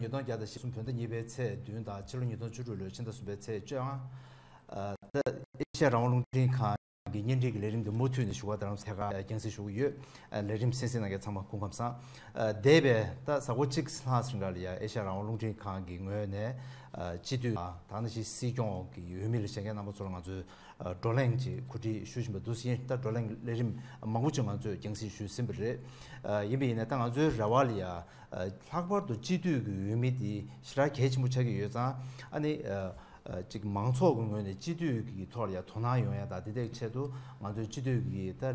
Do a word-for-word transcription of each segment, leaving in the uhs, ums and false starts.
ཉིས་སྟོང་བརྒྱ་དང་བཞི་གསུམ་བོད་ཟླ་གཉིས་པའི་ཚེས་བདུན་དང་ཕྱི་ལོ་ཉིས་སྟོང་བཅུ་དྲུག་ལོའི་ཕྱི་ཟླ་གསུམ་པའི་ཚེས་བཅོ་ལྔ། ཨ་ད་ཨེ་ཤ་ཡ་རང་དབང་རླུང་འཕྲིན་ཁང་གི་བརྙན་འཕྲིན་གྱི་ལས་རིམ་དེ་མུ་མཐུད་ནས་ཞུ་བ་དང་ཐད་ཀར་རྒྱང་སྲིང་ཞུ་གི་ཡོད། ཨ་ལས་རིམ་གསན་གཟིགས་གནང་མཁན་ཚང་མ་སྐུ་ཁམས་བཟང་། ཨ་འདས་པའི་ད་གཟའ་འཁོར་གཅིག་ལྷག་ཙམ་རིང་ལ་ཡ་ཨེ་ཤ་ཡ་རང་དབང་རླུང་འཕྲིན་ཁང་གི་ངོས་ནས་ཨ་སྤྱི་འཐུས་དང་ནང་བཞིན་སྲིད་སྐྱོང་གི་འོས་མི་ལ་བཞེངས་མཁན་རྣམ་པ་ཚོ་ལ་ང་ཚོས་ཨ་བགྲོ་གླེང་ཅིག་གོ་སྒྲིག་ཞུ་བཞིན་པ་འདུག་ཟིན། ད་བགྲོ་གླེང་ལས་རིམ་མང་པོ་ཅིག་ང་ཚོས་རྒྱང་སྲིང་ཞུས་ཟིན་པ་རེད། ཨ་ཡིན་པ་ཡིན་ན་ད་ང་ཚོའི་རེ་བ་ལ་ཡ་ཨ་ལྷག་པར་དུ་སྤྱི་འཐུས་ཀྱི་འོས་མི་དེ་ཞེ་དྲག་གལ་ཆེན་པོ་ཆགས་ཀྱི་ཡོད་ཙང་། ཨ་ནི་ཨ་ཨ་ཅིག་མང་ཚོགས་ཀྱི་ངོས་ནས་སྤྱི་འཐུས་ཀྱི་ཐོག་ལ་ཡ་དོ་སྣང་ཡོང་ཡ་དང་དེ་འདྲའི་ཆེད་དུ་ང་ཚོའི་སྤྱི་འཐུས་ཀྱི་ད་ཨ་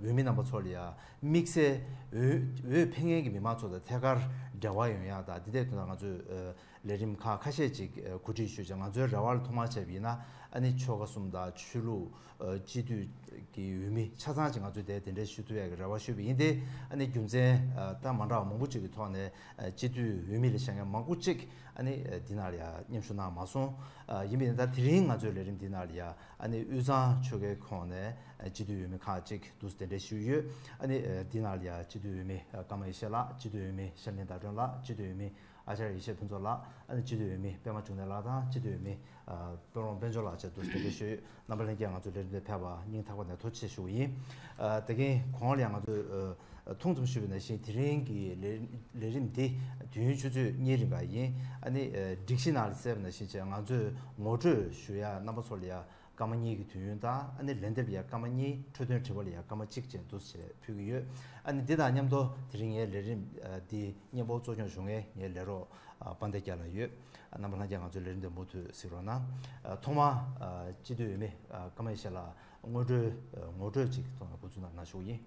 འོས་མི་རྣམ་པ་ཚོ་ལ་ཡ་དམིགས་བསལ་འོས་འོས་འཕེན་མཁན་གྱི་མི་མང་ཚོ་དང་ཐད་ཀར་འབྲེལ་བ་ཡོང་ཡ་དང་དེ་འདྲའི་དོན་དག་ང་ཚོས་ཨ་ལས་རིམ་ཁག་ཁ་ཤས་ཅིག་ཨ་གོ་སྒྲིག་ཞུས་ཀྱང་། ང་ཚོའི་རེ་བ་ལ་ཐོག་མར་བྱས་པ་ཡིན་ན་ཨ་ནི་ཆོལ་ཁ་གསུམ་དང་ཆོས་ལུགས་ཨ་སྤྱི་འཐུས་ཀྱི་འོས་མི་ཆ་ཚང་ཅིག་ང་ཚོས་དེ་དེ་འདྲའི་ཞུ་ཐུབ་ཡག་གི་རེ་བ་ཞུས་པ་ཡིན་ཏེ། ཨ་ནི་རྒྱུ་མཚན་ཨ་ད་མ་འདྲ་བ་མང་པོ་ཅིག་གི་ཐོག་ནས་ཨ་སྤྱི་འཐུས་འོས་མི་ལ་བཞེངས་མཁན་མང་པོ་ཅིག་ཨ་ནི་ཨ་འདི་ནང་ལ་ཡ་མཉམ་ཞུགས་གནང་མ་སོང་། ཨ་ཡིན་པ་ཡིན་ན་ད་དེ་རིང་ང་ཚོའི་ལས་རིམ་འདི་ནང་ལ་ཡ་ཨ་ནི་དབུས་གཙང་ཆོལ་ཁའི་ཁོངས་ནས་ཨ་སྤྱི་འཐུས་འོས་མི་ཁག་ཅིག་འདུག་སེ་དེ་འདྲ་ཞུས་ཡོད། ཨ་ནི་ཨ་འདི་ནང་ལ་ཡ་སྤྱི་འཐུས་འོས་མི་ཨ་ཀརྨ་ཡེ་ཤེས་ལགས། སྤྱི་འཐུས་འོས་མི་ཤར་གླིང་ཟླ་སྒྲོན་ལགས། སྤྱི་འཐུས་འོས་མི་ཨ་ཅར་ཡེ་ཤེས་ཕུན་ཚོགས་ལགས། ཨ་ནི་སྤྱི་འཐུས་འོས་མི་པད་མ་འབྱུང་གནས་ལགས་དང་སྤྱི་འཐུས་འོས་མི་ཨ་པད་སྦྲང་དཔལ་འབྱོར་ལགས་བཅས་འདུག་སེ་དེ་འདྲ་ཞུས་ཡོད། རྣམ་པ་ལྷན་རྒྱས་ང་ཚོའི་ལས་རིམ་དེ་ཕེབས་པར་སྙིང་ཐག་པ་ནས་ཐུགས་རྗེ་ཆེ་ཞུ་གི་ཡིན། ཨ་དེ་གིན་གོང་ལ་ཡང་ང་ཚོས་ཨ་ཐུང་ཙམ་ཞུས་པ་ནང་བཞིན་དེ་རིང་གི་ལས་ལས་རིམ་འདི་དུས་ཡུན་ཆུ་ཚོད་གཉིས་རིང་ག་ཡིན། ཨ་ནི་ཨ་སྒྲིག་གཞི་ནང་ལ་གསལ་བ་ནང་བཞིན་བྱས་ང་ཚོས་ངོ་སྤྲོད་ཞུ་ཡ་རྣམ་པ་ཚོ་ལ་ཡ་སྐར་མ་གཉིས་ཀྱི་དུས་ཡུན་དང་། ཨ་ནི་ལན་འདེབས་ལ་ཡ་སྐར་མ་གཉིས། འཕྲོས་དོན་དྲི་བ་ལ་ཡ་སྐར་མ་གཅིག་བཅས་འདུག་སེ་ཕུལ་གྱི་ཡོད། ཨ་ནི་འདི་དང་མཉམ་དུ་དེ་རིང་ངའི་ལས་རིམ་ཨ་འདི་སྙན་པོ་གཙོ་སྐྱོང་ཞུ་མཁན་ངའི་ལས་རོགས་ཨ་དཔལ་ལྡན་རྒྱལ་ལགས་ཡོད། ཨ་རྣམ་པ་ལྷན་རྒྱས་ང་ཚོའི་ལས་རིམ་འདི་མུ་མཐུད་གཟིགས་རོགས་གནང་། ཨ་ཐོག་མར་ཨ་སྤྱི་འཐུས་འོས་མི་ཨ་ཀརྨ་ཡེ་ཤེས་ལགས་སྔོན་འགྲོའི་ཨ་ངོ་སྤྲོད་ཅིག་ཐོག་ནས་འགོ་འཛུགས་གནང་གནང་ཞུ་གི་ཡིན།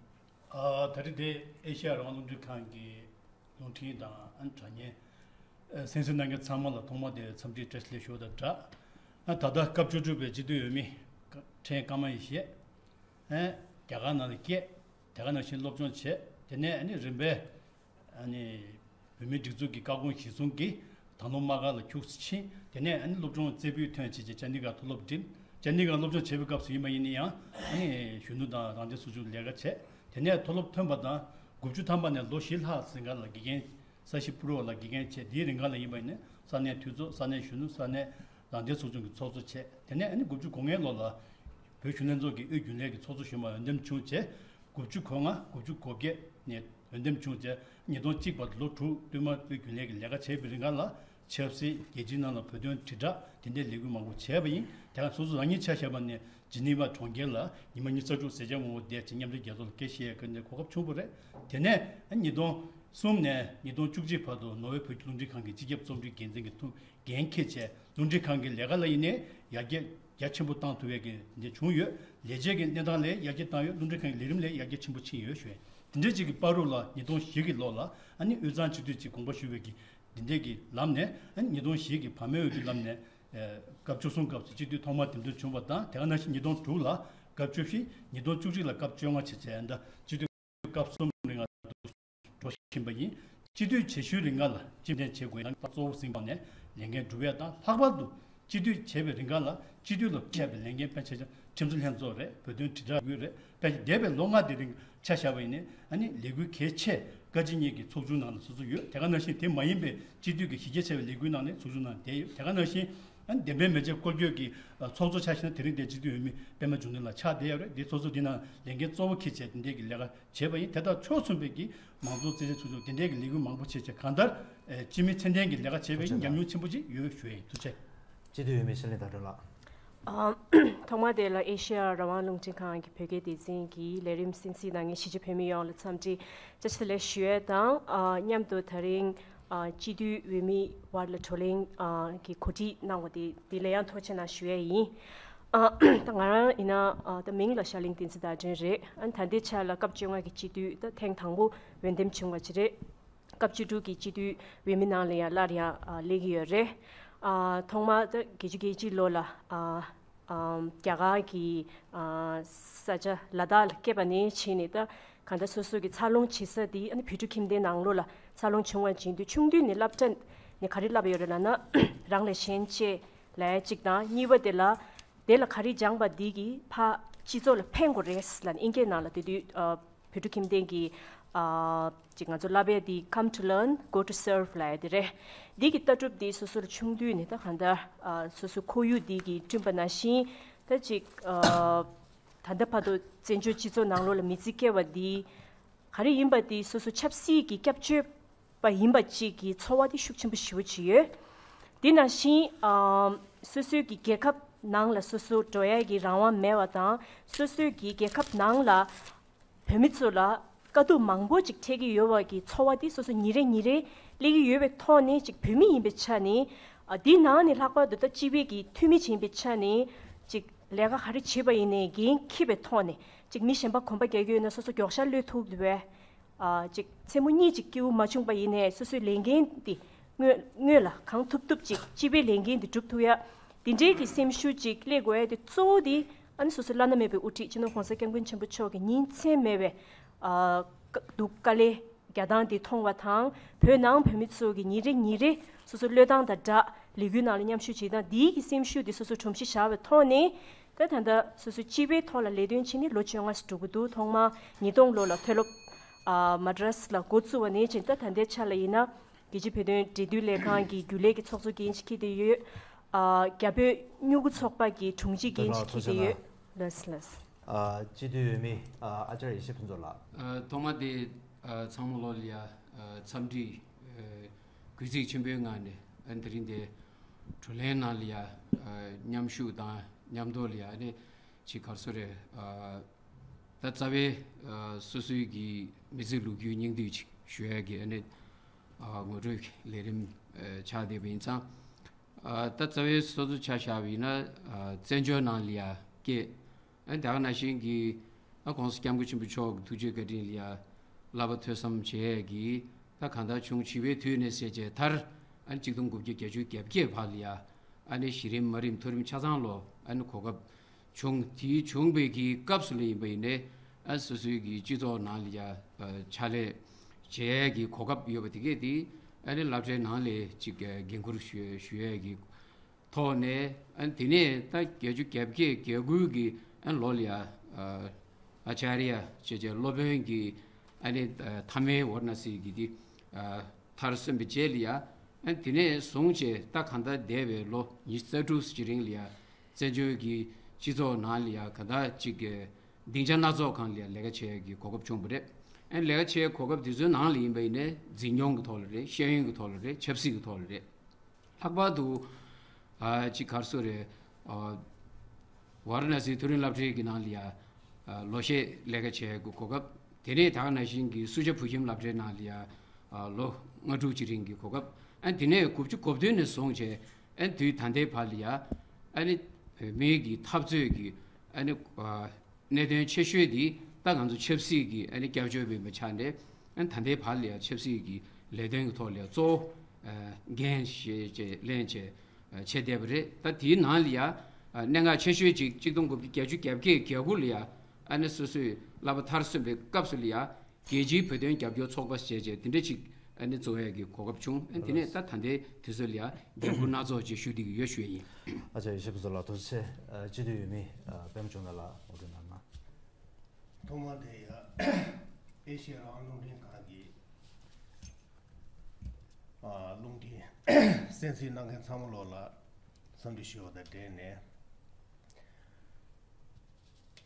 ཨ་ད་རེས་འདི་ཨེ་ཤེ་ཡ་རང་དབང་རླུང་འཕྲིན་ཁང་གི་རླུང་འཕྲིན་དང་ཨ་དྲ་བརྙན་ཨ་གསན་གཟིགས་གནང་མཁན་ཚང་མ་ལ་ཐོག་མར་དེ་འཚམས་འདྲི་བཀྲ་ཤིས་བདེ་ལེགས་ཞུ་བ་དང་སྦྲགས། ཨ་ད་ལྟ་སྐབས་བཅུ་དྲུག་པའི་སྤྱི་འཐུས་འོས་མི་ཀ་ཕྲན་ཀརྨ་ཡེ་ཤེས། ཨ་རྒྱ་གར་ནང་ལ་སྐྱེས། དེ་ག་ནང་བཞིན་སློབ་སྦྱོང་བྱས། དེ་ནས་ཨ་ནི་རིམ་པས་ཨ་ནི་བོད་མིའི་སྒྲིག་འཛུགས་ཀྱི་བཀའ་དགོངས་གཞིར་བཟུང་གིས་དང་བླངས་དམག་སྒར་ལ་ཁྱུག་ཙམ་ཕྱིན། དེ་ནས་ཨ་ནི་སློབ་སྦྱོང་རྩེ་ཕུད་ཐོན་བྱས་རྗེས་ཅན་ཌི་གྷར་མཐོ་སློབ་འགྲིམས། ཅན་ཌི་གྷར་སློབ་སྦྱོང་བྱེད་པའི་སྐབས་སུ་ཡིན་པ་ཡིན་ན་ཡང་ཨ་ནི་གཞོན་ནུ་དང་རང་བདེན་ཚོགས་ཆུང་ལས་ཀ་བྱས། དེ་ནས་མཐོ་སློབ་ཐོན་པ་དང་དགུ་བཅུ་ཐམ་པ་ནས་ལོ་བཞི་ལྷག་ཟིན་གར་ལ་དགེ་རྒན་ས་གཞི་ཕུ་རུ་བ་ལ་དགེ་རྒན་བྱས། དེའི་རིང་ག་ལ་ཡིན་པ་ཡིན་ན་ས་གནས་འཐུས་ཚོགས། ས་གནས་གཞོན་ནུ། ས་གནས་རང་བདེན་ཚོགས་ཆུང་གི་ཚོགས་གཙོ་བྱས། དེ་ནས་ཨ་ནི་དགུ་བཅུ་གོ་ལྔའི་ལོ་ལ་བོད་གཞོན་ལྷན་ཚོགས་ཀྱི་དབུས་རྒྱུན་ལས་ཀྱི་ཚོགས་གཙོ་གཞོན་པར་འོས་འདེམས་བྱུང་རྗེས། དགུ་བཅུ་གོ་ལྔ་དགུ་བཅུ་གོ་བརྒྱད་ནས་འོས་འདེམས་བྱུང་རྗེས་ཉིས་སྟོང་གཅིག་བར་དུ་ལོ་དྲུག་བསྟུད་མར་དབུས་རྒྱུན་ལས་ཀྱི་ལས་ཀ་བྱས་པའི་རིང་ག་ལ་ཆབ་སྲིད། རྒྱལ་སྤྱིའི་ནང་ལ་བོད་དོན་དྲིལ་བསྒྲགས་དེ་འདྲའི་ལས་འགུལ་མང་པོ་བྱས་པ་ཡིན། དེ་ཡང་སོ་སོ་རང་ཉིད་ཆ་བཞག་པ་ནས་ཇི་ནི་ཝ་གྲོང་ཁྱེར་ལ་ཉི་མ་ཉི་ཤུ་རྩ་དྲུག་ཟས་བཅད་ངོ་བོ་བསྡད་ཅིང་མཉམ་འབྲེལ་རྒྱལ་ཚོགས་ལ་སྐད་ཆ་བཤད་ཡས་ཀྱི་གོ་སྐབས་བྱུང་བ་རེད། དེ་ནས་ཉིས་སྟོང་གསུམ་ནས་ཉིས་སྟོང་བཅུ་གཅིག་བར་དུ་ནོར་ཝེ་བོད་ཀྱི་རླུང་འཕྲིན་ཁང་གི་སྤྱི་ཁྱབ་རྩོམ་སྒྲིག་འགན་འཛིན་གྱི་ཐུགས་འགན་འཁྱེར་བྱས། རླུང་འཕྲིན་ཁང་གི་ལས་ཀ་ལ་ཡིན་ནའི་ཡར་རྒྱས་རྒྱ་ཆེན་པོ་བཏང་ཐུབ་པའི་གི་འདི་བྱུང་ཡོད། ལས་བྱེད་ཀྱི་གནས་སྟངས་ལ་ཡར་རྒྱས་བཏང་ཡོད། རླུང་འཕྲིན་ཁང་གི་ལས་རིམ་ལ་ཡར་རྒྱས་ཆེན་པོ་ཕྱིན་ཡོད་ཞུ་ཡས། དེ་འདྲའི་ཅིག་གི་བར་དུ་ལ་ཉིས་སྟོང་བཞི་གི་ལོ་ལ་ཨ་ནི་དབུས་གཙང་སྤྱི་འཐུས་ཀྱི་དགོངས་པ་ཞུ་བའི་གི་འདི་འདྲའི་གི་ལམ་ནས། ཨ་ནི་ཉིས་སྟོང་བཞི་གི་བར་མའི་འོས་བསྡུ་ལམ་ནས་ཨ་སྐབས་བཅུ་གསུམ་སྐབས་སུ་སྤྱི་འཐུས་ཐོག་མར་འདེམས་ཐོན་བྱུང་བ་དང་། དེ་ག་ནང་བཞིན་ཉིས་སྟོང་དྲུག་ལ་སྐབས་བཅུ་བཞི། ཉིས་སྟོང་བཅུ་གཅིག་ལ་སྐབས་བཅོ་ལྔ་བྱས་བྱས་ད་སྤྱི་འཐུས་སྐབས་གསུམ་རིང་ལ་འགྲོ་བཞིན་པ་ཡིན། སྤྱི་འཐུས་བྱེད་ཤུལ་རིང་ལ་སྤྱི་འཐུས་བྱེད་དགོས་ཡང་གཙོ་བོ་ཟིན་པ་ནས་ལས་འགན་སྒྲུབ་ཡ་དང་། ལྷག་པར་དུ་སྤྱི་འཐུས་བྱས་པའི་རིང་ལ་སྤྱི་འཐུས་ལ་ཕྱག་བྱས་པའི་ལས་འགན་ཕལ་ཆེར་ཁྲིམས་བཟོ་ལྷན་ཚོགས་རེད། བོད་དོན་དྲིལ་བསྒྲགས་ཡོད་རེད། ཕལ་ཆེར་འདས་པའི་ལོ་ལྔ་དེ་རིང་ཆ་བཞག་པ་ཡིན་ན་ཨ་ནི་ལས་འགུལ་གལ་ཆེ་བཀའ་སྤྱི་གཉིས་ཀྱི་ཚོགས་ཆུང་ནང་ལ་སོ་སོ་ཡོད། དེ་ག་ནང་བཞིན་དེ་མ་ཡིན་པའི་སྤྱི་འཐུས་ཀྱི་གཞི་རྒྱ་ཆེ་བའི་ལས་འགུལ་ནང་ནས་ཚོགས་ཆུང་ནང་བསྡད་ཡོད། དེ་ག་ནང་བཞིན་ཨ་ནི་བདེན་པའི་མེ་ལྕེ་སྐོར་སྐྱོད་ཀྱི་ཚོགས་གཙོ་ཆ་བཞག་ན་དེ་རིང་འདིར་སྤྱི་འཐུས་འོས་མི་པད་མ་འབྱུང་གནས་ལགས་ཆགས་བསྡད་ཡོད་རེད། འདིའི་ཚོགས་གཙོ་འདི་ནང་ལས་འགན་གཙོ་བོ་འཁྱེར་བྱས་དེ་འདྲའི་གི་ལས་ཀ་བྱས་པ་ཡིན། དེ་དག་ཕྱོགས་མཚུངས་པའི་གི་མང་གཙོ་རྩིས་ཆེན་ཚོགས་ཆུང་དེ་འདྲའི་གི་ལས་འགུལ་མང་པོ་བྱས་བྱས་གང་ལྟར་ཨེ་སྤྱི་མི་ཚད་ལྡན་གྱི་ལས་ཀ་བྱས་པའི་ཐུགས་རྗེ་ཉམས་མྱོང་ཆེན་པོ་ཅིག་ཡོད་ཞུ་ཡ་ཡིན། ཐུགས་རྗེ་ཆེ། སྤྱི་འཐུས་འོས་མི་ཤར་གླིང་ཟླ་སྒྲོན་ལགས། ཨ་ཐོག་མ་དེ་ལ་ཨེ་ཤེ་ཡ་རང་དབང་རླུང་འཕྲིན་ཁང་གི་བོད་སྐད་སྡེ་ཚན་གྱི་ལས་རིམ་གསན་གཟིགས་གནང་མཁན་གཞིས་བྱེས་བོད་མི་ཡོངས་ལ་འཚམས་འདྲི་བཀྲ་ཤིས་བདེ་ལེགས་ཞུ་ཡས་དང་། ཨ་མཉམ་དུ་དེ་རིང་ཨ་སྤྱི་འཐུས་འོས་མི་དབར་ལ་བགྲོ་གླེང་ཨ་གི་གོ་སྒྲིག་གནང་བ་དེ་དེ་ལ་ཡང་ཐུགས་རྗེ་གནང་ཞུ་ཡས་ཡིན། ཨ་ད་ང་རང་ཡིན་ན་ཨ་ད་མིང་ལ་ཤར་གླིང་བསྟན་འཛིན་ཟླ་སྒྲོན་རེད། ཨ་ད་ལྟའི་ཆ་ལ་སྐབས་བཅོ་ལྔ་གི་སྤྱི་འཐུས་ད་ཐེངས་དང་པོ་འོས་འདེམས་བྱུང་བ་ཅིག་རེད། སྐབས་བཅུ་དྲུག་གི་སྤྱི་འཐུས་འོས་མི་ནང་ལ་ཡང་སླར་ཡང་ཨ་སླེབས་ཀྱི་ཡོད་རེད། ཨ་ཐོག་མར་ད་བརྒྱད་ཅུ་གྱ་གཅིག་ལོ་ལ་ཨ་ཨམ་རྒྱ་གར་གྱི་ཨ་ས་ཆ་ལ་དྭགས་ལ་སྐྱེས་པ་ནས་བྱས་ནས་ད་གང་ལྟར་སོ་སོ་གི་འཚར་ལོངས་བྱེད་ས་དེ་ཨ་ནི་བོད་ཕྲུག་ཁྱིམ་སྡེའི་ནང་ལོགས་ལ་འཚར་ལོངས་བྱུང་བ་ཡིན་དུས། ཆུང་དུས་ནས་སློབ་གྲྭ་ནས་ག་རེ་བསླབས་ཡོད་རེད་ལབ་ན། རང་ལས་གཞན་གཅེས་ལབ་ཡ་གཅིག་དང་། གཉིས་པ་དེ་ལ་དེ་ལ་ག་རེ་སྦྱངས་པ་འདི་གིས་ཕར་སྤྱི་ཚོགས་ལ་ཕན་དགོས་རེད་ལབ་ནས། ཨིན་སྐད་ནང་ལ་དེ་དུས་ཨ་བོད་ཕྲུག་ཁྱིམ་སྡེ་གི་ ཨ་ཅིག་ང་ཚོ་བསླབ་ཡ་དེ་come to learn, go to serve ལབ་ཡ་དེ་རེད། འདི་གི་ལྟ་གྲུབ་དེ་སོ་སོ་ལ་ཆུང་དུས་ནས་ད་གང་ལྟར་ཨ་སོ་སོའི་ཁོར་ཡུག་འདི་གིས་བསྐྲུན་པ་ནང་བཞིན་ད་ཅིག་ཨ་ད་ལྟ་བར་དུ་བཙན་བྱོལ་སྤྱི་ཚོགས་ནང་ལོགས་ལ་མི་ཚེ་སྐྱེལ་བ་འདི་ག་རེ་ཡིན་པ་དེ་སོ་སོ་ཆབ་སྲིད་ཀྱི་སྐྱབས་བཅོལ་པ་ཡིན་པ་གཅིག་གི་ཚོར་བ་དེ་ཤུགས་ཆེན་པོ་ཞེ་པོ་ཅིག་ཡོད། དེ་ནང་བཞིན་ཨམ་སོ་སོའི་གི་རྒྱལ་ཁབ་ནང་ལ་སོ་སོ་འགྲོ་ཡ་གི་རང་དབང་མེད་པ་དང་སོ་སོའི་གི་རྒྱལ་ཁབ་ནང་ལ་བོད་མི་ཚོ་ལ་དཀའ་སྡུག་མང་པོ་ཅིག་འཕྲད་ཀྱི་ཡོད་པ་གི་ཚོར་བ་དེ་སོ་སོ་ཉིན་རེ་ཉིན་རེ་སླེབས་ཀྱི་ཡོད་པའི་ཐོག་ནས་ཅིག་བོད་མི་ཡིན་པའི་ཆ་ནས་ཨ་དེའི་ནང་ནས་ལྷག་པར་དུ་ད་སྤྱི་པའི་གི་འཐུས་མི་ཅིག་ཡིན་པའི་ཆ་ནས་ཅིག་ལས་ཀ་ག་རེ་བྱེད་པ་ཡིན་ནའི་འགན་འཁྱེར་བའི་ཐོག་ནས་ཅིག་མི་གཞན་པ་གོམ་པ་རྒྱག་གི་ཡོད་ན་སོ་སོ་མགྱོགས་ཤར་གློད་ཐུབ་པའི་ཨ་ཅིག་མཚན་མོ་གཉིད་ཅིག་སྐྱིད་པོ་མ་བྱུང་པ་ཡིན་ནའི་སོ་སོའི་ལས་འགན་དེ་སྔོན་སྔོན་ལ་གང་ཐུབ་ཐུབ་ཅིག་སྤྱི་པའི་ལས་འགན་དེ་སྒྲུབ་ཐུབ་ཡ་དེ་འདྲའི་གི་སེམས་ཤུགས་ཅིག་སླེབས་དགོས་ཡ་དེ་གཙོ་བོ་དེ་ཨ་ནི་སོ་སོའི་བླ་ན་མེད་པའི་དབུ་ཁྲིད་སྤྱི་ནོར་༸གོང་ས་༸སྐྱབས་མགོན་ཆེན་པོ་མཆོག་གི་ཉིན་མཚན་མེད་པའི་ཨ་སྡུག་དཀའ་ལས་རྒྱག་སྟངས་དེ་མཐོང་བ་དང་བོད་ནང་བོད་མི་ཚོ་གི་ཉིན་རེ་ཉིན་རེ་སོ་སོ་བློས་བཏང་དང་སྦྲགས་ལས་འགུལ་ནང་ལ་མཉམ་ཞུགས་བྱེད་སྟངས་དེའི་གི་སེམས་ཤུགས་དེ་སོ་སོ་སྒྲོམ་གཞི་བཞག་པའི་ཐོག་ནས་ད་ད་ལྟ་སོ་སོ་སྤྱི་པའི་ཐོག་ལ་ལས་དོན་བྱེད་ནས་ལོ་བཅོ་ལྔ་ཙམ་འགྲོ་གི་འདུག་ཐོག་མར་ཉིས་སྟོང་ལོ་ལ་མཐོ་སློབ་ཨ་མ་ཌ་རཱས་ལ་འགོ་བཙུགས་པ་ནས་བྱས་ད་ད་ལྟའི་ཆ་ལ་ཡིན་ན་རྒྱལ་སྤྱིའི་བོད་དོན་འབྲེལ་མཐུད་ལས་ཁང་གི་རྒྱུན་ལས་ཀྱི་ཚོགས་གཙོ་འགན་ཞིག་འཁྱེར་བསྡད་ཡོད། ཨ་རྒྱ་བོད་མྱུ་གུ་ཚོགས་པ་གི་དྲུང་ཆེ་འགན་ཞིག་འཁྱེར་བསྡད་ཡོད། ལགས་ལགས། ཨ་སྤྱི་འཐུས་འོས་མི་ཨ་ཨ་ཅར་ཡེ་ཤེས་ཕུན་ཚོགས་ལགས། ཨ་ཐོག་མ་དེ་ཨ་ཚང་མ་ལོ་ལ་ཡ་ཨ་འཚམས་འདྲི་ཨ་གུས་བརྩི་ཆེན་པོའི་ངང་ནས་ཨ་དེ་རིང་དེ་བགྲོ་གླེང་ནང་ལ་ཡ་ཨ་མཉམ་ཞུགས་དང་མཉམ་དུ་ལ་ཡ་ཨ་ནི་ཅིག་ག་རེ་ཟེར་རེད་ཨ་ད་རྩ་བའི་ཨ་སོ་སོའི་གི་མི་ཚེ་ལོ་རྒྱུས་སྙིང་བསྡུས་ཅིག་ཞུ་ཡ་གི་ཨ་ནི་ཨ་ངོ་སྤྲོད་ཀྱི་ལས་རིམ་ཨ་ཆགས་བསྡད་པ་ཡིན་ཙང་། ཨ་ད་རྩ་བའི་སོ་སོ་ཆ་བཞག་པ་ཡིན་ན་ཨ་བཙན་བྱོལ་ནང་ལ་ཡ་སྐྱེས། ཨ་ད་ག་ནང་བཞིན་གྱི་ཨ་༸གོང་ས་༸སྐྱབས་མགོན་ཆེན་པོ་མཆོག་གི་ཐུགས་རྗེ་བཀའ་དྲིན་ལ་ཡ་བསླབ་པ་ཐོས་བསམ་བྱས་ཀྱི་ད་གང་ལྟར་བྱུང་བྱིས་པའི་དུས་ནས་ཟེར་བྱས་མཐར་ཨ་ནི་ཆིག་སྟོང་དགུ་བརྒྱ་བརྒྱད་ཅུ་གྱ་བརྒྱད་བར་ལ་ཡ་ཨ་ནི་གཞི་རིམ་མ་རིམ་མཐོ་རིམ་ཆ་ཚང་ལོ་ཨ་ནི་གོ་སྐབས་བྱུང་། དེའི་བྱུང་བའི་གི་སྐབས་སུ་ལ་ཡིན་པ་ཡིན་ནའི་ཨ་སོ་སོའི་གི་སྤྱི་ཚོགས་ནང་ལ་ཡ་ཨ་ཕྱག་ལས་བྱེད་ཡས་ཀྱི་གོ་སྐབས་ཡོད་པ་དེ་གས་དེ་ཨ་ནི་སློབ་གྲྭའི་ནང་ལས་ཅིག་འགན་འཁུར་ཞུ་ཞུ་ཡས་ཀྱི་ཐོག་ནས་ཨ་ནི་དེ་ནས་ད་བརྒྱད་ཅུ་གྱ་བརྒྱད་གྱ་དགུ་གི་ཨ་ནི་ལོ་ལ་ཡ་ཨ་ཨ་ཅཱརྱ་ཞེས་བྱས་སློབ་དཔོན་གྱི་ཨ་ནི་ཨ་མཐའ་མའི་ཝཱ་ར་ཎ་སི་གི་དེ་ཨ་མཐར་སོན་པའི་རྗེས་ལ་ཡ་ཨ་ནི་དེ་ནས་བཟུང་བྱས་ད་གང་ལྟར་འདས་པའི་ལོ་ཉི་ཤུ་རྩ་དྲུག་ཙམ་གྱི་རིང་ལ་ཡ་བཙན་བྱོལ་གྱི་སྤྱི་ཚོགས་ནང་ལ་ཡ་གང་ལྟར་ཅིག་གི་སྡིངས་ཆ་སྣ་ཚོགས་སྒང་ལ་ཡ་ལས་ཀ་བྱེད་ཡ་གི་གོ་སྐབས་བྱུང་བ་རེད། ཨ་ནི་ལས་ཀ་བྱེད་ཡའི་གོ་སྐབས་དེ་ཚོའི་ནང་ལ་ཡིན་པ་ཡིན་ནའི་འཛིན་སྐྱོང་གི་ཐོག་ལ་རེད། ཤེས་ཡོན་གྱི་ཐོག་ལ་རེད། ཆབ་སྲིད་ཀྱི་ཐོག་ལ་རེད། ལྷག་པར་དུ་ཨ་ཅིག་ག་རེ་ཟེར་རེད། ཨ་ཝཱ་ར་ཎ་སིའི་མཐོ་རིམ་སློབ་གྲྭའི་གི་ནང་ལ་ཡ་ཨ་ལོ་ཤས་ལས་ཀ་བྱེད་ཡ་གི་གོ་སྐབས། དེ་ནས་ད་ག་ནང་བཞིན་གྱི་སུ་ཇཱ་བོད་ཁྱིམ་སློབ་གྲྭའི་ནང་ལ་ཡ་ཨ་ལོ་ལྔ་དྲུག་ཅིག་རིང་གི་གོ་སྐབས། ཨ་དེ་ནས་དགུ་བཅུ་གོ་བདུན་ནས་བཟུང་བྱས་ཨ་དུས་ད་ལྟའི་བར་ལ་ཡ་ཨ་ནི་བོད་མིའི་གི་འཐབ་རྩོད་ཀྱི་ཨ་ནི་ཨ་གནད་དོན་ཆེ་ཤོས་འདི་ད་ང་ཚོ་ཆབ་སྲིད་ཀྱི་ཨ་ནི་སྐྱབས་བཅོལ་བ་ཡིན་པའི་ཆ་ནས་ཨ་ནི་ད་ལྟའི་བར་ལ་ཡ་ཆབ་སྲིད་ཀྱི་ལས་དོན་གྱི་ཐོག་ལ་ཡ་གཙོ་བོ་ཨ་འགན་བཞེས་བྱས་ལེན་བྱས་ཨ་བྱས་བསྡད་པ་རེད། ད་དེའི་ནང་ལ་ཡ་ཨ་གནད་འགག་ཆེ་ཤོས་ཅིག་ཆིག་སྟོང་དགུ་བརྒྱ་བརྒྱད་ཅུ་གྱ་བརྒྱད་གྱ་དགུ་ལ་ཡ་ཨ་ནི་སོ་སོའི་བསླབ་པ་མཐར་སོན་པའི་སྐབས་སུ་ལ་ཡ་རྒྱལ་སྤྱིའི་བོད་དོན་རྒྱབ་སྐྱོར་ཚོགས་པ་ཞེས་བྱས་དེ་འདྲ་ཅིག་ཨ་ནི་གཙོ་བོའི་གི་གོ་སྐབས་བྱུང་། ཨ་དེ་ནས་ད་ད་ལྟའི་དུས་ཚོད་ལ་ཡ་འགན་འཁུར་སྣ་ཚོགས་ཅིག་ཞུ་བསྡད་ཀྱི་ཡོད་ཞུ་ཡ་ཡིན། ཨ་ཅག་ཡེ་ཤེས་ཕུན་ཚོགས་ལགས་ཐུགས་རྗེ་ཆེ། ཨ་སྤྱི་འཐུས་འོས་མི་ཨ་པད་མ་འབྱུང་གནས་ལགས་ངོ་སྤྲོད་གནང་ན། ཐོག་མར་དེ་ཡ་ཨེ་ཤེ་ཡ་རང་དབང་རླུང་འཕྲིན་ཁང་གི་ཨ་རླུང་འཕྲིན་གསན་གཟིགས་གནང་མཁན་ཚང་མ་ལོག་ལ་འཚམས་འདྲི་ཞུ་བ་དང་འབྲེལ་ནས།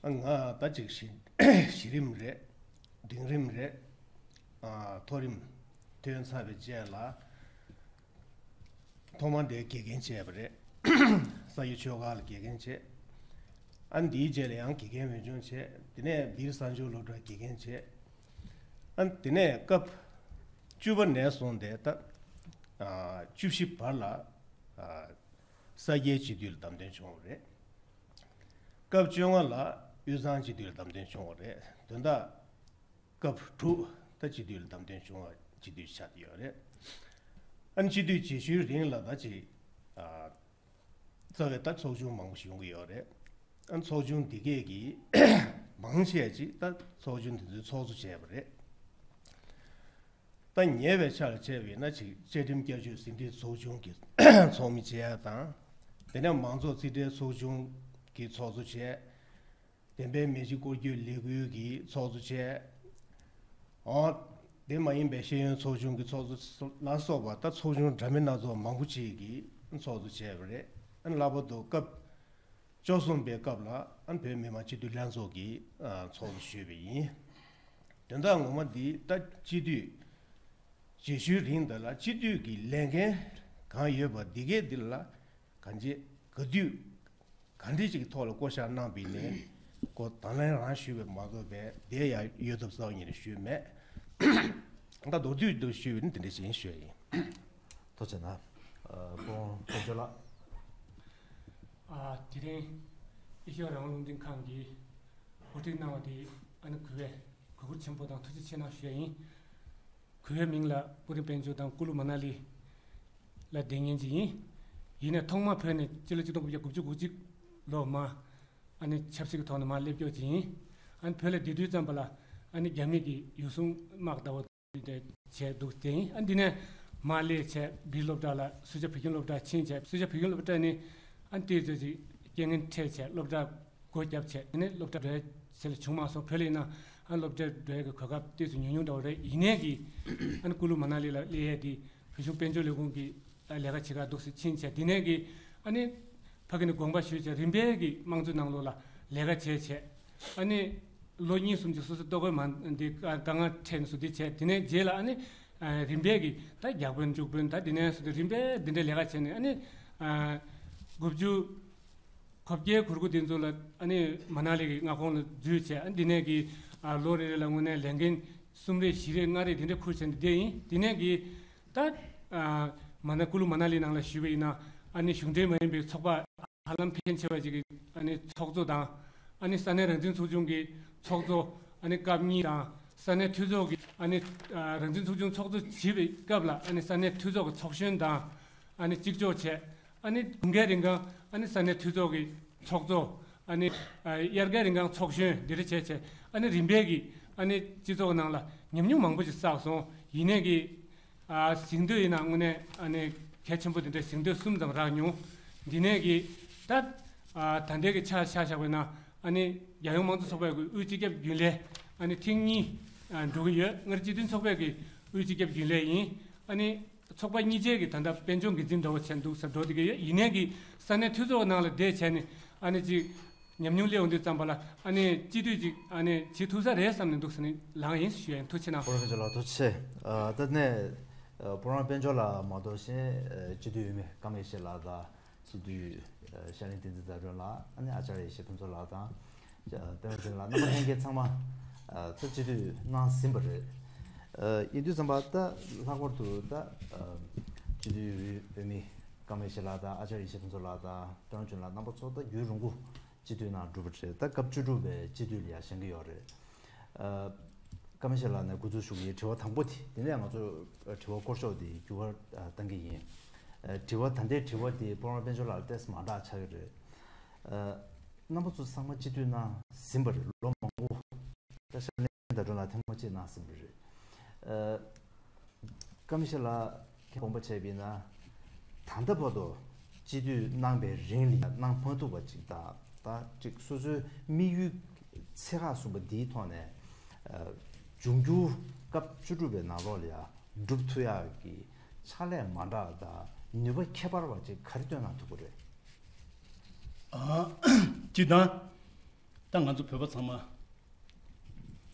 ང་ད་ཅིག་གཞི་གཞི་རིམ་རེད། འབྲིང་རིམ་རེད། ཨ་མཐོ་རིམ་ཐོན་ཚར་བའི་རྗེས་ལ་ཐོག་མར་འདིར་དགེ་རྒན་བྱས་པ་རེད། ས་ཡི་ཆོས་སྒར་ལ་དགེ་རྒན་བྱས། ཨ་འདིའི་རྗེས་ལ་ཡང་དགེ་རྒན་འོས་སྦྱོང་བྱས། དེ་ནས་བིར་གསར་འབྱོར་སློབ་གྲྭར་དགེ་རྒན་བྱས། ཨ་དེ་ནས་སྐབས་བཅུ་པ་ནས་བཟུང་སྟེ་ད་ཨ་བཅུ་བཞི་བར་ལ་ཨ་ས་སྐྱའི་སྤྱི་འཐུས་ལ་བདམས་ཐོན་བྱུང་བ་རེད། སྐབས་བཅོ་ལྔ་ལ་དབུས་གཙང་སྤྱི་འཐུས་ལ་བདམས་ཐོན་བྱུང་བ་རེད། དོན་དག་སྐབས་དྲུག་ད་སྤྱི་འཐུས་ལ་བདམས་ཐོན་བྱུང་བ་སྤྱི་འཐུས་ཆགས་ཀྱི་ཡོད་རེད། ཨ་ནི་སྤྱི་འཐུས་བྱེད་ཤུལ་རིང་ལ་ད་ཅིག་ཨ་རྩ་བའི་ད་ཚོགས་ཆུང་མང་པོ་ཞིག་ཡོང་གི་ཡོད་རེད། ཨ་ནི་ཚོགས་ཆུང་འདི་གས་ཀྱིས་མང་ཆེ་ཅིག་ད་ཚོགས་ཆུང་དེ་ཚོའི་ཚོགས་གཙོ་བྱས་པ་རེད། ད་ཉེ་བའི་ཆར་བྱས་པ་ཡིན་ན་ཅིག་བཅའ་ཁྲིམས་བསྐྱར་བཅོས་ཟིན་བྲིས་ཚོགས་ཆུང་གི་ཚོགས་མི་བྱས་དང་། དེ་ནས་མང་ཚོགས་རྩིས་ཁྲའི་ཚོགས་ཆུང་གི་ཚོགས་གཙོ་བྱས། བདེན་པའི་མི་གཅིག་སྐོར་སྐྱོད་ལས་འགུལ་གྱི་ཚོགས་གཙོ་བྱས། འོ། དེ་མ་ཡིན་པའི་ཤེས་ཡོན་ཚོགས་ཆུང་གི་ཚོགས་གཙོ་ལ་སོགས་པ་ད་ཚོགས་ཆུང་འདྲ་མིན་སྣ་ཚོགས་མང་པོ་ཅིག་གིས་ཚོགས་གཙོ་བྱས་པ་རེད། ཨ་ནི་ལྷག་པར་དུ་སྐབས་བཅུ་གསུམ་པའི་སྐབས་ལ་ཨ་ནི་བོད་མི་མང་སྤྱི་འཐུས་ལྷན་ཚོགས་ཀྱིས་ཨ་ཚོགས་གཙོ་ཞུས་པ་ཡིན། དོན་དག་ངོ་མ་འདི་ད་སྤྱི་འཐུས་རྗེས་ཤུལ་རིང་འདི་ལ་སྤྱི་འཐུས་ཀྱི་ལས་འགན་གང་ཡོད་པ་འདི་གའི་འདི་ལ་གང་ཅི་ག་དུས་ག་འདྲ་ཅིག་གི་ཐོག་ལ་བསྐོ་བཞག་གནང་བའི་ནས་ཁོ་དང་ལེན་རང་ཞུས་པ་མ་གཏོགས་པའི་དེ་ཡང་ཡོད་ཐབས་སོགས་ཉིད་ནས་ཞུས་མེད། ད་མདོར་བསྡུས་དུ་ཞུས་པ་ནི་དེ་འདྲ་ཞིག་ཡིན་ཞུས་ཡིན། ཐུགས་རྗེ་གནང་། ཨ་སྤོང་དཀོན་མཆོག་ལགས། ཨ་དེ་རིང་ཨེ་ཤེ་ཡ་རང་དབང་རླུང་འཕྲིན་ཁང་གིས་གོ་སྒྲིག་གནང་བ་དེ་ཨ་ནི་གུས་པས་གུས་བཀུར་ཆེན་པོ་དང་ཐུགས་རྗེ་ཆེ་གནང་ཞུ་ཡ་ཡིན། གུས་པའི་མིང་ལ་སྤུ་རིང་དཔལ་འབྱོར་དང་ཀུ་ལུ་མ་ན་ལི་ལ་བསྡད་མཁན་ཅིག་ཡིན། ཡིན་ནའི་ཐོག་མ་བོད་ནས་སྤྱི་ལོ་ཆིག་སྟོང་དགུ་བརྒྱ་དགུ་བཅུ་གོ་གཅིག་ལོ་མ་ཨ་ནི་ཆབ་སྲིད་ཀྱི་ཐོག་ནས་མར་སླེབས་ཀྱོག་ཅིག་ཡིན། ཨ་ནི་བོད་ལ་བསྡད་དུས་ཙམ་པ་ལ་ཨ་ནི་རྒྱ་མི་གི་ཡུལ་སྲུང་དམག་ཟླ་བ་དེ་བྱས་འདུག་དེ་ཡིན། ཨ་འདི་ནས་མར་སླེབས་བྱས་བིར་སློབ་གྲྭ་ལ་སུ་ཇཱ་བོད་ཁྱིམ་སློབ་གྲྭ་ཕྱིན་བྱས་སུ་ཇཱ་བོད་ཁྱིམ་སློབ་གྲྭ་ནས་ཨ་ནི་ཏོག་ཙམ་ཅིག་རྐྱེན་ངན་འཕྲད་བྱས་སློབ་གྲྭ་སྒོ་བརྒྱབ་བྱས་དེ་ནས་སློབ་གྲྭ་འགྲོ་ཡ་ཟེར་ལ་བྱུང་མ་སོང་། བོད་ལ་ཡིན་ན་ཨ་སློབ་གྲྭ་འགྲོ་ཡ་གི་གོ་སྐབས་ཏོག་ཙམ་ཉུང་ཉུང་འདྲ་བོ་རེད། ཡིན་ནའི་གི་ཨ་ནི་ཀུ་ལུ་མ་ན་ལི་ལ་སླེབས་ཡ་དེ་བོད་གཞུང་དཔལ་འབྱོར་ལས་ཁུངས་ཀྱི་ལས་ཀ་བྱེད་གར་འདུག་སེ་ཕྱིན་བྱས་དེ་ནས་གི་ཨ་ནི་ཕ་གི་ནས་དགོངས་པ་ཞུས་བྱས་རིམ་པས་གི་དམངས་གཙོའི་ནང་ལོགས་ལ་ལས་ཀ་བྱས་བྱས་ཨ་ནི་ལོ་གཉིས་གསུམ་ཅིག་སོ་སོ་ལྟོ་གོས་མ་འདི་དཀའ་ངལ་འཕྲད་ནས་སུ་འདི་བྱས་དེ་ནས་རྗེས་ལ་ཨ་ནི་རིམ་པས་གི་ད་བརྒྱ་དཔོན་བཅུ་དཔོན་ད་དེ་ནས་སུ་འདི་རིམ་པས་འདི་འདྲའི་ལས་ཀ་བྱས་ནས་ཨ་ནི་དགུ་བཅུ་གོ་བརྒྱད་གོ་དགུ་དེ་ཚོ་ལ་ཨ་ནི་མ་ན་ལི་གི་མངའ་ཁོངས་ལ་འཛུལ་བྱས་ཨ་ནི་འདི་ནས་གི་ལོ་རེ་རེ་ལ་དངོས་གནས་ལས་འགན་གསུམ་རེ་བཞི་རེ་ལྔ་རེ་དེ་འདྲ་ཁུར་བྱས་ནས་བསྡད་ཡིན། དེ་ནས་གི་ད་ཨ་མ་ན་ཀུ་ལུ་མ་ན་ལི་ནང་ལ་ཞུས་པ་ཡིན་ན་ཨ་ནི་གཞུང་འབྲེལ་མ་ཡིན་པའི་ཚོགས་པ་ཧ་ལམ་ཕལ་ཆེ་བ་ཅིག་གི་ཨ་ནི་ཚོགས་གཙོ་དང་ཨ་ནི་ས་གནས་རང་བཙན་ཚོགས་ཆུང་གི་ཚོགས་གཙོ་ཨ་ནི་སྐབས་གཉིས་དང་ས་གནས་འཐུས་ཚོགས་ཀྱི་ཨ་ནི་ཨ་རང་བཙན་ཚོགས་ཆུང་ཚོགས་གཙོ་བྱེད་པའི་སྐབས་ལ་ཨ་ནི་ས་གནས་འཐུས་ཚོགས་ཀྱི་ཚོགས་གཞོན་དང་ཨ་ནི་གཅིག་ལྕོགས་བྱས། ཨ་ནི་དུང་ཁའི་རིང་གང་ཨ་ནི་ས་གནས་འཐུས་ཚོགས་ཀྱི་ཚོགས་གཙོ་ཨ་ནི་ཨ་དབྱར་ཁའི་རིང་གང་ཚོགས་གཞོན་འདི་འདྲ་བྱས་བྱས་ཨ་ནི་རིམ་པས་ཀྱི་ཨ་ནི་སྤྱི་ཚོགས་ནང་ལ་ཉམས་མྱོང་མང་པོ་ཞིག་བསགས་སོང་། ཡིན་ནའི་གི་ཨ་གཟེངས་བསྟོད་ཡིན་ན་དངོས་གནས་ཨ་ནི་གལ་ཆེན་པོ་དེ་འདྲའི་གཟེངས་བསྟོད་གསུམ་ཙམ་རག་མྱོང་། འདི་ནས་གི་ད་ཨ་ད་ལྟའི་གི་ཆ་ཆ་བཞག་པ་ཡིན་ན་ཨ་ནི་རྒྱལ་ཡོངས་དམངས་གཙོ་ཚོགས་པའི་གི་དབུས་སྤྱི་ཁྱབ་རྒྱུན་ལས་ཨ་ནི་ཐེངས་གཉིས་ཨ་འགྲོ་གི་ཡོད། སྔར་སྤྱི་མཐུན་ཚོགས་པའི་གི་དབུས་སྤྱི་ཁྱབ་རྒྱུན་ལས་ཡིན། ཨ་ནི་ཚོགས་པ་གཉིས་ཆའི་གི་ད་ལྟ་དཔལ་འབྱོར་འགན་འཛིན་འདྲ་བོ་བྱས་འདུག་ཟེར་འགྲོ་བསྡད་ཀྱི་ཡོད། ཡིན་ནའི་གི་ས་གནས་འཐུས་ཚོགས་ནང་ལ་བསྡད་བྱས་ནས་ཨ་ནི་ཅིག་ཉམས་མྱོང་སླེབས་ཡོང་དུས་ཙམ་པ་ལ་ཨ་ནི་སྤྱི་འཐུས་ཅིག་ཨ་ནི་བྱེད་ཐུབ་ས་རེད་བསམ་ནས་འདུག་ཟེར་ནས་ལངས་ཡིན་ཞུ་ཡ་ཡིན། ཐུགས་རྗེ་གནང་། སྤོ་རོང་དཔལ་འབྱོར་ལགས་ཐུགས་རྗེ་ཆེ། ཨ་ད་ནས་ཨ་སྤོ་རོང་དཔལ་འབྱོར་ལགས་མ་གཏོགས་གཞན་ཨ་སྤྱི་འཐུས་འོས་མི་ཀརྨ་ཡེ་ཤེས་ལགས་དང་། སྤྱི་འཐུས་ཤར་གླིང་བསྟན་འཛིན་ཟླ་སྒྲོན་ལགས། ཨ་ནི་ཨ་ཅར་ཡེ་ཤེས་ཕུན་ཚོགས་ལགས་དང་། དཔལ་འཛིན་ལགས། རྣམ་པ་ལྷན་རྒྱས་ཚང་མ་ད་སྤྱི་འཐུས་གནང་ཟིན་པ་རེད། ཡིན་དུས་ཙམ་པ་ད་ལྷག་པར་དུ་ད་སྤྱི་འཐུས་འོས་མི་ཀརྨ་ཡེ་ཤེས་ལགས་དང་། ཨ་ཅར་ཡེ་ཤེས་ཕུན་ཚོགས་ལགས་དང་། དཔལ་འཛིན་ལགས། རྣམ་པ་ཚོ་ད་རྒྱུན་རིང་པོ་སྤྱི་འཐུས་ནང་བསྒྲུབས་པ་རེད། ད་སྐབས་བཅུ་དྲུག་པའི་སྤྱི་འཐུས་ལ་ཡང་བཞེངས་ཀྱི་ཡོད་རེད། ཀརྨ་ཡེ་ཤེས་ལགས་ནས་འགོ་འཛུགས་ཞུ་གི་ཡིན། དྲི་བ་དང་པོ་དེ། དེ་ནས་ང་ཚོ་དྲི་བ་སྐོར་ཤོག་དེ་འགྱུར་བ་གཏང་གི་ཡིན། དྲི་བ་ད་ལྟའི་དྲི་བ་དེ་སྤོ་རོང་དཔལ་འབྱོར་ལགས་ལ་ཏོག་ཙམ་མ་འདྲ་ཆགས་ཀྱི་རེད། རྣམ་པ་ཚོ་ཚང་མ་སྤྱི་འཐུས་གནང་ཟིན་པ་རེད། ལོ་མང་པོ། ད་ཤར་གླིང་ཟླ་སྒྲོན་ལགས་ཐེངས་མ་གཅིག་གནང་ཟིན་པ་རེད། ཀརྨ་ཡེ་ཤེས་ལགས་ཀྱིས་དགོངས་པ་བྱས་པ་ཡིན་ན། ད་ལྟ་བར་དུ་སྤྱི་འཐུས་གནང་པའི་རིང་ལ་གནང་མ་ཐུབ་པ་ཅིག་དང་། ད་ཅིག་སོ་སོའི་དམིགས་ཡུལ་ཚད་བཀག་གསུངས་པ་འདིའི་ཐོག་ནས་འབྱུང་འགྱུར་སྐབས་བཅུ་དྲུག་པའི་ནང་ལོགས་ལ་ཡང་སྒྲུབ་ཐུབ་ཡག་གི་ཕྱག་ལས་མ་འདྲ་དང་ནུས་པ་ཁྱད་པར་བ་ཅིག་ག་རེ་བཏོན་གནང་ཐུབ་ཀྱི་རེད། ཨ་སྤྱིར་བཏང་། ད་ང་ཚོ་བོད་པ་ཚང་མ་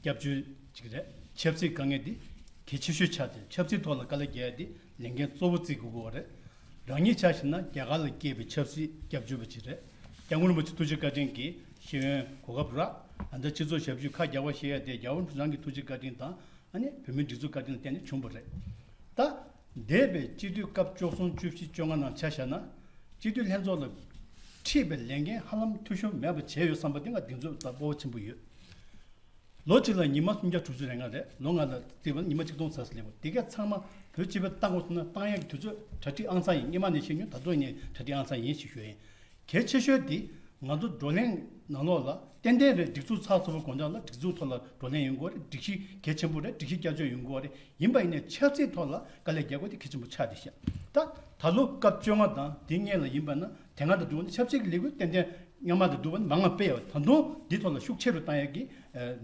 སྐྱབས་བཅོལ་ཅིག་རེད། ཆབ་སྲིད་དཀའ་ངལ་འདི་གལ་ཆེ་ཤོས་ཆགས་ཏེ། ཆབ་སྲིད་ཐོག་ལ་དཀའ་ལས་རྒྱག་ཡ་འདི་ལས་འགན་གཙོ་བོ་བརྩི་དགོས་ཀྱི་ཡོད་རེད། རང་ཉིད་ཆ་བཞག་ན་རྒྱ་གར་ལ་སྐྱེས་པའི་ཆབ་སྲིད་སྐྱབས་བཅོལ་བ་ཅིག་རེད། སྐྱབས་མགོན་རིན་པོ་ཆེ་ཐུགས་རྗེ་བཀའ་དྲིན་གྱིས་ཤེས་ཡོན་གོ་སྐབས་རག། ད་ལྟ་སྤྱི་ཚོགས་ཞབས་ཞུ་ཁག་རྒྱག་པ་ཤེས་ཡ་དེ་རྒྱལ་བ་རིན་པོ་ཆེ་རང་གི་ཐུགས་རྗེ་བཀའ་དྲིན་དང་། ཨ་ནི་བོད་མིའི་སྒྲིག་འཛུགས་བཀའ་དྲིན་ལ་བརྟེན་ནས་བྱུང་བ་རེད། ད། འདས་པའི་སྤྱི་འཐུས་སྐབས་བཅུ་གསུམ་བཅུ་བཞི་བཅོ་ལྔ་ནང་ཆ་བཞག་ན། སྤྱི་འཐུས་ལྷན་ཚོགས་ལ་འཁྲིས་པའི་ལས་འགན་ཧ་ལམ་འཐུས་ཤོར་མེད་པ་བྱས་ཡོད་བསམ་པ་དེ་ང་གདེང་ཚོད་དང་སྤོབས་པ་ཆེན་པོ་ཡོད། ལོ་གཅིག་ལ་ཉི་མ་སུམ་བརྒྱ་དྲུག་ཅུ་རེ་ལྔ་རེད། ལོ་ལྔ་ལ་བརྩིས་པ་ན་ཉི་མ་ཆིག་སྟོང་ཙམ་ལས་འགོར། དེ་གས་ཚང་མ་བོད་སྤྱི་པའི་བཏང་དགོས་ཐུག་ན་བཏང་ཡག་གི་དུས་ཚོད་གྲ་སྒྲིག་ཨང་གསར་ཡིན། སྔོན་མ་ནས་བཤད་མྱོང་། ད་དུང་ཡིན་ནའི་གྲ་སྒྲིག་ཨང་གསར་ཡིན་ཞེས་ཞུ་ཡ་ཡིན། གལ་ཆེ་ཤོས་དེ་ང་ཚོ་བགྲོ་གླེང་ནང་ལོགས་ལ་ཏན་ཏན་རེད། སྒྲིག་འཛུགས་ཚགས་ཚུད་པོ་དགོས་ན་ལ་སྒྲིག་འཛུགས་ཐོག་ལ་བགྲོ་གླེང་ཡོང་དགོས་རེད། སྒྲིག་གཞི་གལ་ཆེན་པོ་རེད། སྒྲིག་གཞི་བསྐྱར་བཅོས་ཡོང་དགོས་རེད། ཡིན་པ་ཡིན་ནའི་ཆབ་སྲིད་ཐོག་ལ་དཀའ་ལས་རྒྱག་དགོས་དེ་གལ་ཆེན་པོ་ཆགས་བསྡད་ཤག་ད་ད་ལོ་སྐབས་བཅོ་ལྔ་དང་དེ་སྔོན་ལ་ཡིན་པ་ན་དེ་སྔ་དང་བསྡུར་ན་ཆབ་སྲིད་ཀྱི་ལས་འགུལ་ཏན་ཏན་ སྔ་མ་དང་བསྡུར་བ་ནི་མང་བ་དཔེ་ཡོད། ད་དུང་འདི་ཐོག་ལ་ཤུགས་ཆེ་རུ་བཏང་ཡག་གི་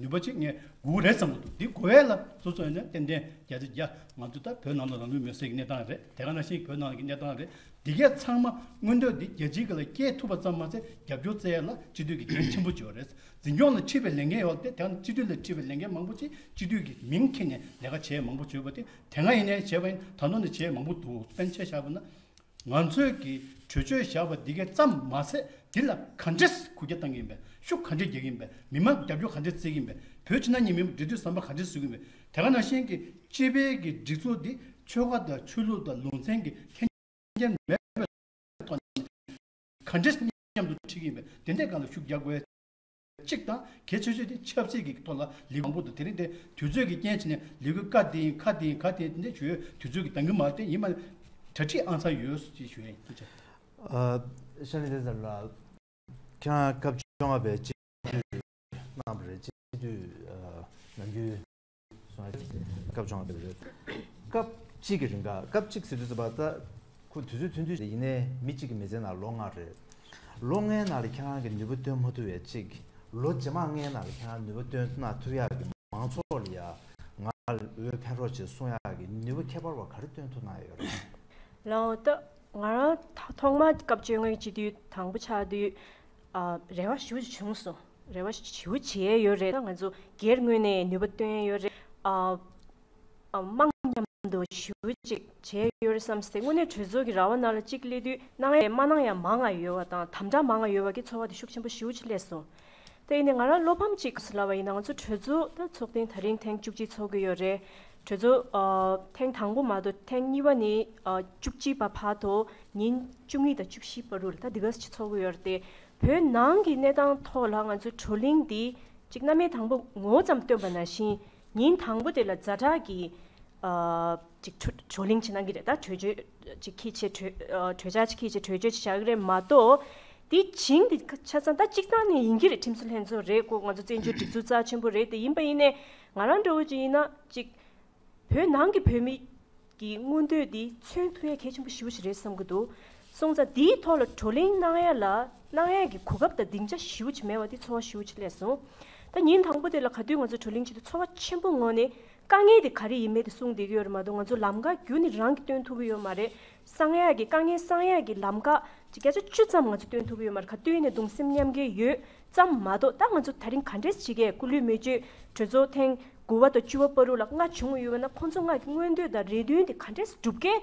ནུས་པ་ཅིག་ངས་དགོས་རེད་བསམ་གྱི་འདུག་འདི་དགོས་ཡས་ལ་སོ་སོ་ཡིན་ན་ཏན་ཏན་བརྒྱ་ཆ་བརྒྱ། ང་ཚོ་ད་བོད་ནང་ལ་རང་ལུས་མེར་སྲེག་གི་གནས་སྟངས་རེད། དེ་ག་ནང་བཞིན་བོད་ནང་གི་གནས་སྟངས་རེད། འདི་གས་ཚང་མ་མངོན་འདོད་འདི་རྒྱལ་སྤྱིའི་སྒང་ལ་སྐྱེལ་ཐུབ་པ་ཙམ་མ་ཟད་རྒྱབ་སྐྱོར་བཙལ་ཡས་ལ་སྤྱི་འཐུས་ཀྱི་འགན་ཆེན་པོ་ཅིག་ཡོད་རེད། འཛིན་སྐྱོང་ལ་འཁྲིད་པའི་ལས་འགན་ཡོད་དེ། དེ་སྤྱི་འཐུས་ལ་འཁྲིད་པའི་ལས་འགན་མང་པོ་ཅིག་སྤྱི་འཐུས་ཀྱི་མིང་འཁྱེར་ནས་ལས་ཀ་བྱས་མང་པོ་བྱོས་པ་དེ་དེ་སྔ་ཡིན་ནའི་བྱས་པ་ཡིན། ད་དུང་ནས་བྱས་མང་པོ་འདུག་དཔེར་ན་ཆ་བཞག་པ་ན། ང་ཚོས་ཀྱི་གྲོས་ཆོད་བཞག་པ་འདི་གས་ཙམ་མ་ཟད་འདི་ལ་ག་འདྲས་གུ་རྒྱ་བཏང་གི་ཡིན་པས། ཤུགས་ག་འདྲས་རྒྱག་གི་ཡིན་པས། མི་མང་རྒྱབ་སྐྱོར་ག་འདྲས་བཙལ་གྱི་ཡིན་པས། བོད་ཕྱི་ནང་གཉིས་མི་མང་འབྲེལ་མཐུད་ཟམ་པ་ག་འདྲས་བཟོ་གི་ཡིན་པས། དེ་ག་ནང་བཞིན་གྱི་སྤྱི་པའི་གི་སྒྲིག་འཛུགས་འདི་ཆོལ་ཁ་དང་ཆོས་ལུགས་དང་ལུང་ཚན་གྱི་ཁྱད་མཁན་མེད་པའི་ཐོག་ནས་ག་འདྲས་མཉམ་དུ་ཁྲིད་ཀྱི་ཡིན་པས། དེ་འདྲའི་སྒང་ལ་ཤུགས་རྒྱག་དགོས་གཅིག་དང་། གལ་ཆེ་ཤོས་དེ་ཆབ་སྲིད་ཀྱི་ཐོག་ལ་ལས་འགུལ་མང་པོ་འདུག་དེ་རིང་དེ་དུས་ཚོད་ཀྱི་རྐྱེན་བྱས་ནས་ལས་འགུལ་ཀ་འདི་ཡིན་ཁ་འདི་ཡིན་ཁ་དེ་ཡིན་དེ་འདྲ་ཞུ་ཡོད། དུས་ཚོད་ཀྱི་འདང་གི་མ་རེད། དེ་ཡིན་མ་གྲ་སྒྲིག་ཨང་ཚ་ཡོད་ཅེས་ཞུ་ཡ་ཡིན། ཐུགས་རྗེ་ཆེ། ཨ། ཤ་ནི་དེ་ཙམ་ལ་ཁྱེད་རང་སྐབས་བཅོ་ལྔ་པའི་སྤྱི་འཐུས་གནང་བ་རེད། སྤྱི་འཐུས་ཨ་ནམ་རྒྱུན་སོང་ཡ་སྐབས་བཅོ་ལྔ་པའི་རེད། སྐབས་གཅིག་གི་རིང་ག་སྐབས་གཅིག་ཟེར་དུས་ཙམ་པ་ད་ཁོ་དུས་ཚོད་ཐུང་ཐུང་རེད། ཡིན་ནའི་མི་གཅིག་གི་མི་ཚེའི་ནང་ལོ་ལྔ་རེད། ལོ་ལྔའི་ནང་ལ་ཁྱེད་རང་གི་ནུས་པ་བཏོན་མ་ཐུབ་ཡ་གཅིག་ལོ་རྗེས་མ་ལྔའི་ནང་ལ་ཁྱེད་རང་ནུས་པ་བཏོན་གནང་ཐུབ་ཡ་གི་མང་ཚོགས་ལ་ཡ་ང་ལ་འོས་འཕེན་རོགས་བྱེད་གསུང་ཡག་གི་ནུས་པ་ཁྱད་པར་བ་ག་རེ་བཏོན་ཐུབ་གནང་ཡོད་རེད། ལའོ་ད་ང་རང་ཐ་ཐོག་མ་སྐབས་བཅོ་ལྔའི་སྤྱི་འཐུས་དང་པོ་ཆགས་དུས་ཨ་རེ་བ་ཞེ་པོ་ཅིག་བྱུང་སོང་། རེ་བ་ཞེ་པོ་ཅིག་བྱས་ཡོད་རེད། ད་ང་ཚོ་སྒེར་ངོས་ནས་ནུས་པ་བཏོན་ཡོད་རེད། ཨ་ཨ་དམངས་མཉམ་དུ་ཞེ་པོ་ཅིག་བྱས་ཡོད་རེད་བསམ་སྟེ། དངོས་གནས་གྲོས་ཚོགས་ཀྱི་ར་བ་ནང་ལ་གཅིག་སླེབས་དུས་གནང་ཡ་མ་གནང་ཡ་མང་ང་ཡོད་པ་དང་དམ་དྲག་མང་ང་ཡོད་པ་གི་ཚོར་བ་དེ་ཤུགས་ཆེན་པོ་ཞེ་པོ་ཅིག་སླེབས་སོང་། དེ་ཡིན་ནའི་ང་རང་བློ་ཕམ་ཅིག་ལབ་པ་ཡིན་ན། ང་ཚོ་གྲོས་ཚོགས་ད་ཚོགས་ཐེངས་ད་རིང་ཐེངས་བཅུ་གཅིག་ཚོགས་ཀྱི་ཡོད་རེད། གྲོས་ཚོགས་ཨ་ཐེངས་དང་པོ་མ་གཏོགས་ཐེངས་གཉིས་པ་ནི་ཨ་བཅུ་གཅིག་པ་བར་དུ་ཉིན་བཅུ་གཉིས་དང་བཅུ་བཞི་བར་དུ་ལ་ད་འདི་ག་ཙམ་ཅིག་ཚོགས་ཀྱི་ཡོད་རེད་དེ། བོད་ནང་གི་གནས་སྟངས་ཐོག་ལ་ང་ཚོའི་བགྲོ་གླེང་འདི་ཅིག་སྔ་མའི་དང་པོ་ངོ་བོ་ཙམ་སྟོན་པ་ནང་བཞིན་ཉིན་དང་པོ་དེ་ལ་ཛ་དྲག་གི་ཨ་ཅིག་བགྲོ་བགྲོ་གླེང་བྱེད་གནང་གི་རེད། ད་གྲོས་ཆོད་ཅིག་འཁྱེར་བྱས་གྲོས་ཨ་གྲོས་འཆར་ཅིག་འཁྱེར་བྱས་གྲོས་ཆོད་ཅིག་བཞག་གི་རེད་མ་གཏོགས། དེ་བྱིངས་དེ་ཆ་ཚང་ད་སྤྱིར་བཏང་ནས་ཡིན་གྱི་རེད། ཁྲིམས་བཟོ་ལྷན་ཚོགས་རེད། ཁོ་ང་ཚོ་བཙན་བྱོལ་སྒྲིག་འཛུགས་རྩ་ཆེན་པོ་རེད་དེ། ཡིན་པ་ཡིན་ནའི་ང་རང་འདྲ་བོ་ཅིག་ཡིན་ན་ཅིག་བོད་ནང་གི་བོད་མི་གི་མངོན་འདོད་དེ་མཚོན་ཐུབ་ཡ་གལ་ཆེན་པོ་ཞེ་པོ་ཞིག་རེད་བསམ་གྱི་འདུག་སོང་ཙང་དེའི་ཐོག་ལ་བགྲོ་གླེང་གནང་ཡ་ལ་གནང་ཡ་གི་གོ་སྐབས་དང་སྡིངས་ཆ་ཞེ་པོ་ཅིག་མེད་པ་དེ་ཚོར་བ་ཞེ་པོ་ཅིག་སླེབས་སོང་། ད་ཉིན་དང་པོ་དེ་ལ་ག་དུས་ང་ཚོ་བགྲོ་གླེང་བྱེད་དུས་ཚོར་བ་ཆེན་པོ་ངོས་ནས་དཀའ་ངལ་དེ་ག་རེ་ཡིན་མིན་དེ་གསུངས་བསྡད་ཀྱི་ཡོད་རེད་མ་གཏོགས། ང་ཚོ་ལམ་ཁ་བརྒྱུད་ནས་རང་གིས་སྟོན་ཐུབ་ཀྱི་ཡོད་མ་རེད། གསང་ཡག་གི་དཀའ་ངལ་གསང་ཡག་གི་ལམ་ཁ་ཅིག་བརྒྱ་ཆ་བཅུ་ཙམ་ང་ཚོ་སྟོན་ཐུབ་ཀྱི་ཡོད་མ་རེད། ག་དུས་ཡིན་ནའི་གདུང་སེམས་མཉམ་སྐྱེད་ཡོད་ཙམ་མ་གཏོགས། ད་ང་ཚོ་ད་རིང་ག་འདྲས་བྱེད་ཀྱི་སྐུ་ལུས་མེ་མཆོད་གྲོས་ཚོགས་ཐེངས་དགུ་པ་དང་བཅུ་པ་བར་དུ་ལ་ལྔ་བྱུང་ཡོད་པ་ན། ཁོང་ཚོ་ལྔ་གི་མངོན་འདོད་དང་རེ་འདུན་དེ་ག་འདྲས་སྒྲུབ་ཀྱི་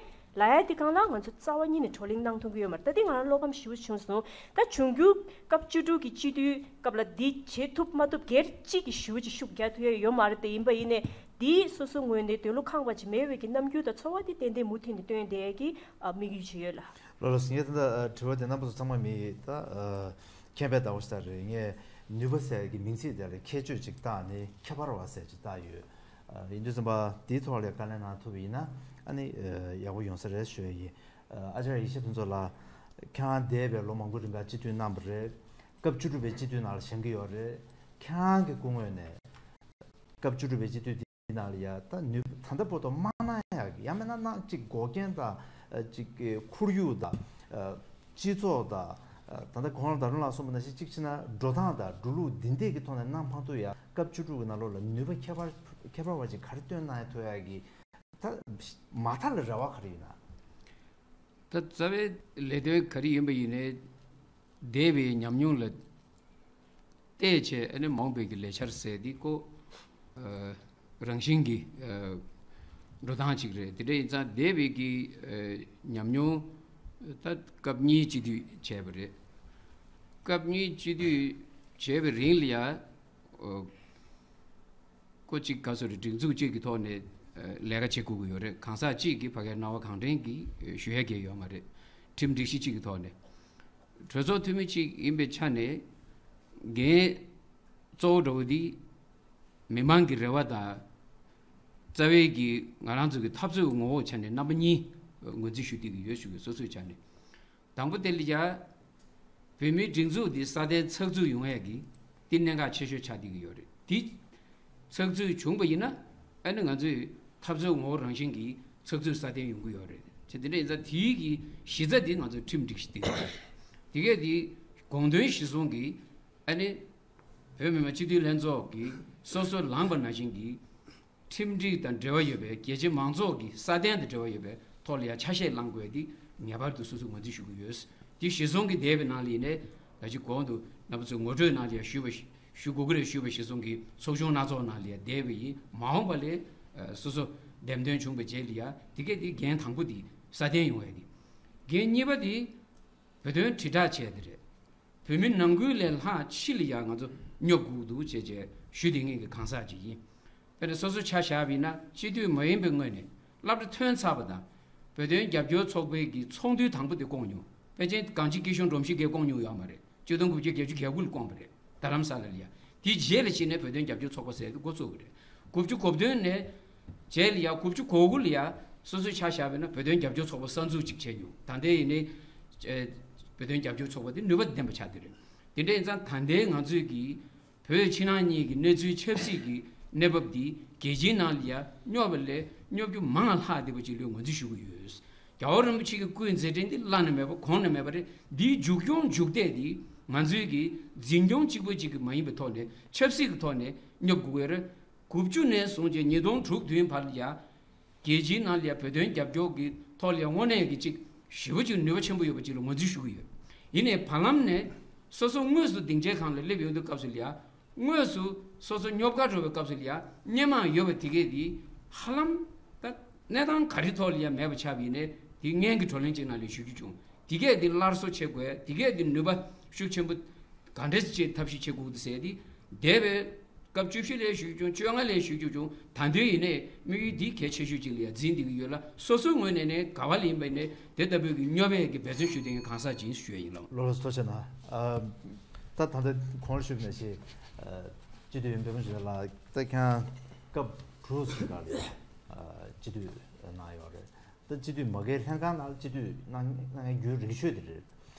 ལབ་ཡ་དེ་སྒང་ལ་ང་ཚོ་རྩ་བ་ཉིད་ནས་བགྲོ་གླེང་གནང་ཐུབ་ཀྱི་ཡོད་མ་རེད། ད་དེ་ང་རང་བློ་ཕམ་ཞེ་པོ་བྱུང་སོང་། ད་འབྱུང་འགྱུར་སྐབས་བཅུ་དྲུག་གི་སྤྱི་འཐུས་སྐབས་ལ་འདི་བྱེད་ཐུབ་མ་ཐུབ་སྒེར་གཅིག་གིས་ཞེ་པོ་ཅིག་ཤུགས་རྒྱག་ཐུབ་ཡ་ཡོད་མ་རེད་དེ། ཡིན་པ་ཡིན་ནའི་འདི་སོ་སོ་ངོས་ནས་དོན་ལུགས་ཁེངས་པ་ཅིག་མེད་པའི་གི་རྣམ་འགྱུར་དང་ཚོར་བ་དེ་ཏན་ཏན་མུ་མཐུད་ནས་སྟོན་བསྡད་ཡ་གི་ཨ་དམིགས་ཡུལ་ཅིག་ཡོད་ལགས། ལགས་ལགས་སོ། ངས་ད་ལྟ་དྲི་བ་དེ་རྣམ་པ་ཚོ་ཚང་མ་མི་ད་ཨ་མཁྱེན་པའི་ཟླ་བ་ཞིག་རེད། ངས་ནུས་པ་ཟེར་གྱི་མིང་ཚིག་དེ་ལ་ཁྱད་ཆོས་ཅིག་བཏགས་ནས་ཁྱད་པར་བ་ཟེར་ཅིག་བཏགས་ཡོད། ཨ་ཡིན་དུས་ཙམ་པ་དེའི་ཐོག་ལ་དཀའ་ལས་གནང་ཐུབ་པ་ཡིན་ན་ཨ་ནི་ཨ་ཡག་པོ་ཡོང་ས་རེད་ཞུ་ཡ་ཡིན། ཨ་ཨ་ཅར་ཡེ་ཤེས་ཕུན་ཚོགས་ལགས། ཁྱེད་རང་འདས་པའི་ལོ་མང་པོ་རིང་ག་སྤྱི་འཐུས་གནང་བ་རེད། སྐབས་བཅུ་དྲུག་པའི་སྤྱི་འཐུས་ནང་ལ་བཞེངས་ཀྱི་ཡོད་རེད། ཁྱེད་རང་གི་སྐུ་ངོས་ནས་སྐབས་བཅུ་དྲུག་པའི་སྤྱི་འཐུས་འདི་ནང་ལ་ཡ་ད་ནུས་ད་ལྟ་བར་དུ་མ་གནང་ཡག་གི་ཡང་མིན་ན་གནང་གཅིག་འགོག་རྐྱེན་དང་ཨ་གཅིག་ཁོར་ཡུག་དང་ཨ་སྤྱི་ཚོགས་དང་ཨ་ད་ལྟ་གོང་ལ་ཟླ་སྒྲོན་ལགས་གསུངས་པ་ནང་བཞིན་གཅིག་བྱས་ན་འགྲོ་སྟངས་དང་འགྲོ་ལུགས་འདི་འདྲས་ཀྱི་ཐོག་ནས་གནང་མ་ཐུབ་ཡ། སྐབས་བཅུ་དྲུག་གི་ནང་ལོགས་ལ་ནུས་པ་ཁྱད་པར་ཁྱད་པར་བ་ཅིག་ག་རེ་བཏོན་གནང་ཐུབ་ཡ་གི་ད་མ་མཐའ་ལ་རེ་བ་ག་རེ་ཡོད་ན། ད་རྩ་བའི་ལས་དོན་ག་རེ་ཡིན་པ་ཡིན་ནའི་འདས་པའི་ཉམས་མྱོང་ལ་བལྟས་བྱས་ཨ་ནི་མ་འོངས་པའི་གི་ལས་འཆར་ཟེར་འདི་ཀོ་ཨ་རང་བཞིན་གྱི་ཨ་འགྲོ་སྟངས་ཅིག་རེད། དེ་འདྲ་ཡིན་ཙང་འདས་པའི་གི་ཨ་ཉམས་མྱོང་ད་སྐབས་གཉིས་སྤྱི་འཐུས་བྱས་པ་རེད། སྐབས་གཉིས་སྤྱི་འཐུས་བྱས་པའི་རིང་ལ་ཡ་ཨ་ཀོ་གཅིག་ག་སོ་རེ་སྒྲིག་འཛུགས་གཅིག་གི་ཐོག་ནས་ཨ་ལས་ཀ་བྱེད་དགོས་ཀྱི་ཡོད་རེད། གང་ཟག་གཅིག་གིས་ཕ་གིར་སྣང་བ་གང་དྲན་གྱིས་ཨ་ཞུ་ཡ་གང་ཡང་ཡོད་མ་རེད། ཁྲིམས་སྒྲིག་གཞི་གཅིག་གི་ཐོག་ནས། གྲོས་ཚོགས་འཐུས་མི་གཅིག་ཡིན་པའི་ཆ་ནས་འགན་གཙོ་བོ་འདྲ་བོ་འདི་མི་མང་གི་རེ་བ་དང་རྩ་བའི་གི་ང་རང་ཚོ་གི་འཐབ་རྩོད་ངོ་བོ་ཆ་ནས་རྣམ་པ་གཉིས་ངོས་འཛིན་ཞུ་བསྡད་ཀྱི་ཡོད་ཞུ་གི། སོ་སོའི་ཆ་ནས། དང་པོ་དེ་ལ་ཡ་བོད་མིའི་སྒྲིག་འཛུགས་འདི་སྲ་བརྟན་ཚགས་ཚུད་ཡོང་ཡ་གི་འདི་གནད་འགག་ཆེ་ཤོས་ཆགས་བསྡད་ཀྱི་ཡོད་རེད། འདི་ཚགས་ཚུད་བྱུང་པ་ཡིན་ན་ཨ་ནི་ང་ཚོས་འཐབ་རྩོད་ངོ་བོ་རང་བཞིན་གྱིས་ཚགས་ཚུད་སྲ་བརྟན་ཡོང་གི་ཡོད་རེད། བྱས་དེ་འདྲ་ཡིན་ཙང་དེའི་གི་གཞི་རྩ་འདི་ང་ཚོ་ཁྲིམས་སྒྲིག་གཞི་འདི་རེད། དེ་གས་འདི་ དགོངས་དོན་གཞིར་བཟུང་གིས་ཨ་ནི་བོད་མི་མང་སྤྱི་འཐུས་ལྷན་ཚོགས་ཀྱིས་སོ་སོས་ལངས་པ་ནང་བཞིན་གྱི་ཁྲིམས་སྒྲིག་དང་འབྲེལ་བ་ཡོད་པའི་རྒྱལ་སྤྱིའི་མང་ཚོགས་ཀྱི་སྲ་བརྟན་དང་འབྲེལ་བ་ཡོད་པའི་ཐོག་ལ་ཡང་ཆ་ཤས་བླང་དགོས་ཏེ་ངེས་པར་དུ་སོ་སོས་ངོས་འཛིན་ཞུ་གི་ཡོད། དེ་གཞིར་བཟུང་གིས་འདས་པའི་ནང་ལ་ཡིན་ནའི་ད་ཅི་གོང་དུ་རྣམ་པ་ཚོས་ངོ་སྤྲོད་ནང་ལ་ཡང་ཞུས་པ་ཞུ་དགོས་ཀྱི་རེད་ཞུས་པ་གཞིར་བཟུང་གིས་ཚོགས་ཆུང་སྣ་ཚོགས་ནང་ལ་ཡང་བསྡད་པ་ཡིན། མ་འོངས་པ་ལ་སོ་སོ་འདེམས་ཐོན་བྱུང་བའི་རྗེས་ལ་ཡང་དེ་གས་དེ་འགན་དང་པོ་དེ་སྲ་བརྟན་ཡོང་ཡ་དེ། འགན་གཉིས་པ་དེ་བོད་དོན་དྲིལ་བསྒྲགས་བྱས་དེ་རེད། བོད་མི་ནང་ཁུལ་ལས་ལྷག་ཕྱི་ལ་ཡང་ང་ཚོ་སྙོབ་དགོས་འདུག་ཅེས་བྱས་ཞུ་བསྡད་མཁན་གྱི་གང་ཟག་ཅིག་ཡིན། དཔེར་ན་སོ་སོ་ཆ་བཞག་པ་ཡིན་ན་སྤྱི་འཐུས་མ་ཡིན་པའི་ངོས་ནས་སློབ་གྲྭ་ཐོན་ཚར་བ་དང་བོད་དོན་རྒྱབ་སྐྱོར་ཚོགས་པའི་གི་ཚོགས་འདུའི་དང་པོ་དེ་བསྐོངས་མྱོང་། ཕལ་ཆེར་གངས་སྐྱིད་སྐྱིད་གཤོངས་སྒྲོམ་གཞི་འགས་བསྐོངས་མྱོང་ཡོད་མ་རེད། ཆིག་སྟོང་དགུ་བརྒྱ་བརྒྱད་ཅུ་གྱ་དགུ་ལ་བསྐོངས་པ་རེད། རྡ་རམ་ས་ལ་ལ་ཡ། དེའི་རྗེས་ལ་ཕྱིན་ནས་བོད་དོན་རྒྱབ་སྐྱོར་ཚོགས་པ་ཟེར་དེ་འགོ་ཚུགས་པ་རེད། དགུ་བཅུ་གོ་བདུན་ནས་རྗེས་ལ་ཡ་དགུ་བཅུ་གོ་དགུ་ལ་ཡ་སོ་སོའི་ཆ་བཞག་པ་ཡིན་ན་བོད་དོན་རྒྱབ་སྐྱོར་ཚོགས་པ་གསར་འཛུགས་ཅིག་བྱས་མྱོང་། ད་ལྟའི་ཡིན་ནའི་ཨེ་བོད་དོན་རྒྱབ་སྐྱོར་ཚོགས་པ་དེ་ནུས་པ་ལྡན་པ་ཆགས་བསྡད་རེད། དེ་འདྲ་ཡིན་ཙང་ད་ལྟའི་ང་ཚོས་ཀྱི་བོད་ཕྱི་ནང་གཉིས་ཀྱི་གནས་ཚུལ་ཆབ་སྲིད་ཀྱི་གནས་བབ་འདི་རྒྱལ་སྤྱིའི་ནང་ལ་ཡ་སྙོབ་པ་ལས་སྙོབ་རྒྱུ་མང་ང་ལྷག་བསྡད་པ་ཅིག་ལོས་ངོས་འཛིན་ཞུ་གི་ཡོད། རྒྱལ་བ་རིན་པོ་ཆེ་གི་སྐུའི་མཛད་འཕྲིན་འདི་བླ་ན་མེད་པ་གོང་ན་མེད་པ་རེད། འདིའི་མཇུག་སྐྱོང་མཇུག་འདེད་འདི་ང་ཚོའི་གི་འཛིན་སྐྱོང་གཅིག་པ་གཅིག་གི་མ་ཡིན་པའི་ཐོག་ནས་ཆབ་སྲིད་ཀྱི་ཐོག་ནས་སྙོབ་དགོས་ཀྱི་རེད། དགུ་བཅུ་ནས་བཟུང་རྗེས་ཉིས་སྟོང་དྲུག་བདུན་བར་ལ་ཡ་རྒྱལ་སྤྱིའི་ནང་ལ་ཡ་བོད་དོན་རྒྱབ་སྐྱོར་གྱི་ཐོག་ལ་ཡ་དངོས་གནས་ཀྱི་གཅིག་ཞེ་པོ་ཅིག་ནུས་པ་ཆེན་པོ་ཡོད་པ་ཅིག་ལ་ངོས་འཛིན་ཞུ་གི་ཡོད། ཡིན་ནའི་བར་ལམ་ནས་སོ་སོ་དངོས་སུ་སྡིངས་ཆའི་སྒང་ལ་སླེབས་ཡོང་དུས་སྐབས་སུ་ལ་ཡ་དངོས་སུ་སོ་སོ་སྙོབ་གར་འགྲོ་བའི་སྐབས་སུ་ལ་ཡ་སྣེ་མང་ཡོད་པ་དེ་གས་དེ་ཧ་ལམ་ད་གནས་སྟངས་ག་རེ་ཐོག་ལ་ཡ་མེད་པ་ཆགས་པ་ཡིན་ནའི་དེ་སྔོན་གྱི་བགྲོ་གླེང་ཅིག་ནང་ལ་ཞུ་རྒྱུ་བྱུང་། དེ་གས་དེ་སླར་གསོ་བྱེད་དགོས། དེ་གས་དེ་ནུས་པ་ཤུགས་ཆེན་པོ་ག་འདྲས་ཅིག་ཐབས་ཤེས་བྱེད་དགོས་འདུག་ཟེར་དེ་འདས་པའི་སྐབས་བཅུ་བཞི་ལ་ཞུ་རྒྱུ་བྱུང་། བཅོ་ལྔ་ལ་ཞུ་རྒྱུ་བྱུང་། ད་དུང་ཡིན་ནའི་དམིགས་ཡུལ་འདི་གལ་ཆེ་ཤོས་ཅིག་ལ་ཡ་འཛིན་བསྡད་ཀྱི་ཡོད་ལ། སོ་སོའི་ངོས་ནས་ནས་ག་བ་ལ་ཡིན་པ་ཡིན་ནའི་དེ་ལྟ་བུའི་གི་སྙོབ་པའི་གི་འབད་བརྩོན་ཞུ་བསྡད་མཁན་གང་ཟག་ཅིག་ཡིན་ཞུ་ཡ་ཡིན་ལགས། ལགས་ལགས་སོ། ཐུགས་རྗེ་གནང་། ཨ་ད་ད་ལྟ་གོང་ལ་ཞུས་པ་ནང་བཞིན་ཨ་སྤྱི་འཐུས་འབུམ་རམས་ལགས་ད་ཁྱེད་རང་སྐབས་དྲུག་ཙམ་སྒང་ལ་ཡ་ཨ་སྤྱི་འཐུས་གནང་ཡོད་རེད། ད་སྤྱི་འཐུས་མ་གིའི་ལྷན་ཁང་ནང་ལ་སྤྱི་འཐུས་གནང་གནང་མཁན་རྒྱུན་རིང་ཤོས་དེ་རེད།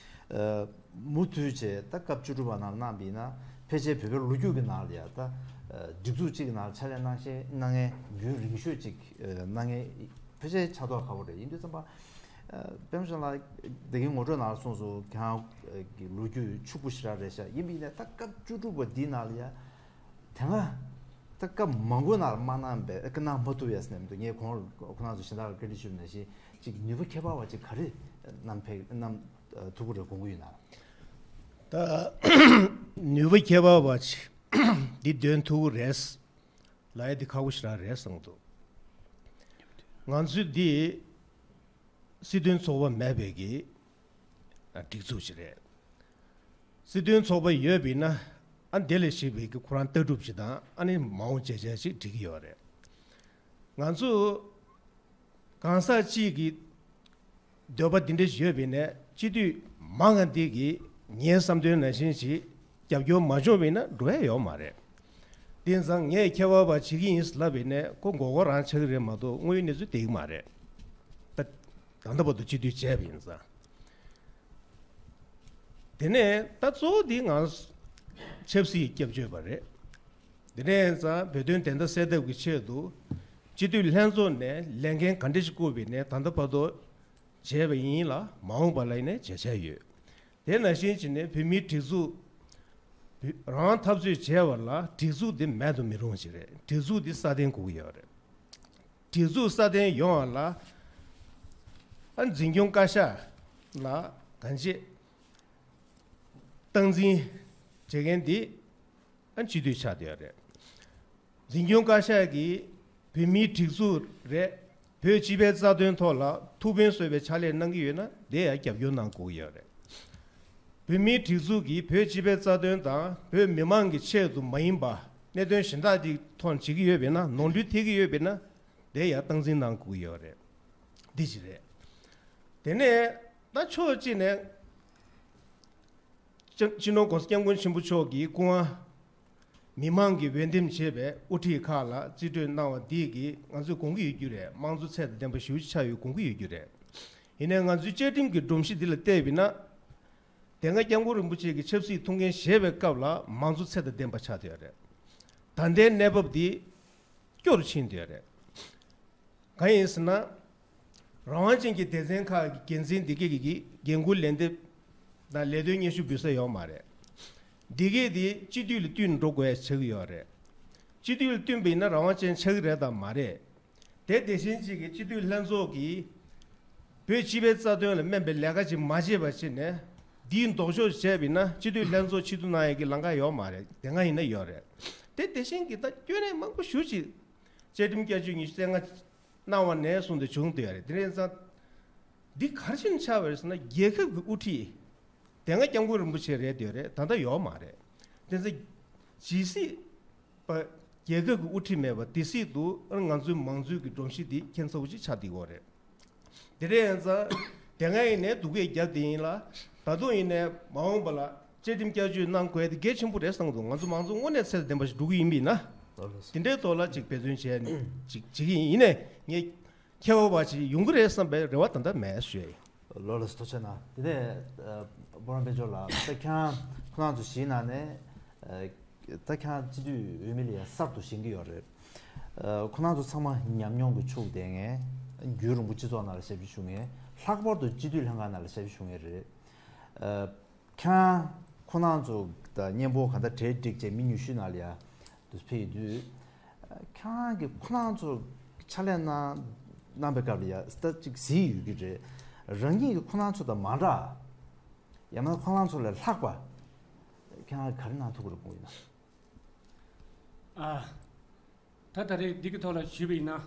ཨ་མུ་མཐུད་བྱས་ད་སྐབས་བཅུ་དྲུག་པ་ནང་གནང་བ་ཡིན་ན་ཕལ་ཆེར་བོད་པའི་ལོ་རྒྱུས་ཀྱི་ནང་ལ་ཡ་ད་ཨ་སྒྲིག་འཛུགས་གཅིག་གི་ནང་ལ་ཕྱག་ལས་གནང་ཤེས་གནང་མཁན་རྒྱུན་རིང་ཤོས་གཅིག་ཨ་གནང་མཁན་ཕལ་ཆེར་ཆགས་མདོག་ཁ་པོ་རེད། ཡིན་དུས་ཙམ་པ་ཨ་པད་མ་ལགས་དེ་གའི་ངོ་སྤྲོད་ནང་ལ་གསུངས་སོང་། ཁྱེད་རང་གི་ལོ་རྒྱུས་ཕྱུག་པོ་ཞེ་དྲག་རེད་ཤག་ཡིན་པ་ཡིན་ན་ད་སྐབས་བཅུ་དྲུག་པ་འདིའི་ནང་ལ་ཡ། དེ་སྔ་ད་སྐབས་མང་པོའི་ནང་ལ་མ་གནང་བས་ཀྱི་གནང་མ་ཐུབ་ཡས་ནས་མི་འདུག་ངས་གོང་ཁོ་རང་ཚོ་གཞན་དག་ལ་བཀའ་འདྲི་ཞུས་པ་ནང་བཞིན་ཅིག་ནུས་པ་ཁྱད་པར་བ་ཅིག་ག་རེ་གནང་ཕེ་གནང་ཐུབ་ཀྱི་རེད་དགོངས་ཀྱི་ཡོད་ན། ད་ནུས་པ་ཁྱད་པར་བ་ཅིག་འདི་འདོན་ཐུབ་ཀྱི་རེད་ལབ་ཡ་འདི་ཁག་པོ་ཞེ་དྲག་རེད་བསམ་གྱི་འདུག་ང་ཚོས་འདི་སྲིད་དོན་ཚོགས་པ་མེད་པའི་གི་སྒྲིག་འཛུགས་ཤིག་རེད། སྲིད་དོན་ཚོགས་པ་ཡོད་པ་ཡིན་ན་ཨ་དེ་ལས་གཞི་བའི་གི་ཁོ་རང་ལྟ་གྲུབ་ཅིག་དང་ཨ་ནི་མ་འོངས་བྱེད་བྱ་ཞིག་སྒྲིག་གི་ཡོད་རེད། ང་ཚོ་གང་ཟག་གཅིག་གི་འདོད་པ་འདི་འདྲ་ཞིག་ཡོད་པ་ཡིན་ན་སྤྱི་འཐུས་མང་ང་འདི་གི་ངའི་བསམ་དོན་ནང་བཞིན་ཞིག་རྒྱབ་སྐྱོར་མ་བྱུང་བ་ཡིན་ན་འགྲོ་ཡ་ཡོད་མ་རེད། དེ་ཙང་ངས་ཁྱད་པར་བ་བྱེད་ཀྱི་ཡིན་ལབ་པ་ཡིན་ན་ཁོ་མགོ་སྐོར་རང་ཆགས་ཀྱི་རེད་མ་གཏོགས་དངོས་ཡོད་གནས་ཚུལ་བསྡད་ཀྱི་མ་རེད། ད་ད་ལྟ་བར་དུ་སྤྱི་འཐུས་བྱས་པ་ཡིན་ཙང་། དེ་ནས་ད་གཙོ་བོ་འདི་ང་ཆབ་སྲིད་སྐྱབས་བཅོལ་བ་རེད། དེ་ནས་ཙང་བོད་དོན་བདེན་མཐའ་གསལ་ཐབས་ཀྱི་ཆེད་དུ་སྤྱི་འཐུས་ལྷན་ཚོགས་ནས་ལས་འགན་ག་འདྲ་ཞིག་བསྐུར་བའི་ནས་ད་ལྟ་བར་དུ་བྱས་པ་ཡིན་ལ་མ་འོངས་པ་ལ་ཡིན་ནས་བྱེད་འཆར་ཡོད། དེ་ནང་བཞིན་བྱས་ནས་བོད་མིའི་སྒྲིག་འཛུགས་རང་དབང་འཐབ་རྩོད་བྱས་པ་ལ་སྒྲིག་འཛུགས་དེ་མེད་དུ་མི་རུང་ཞིག་རེད། སྒྲིག་འཛུགས་དེ་སྲ་བརྟན་དགོས་ཀྱི་ཡོད་རེད། སྒྲིག་འཛུགས་སྲ་བརྟན་ཡོང་བ་ལ་ཨ་འཛིན་སྐྱོང་བཀའ་ཤག་ལ་གང་ཅི་སྟངས་འཛིན་བྱེད་མཁན་འདི་ཨ་སྤྱི་འཐུས་ཆགས་བསྡད་ཡོད་རེད། འཛིན་སྐྱོང་བཀའ་ཤག་གིས་བོད་མིའི་སྒྲིག་འཛུགས་རེད། བོད་སྤྱི་པའི་རྩ་དོན་ཐོག་ལ་ཐུགས་ཕན་གསོས་པའི་ཕྱག་ལས་གནང་གི་ཡོད་ན་དེ་ཡང་རྒྱབ་སྐྱོར་གནང་དགོས་ཀྱི་ཡོད་རེད། བོད་མིའི་སྒྲིག་འཛུགས་ཀྱིས་བོད་སྤྱི་པའི་རྩ་དོན་དང་བོད་མི་མང་གི་ཆེད་དུ་མ་ཡིན་པ་གནད་དོན་གཞན་དག་དེ་ཐོག་བྱེད་ཀྱི་ཡོད་པས་ན་ནོར་འཁྲུལ་ཐེབས་ཀྱི་ཡོད་པས་ན་དེ་ཡང་སྟངས་འཛིན་གནང་དགོས་ཀྱི་ཡོད་རེད། འདི་ཅི་རེད། དེ་ནས་ད་ཕྱོགས་གཅིག་ནས། སྤྱི་སྤྱི་ནོར་༸གོང་ས་༸སྐྱབས་མགོན་ཆེན་པོ་མཆོག་གིས་སྐུ་དབང་མི་མང་གིས་འོས་འདེམས་བྱས་པའི་དབུ་ཁྲིད་ཁག་ལ་རྩིས་སྤྲོད་གནང་བ་འདི་གིས་ང་ཚོས་དགོངས་ཀྱི་ཡོད་རྒྱུ་རེད། དམངས་གཙོ་ཚད་དང་ལྡན་པ་ཞེ་པོ་ཅིག་ཆགས་ཡོད་དགོངས་ཀྱི་ཡོད་རྒྱུ་རེད། ཡིན་ནའི་ང་ཚོའི་བཅའ་ཁྲིམས་ཀྱི་སྒྲོམ་གཞི་འདི་ལ་བལྟས་པ་ཡིན་ན། དེ་སྔ་༸སྐྱབས་མགོན་རིན་པོ་ཆེ་གིས་ཆབ་སྲིད་ཐུགས་འགན་བཞེས་པའི་སྐབས་ལ་དམངས་གཙོ་ཚད་དང་ལྡན་པ་ཆགས་བསྡད་ཡོད་རེད། ད་ལྟའི་གནས་བབ་འདི་སྐྱོ་རུ་ཕྱིན་བསྡད་ཡོད་རེད། གང་ཡིན་ཟེར་ན། རང་དབང་ཅན་གྱི་སྡེ་ཚན་ཁག་གི་འགན་འཛིན་སྡེ་དགེ་གི་འགན་འཁུར་ལན་འདེབས་ ད་ལས་དོན་སྙན་ཞུ་འབུལ་ས་ཡོད་མ་རེད། འདི་གས་དེ་སྤྱི་འཐུས་ལ་བསྟུན་འགྲོ་དགོས་ཆགས་ཀྱི་ཡོད་རེད། སྤྱི་འཐུས་ལ་བསྟུན་པ་ཡིན་ན་རང་དབང་ཅན་ཆགས་ཀྱི་རེད་དམ་མ་རེད། དེ་དེ་བཞིན་གཅིག་གི་སྤྱི་འཐུས་ལྷན་ཚོགས་ཀྱིས་བོད་སྤྱི་པའི་རྩ་དོན་ལ་སྨན་པའི་ལས་ཀ་ཅིག་མ་བྱས་པ་བྱས་ནས་འདིའི་ལྡོག་ཕྱོགས་བྱས་པ་ཡིན་ན་སྤྱི་འཐུས་ལྷན་ཚོགས་ཕྱིར་བསྡུ་གནང་ཡས་ཀྱི་ལམ་ཁ་ཡོད་མ་རེད། དེ་སྔ་ཡིན་ན་ཡོད་རེད། དེ་དེ་བཞིན་གྱི་ད་སྐྱོན་རེ་མང་པོ་ཞེ་ཅིག་བཅའ་ཁྲིམས་བསྐྱར་བཅོས་ཉི་ཤུ་རྩ་ལྔ་གནང་བ་ནས་བཟུང་སྟེ་བྱུང་བསྡད་ཡོད་རེད། དེ་རེད་ཙང་འདི་ག་རེ་བྱས་ནས་ཆགས་པ་རེད་ཟེར་ན་རྒྱལ་ཁབ་ཀྱི་དབུ་ཁྲིད་དེ་སྔ་སྐྱབས་མགོན་རིན་པོ་ཆེ་རེད་བསྡད་ཡོད་རེད། ད་ལྟ་ཡོད་མ་རེད། དེ་ཚོ་ཇི་སྲིད་པ་རྒྱལ་ཁབ་ཀྱི་དབུ་ཁྲིད་མེད་པ་དེ་སྲིད་དུ་ང་ཚོའི་མང་གཙོའི་གི་སྒྲོམ་གཞི་འདི་ཁྱད་མཚར་པོ་ཅིག་ཆགས་བསྡད་ཡོད་རེད། དེ་འདྲ་ཡིན་ཙང་དེ་སྔ་ཡིན་ནའི་སྡུག་སྐད་རྒྱབ་བསྡད་ཡིན་ལ། ད་དུང་ཡིན་ནའི་མ་འོངས་པ་ལ་བཅའ་ཁྲིམས་བསྐྱར་བཅོས་གནང་དགོས་དེ་གལ་ཆེན་པོ་རེད་བསམ་གྱི་འདུག་ང་ཚོ་མང་གཙོ་དངོས་གནས་ཚད་ལྡན་པ་ཞིག་འགྲོ་གི་ཡིན་པ་ཡིན་ན། ལགས་སོ། དེ་འདྲའི་ཐོག་ལ་ཅིག་འབད་བརྩོན་བྱས་ནས་ཅིག་བྱེད་ཀྱི་ཡིན། ཡིན་ནའི་ངས་ཁྱད་པར་བ་ཞིག་ཡོང་གི་རེད་བསམ་པའི་རེ་བ་ད་ལྟ་མེད་ཞུ་ཡ་ཡིན། ལགས་ལགས་སོ། ཐུགས་རྗེ་གནང་། དེ་ནས་ཨ་སྤོ་རོང་དཔལ་འབྱོར་ལགས། ད་ཁྱེད་རང་ཁོ་རང་ཚོ་གཞིས་ནང་ནས་ཨ་ད་ཁྱེད་རང་སྤྱི་འཐུས་འོས་མི་ལ་ཡ་གསར་དུ་བཞེངས་ཀྱི་ཡོད་རེད། ཨ་ཁོ་རང་ཚོ་ཚང་མ་ཉམས་མྱོང་གི་ཕྱུག་ལྡན་མཁན། རྒྱུན་རིང་པོ་སྤྱི་ཚོགས་ནང་ལ་ཞབས་ཕྱི་ཞུ་མཁན། ལྷག་པར་དུ་སྤྱི་འཐུས་ལྷན་ཁང་ནང་ལ་ཞབས་ཕྱི་ཞུ་མཁན་རེད། ཨ་ཁྱེད་རང་ཁོ་རང་ཚོ་དང་མཉམ་པོ་གང་ལྟར་གྲ་སྒྲིག་བྱས་མི་ཉི་ཤུ་ནང་ལ་ཡ་འདུག་ཕེབས་ཡོད་དུས། ཁྱེད་རང་གིས་ཁོ་རང་ཚོ་ཕྱག་ལས་གནང་གནང་པའི་སྐབས་ལ་ཡ་ད་ཅིག་གཟིགས་ཡོད་ཀྱི་རེད། རང་ཉིད་ཀྱིས་ཁོ་རང་ཚོ་དང་མ་འདྲ། ཡང་ན་ཁོ་རང་ཚོ་ལས་ལྷག་པ་ཁྱེད་རང་གིས་ག་རེ་གནང་ཐུབ་ཀྱི་རེད་དགོངས་ཡོད་ན། ཨ། ད་ད་རེས་འདི་གི་ཐོག་ལ་ཞུས་པ་ཡིན་ན།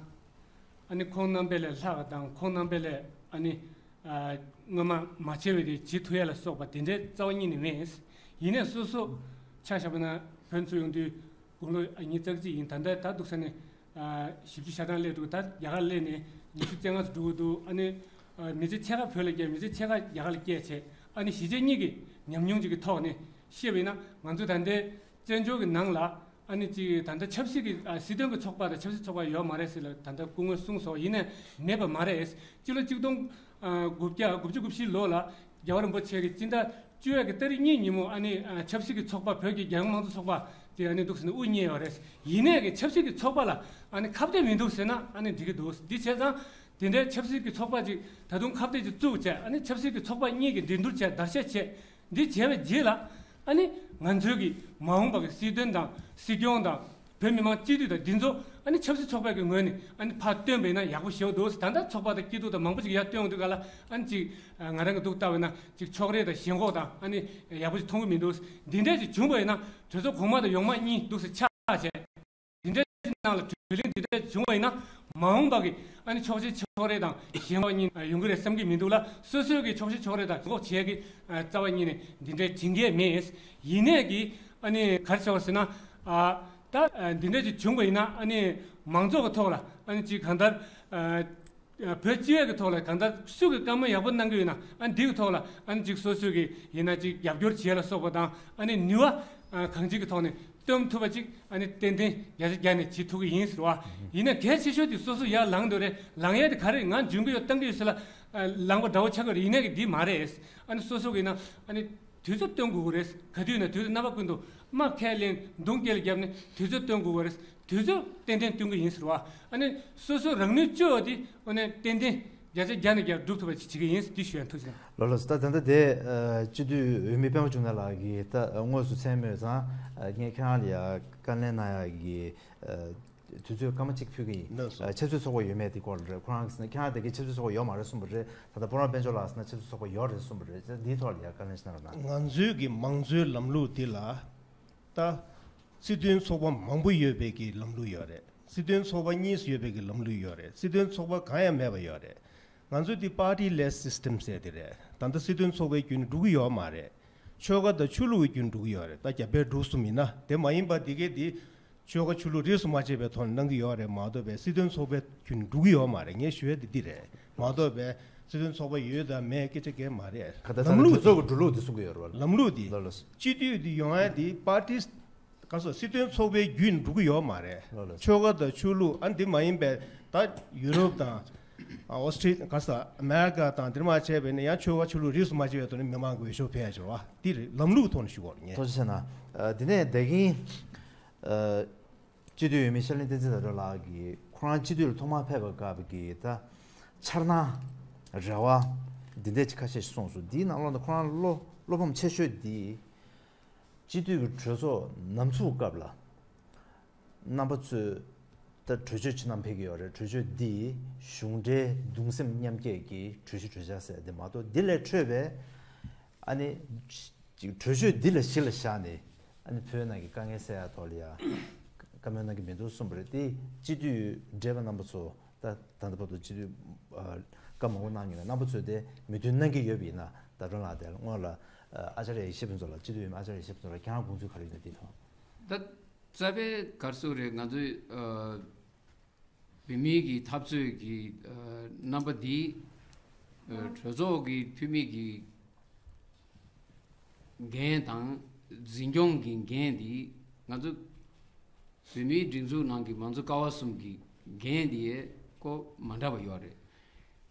ཨ་ནི་ཁོང་རྣམ་པ་ལས་ལྷག་པ་དང་ཁོང་རྣམ་པ་ལས་ཨ་ནི་ཨ་སྔོན་མ་མ་བྱས་པ་དེ་བྱེད་ཐུབ་ཡ་ལ་སོགས་པ་དེ་འདྲའི་རྩ་བ་ཉིད་ནས་མེད། ཡིན་ནའི་སོ་སོ་ཆ་བཞག་པ་ན་བོད་ཚུར་ཡོང་དུས་དགུང་ལོ་ཨ་ཉི་ཤུ་རྩ་གཅིག་ཡིན། ད་ལྟ་ད་འདུག་ས་ནས་ཨ་བཞི་བཅུ་ཞེ་གྲངས་སླེབས་འདུག་ད་རྒྱ་གར་སླེབས་ནས་ཉི་ཤུ་རྩ་ལྔ་ཙམ་འགྲོ་གི་འདུག་ཨ་ནི་ཨ་མི་ཚེ་ཕྱེད་ཀ་བོད་ལ་བསྐྱལ། མི་ཚེ་ཕྱེད་ཀ་རྒྱ་གར་ལ་བསྐྱལ་བྱས། ཨ་ནི་གཞིས་བྱེས་གཉིས་ཀྱི་ཉམས་མྱོང་ཅིག་གི་ཐོག་ནས་བཤད་པ་ཡིན་ན་ང་ཚོ་ད་ལྟའི་བཙན་བྱོལ་གྱི་ནང་ལ་ཨ་ནི་ཅིག་ད་ལྟ་ཆབ་སྲིད་ཀྱི་ཨ་སྲིད་དོན་གྱི་ཚོགས་པ་དང་ཆབ་སྲིད་ཚོགས་པ་ཡོད་མ་རེད་ཟེར་ལ་ད་ལྟ་སྐུ་ངོས་གསུངས་སོང་། ཡིན་ནའི་མེད་པ་མ་རེད། སྤྱི་ལོ་གཅིག་སྟོང་ཨ་དགུ་བརྒྱ་དགུ་བཅུ་གོ་བཞི་ལོ་ལ་རྒྱལ་བ་རིན་པོ་ཆེ་གིས་སྤྱི་ཟླ་བཅུ་པའི་གི་ཏ་རིག་གཉིས་ཉིན་མོ་ཨ་ནི་ཨ་ཆབ་སྲིད་ཀྱི་ཚོགས་པ་བོད་ཀྱི་རྒྱལ་ཡོངས་མང་གཙོ་ཚོགས་པ་དེ་ཨ་ནི་འདུག་ཟེར་ནས་དབུ་བརྙེས་ཡོད་རེད། ཡིན་ནའི་གི་ཆབ་སྲིད་ཀྱི་ཚོགས་པ་ལ་ཨ་ནི་ཁ་གཏད་མི་འདུག་ཟེར་ན་ཨ་ནི་འགྲིག་གི་འདུག་འདི་བྱས་ཙང་དེ་འདྲའི་ཆབ་སྲིད་ཀྱི་ཚོགས་པ་ཅིག་ད་དུང་ཁ་གཏད་ཅིག་བཙུགས་བྱས། ཨ་ནི་ཆབ་སྲིད་ཀྱི་ཚོགས་པ་གཉིས་ཀྱི་འགྲན་བསྡུར་བྱས། བརྡར་ཤ་བྱས། འདི་བྱས་པའི་རྗེས་ལ་ཨ་ནི་ང་ཚོའི་གི་མ་འོངས་པ་གི་སྲིད་དོན་དང་སྲིད་སྐྱོང་དང་བོད་མི་མང་སྤྱི་འཐུས་དང་འདི་ཚོ་ཨ་ནི་ཆབ་སྲིད་ཚོགས་པའི་གི་ངོས་ནས་ཨ་ནི་ཕར་བཏོན་པ་ཡིན་ན་ཡག་པོ་ཞེ་པོ་འདུག་ད་ལྟ་ཚོགས་པ་དང་སྐྱིད་སྡུག་དང་མང་པོ་ཅིག་ཡར་བཏོན་ཡོང་དུས་ག་ལ་ཨ་ནི་ཅིག་ང་རང་གི་འདུག་ལྟ་བས་ན་ཅིག་ཕྱོགས་རིས་དང་ཞེན་ཁོག་དང་ཨ་ནི་ཡག་པོ་ཅིག་མཐོང་གི་མི་འདུག་འདི་འདྲས་ཅིག་བྱུང་པ་ཡིན་ན་གྲོས་ཚོགས་གོང་མ་དང་ཡོང་མ་གཉིས་འདུག་སེ་ཆགས་བྱས། འདི་འདྲའི་ནང་ལ་གྲོས་གླེང་འདི་འདྲ་བྱུང་བ་ཡིན་ན་མ་འོངས་པ་གི་ཨ་ནི་ཕྱོགས་ཆའི་ཕྱོགས་རེ་དང་ཞེན་པ་གཉིས་ཡོང་གི་རེད་བསམ་གྱི་མི་འདུག་ལ། སོ་སོའི་གི་ཕྱོགས་ཆའི་ཕྱོགས་རེ་དང་ཞེན་ཁོག་བྱེད་ཀྱི་རྩ་བ་ཉིད་ནས་འདི་འདྲའི་དྲན་གྱི་མེད། ཡིན་ནས་གི་ཨ་ནི་ག་རེ་བྱ་བ་ཟེར་ན་ད་འདི་འདྲ་ཅིག་བྱུང་བ་ཡིན་ན་ཨ་ནི་མང་ཚོགས་ཀྱི་ཐོག་ལ་ཨ་ནི་ཅིག་གང་ལྟར། བོད་སྤྱི་པའི་གི་ཐོག་ལ་གང་ལྟར་སུ་གི་བཀའ་མོལ་ཡག་པོ་གནང་གི་ཡོད་ན་ཨ་འདི་གི་ཐོག་ལ་ཨ་ནི་ཅིག་སོ་སོ་གི་ཡིན་ན་ཅིག་རྒྱབ་སྐྱོར་བྱེད་ལ་སོགས་པ་དང་ཨ་ནི་ནུས་པ་གང་ཅིག་གི་ཐོག་ནས་སྟོན་ཐུབ་པ་ཅིག་ཨ་ནི་ཏན་ཏན་བརྒྱ་ཆ་བརྒྱ་ནས་བྱེད་ཐུབ་ཀྱི་ཡིན་ཟེར་བ། ཡིན་ན་གལ་ཆེ་ཤོས་དེ་སོ་སོ་ཡར་ལངས་འདོད་རེད། ལངས་ཡས་དེ་ག་རེ་ང་འཇོན་གི་ཡོད་བཏང་གི་ཡོད་ཟེར་ལ་ལངས་པ་འདྲ་བོ་ཆགས་ཀྱི་རེད། ཡིན་ན་གི་འདི་མ་རེད། ཨ་ནི་སོ་སོ་གི་ཡིན་ན་ཨ་ནི། དུས་ཚོད་སྟོན་དགོས་ཀྱི་རེད། ག་དུས་ན་དུས་ཚོད་རྣམ་པ་ཀུན་ཏུ་དམག་ཁས་ལེན་མདུང་སྐེ་ལ་བརྒྱབ་ནས་དུས་ཚོད་སྟོན་དགོས་ཀྱི་རེད། དུས་ཚོད་ཏན་ཏན་སྟོན་གྱི་ཡིན་ཟེར་བ། ཨ་ནི་སོ་སོ་རང་ནུས་སྤྱོད་པ་དེ་ཨ་ནི་ཏན་ཏན་བརྒྱ་ཆ་བརྒྱ་ནས་བརྒྱ་སྒྲུབ་ཐུབ་པ་ཞིག་བྱེད་ཀྱི་ཡིན་ཟེར་འདི་ཞུ་ཡ། ཐུགས་རྗེ་གནང་། ལགས་ལགས་སོ། ད་ད་ལྟ་དེ་ཨ་སྤྱི་འཐུས་འོས་མི་སྤེན་པ་འབྱུང་གནས་ལགས་ཀྱིས་ད་དངོས་སུ་མཚན་སྨོས་ཙང་ཨ་ངས་ཁྱེད་རང་ལ་ཡ་བཀའ་ལན་གནང་ཡ་གི་ཨ། དུས་ཚོད་སྐར་མ་གཅིག་ཕུལ་གྱི་ཡིན། ལགས་སོ། ཨ་ཆབ་སྲིད་ཚོགས་པ་ཡོད་མེད་དེ་སྐོར་ལ་རེད། ཁོ་རང་གིས་ཟེར་ན་ཁྱེད་རང་དེ་གའི་ཆབ་སྲིད་ཚོགས་པ་ཡོད་མ་རེད་གསུངས་པ་རེད། ད་ལྟ་སྤོ་རོང་དཔལ་འབྱོར་ལགས་ཟེར་ན་ཆབ་སྲིད་ཚོགས་པ་ཡོད་རེད་གསུངས་པ་རེད། ད་འདིའི་ཐོག་ལ་ཡ་བཀའ་ལན་ཞིག་གནང་རོགས་གནང་། ང་ཚོའི་གི་མང་གཙོའི་ལམ་ལུགས་འདི་ལ་ད་སྲིད་དོན་ཚོགས་པ་མང་པོ་ཡོད་པའི་གི་ལམ་ལུགས་ཡོད་རེད། སྲིད་དོན་ཚོགས་པ་གཉིས་སུ་ཡོད་པའི་གི་ལམ་ལུགས་ཡོད་རེད། སྲིད་དོན་ཚོགས་པ་གང་ཡང་མེད་པ་ཡོད་རེད། ང་ཚོ་འདི་པར་ཊི་ལེས་སིས་ཊེམ་ཟེར་དེ་རེད། ད་ལྟ་སྲིད་དོན་ཚོགས་པའི་བརྒྱུད་ནས་འགྲོ་གི་ཡོད་མ་རེད། ཆོལ་ཁ་དང་ཆོས་ལུགས་ཀྱི་བརྒྱུད་ནས་འགྲོ་གི་ཡོད་རེད། ད་རྒྱ་བལ་འབྲུག་གསུམ་ཡིན་ན་དེ་མ་ཡིན་པ་འདི་གས་འདི་ཆོལ་ཁ་ཆོས་ལུགས་རིས་སུ་མ་ཆད་པའི་ཐོག་ནས་གནང་གི་ཡོད་རེད་མ་གཏོགས་པའི་སྲིད་དོན་ཚོགས་པའི་བརྒྱུད་ནས་འགྲོ་གི་ཡོད་མ་རེད། ངས་ཞུ་ཡ་འདི་འདི་རེད་མ་གཏོགས་པའི་སྲིད་དོན་ཚོགས་པ་ཡོད་དང་མེད་སྐད་ཆ་གས་མ་རེད། ག་ད་ལམ་ལུགས་འདི་གྲོས་ཚོགས་ཀྱི་འགྲོ་ལུགས་འདི་གསུང་གི་ཡོད་རེད་བ། ལམ་ལུགས་འདི་ལགས་ལགས། སྤྱི་འཐུས་འདི་ཡོང་ཡ་འདི་པར་ཊི་ག་སོ་སྲིད་དོན་ཚོགས་པའི་བརྒྱུད་ནས་འགྲོ་གི་ཡོད་མ་རེད། ལགས་ལགས། ཆོལ་ཁ་དང་ཆོས་ལུགས་ཨ་འདི་མ་ཡིན་པའི་ད་ཡུ་རོབ་དང་ཨོ་སི་ཊི་ག་ས་ཨ་མེ་རི་ཀ་དང་འདིར་མ་བྱས་པས་ནི་ཡང་ཆོལ་ཁ་ཆོས་ལུགས་རིས་སུ་མ་ཆད་པའི་ཐོག་ནས་མི་མང་གི་འོས་ཤོག་ཕུལ་ཡ་ཆེ་བ་འདི་རེད། ལམ་ལུགས་ཐོག་ནས་ཞུ་དགོས་རེད་ངས། ཐུགས་རྗེ་ཆེ་གནང་། ཨ་འདི་ནས་འདེགས་ཀྱིན་ཨ་སྤྱི་འཐུས་འོས་མི་ཤར་གླིང་བསྟན་འཛིན་དར་ལྕོག་ལགས་ཀྱིས་ཁོ་རང་སྤྱི་འཐུས་ལ་ཐོག་མར་ཕེབས་པའི་སྐབས་ཀྱི་ད་འཆར་སྣང་རེ་བ་འདི་འདྲས་ཅིག་ཁ་ཤས་ཤིག་གསུངས་སོང་། འདིའི་ནང་ལོགས་ནས་ཁོ་རང་བློ་ བློ་ཕམ་ཆེ་ཤོས་འདི་སྤྱི་འཐུས་ཀྱི་གྲོས་ཚོགས་ནམ་ཚུགས་སྐབས་ལ་རྣམ་པ་ཚོས་ད་གྲོས་ཆོད་ཅིག་བསྣམས་ཕེབས་ཀྱི་ཡོད་རེད། གྲོས་ཆོད་འདི་གཞུང་འབྲེལ་གདུང་སེམས་མཉམ་སྐྱེད་ཀྱི་གྲོས་གཞི་གྲོས་འཆར་ཟེར་དེ་མ་གཏོགས་འདི་ལས་འཕྲོས་པའི་ཨ་ནི་ཅིག་གྲོས་ཆོད་འདི་ལ་གཞི་ལ་བཞག་ནས་ཨ་ནི་བོད་ནང་གི་དཀའ་ངལ་སེལ་ཡ་ཐོག་ལ་ཡ་བཀའ་མོལ་གནང་གི་མི་འདུག་གསུངས་པ་རེད། དེ་སྤྱི་འཐུས་བགྲེས་པ་རྣམ་པ་ཚོ་ད་ད་ལྟ་བར་དུ་སྤྱི་འཐུས་ཨ་བཀའ་མང་པོ་གནང་མྱོང་ཡོད། རྣམ་པ་ཚོས་དེ་མོས་མཐུན་གནང་གི་ཡོད་པ་ཡིན་ན་ད་རུང་ལ་དེ་སྔོན་ལ་ཨ་ཨ་ཅཱརྱ་ཡེ་ཤེས་ཕུན་ཚོགས་ལགས་སྤྱི་འཐུས་ཨ་ཅཱརྱ་ཡེ་ཤེས་ཕུན་ཚོགས་ལགས་ཁྱེད་རང་དགོངས་ཚུལ་ག་རེ་ཡོད་ན་འདི་དང་། ད་རྩ་བའི་ག་རེ་ཟེར་དགོས་རེད། ང་ཚོས་ཨ་བོད་མིའི་གི་འཐབ་རྩོད་ཀྱི་ཨ་རྣམ་པ་འདི་ཨ་གྲོས་ཚོགས་ཀྱི་འཐུས་མི་གི་འགན་དང་འཛིན་སྐྱོང་གི་འགན་འདི་ང་ཚོ་བོད་མིའི་སྒྲིག་འཛུགས་ནང་གི་མང་གཙོ་ཀ་བ་གསུམ་གྱི་འགན་འདི་ཡས་ཁོ་མ་འདྲ་བ་ཡོད་རེད།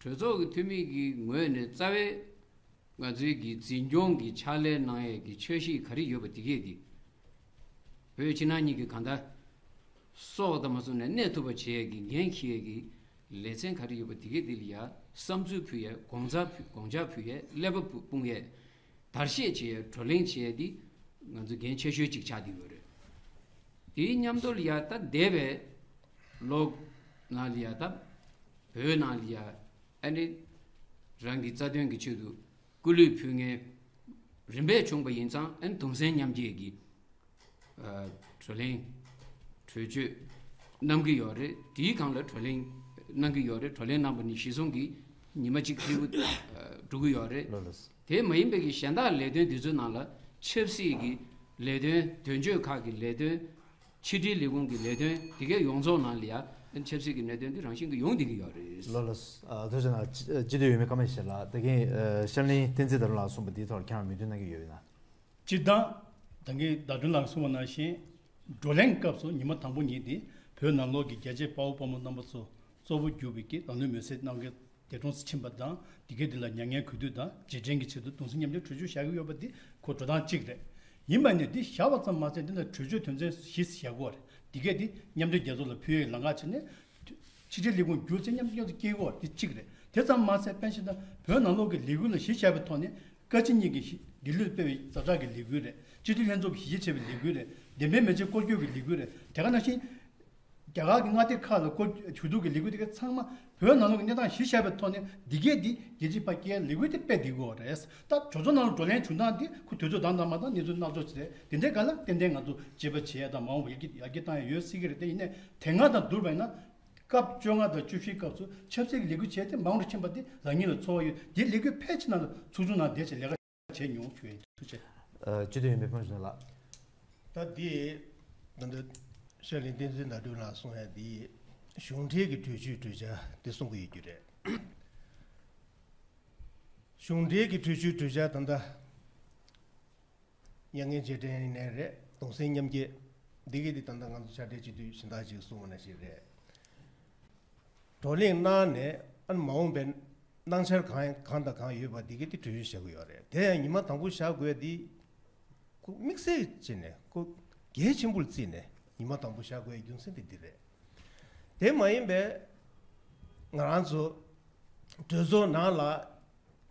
གྲོས་ཚོགས་ཀྱི་འཐུས་མི་གི་ངོས་ནས་རྩ་བའི་ང་ཚོའི་གི་འཛིན་སྐྱོང་གི་ཕྱག་ལས་གནང་ཡས་ཀྱི་འཆར་གཞི་ག་རེ་ཡོད་པ་དེ་གས་དེ། བོད་ཕྱི་ནང་གཉིས་ཀྱི་གང་ལྟར་སྲོག་དང་མ་སོང་ནས་གནས་ཐུབ་པ་བྱེད་ཡས་ཀྱི་འགན་འཁྱེར་ཡས་ཀྱི་ལེ་ཚན་ག་རེ་ཡོད་པ་དེ་གས་དེ་ལ་ཡ་བསམ་ཚུལ་ཕུལ་ཡས། དགོངས་ཚ་ཕུལ་དགོངས་འཆར་ཕུལ་ཡས། ཀླད་པ་ཕུ་སྤུངས་ཡས། བརྡར་ཤེས་བྱེད་ཡས། བགྲོ་གླེང་བྱེད་ཡས་འདི་ང་ཚོ་འགན་ཆེ་ཤོས་ཅིག་ཆགས་བསྡད་ཡོད་རེད། དེའི་མཉམ་དུ་ལ་ཡ་ད་འདས་པའི་ལོ་ནང་ལ་ཡ་ད་བོད་ནང་ལ་ཡ་ཨ་ནི་རང་གི་རྩ་དོན་གྱི་ཆེད་དུ་སྐུ་ལུས་ཕུལ་མཁན་རིམ་པས་བྱུང་པ་ཡིན་ཙང་ཨ་ནི་གདུང་སེམས་མཉམ་སྐྱེད་ཀྱི་ཨ་བགྲོ་གླེང་གྲོས་ཆོད་གནང་གི་ཡོད་རེད། དེའི་སྒང་ལ་བགྲོ་གླེང་གནང་གི་ཡོད་རེད། བགྲོ་གླེང་གནང་པ་ནི་གཞི་བཟུང་གི་ཉི་མ་གཅིག་ཧྲིལ་པོ་ཨ་འགྲོ་གི་ཡོད་རེད། ལགས་ལགས། དེ་མ་ཡིན་པའི་གི་གཞན་དག་ལས་དོན་འདི་ཚོའི་ནང་ལ་ཆབ་སྲིད་ཀྱི་ལས་དོན། དོན་གཅོད་ཁག་གི་ལས་དོན། ཕྱི་དྲིལ་ལས་ཁུངས་ཀྱི་ལས་དོན་དེ་གའི་ཡོངས་རྫོགས་ནང་ལ་ཡ་ཆབ་སྲིད་ཀྱི་གནད་དོན་འདི་རང་བཞིན་གྱི་ཡོང་བསྡད་ཀྱི་ཡོད་རེད། ལགས་ལགས། ཨ་ཐུགས་རྗེ་གནང་། སྤྱི་སྤྱི་འཐུས་འོས་མི་ཀརྨ་ཡེ་ཤེས་ལགས། ད་གིན་ཨ་ཤར་གླིང་བསྟན་འཛིན་ཟླ་སྒྲོན་ལགས་གསུངས་པ་འདིའི་ཐོག་ལ་ཁྱེད་རང་མོས་མཐུན་གནང་གི་ཡོད་ན། སྤྱིར་བཏང་ད་གིན་ཟླ་སྒྲོན་ལགས་གསུངས་པ་ནང་བཞིན་བགྲོ་གླེང་སྐབས་སུ་ཉི་མ་དང་པོ་ཉིད་དེ་བོད་ནང་ལོགས་ཀྱི་རྒྱ་ཆེའི་དཔའ་བོ་དཔའ་མོ་རྣམ་པ་ཚོ་གཙོ་བོ་གྱུར་པའི་གི་ལམ་ལུགས་མེ་སྲེག་གནང་མཁན་འདས་གྲོངས་སུ་ཕྱིན་པ་དང་། དེ་གའི་དེ་ལ་མྱ་ངན་གུས་འདུད་དང་རྗེས་དྲན་གྱི་ཆེད་དུ་གདུང་སེམས་མཉམ་སྐྱེད་གྲོས་ཆོད་བཞག་གི་ཡོད་པ་འདི་ཁོ་འགྲོ་སྟངས་གཅིག་རེད། ཡིན་པ་ནི་འདི་བཞག་པ་ཙམ་མ་ཟད་འདི་ལ་གྲོས་ཆོད་དོན་ཚན་བཞི་བཞག་གི་ཡོད་རེད། དེ་གས་འདི་མཉམ་འབྲེལ་རྒྱལ་ཚོགས་ལ་ཕུལ་ཡས་ལམ་ཁ་བྱས་ནས་ཕྱི་དྲིལ་ལས་ཁུངས་བསྒྱུར་ཚེ་མཉམ་འབྲེལ་རྒྱལ་ཚོགས་སྐྱེལ་གི་ཡོད་རེད། འདི་གཅིག་རེད། དེ་ཙམ་མ་ཟད་དཔེ་བཞག་ན་བོད་ནང་ལོགས་ཀྱི་ལས་འགུལ་ལ་གཞི་བཞག་པའི་ཐོག་ནས་བཀའ་སྤྱི་གཉིས་ཀྱིས་ལྡི་ལིར་སྤེལ་བའི་ཛ་དྲག་གི་ལས་འགུལ་རེད། སྤྱི་འཐུས་ལྷན་ཚོགས་ཀྱིས་གཞི་བྱས་པའི་ལས་འགུལ་རེད། བདེན་པའི་མེ་ལྕེ་སྐོར་སྐྱོད་ཀྱི་ལས་འགུལ་རེད། དེ་ག་ནང་བཞིན། རྒྱ་གར་གྱི་མངའ་སྡེ་ཁག་ལ་སྐོར་ཞུ་གཏུག་གི་ལས་འགུལ་དེ་ག་ཚང་མ་བོད་ནང་ལོགས་ཀྱི་གནས་སྟངས་གཞི་བཞག་པའི་ཐོག་ནས་འདི་གས་འདི་རྒྱལ་སྤྱིའི་ཕར་སྐྱེལ་ལས་འགུལ་དེ་སྤེལ་བསྡད་ཀྱི་ཡོད་རེད། ད་གྲོས་ཚོགས་ནང་ལ་བགྲོ་གླེང་བྱུང་སྟངས་དེ་ཁོ་དུས་ཚོད་བདག་འཛིན་མ་བཏང་། གནས་ཚུལ་སྣ་ཚོགས་ཅིག་རེད། དེ་འདྲའི་སྒང་ལ་ཏན་ཏན་ང་ཚོ་བརྗེད་པ་བྱེད་ཡ་དང་མ་འོངས་པ་ཡར་རྒྱས་ཡར་རྒྱས་བཏང་ཡ་ཡོད་སྲིད་ཀྱི་རེད། དེ་ཡིན་ནའི་དེ་སྔ་དང་བསྡུར་བ་ཡིན་ན་སྐབས་བཅོ་ལྔ་དང་བཅུ་བཞིའི་སྐབས་སུ་ཆབ་སྲིད་ཀྱི་ལས་འགུལ་བྱས་ཏེ་མང་རུ་ཕྱིན་པ་དེ་རང་ཉིད་ལ་ཚོར་བ་ཡོད། དེ་ལས་འགུལ་ཕལ་ཆེར་ནང་ལ་ཚོགས་ཆུང་ནང་བསྡད་བྱས་ལས་ཀ་བྱས་མྱོང་བྱུང་ཡོད། ཐུགས་རྗེ་ཆེ། ཨ་སྤྱི་འཐུས་འོས་མི་ཕུན་ཚོགས་ལགས། ད་འདི་ད་ལྟ་ཤར་གླིང་བསྟན་འཛིན་ཟླ་སྒྲོན་ལགས་གསུངས་ཡ་འདི་གཞུང་འབྲེལ་གྱི་གྲོས་ཆོད་གྲོས་འཆར་འདི་གསུང་གི་ཡོད་རྒྱུ་རེད། གཞུང་འབྲེལ་གྱི་གྲོས་ཆོད་གྲོས་འཆར་ད་ལྟ་མྱ་ངན་རྗེས་དྲན་ཡིན་ནའི་རེད། གདུང་སེམས་མཉམ་སྐྱེད་འདི་གི་འདི་ད་ལྟ་ང་ཚོ་ཕྱག་སྦྲེལ་སྤྱི་འཐུས་གཞན་དག་ཅིག་གསུངས་པ་ནང་བཞིན་རེད། བགྲོ་གླེང་གནང་ནས་ཨ་ནི་མ་འོངས་པའི་གནང་འཆར་གང་གང་དང་གང་ཡོད་པ་འདི་གའི་དེ་གྲོས་ཆོད་བཞག་གི་ཡོད་རེད། དེ་ཡང་ཉི་མ་དང་པོ་བཞག་དགོས་འདི་ཁོ་དམིགས་བསལ་བྱས་ནས་ཁོ་གལ་ཆེན་པོར་བརྩིས་ནས་ཉི་མ་དང་པོ་བཞག་དགོས་རྒྱུ་མཚན་དེ་འདི་རེད། དེ་མ་ཡིན་པའི་ང་རང་ཚོ་གྲོས་ཚོགས་ནང་ལ་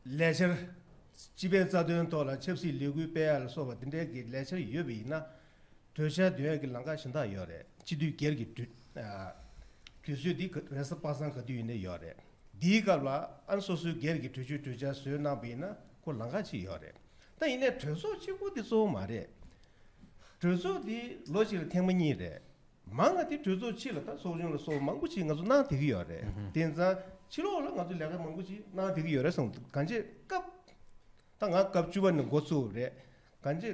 ལས་འཆར་སྤྱི་པའི་རྩ་དོན་ཐོག་ལ་ཆབ་སྲིད་ལས་འགུལ་སྤེལ་ཡ་ལ་སོགས་པ་འདི་འདྲའི་གི་ལས་འཆར་ཡོད་པ་ཡིན་ན། གྲོས་འཆར་འདོན་ཡག་གི་ལམ་ཁ་གཞན་དག་ཡོད་རེད། སྤྱི་འཐུས་སྒེར་གྱི་དུས་ཨ་དུས་ཚོད་འདི་ག་རེས་གཟའ་པ་སངས་ག་དུས་ཡིན་ནའི་ཡོད་རེད། འདིའི་སྐབས་ལ་ཨ་ནི་སོ་སོའི་སྒེར་གྱི་གྲོས་ཆོད་གྲོས་འཆར་བཟོས་གནང་པ་ཡིན་ན་ཁོ་ལམ་ཁ་ཅིག་ཡོད་རེད། ད་ཡིན་ནའི་གྲོས་ཚོགས་གཅིག་པོ་འདི་གཙོ་བོ་མ་རེད། གྲོས་ཚོགས་འདི་ལོ་གཅིག་ལ་ཐེངས་མ་གཉིས་རེད། མང་བ་དེ་གྲོས་ཚོགས་ཕྱི་ལ་ད་ཚོགས་ཆུང་ལ་སོགས་མང་པོ་ཅིག་ང་ཚོ་གནང་བསྡད་ཀྱི་ཡོད་རེད། དེང་སང་ཕྱི་ལོགས་ལ་ང་ཚོ་ལས་ཀ་མང་པོ་ཅིག་གནང་བསྡད་ཀྱི་ཡོད་རེད་བསམ་འདུག་གང་ཅི་སྐབས་ད་ང་སྐབས་བཅུ་པ་ནས་འགོ་ཚུགས་རེད། གང་ཅི་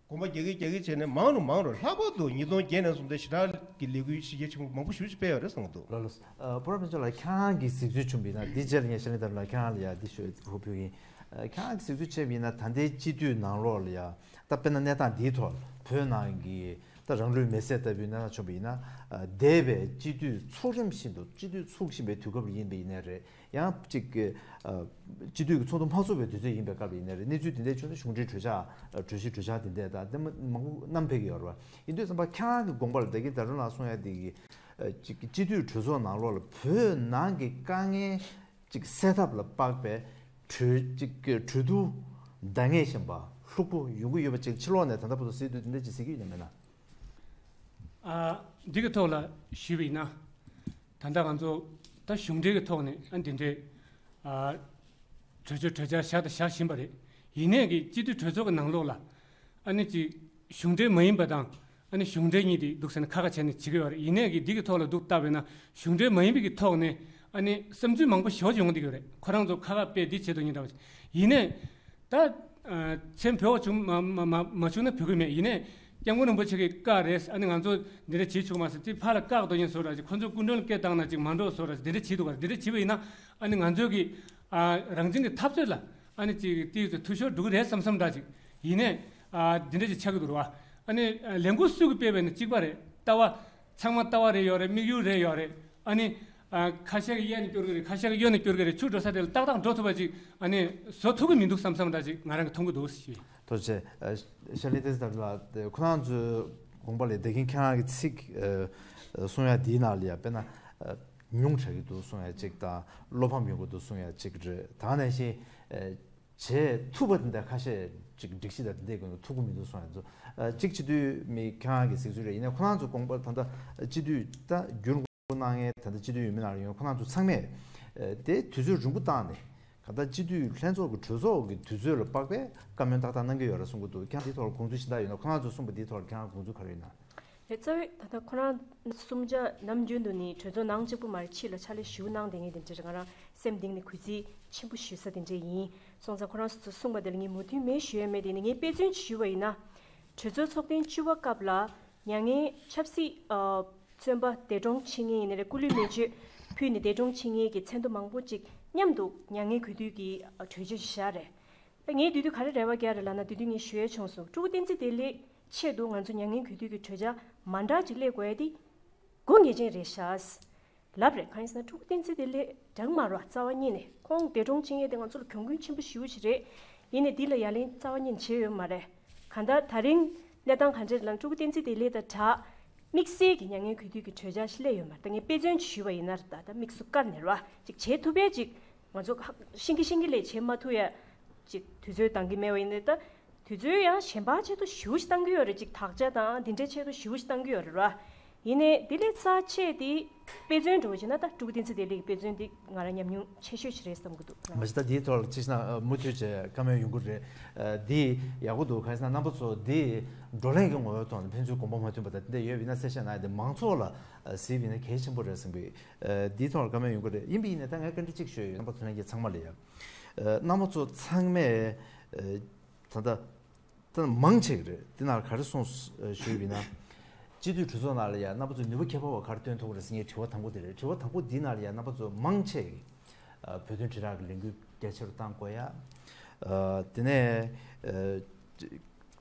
གོམ་པ་རྒྱག་གི་རྒྱག་གི་བྱས་ནས་མང་རུ་མང་རུ་ལྷག་པར་དུ་ཉིས་སྟོང་བརྒྱད་ནས་བཟུང་སྟེ་ཞེ་དྲག་གི་ལས་འགུལ་གཞི་རྒྱ་ཆེན་པོ་མང་པོ་ཞེ་པོ་ཅིག་སྤེལ་ཡོད་རེད་བསམ་འདུག་ལགས་ལགས། ཨ་སྤོ་ར་ཕུན་ཚོགས་ལགས་ཁྱེད་རང་གི་གཟིགས་ཚུལ་བྱུང་བ་ཡིན་ན་འདི་རྗེས་ལ་ངས་ཤར་གླིང་དར་ལ་ཁྱེད་རང་ལ་ཡ་འདི་ཞུ་ཧུ་ཕུལ་གི་ཡིན། ཨ་ཁྱེད་རང་གི་གཟིགས་ཚུལ་བྱས་པ་ཡིན་ན་ད་ལྟའི་སྤྱི་འཐུས་ནང་ལོགས་ལ་ཡ། ད་དཔེར་ན་གནས་སྟངས་འདིའི་ཐོག་བོད་ནང་གི་ད་རང་ལུས་མེར་སྲེག་ལྟ་བུའི་གནས་སྟངས་བྱུང་བ་ཡིན་ན། ཨ་འདས་པའི་སྤྱི་འཐུས་ཚོགས་རིམ་བཞིན་དུ་སྤྱི་འཐུས་ཚུགས་བཞིན་པའི་དུས་སྐབས་ལ་ཡིན་པ་ཡིན་ནའི་རེད། ཡང་གཅིག་གི་ཨ་སྤྱི་འཐུས་ཀྱི་ཚོགས་འདུ་མ་ཚོགས་པའི་དུས་ཚོད་ཡིན་པའི་སྐབས་ལ་ཡིན་ནའི་རེད། གནས་ཚུལ་དེ་འདྲ་བྱུང་ན་གཞུང་འབྲེལ་གྲོས་འཆར་གྲོས་གཞི་གྲོས་འཆར་དེ་འདྲ་དང་དེ་མ་མང་པོ་བསྣམས་ཕེབས་ཀྱི་ཡོད་རེད་བ། ཡིན་དུས་ཙམ་པ་ཁྱེད་རང་གི་དགོངས་པ་ལ་ད་གིན་ཟླ་སྒྲོན་ལགས་གསུང་ཡ་དེ་གི་ཨ་གཅིག་སྤྱི་འཐུས་གྲོས་ཚོགས་ནང་ལོགས་ལ་བོད་ནང་གི་དཀའ་ངལ་གཅིག་སེལ་ཐབས་ལ་དཔག་པའི་གྲོས་གཅིག་གི་གྲོས་བསྡུར་ འདང་ངེས་བཞིན་པ་ལྷུག་པོ་ཡོང་གི་ཡོད་པ་ཅིག་ཕྱི་ལོགས་ནས་ད་ལྟ་བར་དུ་གཟིགས་དུས་དེ་འདྲ་ཅིག་གཟིགས་ཀྱི་ཡོད་ན་མེད་ན། ཨ། འདི་གི་ཐོག་ལ་ཞུས་པ་ཡིན་ན། ད་ལྟ་ང་ཚོ་ད་གཞུང་འབྲེལ་གྱི་ཐོག་ནས་ཨ་འདི་འདྲའི་ཨ་གྲོས་ཆོད་གྲོས་འཆར་བཞག་དང་བཞག་བཞིན་པ་རེད། ཡིན་ནའི་གི་སྤྱི་འཐུས་གྲོས་ཚོགས་ཀྱི་ནང་ལོགས་ལ་ཨ་ནི་ཅིག་གཞུང་འབྲེལ་མ་ཡིན་པ་དང་ཨ་ནི་གཞུང་འབྲེལ་གཉིས་དེ་འདུག་ཟེར་ནས་ཁ་ཁ་བྱས་ནས་བྱེད་ཀྱི་ཡོད་རེད། ཡིན་ནའི་གི་འདི་གི་ཐོག་ལ་འདུག་བལྟས་པས་ན་གཞུང་འབྲེལ་མ་ཡིན་པའི་གི་ཐོག་ནས་ཨ་ནི་བསམ་ཚུལ་མང་པོ་ཞེ་པོ་ཅིག་ཡོང་བསྡད་ཀྱི་ཡོད་རེད། ཁོ་རང་ཚོ་ཁ་ཁ་དཔེ་འདི་བྱེད་དོ་ཉིན་འདྲ་བ་ཅིག་ཡིན་ནའི། ད་ཨ་མཚན་འབོད་བྱུང་མ་མ་མ་མ་བྱུང་ན་འབོད་ཀྱི་མེད། ཡིན་ནའི་སྐྱབས་མགོན་རིན་པོ་ཆེ་གིས་བཀག་རེད། ཨ་ནི་ང་ཚོ་འདི་འདྲ་བྱེད་ཆོག་མ་ཟེར་དེ་ཕར་ལ་བཀག་འདུག་ཡིན་བཟོ་འདྲ་ཅིག་ཁོ་ཚོ་སྐུ་མགྲོན་ལ་སྐད་བཏང་ན་ཅིག་མ་འགྲོ་བཟོ་འདྲ་ཅིག་འདི་འདྲ་བྱེད་འདུག་ག་འདི་འདྲ་བྱེད་པ་ཡིན་ན་ཨ་ནི་ང་ཚོའི་གི་ཨ་རང་བཙན་གྱི་འཐབ་རྩོད་ལ་ཨ་ནི་ཅིག་དེའི་ཚོ་འཐུས་ཤོར་འགྲོ་གི་རེད་བསམ་བསམ་འདྲ་ཅིག་ཡིན་ནའི་ཨ་འདི་འདྲ་ཅིག་ཆགས་ཀྱི་འདུག་ར་བ། ཨ་ནི་ཨ་ལས་འགུལ་སུ་གིས་སྤེལ་བས་ན་གཅིག་པ་རེད། ལྟ་བ་ཚང་མ་ལྟ་བ་རེ་ཡོད་རེད། དམིགས་ཡུལ་རེ་ཡོད་རེད། ཨ་ནི་ཨ་ཁ་ཤས་ཀྱིས་གཡས་ནས་སྐྱོར་གི་རེད། ཁ་ཤས་ཀྱིས་གཡོན་ནས་སྐྱོར་གི་རེད། ཆུ་འགྲོ་ས་དེ་ལ་ཏག་ཏག་འགྲོ་ཐུབ་པ་ཅིག་ཨ་ནི་བཟོ་ཐུབ་ཀྱི་མི་འདུག་བསམ་བསམ་འདྲ་ཅིག་ང་རང་གིས་མཐོང་གི་འདུག་ཞུ། ཐུགས་རྗེ་ཆེ། ཤར་གླིང་བསྟན་འཛིན་ལགས། ཁོ་རང་ཚོའི་དགོངས་པ་ལས་བདེ་སྐྱིད་ཁྱེད་རང་གི་ཚིག་གསུང་ཡ་འདིའི་ནང་ལ་ཡ་དཔེར་ན་ཉུང་དྲགས་ཀྱི་འདུག་གསུང་ཡ་ཅིག་དང་བློ་ཕམ་ཡོང་གི་འདུག་གསུང་ཡ་ཅིག་རེད། ད་ག་ནང་བཞིན་བྱེད་ཐུབ་པ་དེ་འདྲ་ཁ་ཤས་ཅིག་སྒྲིག་གཞི་དང་དེ་འདྲའི་སྒང་ཐུགས་ཁུར་མི་འདུག་གསུང་ཡ་ཚོ། ཨ་གཅིག་སྤྱི་འཐུས་མི་ཁྱེད་རང་གི་གཟིགས་ཚུལ་རེད། ཡིན་ནའི་ཁོ་རང་ཚོ་དགོངས་པ་ད་ལྟ་སྤྱི་འཐུས་ད་བརྒྱུད་གནང་མཁན་ད་ལྟ་སྤྱི་འཐུས་ཡོད་མི་ནང་ལ་ཡོང་ཁོ་རང་ཚོ་ཚང་མས་ཨ་དེ་དུས་ཚོད་རིང་པོ་བཏང་ནས་གང་ལྟར་སྤྱི་འཐུས་ལྷན་ཚོགས་ཀྱི་གྲོས་ཚོགས་ཀྱི་དུས་ཚོད་ལ་དཔག་པའི་བཀའ་མོལ་ཏག་ཏག་གནང་གི་ཡོད་རེད་གསུང་གི་འདུག་ཁྱེད་རང་འདིའི་ཐོག་ལ་དགོངས་ཚུལ་གཞན་དག་ཡོད་ན། ཁོ་རང་ཚོས་གསུངས་པ་འདིའི་ཐོག་ལ་ཁྱེད་རང་དགོངས་ཚུལ་ག་རེ་ཡོད་ན། རེད། རྩ་བའི་ད་ལྟ་ཁོ་རང་གསུམ་ཆ་ནམ་རྒྱུན་དུ་ནི་གྲོས་ཚོགས་ནང་གཅིག་པུ་མ་རེད། ཕྱི་ལ་ཕྱག་ལས་ཞེ་པོ་གནང་བསྡད་མཁན་དེ་འདྲ་རེད། ང་རང་སེམས་གཏིང་ནས་གུས་བརྩི་ཆེན་པོ་ཞུ་ས་དེ་འདྲ་ཡིན། སོང་ཙང་ཁོ་རང་ཚོས་གསུངས་པ་དེ་ལ་ངས་མོས་མཐུན་མེད་ཞུ་ཡ་མེད། དེ་ནི་ངས་དཔེ་མཚོན་ཞུས་པ་ཡིན་ན། གྲོས་ཚོགས་ཚོགས་ཐེངས་བཅུ་པ་སྐབས་ལ་མྱ་ངན་ཆབ་སྲིད་ཨ་བཙོན་པ་འདས་གྲོངས་ཕྱིན་མཁན་ཡིན་ན་རེད། སྐུ་ལུས་མེ་མཆོད་ཕུལ་ནས་འདས་གྲོངས་ཕྱིན་མཁན་གྱི་མཚན་ཐོ་མང་པོ་ཅིག་མཉམ་དུ་མྱ་ངན་གུས་འདུད་ཀྱི་ཨ་གྲོས་ཆོད་བཞག་རེད། ད་ངས་དེ་དུས་ག་རེ་རེ་བ་བརྒྱབ་རེད་ལབ་ན། དེ་དུས་ངས་ཞུ་ཡ་བྱུང་སོང་། སྤྲུལ་སྐུ་བསྟན་འཛིན་བདེ་ལེགས་ཆེད་དུ་ང་ཚོ་མྱ་ངན་གུས་འདུད་ཀྱི་གྲོས་འཆར་མ་འདྲ་ཅིག་སླེབས་དགོས་ཡ་དེ་དགོས་ངེས་ཅན་རེད་ཤག་ལབ་རེད། གང་ཡིན་ཟེར་ན་སྤྲུལ་སྐུ་བསྟན་འཛིན་བདེ་ལེགས་འདྲ་མ་རེད་བ། རྩ་བ་ཉིད་ནས་ཁོང་འདས་གྲོངས་ཕྱིན་ཡས་དེ་ང་ཚོ་ལ་གྱོང་གུན་ཆེན་པོ་ཞེ་པོ་ཅིག་རེད། ཡིན་ནའི་འདི་ལ་ཡ་ལན་རྩ་བ་ཉིད་ནས་བྱས་ཡོད་མ་རེད། གང་ལྟར་ད་རིང་གནས་སྟངས་ག་འདྲ་རེད་ལབ་ན། སྤྲུལ་སྐུ་བསྟན་འཛིན་བདེ་ལེགས་དང་སྦྲགས་དམིགས་བསལ་གྱི་མྱ་ངན་གུས་འདུད་ཀྱི་གྲོས་འཆར་ཞིག་སླེབས་ཡོད་མ་རེད། ད་ངས་དཔེ་མཚོན་ཅིག་ཞུས་པ་ཡིན་ན་རེད། ད་ད་དམིགས་སུ་བཀར་ནས་རེད་བ། ཅིག་བྱེད་ཐུབ་པའི་ཅིག་ང་ཚོ་ཤིང་གི་ཤིང་གི་ལས་བྱེད་མ་ཐུབ་ཡ་ཅིག་དུས་ཚོད་འདང་གི་མེད་པ་ཡིན་ནའི་ད། དུས་ཚོད་ཡང་གཞན་པ་ཆེད་དུ་ཞེ་པོ་ཅིག་བཏང་གི་ཡོད་རེད། ཅིག་དག་ཆ་དང་འདི་འདྲའི་ཆེད་དུ་ཞེ་པོ་ཅིག་བཏང་གི་ཡོད་རེད་ར། ཡིན་ནའི་དེ་ལས་རྩ་ཆེ་དེ་དཔེ་མཚོན་འདྲ་བོ་བྱས་ན། ད་སྤྲུལ་སྐུ་བསྟན་འཛིན་བདེ་ལེགས་ཀྱི་དཔེ་མཚོན་འདི་ང་རང་ཉམས་མྱོང་ཆེ་ཤོས་ཤིག་རེད་བསམ་གྱི་འདུག། མ་གཞི་ད་འདིའི་ཐོག་ལ་ཅིག་ན་མུ་མཐུད་བྱས་བཀའ་མོལ་ཡོང་གི་རེད། འདི་ཡག་པོ་འདུག། ག་རེ་ཟེར་ན་རྣམ་པ་ཚོ་འདི་བགྲོ་གླེང་གི་ངོ་བོའི་ཐོག་ནས་ཕན་ཚུན་དགོངས་པ་མ་མཐུན་པ་ད་དེ་འདྲ་ཡོད་པ་ཡིན་ན་གསལ་བཤད་གནང་ཡ་དེ་མང་ཚོགས་ལ་གཟིགས་པ་ཡིན་ན་གལ་ཆེན་པོ་རེད་བསམ་གི། འདིའི་ཐོག་ལ་བཀའ་མོལ་ཡོང་གི་རེད། ཡིན་པ་ཡིན་ནའི་ད་ངས་བཀའ་འདྲི་གཅིག་ཞུ་ཡ་ཡོད། རྣམ་པ་ཚོ་ལྷན་རྒྱས་ཚང་མ་ལ་ཡ། རྣམ་པ་ཚོ་ཚང་མས་ད་ལྟ། ད་མང་ཆེ་གི་རེད། དེ་ནང་ག་རེ་གསུངས་ཞུས་པ་ཡིན་ན། སྤྱི་འཐུས་གྲོས་ཚོགས་ནང་ལ་ཡང་རྣམ་པ་ཚོས་ནུས་པ་ཁྱད་པར་བ་ག་རེ་བཏོན་ཐུབ་ཀྱི་རེད་ཟེར་ངའི་དྲི་བ་དང་པོ་དེ་རེད། དྲི་བ་དང་པོ་འདི་ནང་ལ་ཡང་རྣམ་པ་ཚོ་མང་ཆེ་གིས་བོད་དོན་དྲིལ་བསྒྲགས་ཀྱི་ལས་འགུལ་རྒྱ་ཆེ་རུ་གཏང་དགོས་ཡ། དེ་ནས་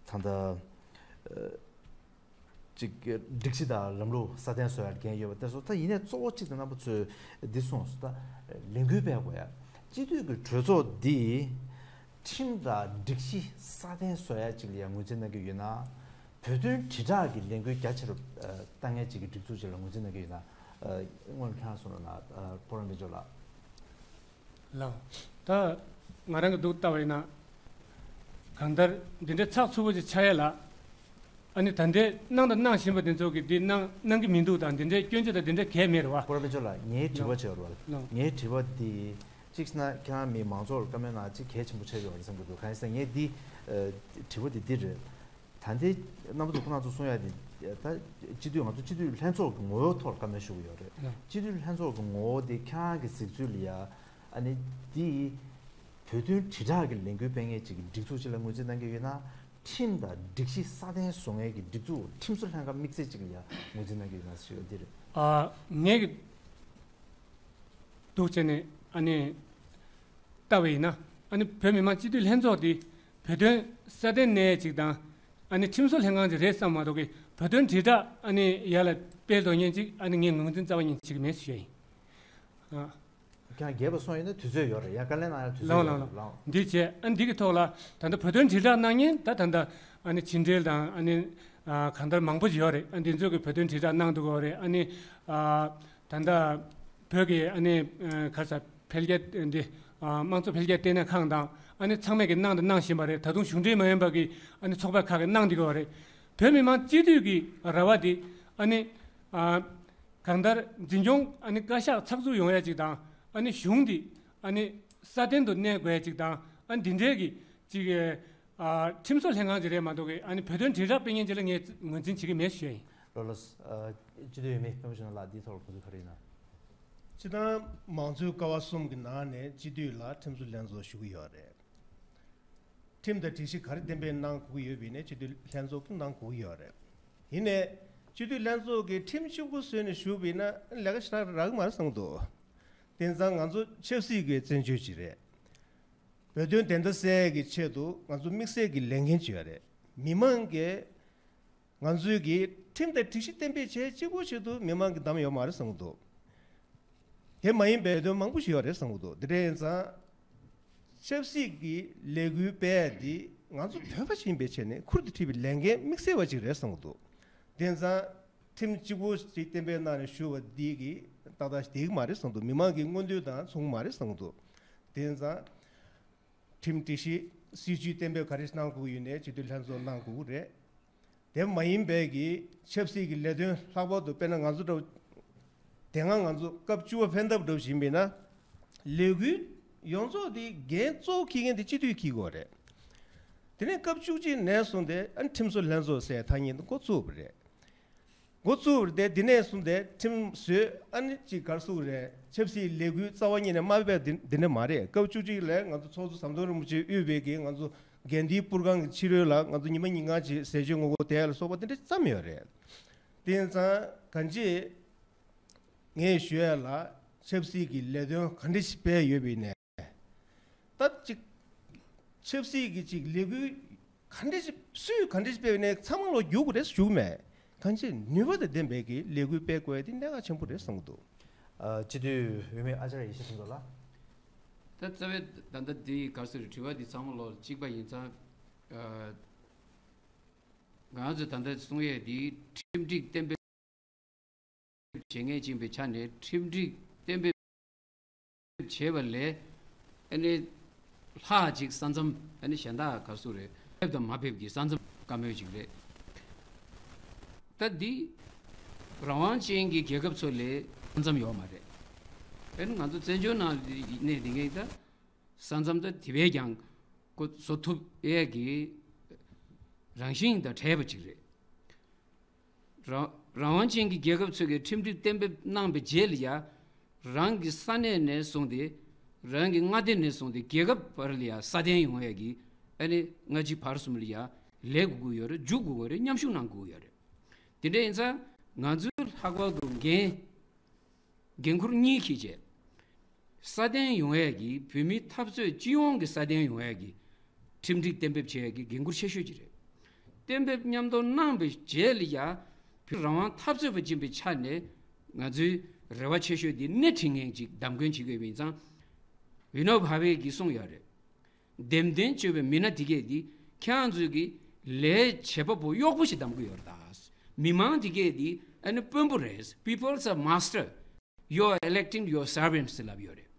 ད་ལྟ། ཅིག་སྒྲིག་གཞི་དང་ལམ་ལུགས་སྲ་བརྟན་བཟོ་ཡར་འགན་ཡོད་པ་དེ་སོགས། ད་ཡིན་ནའི་གཙོ་བོ་གཅིག་དེ་རྣམ་པ་ཚོས་འདི་གསུངས་སོང་། ད་ལས་འགུལ་སྤེལ་དགོས་ཡ། སྤྱི་འཐུས་ཀྱི་གྲོས་ཚོགས་འདི་ཁྲིམས་དང་སྒྲིག་གཞི་སྲ་བརྟན་བཟོ་ཡ་ཅིག་ལ་ཡང་ངོས་འཛིན་གནང་གི་ཡོད་ན། བོད་དོན་དྲིལ་བསྒྲགས་ཀྱི་ལས་འགུལ་རྒྱ་ཆེ་རུ་བཏང་མཁན་ཅིག་གི་སྒྲིག་འཛུགས་ཅིག་ལ་ངོས་འཛིན་གནང་གི་ཡོད་ན། སྔོན་ལ་ཁྱེད་རང་གསུངས་རོགས་གནང་། ཕོ་བྲང་དཔལ་འབྱོར་ལགས། ལགས། ད་ང་རང་གི་འདུག་ལྟ་བ་ཡིན་ན། གང་ལྟར་འདི་འདྲའི་ཚགས་ཚུད་པོ་ཅིག་ཆགས་ཡ་ལ། ཨ་ནི་ད་ལྟའི་གནང་དང་གནང་བཞིན་པ་འདི་ཚོ་གིས་འདི་གནང་གནང་གི་མི་འདུག་དང་། འདི་འདྲའི་སྐྱོན་བརྗོད་དང་འདི་འདྲའི་གང་ཡང་མེད་རེད་བ། ཕོ་བྲང་དཔལ་འབྱོར་ལགས། ངའི་དྲི་བ་ལགས། ཅིག་ཡོད་རེད་བ། ལགས། ངའི་དྲི་བ་འདི་གཅིག་བྱས་ན་ཁྱེད་རང་མི་མང་ཚོགས་ལ་བཀའ་མོལ་གནང་ཅིག་གལ་ཆེན་པོ་ཆགས་ཡོད་རེད་བསམ་གྱི་འདུག། གང་ཡིན་ཟེར་ན་ངའི་འདི་ཨ་དྲི་བ་འདི་འདི་རེད། ད་ལྟའི་རྣམ་པ་ཚོ་ཁོང་རྣམ་ཚོ་གསུང་ཡ་དེ། ད་སྤྱི་འཐུས་ང་ཚོ་སྤྱི་འཐུས་ལྷན་ཚོགས་ཀྱི་ངོ་བོའི་ཐོག་ལ་བཀའ་མོལ་ཞུ་གི་ཡོད་རེད། ལགས། སྤྱི་འཐུས་ལྷན་ཚོགས་ཀྱི་ངོ་བོ་དེ་ཁྱེད་རང་གི་གཟིགས་ཚུལ་ལ་ཡ། ཨ་ནི་འདི་བོད་དོན་དྲིལ་བསྒྲགས་ཀྱི་ལས་འགུལ་སྤེལ་མཁན་ཅིག་གི་སྒྲིག་འཛུགས་ཅིག་ལ་ངོས་འཛིན་གནང་གི་ཡོད་ན། ཁྲིམས་དང་སྒྲིག་གཞི་སྲ་བརྟན་བཟོ་མཁན་གྱི་སྒྲིག་འཛུགས་ཁྲིམས་བཟོ་ལྷན་ཁང་དམིགས་བསལ་ཅིག་ལ་ཡ་ངོས་འཛིན་གནང་གི་ཡོད་ན་ཞུ་ཡ་འདི་རེད། ཨ། ངས་ཀྱི་འདུག་བྱས་ནས་ཨ་ནི་ལྟ་བ་ཡིན་ན། ཨ་ནི་བོད་མི་མང་སྤྱི་འཐུས་ལྷན་ཚོགས་འདི་བོད་དོན་སྲ་བརྟན་གནས་ཅིག་དང་། ཨ་ནི་ཁྲིམས་བཟོ་ལྷན་ཁང་ཅིག་རེད་བསམ་མ་གཏོགས་ཀྱི་བོད་དོན་དྲིལ་བསྒྲགས་ཨ་ནི་ཡར་ལ་སྤེལ་འགྲོ་མཁན་ཅིག་ཨ་ནི་ངས་ངོས་འཛིན་རྩ་བ་ཉིད་བྱེད་ཀྱི་མེད་ཞུ་ཡ་ཡིན། ཨ། ཁྱེད་རང་རྒྱས་པ་གསུངས་ཡོད་ན་དུས་ཚོད་ཡོད་རེད་ཡ། བཀའ་ལན་གནང་ཡ་དུས་ཚོད་ལགས་ཡོད་ལགས་རེད། ལགས། ལགས། འདི་བྱས་ཨ་འདི་གི་ཐོག་ལ་ད་ལྟ་བོད་དོན་དྲིལ་བསྒྲགས་གནང་མཁན་ད་ད་ལྟ་ཨ་ནི་ཕྱི་འབྲེལ་དང་ཨ་ནི་ཨ་གང་ལྟར་མང་པོ་ཞིག་ཡོད་རེད། ཨ་འདི་ཚོ་གི་བོད་དོན་དྲིལ་བསྒྲགས་གནང་འདུག་གོ་རེད། ཨ་ནི་ཨ་ད་ལྟ་བོད་ཀྱི་ཨ་ནི་ཨ་ག་ས་འཕེལ་རྒྱས་འདི་ཨ་དམངས་གཙོ་འཕེལ་རྒྱས་ལྟེ་གནས་ཁང་དང་ ཨ་ནི་ཚང་མས་ཀྱི་གནང་དང་གནང་བཞིན་པ་རེད། ད་དུང་གཞུང་འབྲེལ་མ་ཡིན་པ་གི་ཨ་ནི་ཚོགས་པ་ཁག་གིས་གནང་བསྡད་ཀྱི་ཡོད་རེད། བོད་མི་མང་སྤྱི་འཐུས་ཀྱི་ར་བ་དེ་ཨ་ནི་ཨ་གང་ལྟར་འཛིན་སྐྱོང་ཨ་ནི་བཀའ་ཤག་ཚགས་ཚུད་ཡོང་ཡ་ཅིག་དང་། ཨ་ནི་གཞུང་འདི་ཨ་ནི་སྲ་བརྟན་དུ་གནས་དགོས་ཡ་ཅིག་དང་། ཨ་ནི་འདི་འདྲའི་གི་ཅིག་ཨ་ཁྲིམས་བཟོ་ལྷན་ཁང་ཅིག་རེད་མ་གཏོགས་གི་ཨ་ནི་བོད་དོན་དྲིལ་བསྒྲགས་སྤེལ་མཁན་ཅིག་ལ་ངས་ངོས་འཛིན་བྱེད་ཀྱི་མེད་ཞུ་ཡ་ཡིན། ལགས་ལགས། ཨ་སྤྱི་འཐུས་འོས་མི་པད་མ་ཆོས་ལགས། འདིའི་ཐོག་ལ་གོ་ཚུལ་ག་རེ་ཡིན་ན། སྤྱི་བཏང་མང་གཙོའི་ཀ་བ་གསུམ་གྱི་ནང་ནས་སྤྱི་འཐུས་ལ་ཁྲིམས་བཟོ་ལྷན་ཚོགས་ཞུ་གི་ཡོད་རེད། ཁྲིམས་དང་སྒྲིག་གཞི་ག་རེ་གཏན་འབེབས་གནང་དགོས་ཀྱི་ཡོད་པ་ཡིན་ནའི་སྤྱི་འཐུས་ལྷན་ཚོགས་ཀྱིས་གནང་དགོས་ཀྱི་ཡོད་རེད། ཡིན་ནའི་སྤྱི་འཐུས་ལྷན་ཚོགས་ཀྱིས་ཁྲིམས་གཅིག་པུ་བཟོས་ནས་ཞུས་པ་ཡིན་ན་ལས་ཀ་ཞེ་དྲག་རག་གི་མ་རེད་བསམ་གྱི་འདུག་དེ་ཙང་ང་ཚོ་ཆབ་སྲིད་ཀྱི་བཙན་བྱོལ་ཅིག་རེད། བོད་དོན་བདེན་མཐའ་གསལ་ཡས་ཀྱི་ཆེད་དུ་ང་ཚོ་དམིགས་བསལ་གྱི་ལས་འགན་ཅིག་ཡོད་རེད། མི་མང་གིས་ང་ཚོའི་གི་ཁྲིམས་དང་སྒྲིག་གཞི་གཏན་འབེབས་བྱས་གཅིག་པོ་ཆེད་དུ་མི་མང་གིས་བདམས་ཡོད་མ་རེད་བསམ་གྱི་འདུག་དེ་མ་ཡིན་པའི་དོན་མང་པོ་ཞིག་ཡོད་རེད་བསམ་གྱི་འདུག་དེ་འདྲ་ཡིན་ཙང་ཆབ་སྲིད་ཀྱི་ལས་འགུལ་སྤེལ་ཡ་འདི་ང་ཚོ་བོད་པ་ཞིག་ཡིན་པའི་ཆ་ནས་ཁུར་དུ་ཁྲིད་པའི་ལས་འགན་དམིགས་བསལ་བ་ཅིག་རེད་བསམ་གྱི་འདུག་དེ་ཡིན་ཙང་ཁྲིམས་གཅིག་པོ་ཞིག་གཏན་འབེབས་གནང་ནས་ཞུ་བ་འདི་གི་ཏག་ཏག་ཞིག་བསྡད་ཀྱི་མ་རེད་བསམ་གྱི་འདུག་མི་མང་གི་མངོན་འདོད་དང་མཚུངས་མ་རེད་བསམ་གྱི་འདུག་དེ་ཡིན་ཙང་། ཁྲིམས་སྒྲིག་གཞི་སྲིད་ཇུས་གཏན་འབེབས་ག་རེ་གནང་དགོས་ཡོད་ནའི་སྤྱི་འཐུས་ལྷན་ཚོགས་གནང་དགོས་ཀྱི་རེད། དེ་མ་ཡིན་པའི་གི་ཆབ་སྲིད་ཀྱི་ལས་དོན་ལྷག་པར་དུ་དཔེར་ན་ང་ཚོ་འདྲ་བོ་དེ་སྔ་ང་ཚོ་སྐབས་བཅུ་པ་ཕན་ཐབས་འདྲ་བོ་ཞིག་ཡིན་པ་ཡིན་ན་ལས་འགུལ་ཡོངས་རྫོགས་དེ་འགན་གཙོ་བོ་འཁྱེར་མཁན་དེ་སྤྱི་འཐུས་འཁྱེར་དགོས་རེད། དེ་ནས་སྐབས་བཅུ་གཅིག་ནས་བཟུང་སྟེ་ཨ་ནི་ཁྲིམས་བཟོ་ལྷན་ཚོགས་ཟེར་ཐ་སྙད་འདི་འགོ་བཙུགས་པ་རེད། འགོ་བཙུགས་པ་རེད་དེ་འདི་ནས་བཟུང་སྟེ་ཁྲིམས་བཟོས་ཨ་ནི་ཅིག་ག་རེ་ཟེར་དགོས་རེད། ཆབ་སྲིད་ལས་འགུལ་རྩ་བ་ཉིད་ནས་མ་སྤེལ་བ་འདི་འདི་འདྲ་མ་རེད། སྐབས་བཅུ་གཅིག་ལ་ང་ཚོ་ཚོགས་གཙོ་ཟམ་གདོང་རིན་པོ་ཆེ་དབུས་པའི་གི་ང་ཚོ་དགེ་ལྡན་པུར་ཁང་གི་ཕྱི་རོལ་ལ་ང་ཚོ་ཉི་མ་ཉིན་གང་ཅིག་ཟས་བཅད་ངོ་རྒོལ་དེ་ལ་སོགས་པ་འདི་འདྲ་བརྩམས་ཡོད་རེད། དེ་ཡིན་ཙང་གང་ཅི་ངས་ཞུ་ཡ་ལ་ཆབ་སྲིད་ཀྱི་ལས་དོན་ག་འདྲ་ཞིག་སྤེལ་ཡོད་པ་ཡིན་ནའི། ད་ཅིག་ཆབ་སྲིད་ཀྱི་ཅིག་ལས་འགུལ་ག་འདྲ་ཞིག་སུས་ག་འདྲ་ཞིག་སྤེལ་བ་ནས་ཚང་མ་ལོག་རྒྱུག་དགོས་རེད་ཞུ་གི་མེད། གང་ཅི་ནུས་པ་དང་ལྡན་པའི་གི་ལས་འགུལ་སྤེལ་དགོས་ཡ་དེ་གནད་འགག་ཆེན་པོ་རེད་བསམ་གྱི་འདུག་ཨ་སྤྱི་འཐུས་འོས་མི་ཨ་ཅར་ཡེ་ཤེས་ཕུན་ཚོགས་ལགས། ད་རྩ་བའི་ད་ལྟ་འདི་ག་ཟེར་དྲི་བ་འདི་ཚང་མ་ལོག་གཅིག་པ་ཡིན་ཙང་། ཨ་ང་ཚོས་ད་ལྟ་གསུང་ཡས་འདི་ཁྲིམས་སྒྲིག་གཏན་འབེབས་བྱེད་མཁན་ཅིག་ཡིན་པའི་ཆ་ནས་ཁྲིམས་སྒྲིག་གཏན་འབེབས་བྱས་པ་ལས་ཨ་ནི་ལྷག་ཅིག་ས་མཚམས་ཨ་ནི་གཞན་དག་ག་ཟེར་རེད། ཕེབས་དང་མ་ཕེབས་ཀྱི་ས་མཚམས་བཀའ་མོལ་ཅིག་རེད། ད་འདི་རང་དབང་ཅན་གྱི་རྒྱལ་ཁབ་ཚོ་ལས་ས་མཚམས་ཡོད་མ་རེད། ཨ་ནི་ང་ཚོ་བཙན་བྱོལ་ནང་གནས་བསྡད་མཁན་ད་ས་མཚམས་ད་དེ་བས་ཀྱང་ཁོ་བཟོ་ཐུབ་ཡས་ཀྱི་རང་བཞིན་དང་བྲལ་བ་ཅིག་རེད། རང་རང་དབང་ཅན་གྱི་རྒྱལ་ཁབ་ཚོས་ཀྱི་ཁྲིམས་སྒྲིག་གཏན་འབེབས་གནང་པའི་རྗེས་ལ་ཡ། རང་གི་ས་གནས་ནས་བཟུང་སྟེ། རང་གི་མངའ་སྡེ་ནས་བཟུང་སྟེ་རྒྱལ་ཁབ་བར་ལ་ཡ་སྲ་བརྟན་ཡོང་ཡ་གི་ཨ་ནི་སྔ་ཕྱི་བར་གསུམ་ལ་ཡ་ལས་དགོས་ཀྱི་ཡོད་རེད། འཇུག་དགོས་ཀྱི་རེད། མཉམ་ཞུགས་གནང་དགོས་ཀྱི་ཡོད་རེད། དེ་འདྲ་ཡིན་ཙང་ང་ཚོའི་ལྷག་པར་དུ་འགན་འགན་ཁུར་གཉིས་འཁྱེར་བྱས། སྲ་བརྟན་ཡོང་ཡས་ཀྱི་བོད་མིའི་འཐབ་རྩོད་སྤྱི་ཡོངས་ཀྱི་སྲ་བརྟན་ཡོང་ཡས་ཀྱི་ཁྲིམས་སྒྲིག་གཏན་འབེབས་བྱེད་ཡས་ཀྱི་འགན་ཁུར་ཆེ་ཤོས་ཅིག་རེད། གཏན་འབེབས་མཉམ་དུ་གནང་བའི་རྗེས་ལ་ཡ་བོད་རང་དབང་འཐབ་རྩོད་པ་ཡིན་པའི་ཆ་ནས་ང་ཚོའི་རེ་བ་ཆེ་ཤོས་དེ་སྣེ་ཁྲིད་མཁན་ཅིག་བདམས་དགོས་བྱེད་དགོས་པ་ཡིན་ཙང་། ཝི་ནོ་བྷ་ཝེ་གིས་གསུངས་ཡོད་རེད། འདེམས་ཐོན་བྱས་པའི་མི་སྣ་དེ་གས་དེ་ཁྱེད་རང་ཚོའི་གི་ལས་བྱེད་པ་པོ་གཡོག་པོ་ཞིག་བདམས་ཀྱི་ཡོད་རེད་ད། མི་མང་དེ་གས་དེ་ཨ་ནི་དཔོན་པོ་རེད། People's a master. You are electing your servants ལབ་ཡོད་རེད།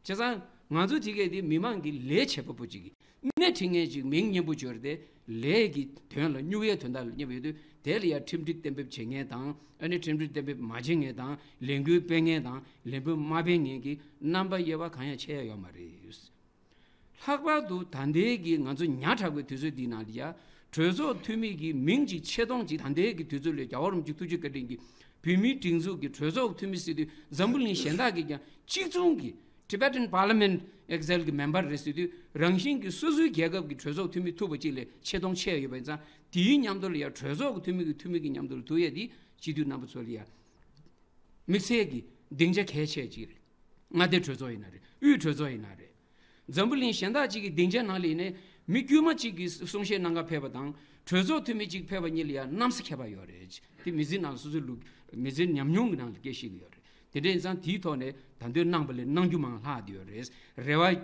བྱས་ཙང་ང་ཚོ་དེ་གས་དེ་མི་མང་གི་ལས་བྱེད་པ་པོ་ཅིག་གི་སྣེ་ཁྲིད་མཁན་ཅིག་མིང་སྙན་པོ་འབྱོར་ཏེ་ལས་ཀྱི་དོན་ལ་སྨྱུག་ཡས་དོན་དག་ལ་སྙན་པོ་ཡོད་དུས་དེ་ལ་ཡང་ཁྲིམས་སྒྲིག་གཏན་འབེབས་བྱེད་མཁན་དང་ཨ་ནི་ཁྲིམས་སྒྲིག་གཏན་འབེབས་མ་བྱེད་མཁན་དང་ལས་འགུལ་སྤེལ་མཁན་དང་ལས་འགུལ་མ་སྤེལ་མཁན་གྱི་རྣམ་པ་དབྱེ་བ་གང་ཡང་ཕྱེ་ཡ་ཡོད་མ་རེད། ལྷག་པར་དུ་ད་ལྟའི་གི་ང་ཚོ་ཉག་ཕྲ་བའི་དུས་ཚོད་འདི་ནང་ལ་ཡ་གྲོས་ཚོགས་འཐུས་མི་གི་མིང་གཅིག་ཆེ་མཐོང་གཅིག་ད་ལྟའི་གི་དུས་ཚོད་ལ་རྒྱལ་བ་རིན་པོ་ཆེ་ཐུགས་རྗེ་བཀའ་དྲིན་གྱིས་བོད་མིའི་སྒྲིག་འཛུགས་ཀྱི་གྲོས་ཚོགས་འཐུས་མི་ཟེར་དུས་འཛམ་བུ་གླིང་གཞན་དག་གིས་ཀྱང་གཅིག་མཚུངས་ཀྱི་Tibetan Parliament Exile གི་མེམ་བར་རེད་ཟེར་དུས་རང་བཞིན་གྱི་སོ་སོའི་རྒྱལ་ཁབ་ཀྱི་གྲོས་ཚོགས་འཐུས་མི་ཐུབ་པ་གཅིག་ལ་ཆེ་མཐོང་ཆེ་ཡོད་པ་ཡིན་ཙང་དེའི་མཉམ་དུ་ལ་ཡ་གྲོས་ཚོགས་ཀྱི་འཐུས་མི་གི་འཐུས་མི་གི་མཉམ་དུ་ལ་ཐུག་ཡ་དེ་སྤྱི་འཐུས་རྣམ་པ་ཚོ་ལ་ཡ། དམིགས་བསལ་གྱི་སྡིངས་ཆ་གལ་ཆེ་ཅིག་རེད། མངའ་སྡེ་གྲོས་ཚོགས་ཡིན་ན་རེད། དབུས་གྲོས་ཚོགས་ཡིན་ན་རེད། འཛམ་བུ་གླིང་གཞན་དག་ཅིག་གི་སྡིངས་ཆ་ནང་ལ་ཡིན་ནའི་མི་དཀྱུས་མ་གཅིག་གིས་གསུང་བཤད་གནང་ག་ཕེབས་པ་དང་གྲོས་ཚོགས་འཐུས་མི་གཅིག་ཕེབས་པ་གཉིས་ལ་ཡང་གནམ་ས་ཁྱད་པར་ཡོད་རེད། དེ་མི་ཚེ་ནང་ལ་སོ་སོའི་ལུགས་མི་ཚེ་ཉམས་མྱོང་གི་ནང་ལ་སྐྱེ་ཤེས་ཀྱི་ཡོད་རེད། དེ་འདྲ་ཡིན་ཙང་དེའི་ཐོག་ནས་ད་འདོད་གནང་པ་ལས་གནང་རྒྱུ་མང་ལྷག་བསྡད་ཡོད་རེད། རེ་བ་བྱེད་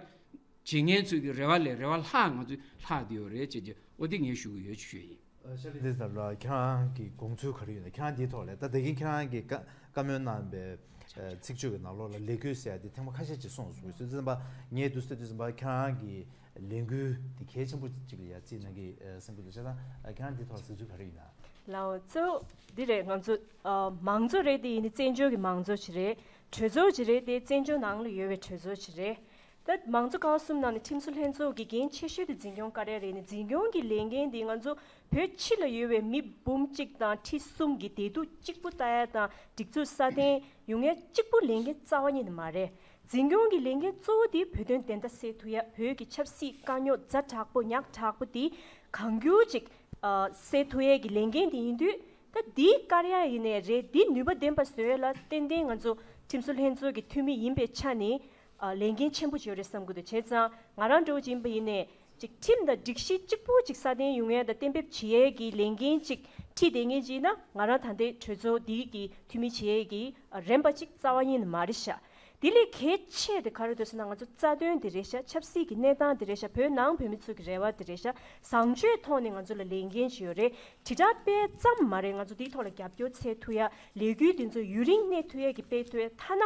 མཁན་ཚོས་ཀྱི་རེ་བ་ལས་རེ་བ་ལྷག་ང་ཚོས་ལྷག་བསྡད་ཡོད་རེད་ཅེས་ཀྱི་ཨོ་དེ་ངས་ཞུ་གི་ཡོད་ཅེས་ཞུ་ཡིན། ཤར་ལི་འདི་ལ་ཁྱེད་རང་གི་དགོངས་ཚུལ་ག་རེ་ཡོད་ན། ཁྱེད་རང་འདིའི་ཐོག་ལ་ད་ལྟ་གིན་ཁྱེད་རང་གིས་བཀའ་བཀའ་མོལ་གནང་པའི་ཚིག་བརྗོད་ཀྱི་ནང་ལོགས་ལ་ལས་འགུལ་ཟེར་ཡ་དེ་ཐེངས་མ་ཁ་ཤས་ཅིག་གསུངས་སོང་། དུས་ཙམ་པ་ངས་དུས་ཚོད་དུས་ཙམ་པ་ཁྱེད་རང་གི་ལས་འགུལ་དེ་གལ་ཆེན་པོ་ཅིག་ལ་ཡ་རྩིས་གནང་གི་སེམས་ཁུར་དུ་བྱས་ཙང་ཁྱེད་རང་འདིའི་ཐོག་ལ་གཟིགས་ཚུལ་ག་རེ་ཡིན་ན། ལའོ་གཙོ་བོ་འདི་རེད། ང་ཚོ་མང་གཙོ་རེད་དེ་ཡིན་ནི་བཙན་བྱོལ་གྱི་མང་གཙོ་ཅིག་རེད། གྲོས་ཚོགས་ཅིག་རེད་དེ་བཙན་བྱོལ་ནང་ལ་ཡོད་པའི་གྲོས་ཚོགས་ཅིག་རེད། ད་མང་གཙོ་ཀ་བ་གསུམ་ནང་ནས་ཁྲིམས་བཟོ་ལྷན་ཚོགས་ཀྱི་འགན་ཆེ་ཤོས་དེ་འཛིན་སྐྱོང་བཀའ་འཁྲོལ་རེད་ནི། འཛིན་སྐྱོང་གི་ལས་འགན་དེ་ང་ཚོ་བོད་ཕྱི་ལ་ཡོད་པའི་མི་འབུམ་གཅིག་དང་ཁྲི་གསུམ་གྱི་བདེ་སྡུག་གཅིག་པུ་ལྟ་ཡ་དང་སྒྲིག་འཛུགས་སྲ་བརྟན་ཡོང་ཡ་གཅིག་པུ་ལས་འགན་རྩ་བ་ཉིད་ནས་མ་རེད། འཛིན་སྐྱོང་གི་ལས་འགན་གཙོ་བོ་དེ་བོད་དོན་བདེན་མཐའ་གསལ་ཐུབ་ཡ། བོད་ཀྱི་ཆབ་སྲིད་དཀའ་རྙོག་ཛ་དྲག་པོ་ཉག་ཕྲ་པོ་དེ་གང་མགྱོགས་ཅིག་སེལ་ཐུབ་ཡས་ཀྱི་ལས་འགན་དེ་ཡིན་དུས། ད་འདི་བཀར་ཡ་ཡིན་ནའི་རེད། འདི་ནུས་པ་ལྡན་པ་བཟོ་ཡ་ལ་ཏན་ཏན་ང་ཚོ་ཁྲིམས་བཟོ་ལྷན་ཚོགས་ཀྱི་འཐུས་མི་ཡིན་པའི་ཆ་ནས་ཨ་ལས་འགན་ཆེན་པོ་ཅིག་ཡོད་རེད་བསམ་གྱི་འདུག་བྱས་ཙང་ང་རང་འདྲ་བོ་ཅིག་ཡིན་པ་ཡིན་ནའི་ཅིག་ཁྲིམས་དང་སྒྲིག་གཞི་གཅིག་པུ་ཅིག་སྲ་བརྟན་ཡོང་ཡ་དང་གཏན་འབེབས་བྱེད་ཡས་ཀྱི་ལས་འགན་ཅིག་ཁྲིད་བསྡད་མཁན་ཅིག་ཡིན་ན། ང་རང་ད་ལྟའི་གྲོས་ཚོགས་འདི་གི་འཐུས་མི་བྱེད་ཡས་ཀྱི་ཨ་རན་པ་ཅིག་རྩ་བ་ཉིད་ནས་མ་རེད་ཤག་དེ་ལས་གལ་ཆེ་དེ་ག་རེ་འདུག་ཟེར་ན། ང་ཚོ་རྩ་དོན་དེ་རེད་ཤག་ཆབ་སྲིད་ཀྱི་གནས་སྟངས་དེ་རེད་ཤག་བོད་ནང་བོད་མི་ཚོ་གི་རེ་བ་དེ་རེད་ཤག་བཟང་སྤྱོད་ཐོག་ནས་ང་ཚོ་ལ་ལས་འགན་ཞིག་ཡོད་རེད། དྲིལ་བསྒྲགས་སྤེལ་ཙམ་མ་རེད། ང་ཚོ་དེའི་ཐོག་ལ་རྒྱབ་སྐྱོར་འཚོལ་ཐུབ་ཡ། ལས་འགུལ་དེ་ཚོ་ཡུན་རིང་གནས་ཐུབ་ཡ་གི་སྤེལ་ཐུབ་ཡ། ཐ་ན་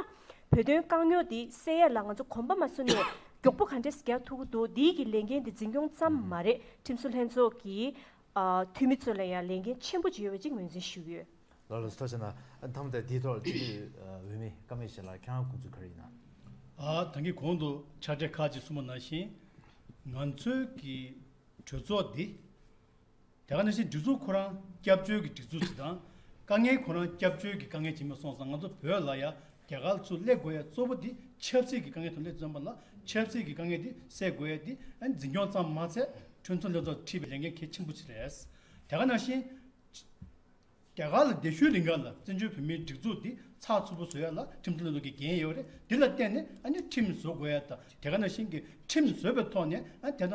བོད་དོན་དཀའ་རྙོག་དེ་སེལ་ཡ་ལ་ང་ཚོ་གོམ་པ་མ་ཟུན་ནས་མགྱོགས་པོ་ག་འདྲས་རྒྱག་ཐུབ་ཀྱི་འདུག་དེའི་གི་ལས་འགན་དེ་འཛིན་སྐྱོང་ཙམ་མ་རེད། ཁྲིམས་བཟོ་ལྷན་ཚོགས་ཀྱི་ཨ་འཐུས་མི་ཚོ་ལ་ཡང་ལས་འགན་ཆེན་པོ་ཅིག་ཡོད་པ་ཅིག་ངོས་འཛིན་ཞུ་གི་ཡོད། ལགས་ལགས་སོ། ཐུགས་རྗེ་གནང་། མཐའ་མ་དེ་དེའི་ཐོག་སྤྱི་འཐུས་འོས་མི་ཀརྨ་ཡེ་ཤེས་ལགས། ཁྱེད་རང་དགོངས་ཚུལ་ག་རེ་ཡིན་ན། ཨ་ད་གིན་གོང་དུ་ཕྱག་སྦྲེལ་ཁག་ཅིག་གསུངས་པ་ནང་བཞིན། ང་ཚོའི་གི་གྲོས་ཚོགས་འདི་དེ་ག་ནང་བཞིན་སྒྲིག་འཛུགས་ཁོ་རང་སྐྱབས་བཅོལ་གྱི་སྒྲིག་འཛུགས་ཅིག་དང་། དཀའ་ངལ་ཁོ་རང་སྐྱབས་བཅོལ་གྱི་དཀའ་ངལ་ཅིག་མ་སོང་ཙང་། ང་ཚོ་བོད་ལ་ཡ་རྒྱ་གར་ཚུར་སླེབས་དགོས་ཡ་གཙོ་བོ་འདི་ཆབ་སྲིད་ཀྱི་དཀའ་ངལ་དང་སླེབས་ཙམ་པ་ལ། ཆབ་སྲིད་ཀྱི་དཀའ་ངལ་འདི་སེལ་དགོས་ཡ་འདི་ཨ་འཛིན་སྐྱོང་ཙམ་མ་ཚད་ཁྲིམས་བཟོ་ལྷན་ཚོགས་ཁྲིད་པའི་ལས་འགན་གལ་ཆེན་པོ་ཅིག་རེད། དེ་ག་ནང་བཞིན། རྒྱ་གར་ལ་སྡེབ་ཞུའི་རིང་ག་ལ་བཙན་བྱོལ་བོད་མིའི་སྒྲིག་འཛུགས་འདི་ཚགས་ཚུད་པོ་བཟོ་ཡ་ལ་ཁྲིམས་བཟོ་ལྷན་ཚོགས་ཀྱི་འགན་ཡོད་རེད། འདི་ལ་བརྟེན་ནས་ཨ་ནི་ཁྲིམས་བཟོ་དགོས་ཡ་དང་། དེ་ག་ནང་བཞིན་གྱི་ཁྲིམས་བཟོས་པའི་ཐོག་ནས་ཨ་དེ་ན་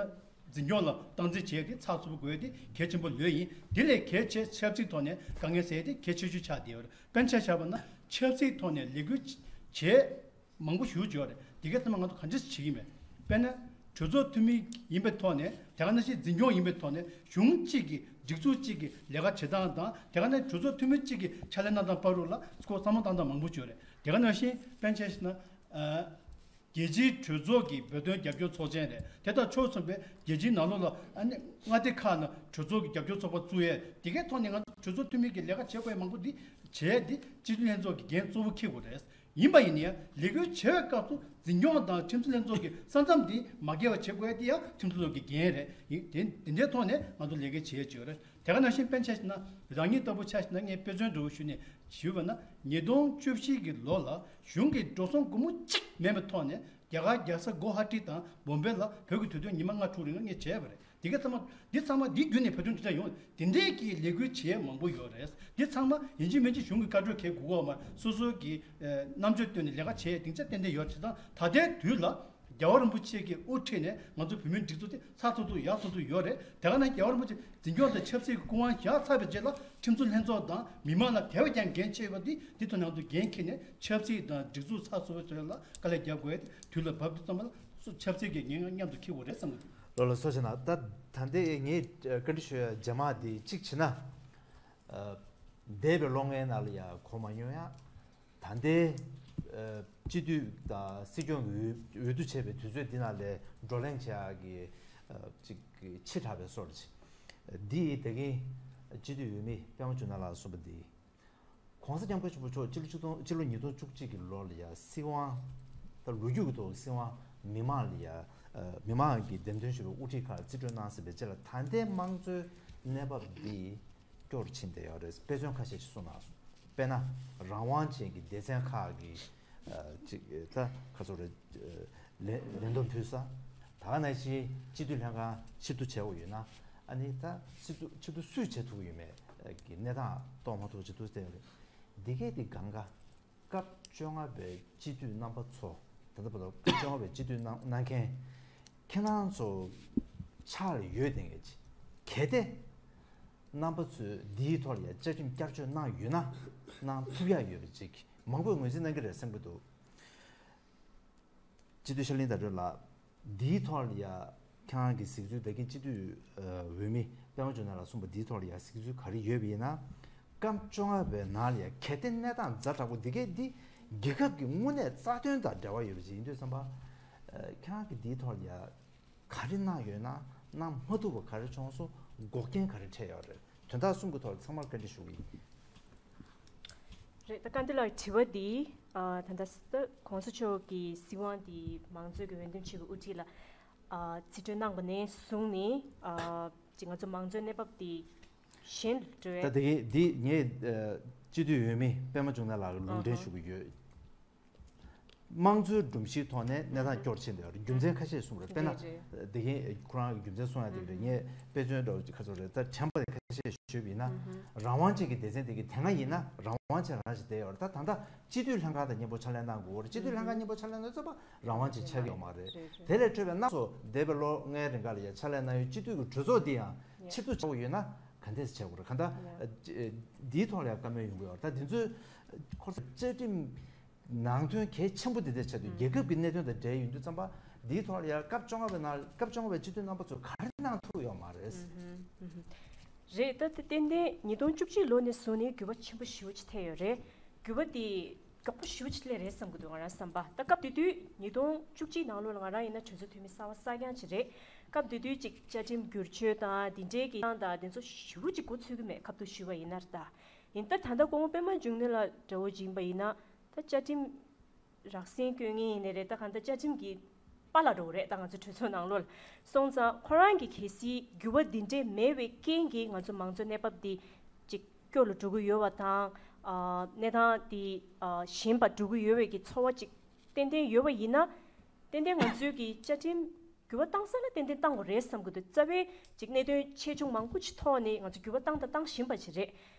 འཛིན་སྐྱོང་ལ་སྟངས་འཛིན་བྱེད་ཡ་དེ་ཚགས་ཚུད་པོ་དགོས་ཡ་དེ་གལ་ཆེན་པོ་ལོས་ཡིན། དེ་ལས་གལ་ཆེ་ཆབ་སྲིད་ཐོག་ནས་དཀའ་ངལ་སེལ་ཡ་དེ་གལ་ཆེ་ཤོས་ཆགས་བསྡད་ཡོད་རེད། དཔེར་ན་ཆ་བཞག་པ་ན་ཆབ་སྲིད་ཐོག་ནས་ལས་འགུལ་བྱེད། མང་པོ་ཞེ་པོ་ཅིག་ཡོད་རེད། འདི་གའི་ཚང་མ་ང་ཚོ་ག་འདྲས་བྱེད་ཀྱི་མེད། དཔེར་ན། གྲོས་ཚོགས་འཐུས་མི་ཡིན་པའི་ཐོག་ནས། དེ་ག་ནང་བཞིན་འཛིན་སྐྱོང་ཡིན་པའི་ཐོག་ནས། གཞུང་གཅིག་གི་སྒྲིག་འཛུགས་གཅིག་གི་ལས་ཀ་བྱེད་སྟངས་དང་། དེ་ག་ནང་གྲོས་ཚོགས་འཐུས་མི་གཅིག་གི་ཕྱག་ལས་གནང་སྟངས་བར་དུ་ལ་སྐོར་བསམ་བློ་བཏང་སྟངས་མང་པོ་ཅིག་ཡོད་རེད། དེ་ག་ནང་བཞིན་དཔེར་ན་ཆ་བཞག་ན། ཨ། རྒྱལ་སྤྱིའི་གྲོས་ཚོགས་ཀྱི་བོད་དོན་རྒྱབ་སྐྱོར་ཚོགས་ཆེན་རེད། དེ་དང་ཕྱོགས་མཚུངས་པའི་རྒྱལ་སྤྱིའི་ནང་ལོགས་ལ་ཨ་ནི་མངའ་སྡེ་ཁག་ནང་གྲོས་ཚོགས་ཀྱི་རྒྱབ་སྐྱོར་ཚོགས་པ་བཙུགས་ཡས། དེ་གའི་ཐོག་ནས་ང་ཚོ་གྲོས་ཚོགས་འཐུས་མི་གི་ལས་ཀ་བྱེད་དགོས་ཡས་མང་པོ་འདི་བྱས་ཏེ། སྤྱི་འཐུས་ལྷན་ཚོགས་ཀྱི་འགན་གཙོ་བོ་འཁྱེར་དགོས་རེད། ཡིན་པ་ཡིན་ན་ཡང་ལས་འགུལ་བྱེད་པའི་སྐབས་སུ་འཛིན་སྐྱོང་དང་ཁྲིམས་བཟོ་ལྷན་ཚོགས་ཀྱི་ས་མཚམས་འདི་མ་བརྒལ་བ་བྱེད་དགོས་ཡ་དེ་ཡང་ཁྲིམས་བཟོ་ལྷན་ཚོགས་ཀྱི་འགན་རེད། ཡིན་དེ་དེ་འདྲའི་ཐོག་ནས་ང་ཚོ་ལས་ཀ་བྱེད་ཡ་ཅིག་ཡོད་རེད། དེ་ག་ནང་བཞིན་དཔེར་ན་ཆ་བཞག་ན། རང་ཉིད་ལྟ་བུ་ཆ་བཞག་ན། ངས་དཔེ་མཚོན་འདྲ་བོ་ཞུས་ནས་ཞུས་པ་ན། ཉིས་སྟོང་བཅུ་བཞི་གི་ལོ་ལ་གཞུང་གི་འགྲོ་སོང་སྒོར་མོ་གཅིག་མེད་པའི་ཐོག་ནས་རྒྱ་གར་རྒྱལ་ས་གུ་ཝ་ཧ་ཏི་དང་བོམ་བེ་ལ་བོད་ཀྱི་དུས་སྟོན་ཉི་མ་ལྔ་དྲུག་རིང་ལ་ངས་བྱས་པ་རེད། འདི་ག་ཚང་མ་འདི་ཚང་མ་འདི་བརྒྱུད་ནས་བོད་དོན་འབྲེལ་ཐག་ཡོང་། དེ་འདྲའི་གི་ལས་འགུལ་བྱེད་མང་པོ་ཡོད་རེད། འདི་ཚང་མ་ཡིན་གཅིག་མིན་གཅིག་གཞུང་གི་བཀའ་འཁྲོལ་གལ་དགོས་ཀྱི་ཡོད་མ་རེད། སོ་སོ་གི་ཨ་རྣམ་དཔྱོད་བཏོན་ནས་ལས་ཀ་བྱེད་ཡ་སྡིངས་ཆ་ཏན་ཏན་ཡོད་རེད། ད་ལྟའི་དུས་ལ་རྒྱལ་བ་རིན་པོ་ཆེ་གི་དབུ་ཁྲིད་ནས་ང་ཚོ་བོད་མིའི་སྒྲིག་འཛུགས་དེ་ཚགས་ཚུད་ཚུད་ཡག་ཚུད་ཚུད་ཡོད་རེད། དེ་ག་ནང་རྒྱལ་བ་རིན་པོ་ཆེ་འཛིན་སྐྱོང་དང་ཆབ་སྲིད་ཀྱི་སྐུ་དབང་བཞག་ཚར་བའི་རྗེས་ལ་ཁྲིམས་བཟོ་ལྷན་ཚོགས་དང་མི་མང་ལ་དེ་བས་ཀྱང་འགན་ཆེ་བ་འདི་འདི་ཐོག་ནས་ང་ཚོ་འགན་འཁྱེར་ནས་ཆབ་སྲིད་དང་སྒྲིག་འཛུགས་ཚགས་ཚུད་པོ་བཟོ་ཡ་ལ་དཀའ་ལས་རྒྱག་དགོས་ཡ་དེ་དུས་ལ་བབ་དུས་ཙམ་པ་ལ་སུ་ཆབ་སྲིད་ཀྱི་ངེས་མཉམ་དུ་འཁྱེར་དགོས་རེད་བསམ་གི་འདུག་ལགས་ལགས་སོ། བྱས་ན་ད་ད་ལྟའི་ངས་བཀའ་འདྲི་ཞུ་ཡ་རྗེས་མ་དེ་གཅིག་བྱས་ན། ཨ། འདས་པའི་ལོ་ལྔའི་ནང་ལ་ཡ་གོ་མ་མྱོང་ཡ། ད་ལྟའི་ཨ་སྤྱི་འཐུས་དང་སྲིད་སྐྱོང་གི་འོས་འོས་བསྡུ་བྱས་པའི་དུས་ཚོད་འདི་ནང་ལ་བགྲོ་གླེང་བྱེད་ཡག་གི་ཨ་ཅིག་ཆེ་དྲགས་པའི་སོར་ཅིག་འདི་ད་གིན་སྤྱི་འཐུས་འོས་མི་པད་མ་འབྱུང་གནས་ལགས་གསུངས་པ་འདི། ༸གོང་ས་༸སྐྱབས་མགོན་ཆེན་པོ་མཆོག་སྤྱི་ལོ་ཆིག་སྟོང་སྤྱི་ལོ་ཉིས་སྟོང་བཅུ་གཅིག་གི་ལོ་ལ་ཡ་སྲིད་དབང་ད་ལོ་རྒྱུས་ཀྱི་ཐོག་སྲིད་དབང་མི་མང་ལ་ཡ་མི་མང་གི་འདེམས་ཐོན་ཞུ་བའི་དབུ་ཁྲིད་ཁག་རྩིས་སྤྲོད་གནང་ཟིན་པའི་རྗེས་ལ་ད་ལྟའི་དམངས་གཙོའི་གནས་བབ་འདི། སྐྱོ་རུ་ཕྱིན་བསྡད་ཡོད་རེད། དཔེ་མཚོན་ཁ་ཤས་ཤིག་གསུངས་གནང་སོང་། དཔེར་ན་རང་དབང་ཅན་གྱི་སྡེ་ཚན་ཁག་གི་ཨ་ཅིག་ད་ཁ་ཚོ་རེ་ལན་ལན་འདེབས་ཕུལ་ས། ད་ག་ནང་བཞིན་སྤྱི་འཐུས་ལྷན་ཁང་ཕྱིར་བསྡུ་བྱས་པ་ཡོད་ན། ཨ་ནི་ད་སྤྱི་འཐུས་ཕྱིར་བསྡུ་སུས་བྱེད་ཐུབ་ཀྱི་ཡོད་མེད་ཀྱི་གནས་སྟངས་རྟོགས་མ་ཐུབ་ཅིག་འདུག་བསྡད་ཡོད་རེད། འདི་གས་དེ་གང་ག་སྐབས་བཅོ་ལྔ་པའི་སྤྱི་འཐུས་རྣམ་པ་ཚོ། ད་ལྟ་བར་དུ་སྐབས་བཅོ་ལྔ་པའི་སྤྱི་འཐུས་གནང་གནང་མཁན་ཁྱེད་རང་ཚོ་ཕྱག་ལ་ཡོད་བསྡད་མཁན་ཅིག་གལ་ཏེ་རྣམ་པ་ཚོས་འདིའི་ཐོག་ལ་ཡ་བཅའ་ཁྲིམས་བསྐྱར་བཅོས་གནང་ཡོད་ན་གནང་ཐུབ་ཡ་ཡོད་པ་ཅིག་མང་པོས་ངོས་འཛིན་གནང་གི་རེད་བསམ་གྱི་འདུག་སྤྱི་འཐུས་ཤར་གླིང་དར་གྲོལ་ལགས། འདིའི་ཐོག་ལ་ཡ་ཁྱེད་རང་གི་གཟིགས་ཚུལ། ད་གིན་སྤྱི་འཐུས་ཨ་འོས་མི་ པད་མ་འབྱུང་གནས་ལགས་གསུངས་པ་འདིའི་ཐོག་ལ་ཡང་གཟིགས་ཚུལ་ག་རེ་ཡོད་པ་ཡིན་ན། སྐབས་བཅོ་ལྔ་པའི་ནང་ལ་ཡང་གལ་ཏེ་གནས་སྟངས་ཛ་དྲག་པོ་འདི་གས་འདི་རྒྱལ་ཁབ་ཀྱི་དངོས་གནས་རྩ་དོན་དང་འབྲེལ་བ་ཡོད་པ་ཅིག་ཡིན་དུས་ཙམ་པ། ཁྱེད་རང་གིས་འདིའི་ཐོག་ལ་ཡང་ག་རེ་གནང་ཡོད་ན། གནང་མ་ཐུབ་པ་ག་རེ་བྱུང་སོང་། འགོག་རྐྱེན་ག་རེ་འཕྲད་ཡོད་རེད། དོན་དག་གསུམ་གྱི་ཐོག་ལ་ཚང་མར་བཀའ་འདྲི་ཞུ་གི་ཡིན། རེད། ད་བཀའ་འདི་ལ་དྲི་བ་འདི་ཨ་ད་ལྟ་ད་གོང་ས་མཆོག་གི་སྲིད་དབང་འདི་མང་གཙོའི་གི་འོས་འདེམས་བྱེད་པའི་དབུ་ཁྲིད་ལ་ཨ་རྩིས་སྤྲོད་གནང་པ་ནས་བཟུང་ནས་ཨ་ཅིག་ང་ཚོ་མང་གཙོའི་གནས་བབ་འདི་གཞན་ལ་འགྲོ་བའི། ད་དེ་གི་འདི་ངས་ཨ་སྤྱི་འཐུས་འོས་མི་པད་མ་འབྱུང་གནས་ལགས་ལ་ལུང་འདྲེན་ཞུ་གི་ཡོད། དམངས་གཙོའི་སྒྲོམ་གཞིའི་ཐོག་ནས་གནས་སྟངས་སྐྱོ་རུ་ཕྱིན་བསྡད་ཡོད་རེད། རྒྱུ་མཚན་ཁ་ཤས་གསུངས་རེད། དཔེར་ན། རེད་རེད། དེ་གིན་ཁོ་རང་གི་རྒྱུ་མཚན་གསུངས་ཡ་དེ་རེད། ངས་དཔེ་མཚོན་འདྲ་བོ་ཅིག་ཁ་ཚོ་རེད། ད་དྲན་པ་ཁ་ཤས་ཞུས་པ་ཡིན་ན། རང་དབང་ཅན་གྱི་སྡེ་ཚན་དེ་གི་དེ་སྔ་ཡིན་ན་རང་དབང་ཅན་རང་ཞིག་བསྡད་ཡོད་རེད། ད་ད་ལྟ་སྤྱི་འཐུས་ལྷན་ཁང་དང་མཉམ་པོ་ཕྱག་ལས་གནང་དགོས་རེད། སྤྱི་འཐུས་ལྷན་ཁང་མཉམ་པོ་ཕྱག་ལས་གནང་ཚོད་པ་རང་དབང་ཅན་ཆགས་ཀྱི་ཡོད་མ་རེད། རེད་རེད། དེ་ལས་འཕྲོས་པའི་གནས་སུ་འདས་པའི་ལོ་ལྔའི་རིང་ག་ལ་ཡ་ཕྱག་ལས་གནང་ཡོད་སྤྱི་འཐུས་ཀྱི་གྲོས་ཚོགས་འདི་ཡང་ཕྱིར་བསྡུ་བྱ་དགོས་ཡོད་ན་ག་འདྲས་བྱེད་དགོས་རེད། གང་ལྟར་འདིའི་ཐོག་ལ་ཡང་བཀའ་མོལ་ཡོང་གི་ཡོད་རེད། ད་འདི་ཚོའི་ཁོ་རང་བཅའ་ཁྲིམས་ནང་དོན་གལ་ཆེན་པོ་འདི་འདྲའི་ཆེད་དུ་རྒྱལ་ཁབ་ཀྱི་གནད་དོན་དང་འབྲེལ་ཡོང་དུས་ཙམ་པ། འདིའི་ཐོག་ལ་ཡང་སྐབས་བཅོ་ལྔ་པའི་ནང་སྐབས་བཅོ་ལྔ་པའི་སྤྱི་འཐུས་རྣམ་པ་ཚོས་ག་རེ་གནང་ཐུབ་ཡོད་མ་རེད། རེད། ད་ལྟ་ཏན་ཏན་ཉིས་སྟོང་བཅུ་གཅིག་ལོ་ནས་བཟུང་ནས་འགྱུར་བ་ཆེན་པོ་ཞེ་པོ་ཅིག་ཐེབས་ཡོད་རེད། འགྱུར་བ་དེ་མགྱོགས་པོ་ཞེ་པོ་ཅིག་སླེབས་རེད་བསམ་གྱི་འདུག་ང་རང་བསམ་པ། ད་སྐབས་དེ་དུས་ཉིས་སྟོང་བཅུ་གཅིག་ནང་ལོགས་ལ་ང་རང་ཡིན་ན་གྲོས་ཚོགས་འཐུས་མི་གསར་པ་གསར་རྐྱང་ཅིག་རེད། སྐབས་དེ་དུས་ཅིག་བཅའ་ཁྲིམས་བསྒྱུར་བཅོས་དང་དེ་འདྲའི་གི་ཏང་དང་དེ་ཚོ་ཞེ་པོ་ཅིག་འགོ་ཚུགས་ཀྱི་མེད། སྐབས་དུ་ཞུས་པ་ཡིན་ན་ད། ཡིན་ད་ད་ལྟ་སྐུ་ངོ་པད་མ་འབྱུང་གནས་ལགས་འདྲ་བོ་ཅིག་ཡིན་པ་ཡིན་ན། ད་བཅའ་ཁྲིམས་རགས་ཟིན་བཀོད་མཁན་ཡིན་ནའི་རེད། ད་གང་ལྟར་བཅའ་ཁྲིམས་ཀྱི་པཱ་ལགས་འདྲ་བོ་རེད། ད་ང་ཚོ་གྲོས་ཚོགས་ནང་ལོགས་ལ་སོང་ཙང་ཁོ་རང་གི་གལ་སྲིད་འགྱུར་བ་འདི་འདྲས་མེད་པའི་རྐྱེན་གྱིས་ང་ཚོ་མང་གཙོའི་གནས་བབ་འདི་ཅིག་སྐྱོ་ལ་འགྲོ་གི་ཡོད་པ་དང་། ཨ་གནས་སྟངས་འདི་ཨ་ཞན་པ་འགྲོ་གི་ཡོད་པའི་གི་ཚོར་བ་ཅིག་ཏན་ཏན་ཡོད་པ་ཡིན་ན། ཏན་ཏན་ང་ཚོའི་གི་བཅའ་ཁྲིམས་འགྱུར་བ་བཏང་ས་ལ་ཏན་ཏན་བཏང་དགོས་རེད་བསམ་གི་འདུག་རྩ་བའི་ཅིག་གནད་དོན་ཆེ་ཆུང་མང་པོ་ཅིག་ཐོག་ནས་ང་ཚོ་འགྱུར་བ་བཏང་དང་བཏང་བཞིན་པ་ཅིག་རེད།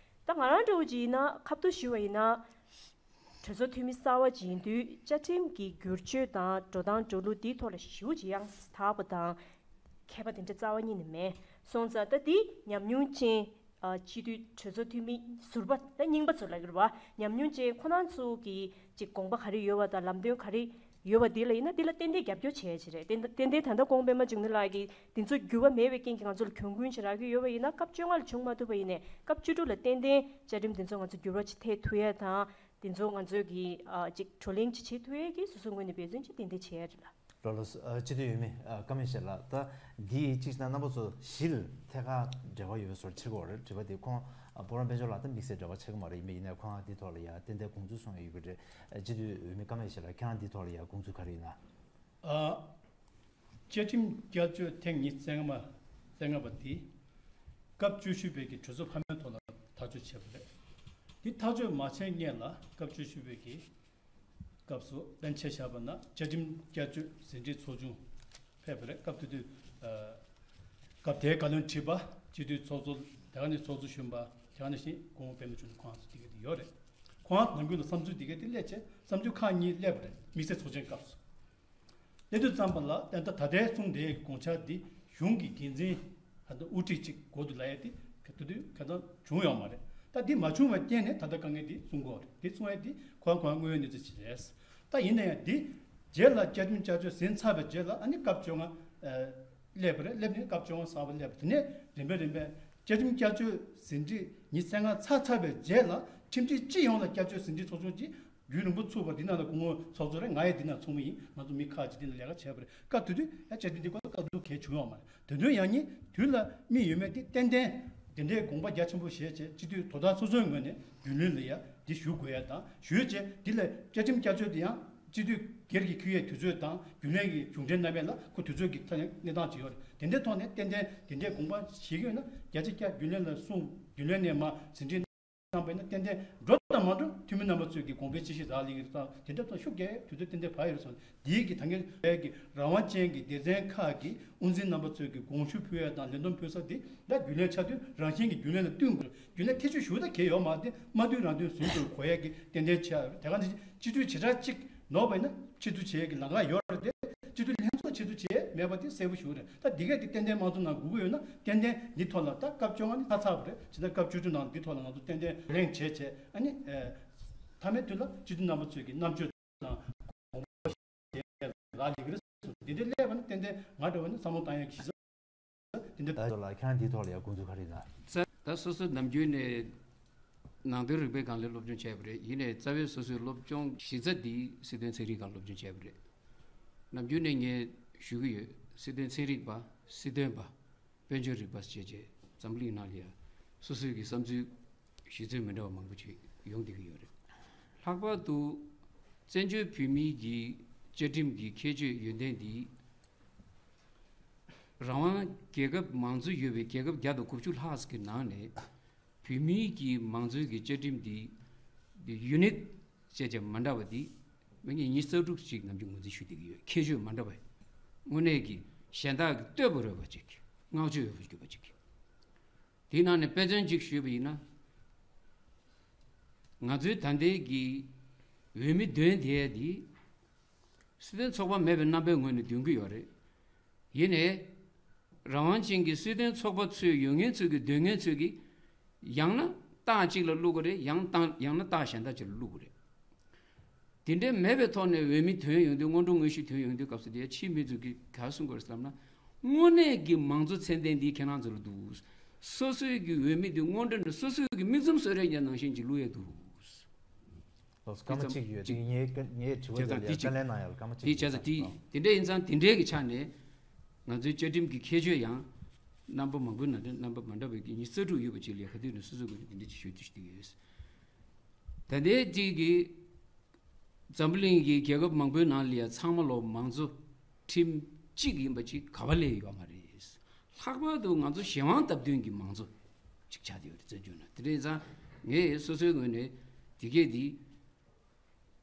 ད་ང་རང་འདྲ་བོ་ཅིག་ཡིན་ན་ཁ་ཐུག་ཞུས་པ་ཡིན་ན། གྲོས་ཚོགས་འཐུས་མི་གསར་པ་ཅིག་ཡིན་དུས་བཅའ་ཁྲིམས་ཀྱི་བསྒྱུར་བཅོས་དང་འགྲོ་སྟངས་འགྲོ་ལུགས་འདིའི་ཐོག་ལ་ཞེ་པོ་ཅིག་ཡང་དག་པ་དང་། མཁས་པ་དེ་འདྲ་རྩ་བ་ཉིད་ནས་མེད། སོང་ཙང་ད་འདི་ཉམས་མྱོང་ཅན་ཨ་སྤྱི་འཐུས་གྲོས་ཚོགས་འཐུས་མི་ཟུར་པ་ད་རྙིང་པ་ཚོ་ལ་གི་རེད་བ། ཉམས་མྱོང་ཅན་ཁོ་རང་ཚོ་གི་ཅིག་དགོངས་པ་ག་རེ་ཡོད་པ་དང་ལམ་སྟོན་ག་རེ་ཡོད་པ་འདི་ལ་ཡིན་ན་འདི་ལ་ཏན་ཏན་རྒྱབ་སྐྱོར་བྱེད་ཡ་ཅིག་རེད། ཏན་ཏན་ཏན་ད་ལྟ་ཁོང་པད་མ་འབྱུང་གནས་ལགས་ཀྱིས་འདི་ཚོ་འགྱུར་བ་མེད་པའི་རྐྱེན་གྱིས་ང་ཚོ་ལ་གྱོང་གུན་ཅིག་རག་གི་ཡོད་པ་ཡིན་ན་སྐབས་བཅོ་ལྔ་ལ་བྱུང་མ་ཐུབ་པ་ཡིན་ནའི་སྐབས་བཅུ་དྲུག་ལ་ཏན་ཏན་བཅའ་ཁྲིམས་འདི་ཚོ་ང་ཚོ་འགྱུར་བ་ཅིག་ཐེབས་ཐུབ་ཡ་དང་། དེ་ཚོ་ང་ཚོས་ཀྱི་ཨ་ཅིག་བགྲོ་གླེང་ཅིག་བྱེད་ཐུབ་ཡས་ཀྱི་སོ་སོའི་ངོས་ནས་འབད་བརྩོན་ཅིག་ཏན་ཏན་བྱེད་ཡ་རེད་ལ། ལགས་ལགས་སོ། ཨ་སྤྱི་འཐུས་འོས་མི་ཨ་ཀརྨ་ཡེ་ཤེས་ལགས། ད་འདི་གཅིག་བྱས་ན་རྣམ་པ་ཚོ་གཞི་ལ་ཐད་ཀར་འབྲེལ་བ་ཡོད་པའི་བཟོ་འདྲ་ཆགས་ཀྱི་ཡོད་རེད། དྲི་བ་དེ་ཁོང་ཨ་སྤོབས་རམ་དཔལ་འབྱོར་ལགས་ད་དམིགས་བསལ་འབྲེལ་བ་ཆགས་ཀྱི་མ་རེད། ཡིན་པ་ཡིན་ནའི་ཁོང་ཨ་འདི་ཐོག་ལ་ཡ་ཏན་ཏན་དགོངས་ཚུལ་གསུང་ཡ་ཡོད་ཀྱི་རེད། ཨ་སྤྱི་འཐུས་འོས་མི་ཀརྨ་ཡེ་ཤེས་ལགས་ཁྱེད་རང་འདི་ཐོག་ལ་ཡ་དགོངས་ཚུལ་ག་རེ་ཡིན་ན། ཨ། བཅའ་ཁྲིམས་བསྐྱར་བཅོས་ཐེངས་ཉི་ཤུ་རྩ་ལྔ་པ་རྩ་ལྔ་པ་དེ་སྐབས་བཅུ་བཞི་པའི་གི་གྲོས་ཚོགས་འཕར་མའི་ཐོག་ལ་ཐག་གཅོད་བྱས་པ་རེད། དེ་ཐག་གཅོད་མ་བྱས་སྔོན་ལ་སྐབས་བཅུ་བཞི་པའི་གི་སྐབས་སུ་གཏན་འཁེལ་བཞག་པ་ན་བཅའ་ཁྲིམས་བསྐྱར་བཅོས་ཟིན་བྲིས་ཚོགས་ཆུང་ཕེབས་པ་རེད། སྐབས་དེ་དུས་ཨ་སྐབས་དེའི་བཀའ་བློན་ཁྲི་པ་སྤྱི་འཐུས་ཚོགས་གཙོ་དེ་ག་ནས་ཚོགས་གཙོ་གཞོན་པ་དེ་ག་ནང་བཞིན་སྐུ་ངོ་པད་མ་ཆོས་ཀྱི་ཁོང་ཚོ་དེ་ག་དེ་ཡོད་རེད། ཁོང་ནམ་རྒྱུན་ལ་བསམ་ཚུལ་དེ་ག་དེ་སླེབས་བྱས་བསམ་ཚུལ་ཁག་གཉིས་སླེབས་པ་རེད། དམིགས་བསལ་ཚོགས་ཆེན་སྐབས་སུ། གནས་དུས་ཙམ་པ་ལ་ད་ལྟ་ད་ལྟའི་གསུང་དེའི་དགོངས་འཆར་འདི་གཞུང་གི་འགན་འཛིན་ད་ལྟ་དབུ་ཁྲིད་ཅིག་འགོ་དུ་ལ་ཡ་དེ་ག་དུས་དུས་ག་ད་བྱུང་ཡོད་མ་རེད། ད་འདི་མ་བྱུང་བའི་རྐྱེན་ནས་ད་ལྟ་དཀའ་ངལ་འདི་གསུང་གི་ཡོད་རེད། འདི་གསུང་ཡ་འདི་ཁོ་ཁོ་དངོས་ཡོད་གནས་ཚུལ་ཅིག་རེད། ད་ཡིན་ན་ཡང་འདི་རྗེས་ལ་བཅའ་ཁྲིམས་བསྐྱར་བཅོས་ཟིན་ཚར་བའི་རྗེས་ལ་ཨ་ནི་སྐབས་བཅོ་ལྔ་སླེབས་པ་རེད། སླེབས་ནས་སྐབས་བཅོ་ལྔ་གསར་པ་སླེབས་པ་དེ་ནས་རིམ་པས་རིམ་པས་བཅའ་ཁྲིམས་བསྐྱར་བཅོས་ཟིན་བྲིས་ཉི་ཤུ་རྩ་ལྔ་ཚར་ཚར་བའི་རྗེས་ལ་ཁྲིམས་སྒྲིག་སྤྱི་ཡོངས་ལ་བསྐྱར་བཅོས་ཟིན་བྲིས་ཚོགས་ཆུང་གཅིག་རྒྱུན་རིང་པོ་ཚུགས་པ་འདི་ནང་ལ་སྐུ་ངོ་ཚོགས་གཙོ་རེད། ང་ཡང་འདི་ནང་ཚོགས་མི་ཡིན། ང་ཚོ་མི་ཁག་ཅིག་འདི་ནང་ལས་ཀ་བྱས་པ་རེད། སྐབས་དེ་དུས་ཡང་བཅའ་ཁྲིམས་འདི་སྐོར་ལ་བཀའ་བསྡུར་གང་བྱུང་ཡོད་མ་རེད། དེ་དོན་ཡང་སྙིང་དུས་ལ་དམིགས་ཡོད་མེད་འདི་ཏན་ཏན་འདི་འདྲའི་དགོངས་པ་རྒྱ་ཆེན་པོ་བཞེས་བྱས་སྤྱི་འཐུས་དོ་བདག་སོ་སོའི་ངོས་ནས་རྒྱུན་ལས་ལ་ཡ་འདི་ཞུ་དགོས་ཡ་དང་ཞུས་བྱས་འདི་ལ་བཅའ་ཁྲིམས་བསྐྱར་བཅོས་འདི་ཡང་སྤྱི་འཐུས་སྒེར་གྱི་འཁུར་ཡའི་དུས་ཚོད་དང་རྒྱུན་ལས་ཀྱི་གཞུང་འབྲེལ་རྣམ་པ་ལ་ཁོ་དུས་ཚོད་ཀྱི་ཐ་སྙད་གནས་སྟངས་ཅིག་ཡོད་རེད། དེ་འདྲའི་ཐོག་ནས་ཏན་ཏན་འདི་འདྲའི་དགོངས་པ་བཞེས་ཀྱི་ཡོད་ན་བརྒྱ་ཆ་བརྒྱ་རྒྱུན་ལས་ལ་གསུངས་རྒྱུན་ལས་ནས་མར་ཟིན་བྲིས་གནང་པ་ཡིན་ན་ཏན་ཏན་འགྲོ་དང་མ་འགྲོ་འཐུས་མི་རྣམ་པ་ཚོས་ཀྱི་དགོངས་པའི་དཔྱད་གཞི་རག་ལས་ཀྱི་རེད། དེ་འདྲ་དང་ཤུགས་རྒྱས་དུས་ཚོད་ཏན་ཏན་བབས་ཡོད་རེད་སོང་། འདིའི་གི་ད་གིན་བའི་གི་རང་དབང་ཅན་གྱི་སྡེ་ཚན་ཁག་གི་དབུ་འཛིན་རྣམ་པ་ཚོས་ཀྱི་དགོངས་ཞུ་ཕུལ་ཡ་དང་ལས་བསྡོམས་ཕུལ་ས་འདི་ད་རྒྱུན་ལས་ཆགས་དུས་རང་བཞིན་གྱི་རྒྱུན་ལས་ལ་བསྟུན་དགོས། རྒྱུན་ལས་ཐེ་བྱུས་ཞུ་ད་གལ་ཡོད་མ་རེད། དེ་མ་བསྟུན་རང་བསྟུན་ཟུང་དུ་གོ་ཡ་གི་ཏན་ཏན་ཆགས་ཡོད་རེད། དེ་ག་ནི་སྤྱི་འཐུས་བྱེ་བྲག་གཅིག་ནོར་བ་ཡིན་ན་ཕྱིར་བསྡུ་བྱེད་ཡ་གི་ལམ་ཁ་ཡོད་རེད་དེ། སྤྱི་འཐུས་ལྷན་ཚོགས་ཆེད་དུ་བྱས་མེད་པ་དེ་གསལ་པོ་ཞུ་རེད། ད་འདི་གས་དེ་ཏན་ཏན་དམངས་གཙོ་ནང་དགོས་ཀྱི་ཡོད་ན་ཏན་ཏན་འདི་ཐོག་ལ་ད་སྐབས་བཅོ་ལྔ་ནི་ཚར་ཚར་བ་རེད། ཇི་ལྟར་སྐབས་བཅུ་དྲུག་ནང་འདི་ཐོག་ལ་ང་ཚོ་ཏན་ཏན་བགྲོ་གླེང་བྱས་བྱས་ཨ་ནི་མཐའ་མའི་དུས་ལ་སྤྱི་འཐུས་རྣམ་པ་ཚོས་ཀྱི་རྣམ་དཔྱོད་དང་དགོངས་པ་བཞེས་ལ་ལས་ཀྱི་རེད། འདི་འདྲའི་སླེབས་པ་ནི་ཏན་ཏན་ང་འདྲ་བ་ནི་བསམ་བློ་བཏང་ཡག་གི་གཞི་རྩ། དེ་འདྲ། ཨ་ལ་ཁྱེད་རང་འདིའི་ཐོག་ལ་ཡང་དགོངས་ཚུལ་ག་རེ་ཡིན་ན། ད་སོ་སོ་ནམ་རྒྱུན་ནས་ནང་དོན་རིག་པའི་སྒང་ལ་སློབ་སྦྱོང་བྱས་པ་རེད། ཡིན་ནའི་རྩ་བའི་སོ་སོའི་སློབ་སྦྱོང་གཞི་རྩ་འདི་སྲིད་དོན་ཚན་རིག་སྒང་སློབ་སྦྱོང་བྱས་པ་རེད། ནམ་རྒྱུན་ནས་ངས་ཞུ་གི་ཡོད། སྲིད་དོན་ཚན་རིག་པ། སྲིད་དོན་པ། དཔལ་འབྱོར་རིག་པ་ཞེས་བྱས་འཛམ་གླིང་ནང་ལ་ཡང་སོ་སོའི་གི་བསམ་ཚུལ་གཞི་རྩ་མི་འདྲ་བ་མང་པོ་ཅིག་ཡོང་བསྡད་ཀྱི་ཡོད་རེད། ལྷག་པར་དུ་བཙན་བྱོལ་བོད་མིའི་གི་བཅའ་ཁྲིམས་ཀྱི་ཁྱད་ཆོས་ཡོན་ཏན་འདི། རང་དབང་རྒྱལ་ཁབ་མང་གཙོ་ཡོད་པའི་རྒྱལ་ཁབ་བརྒྱ་དང་དགུ་བཅུ་ལྷག་ཙམ་གྱི་ནང་ནས་བོད་མིའི་གི་མང་གཙོའི་གི་བཅའ་ཁྲིམས་འདི་ཡུ་ནིག་ཅེས་བྱ་མ་འདྲ་བ་འདི་མི་ངེས་ཉི་ཤུ་རྩ་དྲུག་ཅིག་ནམ་རྒྱུན་ངོས་འཛིན་ཞུ་བསྡད་ཀྱི་ཡོད། ཁྱད་ཆོས་མ་འདྲ་བ། དངོས་གནས་ཀྱི་གཞན་དག་གི་ལྟོས་པ་རོལ་བ་ཅིག། བསྔགས་བརྗོད་འོས་པ་གྱུར་པ་ཅིག། དེའི་ནང་ནས་དཔེ་མཚོན་ཅིག་ཞུས་པ་ཡིན་ན། ང་ཚོའི་ད་ལྟའི་གི་འོས་མི་འདོན་དེ་འདི། སྲིད་དོན་ཚོགས་པ་མེད་པའི་རྣམ་པའི་ངོས་ནས་འདོན་གྱི་ཡོད་རེད། ཡིན་ནའི། རང་དབང་ཅན་གྱི་སྲིད་དོན་ཚོགས་པ་ཚོས་ཡོད་མཁན་ཚོས་ཀྱི་འདོན་མཁན་ཚོས་ཀྱི། ཡང་ན་རྟགས་གཅིག་ལ་བླུག་གི་རེད། ཡང་རྟགས་ཡང་ན་རྟགས་གཞན་དག་ཅིག་ལ་བླུག་གི་རེད། དེ་འདྲའི་མེད་པའི་ཐོག་ནས་འོས་མི་ཐོན་ཡོང་དུས། སྔོན་འགྲོ་དངོས་གཞི་ཐོན་ཡོང་དུས་སྐབས་སུ་དེ་ཕྱིའི་མི་ཚོས་ཀྱི་ག་གསུང་གི་རེད་ཟེར་ལབ་ན། དངོས་གནས་ཀྱི་མང་གཙོ་ཚད་ལྡན་འདི་ཁྱེད་རང་ཚོ་ལ་འདུག། སོ་སོའི་གི་འོས་མི་འདི་སྔོན་འགྲོ་ནས་སོ་སོའི་གི་མིག་བཙུམ་གསོལ་རས་ཀྱི་ནང་བཞིན་གྱི་བླུག་ཡས་འདུག། ལགས་སོ། སྐར་མ་གཅིག་ཡོད་དེ། ངའི་ངའི་དྲི་བ་དེ་ལ་བཀའ་ལན་གནང་ཡག་ལ་སྐར་མ་གཅིག་ཡོད། དེ་བྱས་ཙང་དེ་དེ་འདྲ་ཡིན་ཙང་དེ་འདྲའི་གི་ཆ་ནས་ང་ཚོའི་བཅའ་ཁྲིམས་ཀྱི་ཁྱད་ཆོས་ཡང་རྣམ་པ་མང་པོའི་ནང་དུ་རྣམ་པ་མ་འདྲ་བའི་གི་ཉི་ཤུ་རྩ་དྲུག་ཡོད་པ་ཅིག་ལ་ག་དུས་ནས་སོ་སོ་གི་དེ་འདྲ་ཅིག་ཞུ་དུས་ཞུ་གི་ཡོད། ད་ལྟའི་དེ་གི་འཛམ་བུ་གླིང་གི་རྒྱལ་ཁབ་མང་པོའི་ནང་ལ་ཡང་ཚང་མ་ལོ་མང་གཙོ་ཁྲིམས་གཅིག་ཡིན་པ་ཅིག་ག་བ་ལས་ཡོད་མ་རེད། ལྷག་པར་དུ་ང་ཚོ་གཞན་དབང་སྟབས་བསྟུན་གྱི་མང་གཙོ་ཅིག་ཆགས་བསྡད་ཡོད་རེད། བཙན་བྱོལ་ནང་། དེ་འདྲ་ཡིན་ཙང་ངས་སོ་སོའི་ངོས་ནས་དེ་གས་འདི།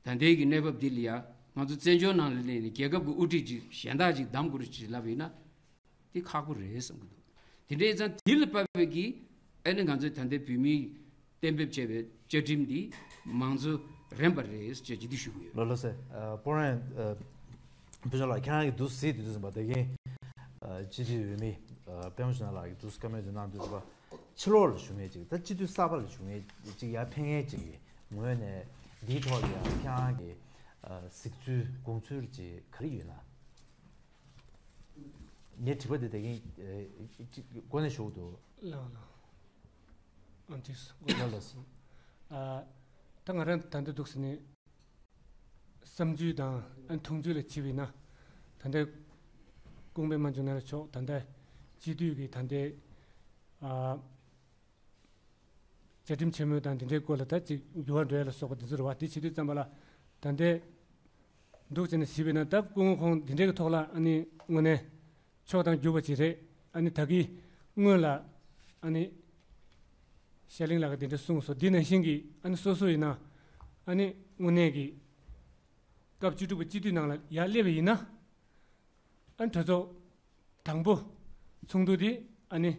ད་ལྟའི་གི་གནས་བབ་འདི་ལ་ཡ་ང་ཚོ་བཙན་བྱོལ་ནང་ལ་གནས་ནས་རྒྱལ་ཁབ་ཀྱི་དབུ་ཁྲིད་ཅིག་གཞན་དག་ཅིག་གདམ་དགོས་རེད་ཅེས་ལབ་ཡིན་ན། དེ་ཁག་པོ་རེད་བསམ་གྱི་འདུག། དེ་འདྲ་ཡིན་ཙང་དེ་ལ་དཔག་པའི་གི་ཨ་ནི་ང་ཚོའི་ད་ལྟའི་བོད་མིའི་གཏན་འབེབས་བྱས་པའི་བཅའ་ཁྲིམས་འདི་མང་གཙོ་རན་པ་རེད་ཅེས་ཇི་ལྟར་ཞུ་གི་ཡོད། ལགས་ལགས་སེ། ཨ། སྤོ་རན། ཨ། ཕུན་ཚོགས་ལགས། ཁྱེད་རང་གིས་འདུག་གཟིགས་དུས་ཙམ་པ། ད་གིན་ཨ་སྤྱི་འཐུས་འོས་མི་ཨ་པད་མ་བྱུང་ནོར་ལགས་ཀྱིས་འདུག་བཀའ་མོལ་དེ་གནང་དུས་ཙམ་པ། ཕྱི་ལོགས་ལ་བཞུགས་མཁན་ཅིག། ད་སྤྱི་འཐུས་གསར་པ་ལ་བཞུགས་མཁན་ཅིག་ཡར་ཕེབས་མཁན་ཅིག་གི་ངོས་ནས་འདིའི་ཐོག་ལ་ཡང་ཁྱེད་རང་གི་ཨ་གཟིགས་ཚུལ་དགོངས་ཚུལ་ཅིག་ག་རེ་ཡོད་ན། ངའི་དྲི་བ་འདི་ད་གིན་ཨ་ཅིག་འགོ་ནས་ཞུ་འདུག། ལགས་ལགས། ཨ་ཅིག་འགོ་ལ་ལགས། ཨ་ད་ང་རང་ད་ལྟ་འདུག་ཟེར་ནས། བསམ་ཚུལ་དང་ཨ་མཐོང་ཚུལ་ལ་བྱས་པ་ཡིན་ན། ད་ལྟའི་ཁོང་པད་མ་བྱུང་ནོར་ལགས་མཆོག་ད་ལྟ་སྤྱི་འཐུས་ཀྱི་ད་ལྟའི་ཨ་བཅའ་ཁྲིམས་ཆེན་མོ་དང་དེ་འདྲའི་སྐོར་ལ་ད་ཅིག་འགྱུར་བ་འགྲོ་ཡ་ལ་སོགས་པ་དེ་ཚོ་རེད་བ། དེ་བྱེད་དུས་ཙམ་པ་ལ་ད་ལྟའི་འདུག་ཟེར་ནས་བྱས་པ་ཡིན་ན། ད་སྐུ་ངོ་ཁོང་དེ་འདྲའི་གི་ཐོག་ལ་ཨ་ནི་དངོས་གནས་ཕྱོགས་དང་འགྱུར་བ་ཅིག་རེད། ཨ་ནི་ད་གིན་སྔོན་ལ་ཨ་ནི་ཤར་གླིང་ལགས་ཀྱིས་དེ་འདྲ་གསུངས་སོང་། འདི་ནང་བཞིན་གྱི་ཨ་ནི་སོ་སོ་ཡིན་ན་ཨ་ནི་དངོས་གནས་ཀྱི་སྐབས་བཅུ་དྲུག་པའི་སྤྱི་འཐུས་ནང་ལ་ཡར་སླེབས་པ་ཡིན་ན། ཨ་ནི་གྲོས་ཚོགས་དང་པོ་ཚོགས་འདུ་དེ་ཨ་ནི་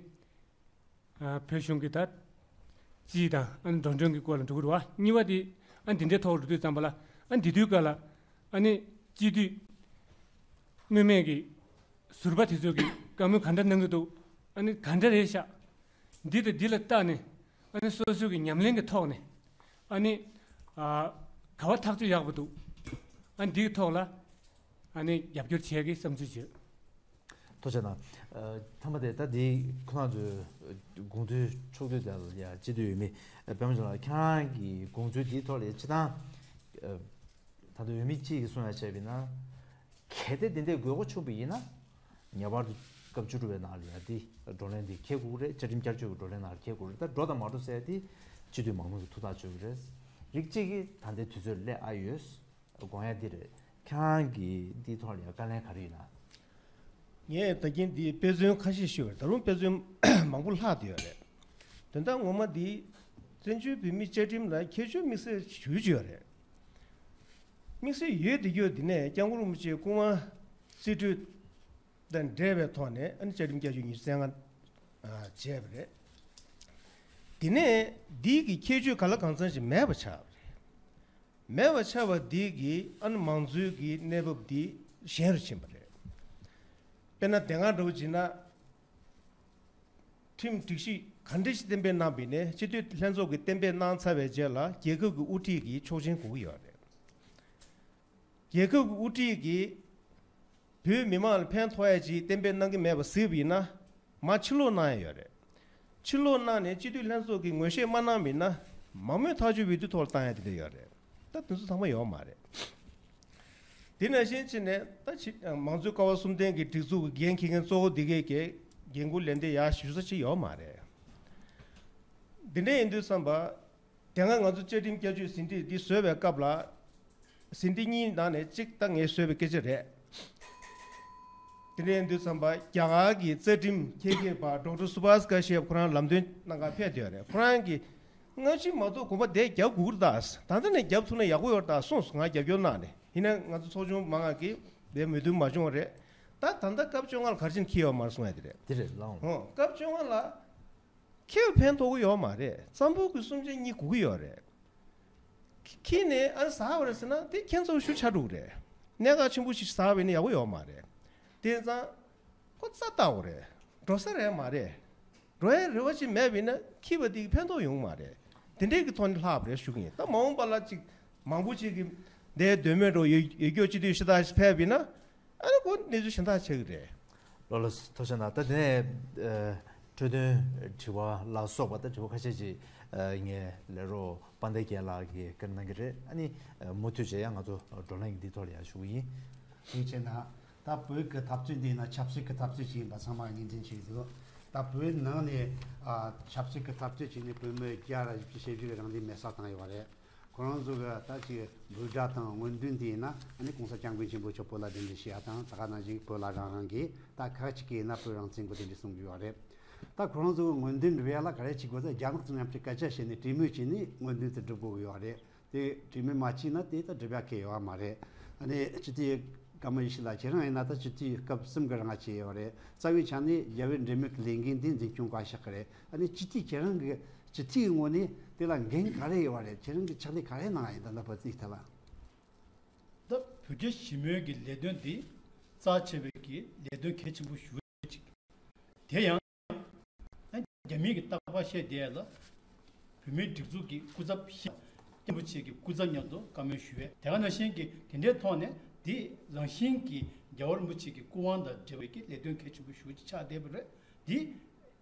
ཨ་བོད་གཞུང་གི་ད་སྤྱི་དང་ཨ་ནི་འགྲོ་གྲོན་གྱི་སྐོར་ལ་འགྲོ་གི་རེད་བ། གཉིས་པ་དེ་ཨ་ནི་དེ་འདྲའི་ཐོག་ལ་འགྲོ་དུས་ཙམ་པ་ལ། ཨ་ནི་དེ་དུས་སྐབས་ལ་ཨ་ནི་སྤྱི་འཐུས་སྔོན་མའི་གི་ཟུར་པ་དེ་ཚོས་ཀྱི་བཀའ་མོལ་ག་འདྲ་གནང་གི་འདུག། ཨ་ནི་ག་འདྲ་རེད་ཤག། འདི་དང་འདི་ལ་བལྟས་ནས་ཨ་ནི་སོ་སོའི་གི་ཉམས་ལེན་གྱི་ཐོག་ནས་ཨ་ནི་ཨ་ག་བ་ཐག་གཅོད་ཡག་པོ་འདུག། ཨ་ནི་འདིའི་ཐོག་ལ་ཨ་ནི་རྒྱབ་སྐྱོར་བྱེད་ཀྱི་བསམ་ཚུལ་བྱོས། ཐུགས་རྗེ་གནང་། ཨ་མཐའ་མ་དེ་ད་འདི་ཁོ་རང་ཚོའི་དགོངས་ཚུལ་ཕྱོགས་བསྡུས་དེ་ལ་ཡ་སྤྱི་འཐུས་འོས་མི་ཨ་པད་མ་བྱུང་ལགས། ཁྱེད་རང་གི་དགོངས་ཚུལ་འདིའི་ཐོག་ལ་ཡ་སྤྱིར་བཏང་ཨ་ད་ལྟ་འོས་མི་གཅིག་གིས་གསུང་ཡ་བྱས་པ་ཡིན་ན། གལ་ཏེ་འདི་འདྲའི་དགོས་མཁོ་བྱུང་བ་ཡིན་ན། ངེས་པར་དུ་སྐབས་བཅུ་དྲུག་པའི་ནང་ལ་ཡ་འདི་བགྲོ་གླེང་འདི་འཁེལ་དགོས་ཀྱི་རེད། བཅའ་ཁྲིམས་བསྐྱར་བཅོས་ཀྱི་བགྲོ་གླེང་ནང་ལ་འཁེལ་དགོས་ཀྱི་རེད། ད་འགྲོ་དང་མ་འགྲོ་ཟེར་ཡ་འདི་སྤྱི་འཐུས་མང་མོས་ཀྱིས་ཐུགས་ཐག་གཅོད་ཀྱི་རེད། རིགས་གཅིག་གིས་ད་ལྟའི་དུས་ཚོད་སླེབས་ཨ་ཡོད་དགོངས་ཡ་འདི་རེད། ཁྱེད་རང་གིས་འདིའི་ཐོག་ལ་ཡ་བཀའ་ལན་ག་རེ་ཡོད་ན། ངས་ད་གིན་འདི་དཔེ་མཚོན་ཁ་ཤས་ཞུས་པ་རེད། ད་རུང་དཔེ་མཚོན་མང་པོ་ལྷག་བསྡད་ཡོད་རེད། དོན་དག་ངོ་མ་འདི་བཙན་བྱོལ་བོད་མིའི་བཅའ་ཁྲིམས་ལ་ཁྱད་ཆོས་དམིགས་བསལ་ཞེ་པོ་ཅིག་ཡོད་རེད། དམིགས་བསལ་ཡོད་དེ་ཡོད། དེ་ནས་སྐྱབས་མགོན་རིན་པོ་ཆེའི་སྐུ་དབང་རྩིས་སྤྲོད་དང་འབྲེལ་བའི་ཐོག་ནས་ཨ་ནི་བཅའ་ཁྲིམས་བསྐྱར་བཅོས་ཉི་ཤུ་རྩ་ལྔ་བྱས་པ་རེད། དེ་ནས་འདི་གི་ཁྱད་ཆོས་གང་ལ་གང་འཚམ་ཞིག་མེད་པ་ཆགས་པ་རེད། མེད་པ་ཆགས་པ་འདི་གིས་ཨ་ནི་མང་གཙོའི་གི་གནས་བབ་འདི་ཞན་རུ་ཕྱིན་པ་རེད། དཔེར་ན་དེ་སྔ་འདྲ་བོ་བྱས་ན། ཁྲིམས་སྒྲིག་གཞི་ག་འདྲ་ཞིག་གཏན་འབེབས་གནང་བ་ཡིན་ནའི་སྤྱི་འཐུས་ལྷན་ཚོགས་ཀྱིས་གཏན་འབེབས་གནང་ཚར་བའི་རྗེས་ལ་རྒྱལ་ཁབ་ཀྱི་དབུ་ཁྲིད་ཀྱིས་ཆོག་མཆན་དགོས་ཀྱི་ཡོད་རེད། རྒྱལ་ཁབ་ཀྱི་དབུ་ཁྲིད་ཀྱིས་བོད་མི་མང་ལ་ཕན་ཐོགས་ཡ་ཅིག་གཏན་འབེབས་གནང་གི་མེད་པ་གཟིགས་པ་ཡིན་ན། མར་ཕྱིར་ལོག་གནང་ཡ་ཡོད་རེད། ཕྱིར་ལོག་གནང་ནས་སྤྱི་འཐུས་ལྷན་ཚོགས་ཀྱིས་ངོས་བཞེས་མ་གནང་མིན་ན། མང་མོས་ཐག་གཅོད་འོས་བསྡུ་ཐོག་ལ་བཏང་ཡ་དེ་འདྲ་ཡོད་རེད། ད་དེ་ཚོ་ཚང་མ་ཡོད་མ་རེད། དེ་ནང་བཞིན་བྱས་ནས་ད་ཕྱི་མང་གཙོའི་ཀ་བ་གསུམ་ལྡན་གྱི་སྒྲིག་འཛུགས་ཀྱི་འགན་འཁྱེར་མཁན་གཙོ་བོ་འདི་གས་ཀྱིས་འགན་འཁུར་ལེན་འདོད་ཡག་ཞུ་ས་ཅིག་ཡོད་མ་རེད། འདི་འདྲ་ཡིན་དུས་ཙམ་པ། དེ་སྔ་ང་ཚོ་བཅའ་ཁྲིམས་བསྐྱར་བཅོས་ཟིན་བྲིས་འདི་བཟོས་པའི་སྐབས་ལ། ཟིན་བྲིས་གཉིས་ནང་ནས་གཅིག་ད་ངས་བཟོས་པའི་སྐད་ཆ་རེད། དེ་འདྲ་ཡིན་དུས་ཙམ་པ་རྒྱ་གར་གྱི་རྩ་ཁྲིམས་འཁྱེར་མཁན་པ་ཌོག་ཊར་སུ་བྷཱས་ཀ་ཤི་ཡབ་ཁོ་རང་ལམ་སྟོན་གནང་གར་ཕེབས་བསྡད་ཡོད་རེད། ཁོ་རང་གིས་སྔ་ཕྱི་མ་གཏོགས་གོམ་པ་བརྒྱབ་དགོས་ཀྱི་རེད་ད། ད་ལྟ་ནས་བརྒྱབ་ཐུབ་ན་ཡག་པོ་ཡོད་རེད་ད་གསུངས་སོང་། ང་རྒྱབ་སྐྱོར་གནང་ནས། ཡིན་ན་ང་ཚོ་ཚོགས་ཆུང་མང་ང་གིས་དེ་མོས་མཐུན་མ་བྱུང་བ་རེད། ད་ད་ལྟ་སྐབས་བཅོ་ལྔ་ལ་ག་རེ་བྱས་ནས་འཁྱེར་ཡོད་མ་རེད་གསུང་ཡ་དེ་རེད། དེ་རེད་ལགས། ཧོ། སྐབས་བཅོ་ལྔ་ལ། ཁྱེད་ཕན་ཐོགས་ཀྱི་ཡོད་མ་རེད། རྩ་འབོར་གྱི་གསུམ་ཆ་གཉིས་དགོས་ཀྱི་ཡོད་རེད། ཁྱེད་ནས་ཨ་ཟ་བ་རེད་ཟེར་ན་དེ་ཁྱེད་ཚོ་ཤུགས་ཆག་འགྲོ་གི་རེད། གནད་འགག་ཆེན་པོ་ཞིག་ཟ་བས་ནི་ཡག་པོ་ཡོད་མ་རེད། དེ་ཙང་ཁོ་རྩ་ལྟ་དགོས་རེད། འགྲོ་ས་རེད་མ་རེད། འགྲོ་ཡའི་རེ་བ་ཅིག་མེད་པ་ཡིན་ན་ཁྱེད་པ་དེ་གི་ཕན་ཐོགས་ཡོང་མ་རེད། དེ་འདྲས་ཀྱི་ཐོག་ནས་ལྷག་པ་རེད་ཞུ་གི་ཡིན། ད་མ་འོངས་པ་ལ་ཅིག་མང་པོ་ཅིག་གི་འདའི་འདོད་མོས་འགྲོ་ཡོད་ཡོད་སྐྱོ་སྤྱི་འཐུས་ཤི་ད་ཕེབས་པ་ཡིན་ན། ཨ་ནི་ཁོ་གནས་ཚུལ་གཞན་དག་ཆགས་ཀྱི་རེད། ལགས་ལགས་སོ། ཐུགས་རྗེ་གནང་། ད་དེ་ནས་ཨ་འཕྲོས་དོན་དྲི་བ་ལ་སོགས་པ་ད་དྲི་བ་ཁ་ཤས་ཅིག་ཨ་ངས་ལས་རོགས་དཔལ་ལྡན་རྒྱལ་ལགས་ཀྱིས་བཀའ་འདྲི་གནང་གི་རེད། ཨ་ནི་ཨ་མུ་མཐུད་བྱས་ཡང་ང་ཚོ་བགྲོ་གླེང་འདིའི་ཐོག་ལ་ཡང་ཞུ་གི་ཡིན། ཐུགས་རྗེ་གནང་། ད་བོད་ཀྱི་འཐབ་རྩོད་འདི་ཡིན་ན་ཆབ་སྲིད་ཀྱི་འཐབ་རྩོད་ཅིག་ཡིན་པ་ཚང་མ་ངོས་འཛིན་བྱེད་ཀྱི་འདུག་ད་བོད་ནང་ནས་ཨ་ཆབ་སྲིད་ཀྱི་འཐབ་རྩོད་བྱས་ནས་བོད་མི་བརྒྱ་ར་བཞི་བཅུ་ཞེ་བཞི་གི་རང་བཙན་མེད་པ་བཏང་ཡོད་པ་རེད། ཁོ་རང་ཚོ་གི་ད་ཅིག་འབོད་སྒྲ་དང་མངོན་འདོན་དེ་ཡིན་ན་ཨ་ནི་༸གོང་ས་༸སྐྱབས་མགོན་ཆེན་པོ་མཆོག་བོད་ལ་གདན་འདྲེན་ཞུ་ཡ་དང་། ད་ག་ནང་བཞིན་བོད་ལ་རང་དབང་གི་ད་ཁག་ཅིག་གི་ཡིན་ན་བོད་རང་བཙན་དགོས་དེ་འདྲ་གསུང་གི་ཡོད་རེད། ད་ཁོ་རང་ཚོ་གི་མངོན་འདོན་འབྲི་ཡ་ལ་ག་རེ་བྱེད་དགོས་ཟེར་རྒྱ་ནག་ཚོ་མཉམ་དུ་སྐད་ཆ་བཤད་ནས་གྲོས་མོལ་བྱས་ནས་མངོན་འདོན་དེ་སྒྲུབ་དགོས་ཀྱི་ཡོད་རེད། དེ་གྲོས་མོལ་མ་བྱས་ན་དེ་ད་སྒྲུབ་ཡ་གལ་ཡོད་མ་རེད། ཨ་ནི་སྤྱི་འཐུས་ཀརྨ་ཡེ་ཤེས་ལགས་ཁྱེད་རང་ཡིན་ན་ད་སྤྱི་འཐུས་སྐབས་གསུམ་གི་རིང་བྱས་ཡོད་རེད། རྩ་བའི་ཆ་ནས་རྒྱ་བོད་འབྲེལ་མོལ་གྱི་ལས་འགན་དེ་འཛིན་སྐྱོང་བཀའ་ཤག་གི་རེད། ཨ་ནི་སྤྱི་འཐུས་ཁྱེད་རང་གི་སྤྱི་འཐུས་ཀྱི་ངོས་ནས་དེ་ལ་འགན་ག་རེ་ཡོད་རེད། ཁྱེད་རང་གི་ཕྱག་ལས་ག་རེ་གནང་ཡ་ཡིན་ད་ལྟ་བར་དུ་ཐད་ལ། ད་བོད་རྒྱ་ཞི་མོལ་གྱི་ལས་དོན་འདི་རྩ་ཆེ་བའི་གི་ལས་དོན་གལ་ཆེན་པོ་ཞིག་ཅིག་དེ་ཡང་རྒྱ་མིའི་གི་རྟག་པར་བཤད་བསྡད་ལ། བོད་མིའི་སྒྲིག་འཛུགས་ཀྱི་སྐུ་ཚབ་ཤིང་རིན་པོ་ཆེ་གི་སྐུ་ཚབ་མཉམ་དུ་བཀའ་མོལ་ཞུ་བས། དེ་ག་ནང་བཞིན་གྱི་དེ་འདྲའི་ཐོག་ནས་འདི་རང་བཞིན་གྱི་རྒྱལ་བ་རིན་པོ་ཆེ་གི་སྐུ་དབང་དང་འབྲེལ་བའི་གི་ལས་དོན་གལ་ཆེན་པོ་ཞིག་ཆགས་བསྡད་པ་རེད། འདི་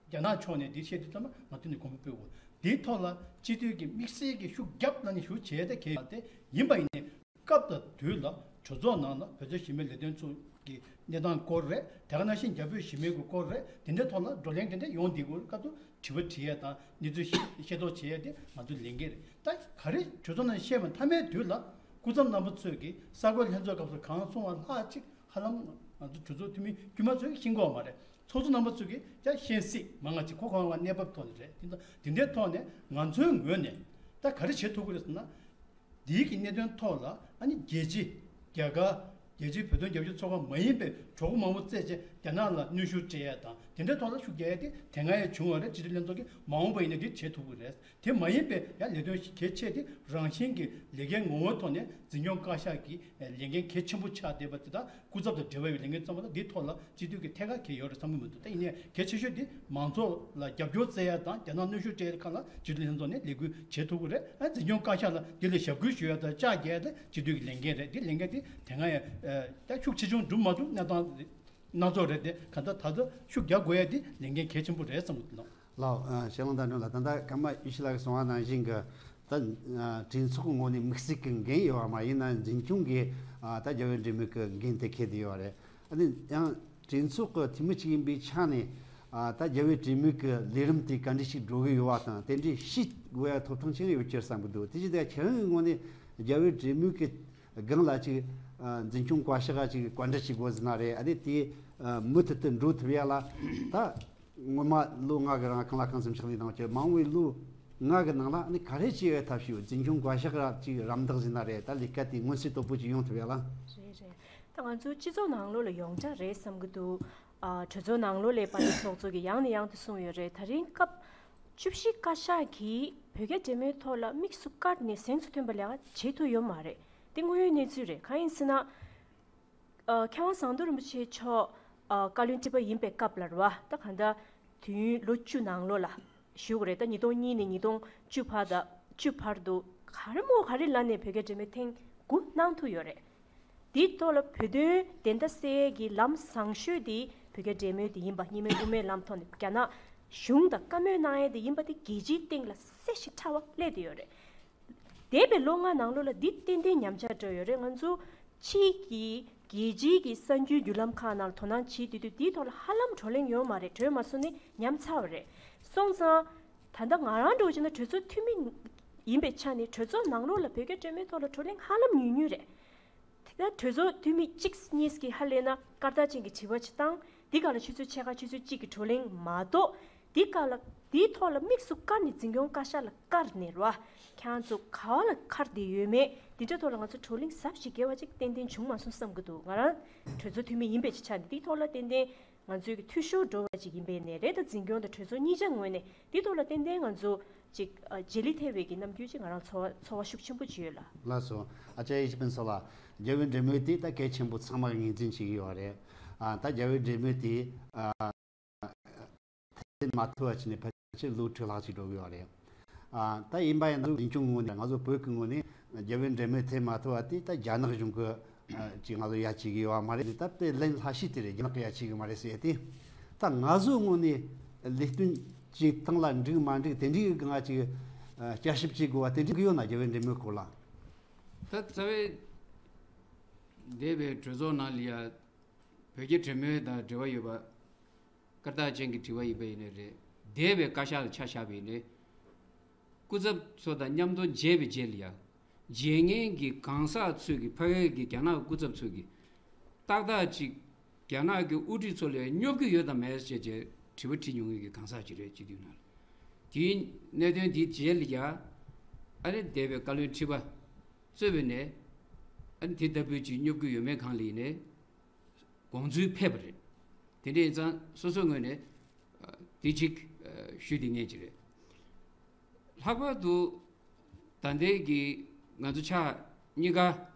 རྒྱ་ནག་ཕྱོགས་ནས་འདི་བཤད་དུས་ཙམ་པ་ང་ཚོ་ནས་གོང་བུ་སྤོས་དགོས། འདིའི་ཐོག་ལ་སྤྱི་འཐུས་ཀྱི་དམིགས་བསལ་གྱི་ཤུགས་རྒྱབ་ལ་ནས་ཞུ་བྱས་ཏེ་གལ་ཡོད་དེ་ཡིན་པ་ཡིན་ནའི། སྐབས་དང་དུས་ལ་གྲོས་ཚོགས་ནང་ལ་བོད་རྒྱ་ཞི་མོལ་ལས་དོན་ཚོགས་ཀྱི་གནས་སྟངས་སྐོར་རེད། དེ་ག་ནང་བཞིན་རྒྱ་བོད་ཞི་མོལ་གྱི་སྐོར་རེད། དེ་འདྲའི་ཐོག་ལ་བགྲོ་གླེང་དེ་འདྲ་ཡོང་བསྡད་དགོས་སྐབས་སུ་དྲི་བ་དྲི་ཡས་དང་གནས་ཚུལ་ཤེས་ཤེས་རྟོགས་བྱེད་ཡས་དེ་ང་ཚོའི་ལས་འགན་རེད། ད་ག་རེ་གྲོས་ཚོགས་ནང་བཤད་མ་མཐའ་མའི་དུས་ལ་སྐུ་ཚབ་རྣམ་པ་ཚོས་ཀྱི་གསར་འགོད་ལྷན་ཚོགས་སྐབས་སུ་གང་གསུང་བ་ལྷག་ཅིག་ཧ་ལམ་ང་ཚོ་གྲོས་ཚོགས་འཐུས་མི་དཀྱུས་མ་ཚོས་ཤེས་ཀྱི་ཡོད་མ་རེད། ཚོགས་གཙོ་རྣམ་པ་ཚོས་ཀྱི་ཀྱང་ཤེས་སྲིད་མང་ང་ཅིག་ཁོ་ཁོ་རང་གནས་བབ་ཐོག་ནས་རེད། དེ་འདྲ་དེ་འདྲའི་ཐོག་ནས་ང་ཚོའི་ངོས་ནས་ད་ག་རེ་བྱེད་ཐུབ་ཀྱི་རེད་ཟེར་ན། འདིའི་གི་གནད་དོན་ཐོག་ལ་ཨ་ནི་རྒྱལ་སྤྱི་རྒྱ་གར་རྒྱལ་སྤྱིའི་བོད་དོན་རྒྱབ་སྐྱོར་ཚོགས་པ་མ་ཡིན་པའི་གྲོགས་པོ་མང་པོ་བཙལ་བྱས་རྒྱ་ནག་ལ་གནོན་ཤུགས་སྤྲད་ཡས་དང་དེ་འདྲའི་ཐོག་ལ་ཤུགས་རྒྱག་ཡས་དེ་དེ་སྔ་ཡང་བྱུང་བ་རེད། སྤྱི་འཐུས་ལྷན་ཚོགས་ཀྱིས་མ་འོངས་པ་ཡིན་ན་འདི་བྱེད་ཐུབ་ཀྱི་རེད། དེ་མ་ཡིན་པའི་ཡང་ལས་དོན་གལ་ཆེ་དེ་རང་བཞིན་གྱི་ལས་འགན་ངོ་བོའི་ཐོག་ནས་འཛིན་སྐྱོང་བཀའ་ཤག་གི་ལས་འགན་གལ་ཆེན་པོ་ཆགས་བསྡད་པ་དེ་དག་སྐུ་ཚབ་དང་འབྲེལ་བ་ཡོད་ལས་འགན་ཚང་མ་དང་འདིའི་ཐོག་ལ་སྤྱི་འཐུས་ཀྱི་ཐད་ཀར་གལ་ཡོད་རེད་བསམ་གྱི་མི་འདུག་ད་ཡིན་ནའི་གལ་ཆེ་ཤོས་དེ་མང་ཚོགས་ལ་རྒྱབ་སྐྱོར་བཙལ་ཡ་དང་རྒྱ་ནག་གནོན་ཤུགས་སྤྲད་ཡ་ཁག་ལ་སྤྱི་འཐུས་ལྷན་ཚོགས་ནས་ལས་འགུལ་བྱེད་ཐུབ་ཀྱི་རེད། ཨ་འཛིན་སྐྱོང་བཀའ་ཤག་ལ་འདི་ལ་ཞབས་སྐུལ་ཞུ་ཡ་དང་བཅར་རྒྱག་ཡ་དེ་སྤྱི་འཐུས་ཀྱི་ལས་འགན་རེད། འདི་ལས་འགན་དེ་དེ་སྔ་ཡང་ད་ཤུགས་ཆེ་ཆུང་འགྲུབ་མ་ཐུབ་གནས་སྟངས་སྣ་ཚོགས་རེད་དེ་གང་ལྟར་ད་ལྟ་ཤུགས་རྒྱག་དགོས་ཡ་དེ་ལས་འགན་གལ་ཆེན་པོ་རེད་བསམ་གྱི་འདུག་ལགས། ལགས། ཨ་ཤེས་ལོང་དང་འགྲོ་ལ་ད་ལྟ་ཀརྨ་ཡེ་ཤེས་ལགས་ཀྱིས་གསུངས་པ་ནང་བཞིན་གྱི་ད་ཨ་གྲོས་ཚོགས་ཀྱི་ངོས་ནས་དམིགས་བསལ་གྱི་འགན་ཡོད་པ་མ་ཡིན་ན་འཛིན་སྐྱོང་གི་ཨ་ད་རྒྱ་བོད་འབྲེལ་མོལ་གྱི་འགན་དེ་འཁྱེར་བསྡད་ཡོད་རེད། ཨ་ནི་ཡང་གྲོས་ཚོགས་ཀྱི་འཐུས་མི་གཅིག་ཡིན་པའི་ཆ་ནས་ཨ་ད་རྒྱ་བོད་འབྲེལ་མོལ་གྱི་ལས་རིམ་དེ་ག་འདྲ་ཞིག་འགྲོ་གི་ཡོད་པ་དང་དེ་འདྲའི་ཤེས་དགོས་ཡ་ཐོབ་ཐང་ཆེན་ཡོད་རྒྱུ་བསམ་གྱི་འདུག་དེ་བཞིན་དུ་ཁྱེད་རང་གི་ངོས་ནས་རྒྱ་བོད་འབྲེལ་མོལ་གྱི་སྒང་ལ་ཅིག་ཨ་འཛིན་སྐྱོང་བཀའ་ཤག་ག་ཅིག་བཀའ་འདྲི་ཅིག་དགོས་ཟེར་ན་རེད། ཨ་ནི་དེ་ཨ་མུ་མཐུད་དུ་འགྲོ་ཐུབ་ཡ་ལ་ད་སྔོན་མ་ལོ་ལྔ་གི་རིང་གང་ལ་གང་འཚམ་ཕྱག་ལས་གནང་བྱས་མ་འོངས་པའི་ལོ་ལྔ་གི་ནང་ལ་ཨ་ནི་ག་རེ་བྱེད་ཡ་ཐབས་ཤེས་འཛིན་སྐྱོང་བཀའ་ཤག་ག་ཅིག་རམ་འདེགས་ཟེར་ན་རེད། ད་ལས་ཀ་དེ་མངོན་གསལ་དོད་པོ་ཅིག་ཡོང་ཐུབ་ཡ་ལ། རེད་རེད། ད་ང་ཚོ་སྤྱི་ཚོགས་ནང་ལོགས་ལ་ཡོངས་གྲགས་རེད་བསམ་གྱི་འདུག་ཨ་གྲོས་ཚོགས་ནང་ལོགས་ལ་དཔལ་ལྡན་ཚོགས་གཙོ་གིས་ཡང་ནས་ཡང་དུ་གསུངས་ཡོད་རེད། ད་རིང་སྐབས་བཅུ་བཞི་བཀའ་ཤག་གིས་བོད་རྒྱ་འབྲེལ་མོལ་ཐོག་ལ་དམིགས་སུ་བཀར་ནས་གཟེངས་སུ་ཐོན་པ་ལས་ཀ་བྱེད་ཐུབ་ཡོད་མ་རེད། དེ་དངོས་ཡོད་གནས་ཚུལ་རེད། གང་ཡིན་ཟེར་ན། ཨ་མཁས་དབང་ཟམ་གདོང་རིན་པོ་ཆེ་མཆོག་ཨ་བཀའ་བློན་ཁྲི་པ་ཡིན་པའི་སྐབས་ལ་རེད་བ། ད་གང་ལྟར་དུས་ཡུན་ལོ་བཅུ་ནང་ལོགས་ལ་ཞུ་དགོས་རེད། ད་ཉིས་སྟོང་གཉིས་ནས་ཉིས་སྟོང་བཅུ་བར་དང་བཅུ་བར་དུ་ག་རེ་མོ་ག་རེ་ལ་ནས་བོད་རྒྱ་འབྲེལ་མོལ་ཐེངས་དགུ་གནང་ཐུབ་ཡོད་རེད། དེའི་ཐོག་ལ་བོད་དོན་བདེན་མཐའ་གསལ་ཡས་ཀྱི་ལམ་བཟང་ཤོས་དེ་ བོད་རྒྱ་འབྲེལ་མོལ་དེ་ཡིན་པ། གཉིས་སྨན་དབུ་མའི་ལམ་ཐོག་ནས་རྒྱ་ནག་གཞུང་དང་བཀའ་མོལ་གནང་ཡས་དེ་ཡིན་པ་དེ་རྒྱལ་སྤྱིའི་སྟེང་ལ་གསལ་ཞིང་ཕྲ་བ་སླེབས་བསྡད་ཡོད་རེད། འདས་པའི་ལོ་ལྔ་ནང་ལོགས་ལ་འདི་ཏན་ཏན་ཉམས་ཆག་འགྲོ་ཡོད་རེད། ང་ཚོ་ཕྱིའི་གི་རྒྱལ་སྤྱིའི་གི་གསར་འགྱུར་བརྒྱུད་ལམ་ཁག་ནང་ལ་དོ་སྣང་བྱེད་དུས་དུས་དེའི་ཐོག་ལ་ཧ་ལམ་བགྲོ་གླེང་ཡོད་མ་རེད། གྲོལ་མ་སོང་ནི་ཉམས་ཚར་བ་རེད། སོང་ཙང་ད་ལྟ་ང་རང་འདྲ་བོ་བྱས་ན་གྲོས་ཚོགས་འཐུས་མི་ཡིན་པའི་ཆ་ནས་གྲོས་ཚོགས་ནང་ལོགས་ལ་བོད་རྒྱ་འབྲེལ་མོལ་ཐོག་ལ་བགྲོ་གླེང་ཧ་ལམ་ཉུང་ཉུང་རེད། དེ་ལྟར་གྲོས་ཚོགས་འཐུས་མི་གཅིག་གཉིས་ཀྱིས་ཧ་ལས་ན་སྐར་རྟགས་ཅན་གྱི་དྲི་བ་ཅིག་བཏང་། འདི་ག་ལ་ཆུ་ཚོད་ཕྱེད་ཀ་ཆུ་ཚོད་གཅིག་གི་བགྲོ་གླེང་མ་གཏོགས། འདི་ག་ལ་འདིའི་ཐོག་ལ་དམིགས་སུ་བཀར་ནས་འཛིན་སྐྱོང་བཀའ་ཤག་ལ་བཀར་ནས་རེད་བ། ཁྱེད་རང་ཚོ་ག་བ་ལ་འཁར་བསྡད་ཡོད་མེད་འདི་འདྲ་ཐོག་ལ་ང་ཚོ་བགྲོ་གླེང་ཟབ་ཞིང་རྒྱས་པ་ཅིག་ཏན་ཏན་བྱུང་མ་སོང་བསམ་གྱི་འདུག་ང་རང་གྲོས་ཚོགས་འཐུས་མི་ཡིན་པའི་ཆ་ནས་འདིའི་ཐོག་ལ་ཏན་ཏན་ང་ཚོའི་གི་འཐུས་ཤོར་འགྲོ་བ་ཅིག་ཡིན་པའི་ནས་རེད། ད་འཛིན་སྐྱོང་དང་གྲོས་ཚོགས་གཉིས་ཆ་ངོས་ནས་འདིའི་ཐོག་ལ་ཏན་ཏན་ང་ཚོ་ཅིག་ཨ་རྗེས་ལུས་ཐེབས་པའི་གི་རྣམ་འགྱུར་ཅིག་ང་རང་ཚོར་བ་ཚོར་བ་ཤུགས་ཆེན་པོ་ཅིག་ཡོད་ལ། ལགས་སོ། ཨ་ཅག་ཡེ་ཤེས་ཕུན་ཚོགས་ལགས། རྒྱལ་བའི་འབྲེལ་མོལ་དེ་ད་གལ་ཆེན་པོ་ཚང་མ་ངོས་འཛིན་བྱེད་ཀྱི་ཡོད་རེད། ཨ་ད་རྒྱལ་བའི་འབྲེལ་མོལ་དེ་ཨ་ཐེབས་མ་ཐུབ་པ་བྱས་ནས་ཕལ་ཆེར་ལོ་དྲུག་ལྷག་ཅིག་འགྲོ་གི་ཡོད་རེད། ཨ་ད་ཡིན་པ་ཡིན་ན་འཛིན་སྐྱོང་ངོས་ནས་ང་ཚོ་བོད་ཀྱི་ངོས་ནས་རྒྱལ་བའི་འབྲེལ་མོལ་ཐེབས་མ་ཐུབ་པ་དེ་ད་རྒྱ་ནག་གཞུང་གི་ཅིག་ང་ཚོ་ཡ་བྱེད་ཀྱི་ཡོད་པ་མ་རེད། ད་དཔེ་ལན་ལྷག་ཤོས་དེ་རེད། རྒྱ་ནག་གི་ཡ་བྱེད་ཀྱི་མ་རེད་ཟེར་ཏེ། ད་ང་ཚོའི་ངོས་ནས་ལས་དོན་བྱེད་སྟངས་ལ་འགྲིག་མ་འགྲིག་དེ་འདྲའི་གི་ང་ཅིག་བསྐྱར་ཞིབ་བྱེད་དགོས་པ་དེ་འདྲའི་གི་ཡོད་ན། རྒྱལ་བའི་འབྲེལ་མོལ་སྐོར་ལ། ད་རྩ་བའི་འདས་པའི་གྲོས་ཚོགས་ནང་ལ་ཡ་བོད་རྒྱ་འབྲེལ་མོལ་དང་འབྲེལ་བ་ཡོད་པ། སྐར་རྟགས་ཅན་གྱི་དྲི་བ་ཡིན་པ་ཡིན་ནའི་རེད། འདས་པའི་བཀའ་ཤག་ལ་ཆ་བཞག་པ་ཡིན་ནའི། སྐུ་ཚབ་ཚོ་དང་མཉམ་དུ་མཇལ་བའི་རྗེས་ལ་ཡ། མཇལ་མཁན་གྱི་གང་ཟག་ཚོས་ཀྱི་ཕ་གིའི་གི་རྒྱ་ནག་སྐུ་ཚབ་ཚོས་ཀྱི་ཏག་ཏག་ཅིག་རྒྱ་ནག་གི་དབུ་ཁྲིད་ཚོ་ལ་སྙོབ་ཀྱི་ཡོད་དམ་མེད་ཅེས་ཅེས་དྲི་བ་དྲིས་མྱོང་མཁན་གྱི་གང་ཟག་ཅིག་རེད། སྤྱི་འཐུས་ནང་ལ། དེའི་གནད་དོན་དེའི་རྗེས་ལ་ཡ། ཨ་ནི་འདས་པའི་བཀའ་བློན་ཁྲི་པ་གཙོས་པའི་ནས། ཨ་ནི་དེ་ལྟ་བུའི་ཅིག་སྙོབ་ཀྱི་ཡོད་མེད་སྒང་ལ་ཡིན་ནའི། དགོངས་ཚུལ་ཕེབས་པ་རེད། དེ་འདྲ་ཡིན་ཙང་སོ་སོའི་ངོས་ནས་ཨ་དེ་གཅིག་ཨ་ཞུ་བདེ་ངེས་ཅིག་རེད། ལྷག་པར་དུ་ད་ལྟའི་གི་ང་ཚོ་ཕྱོགས་གཉིས་ཀ་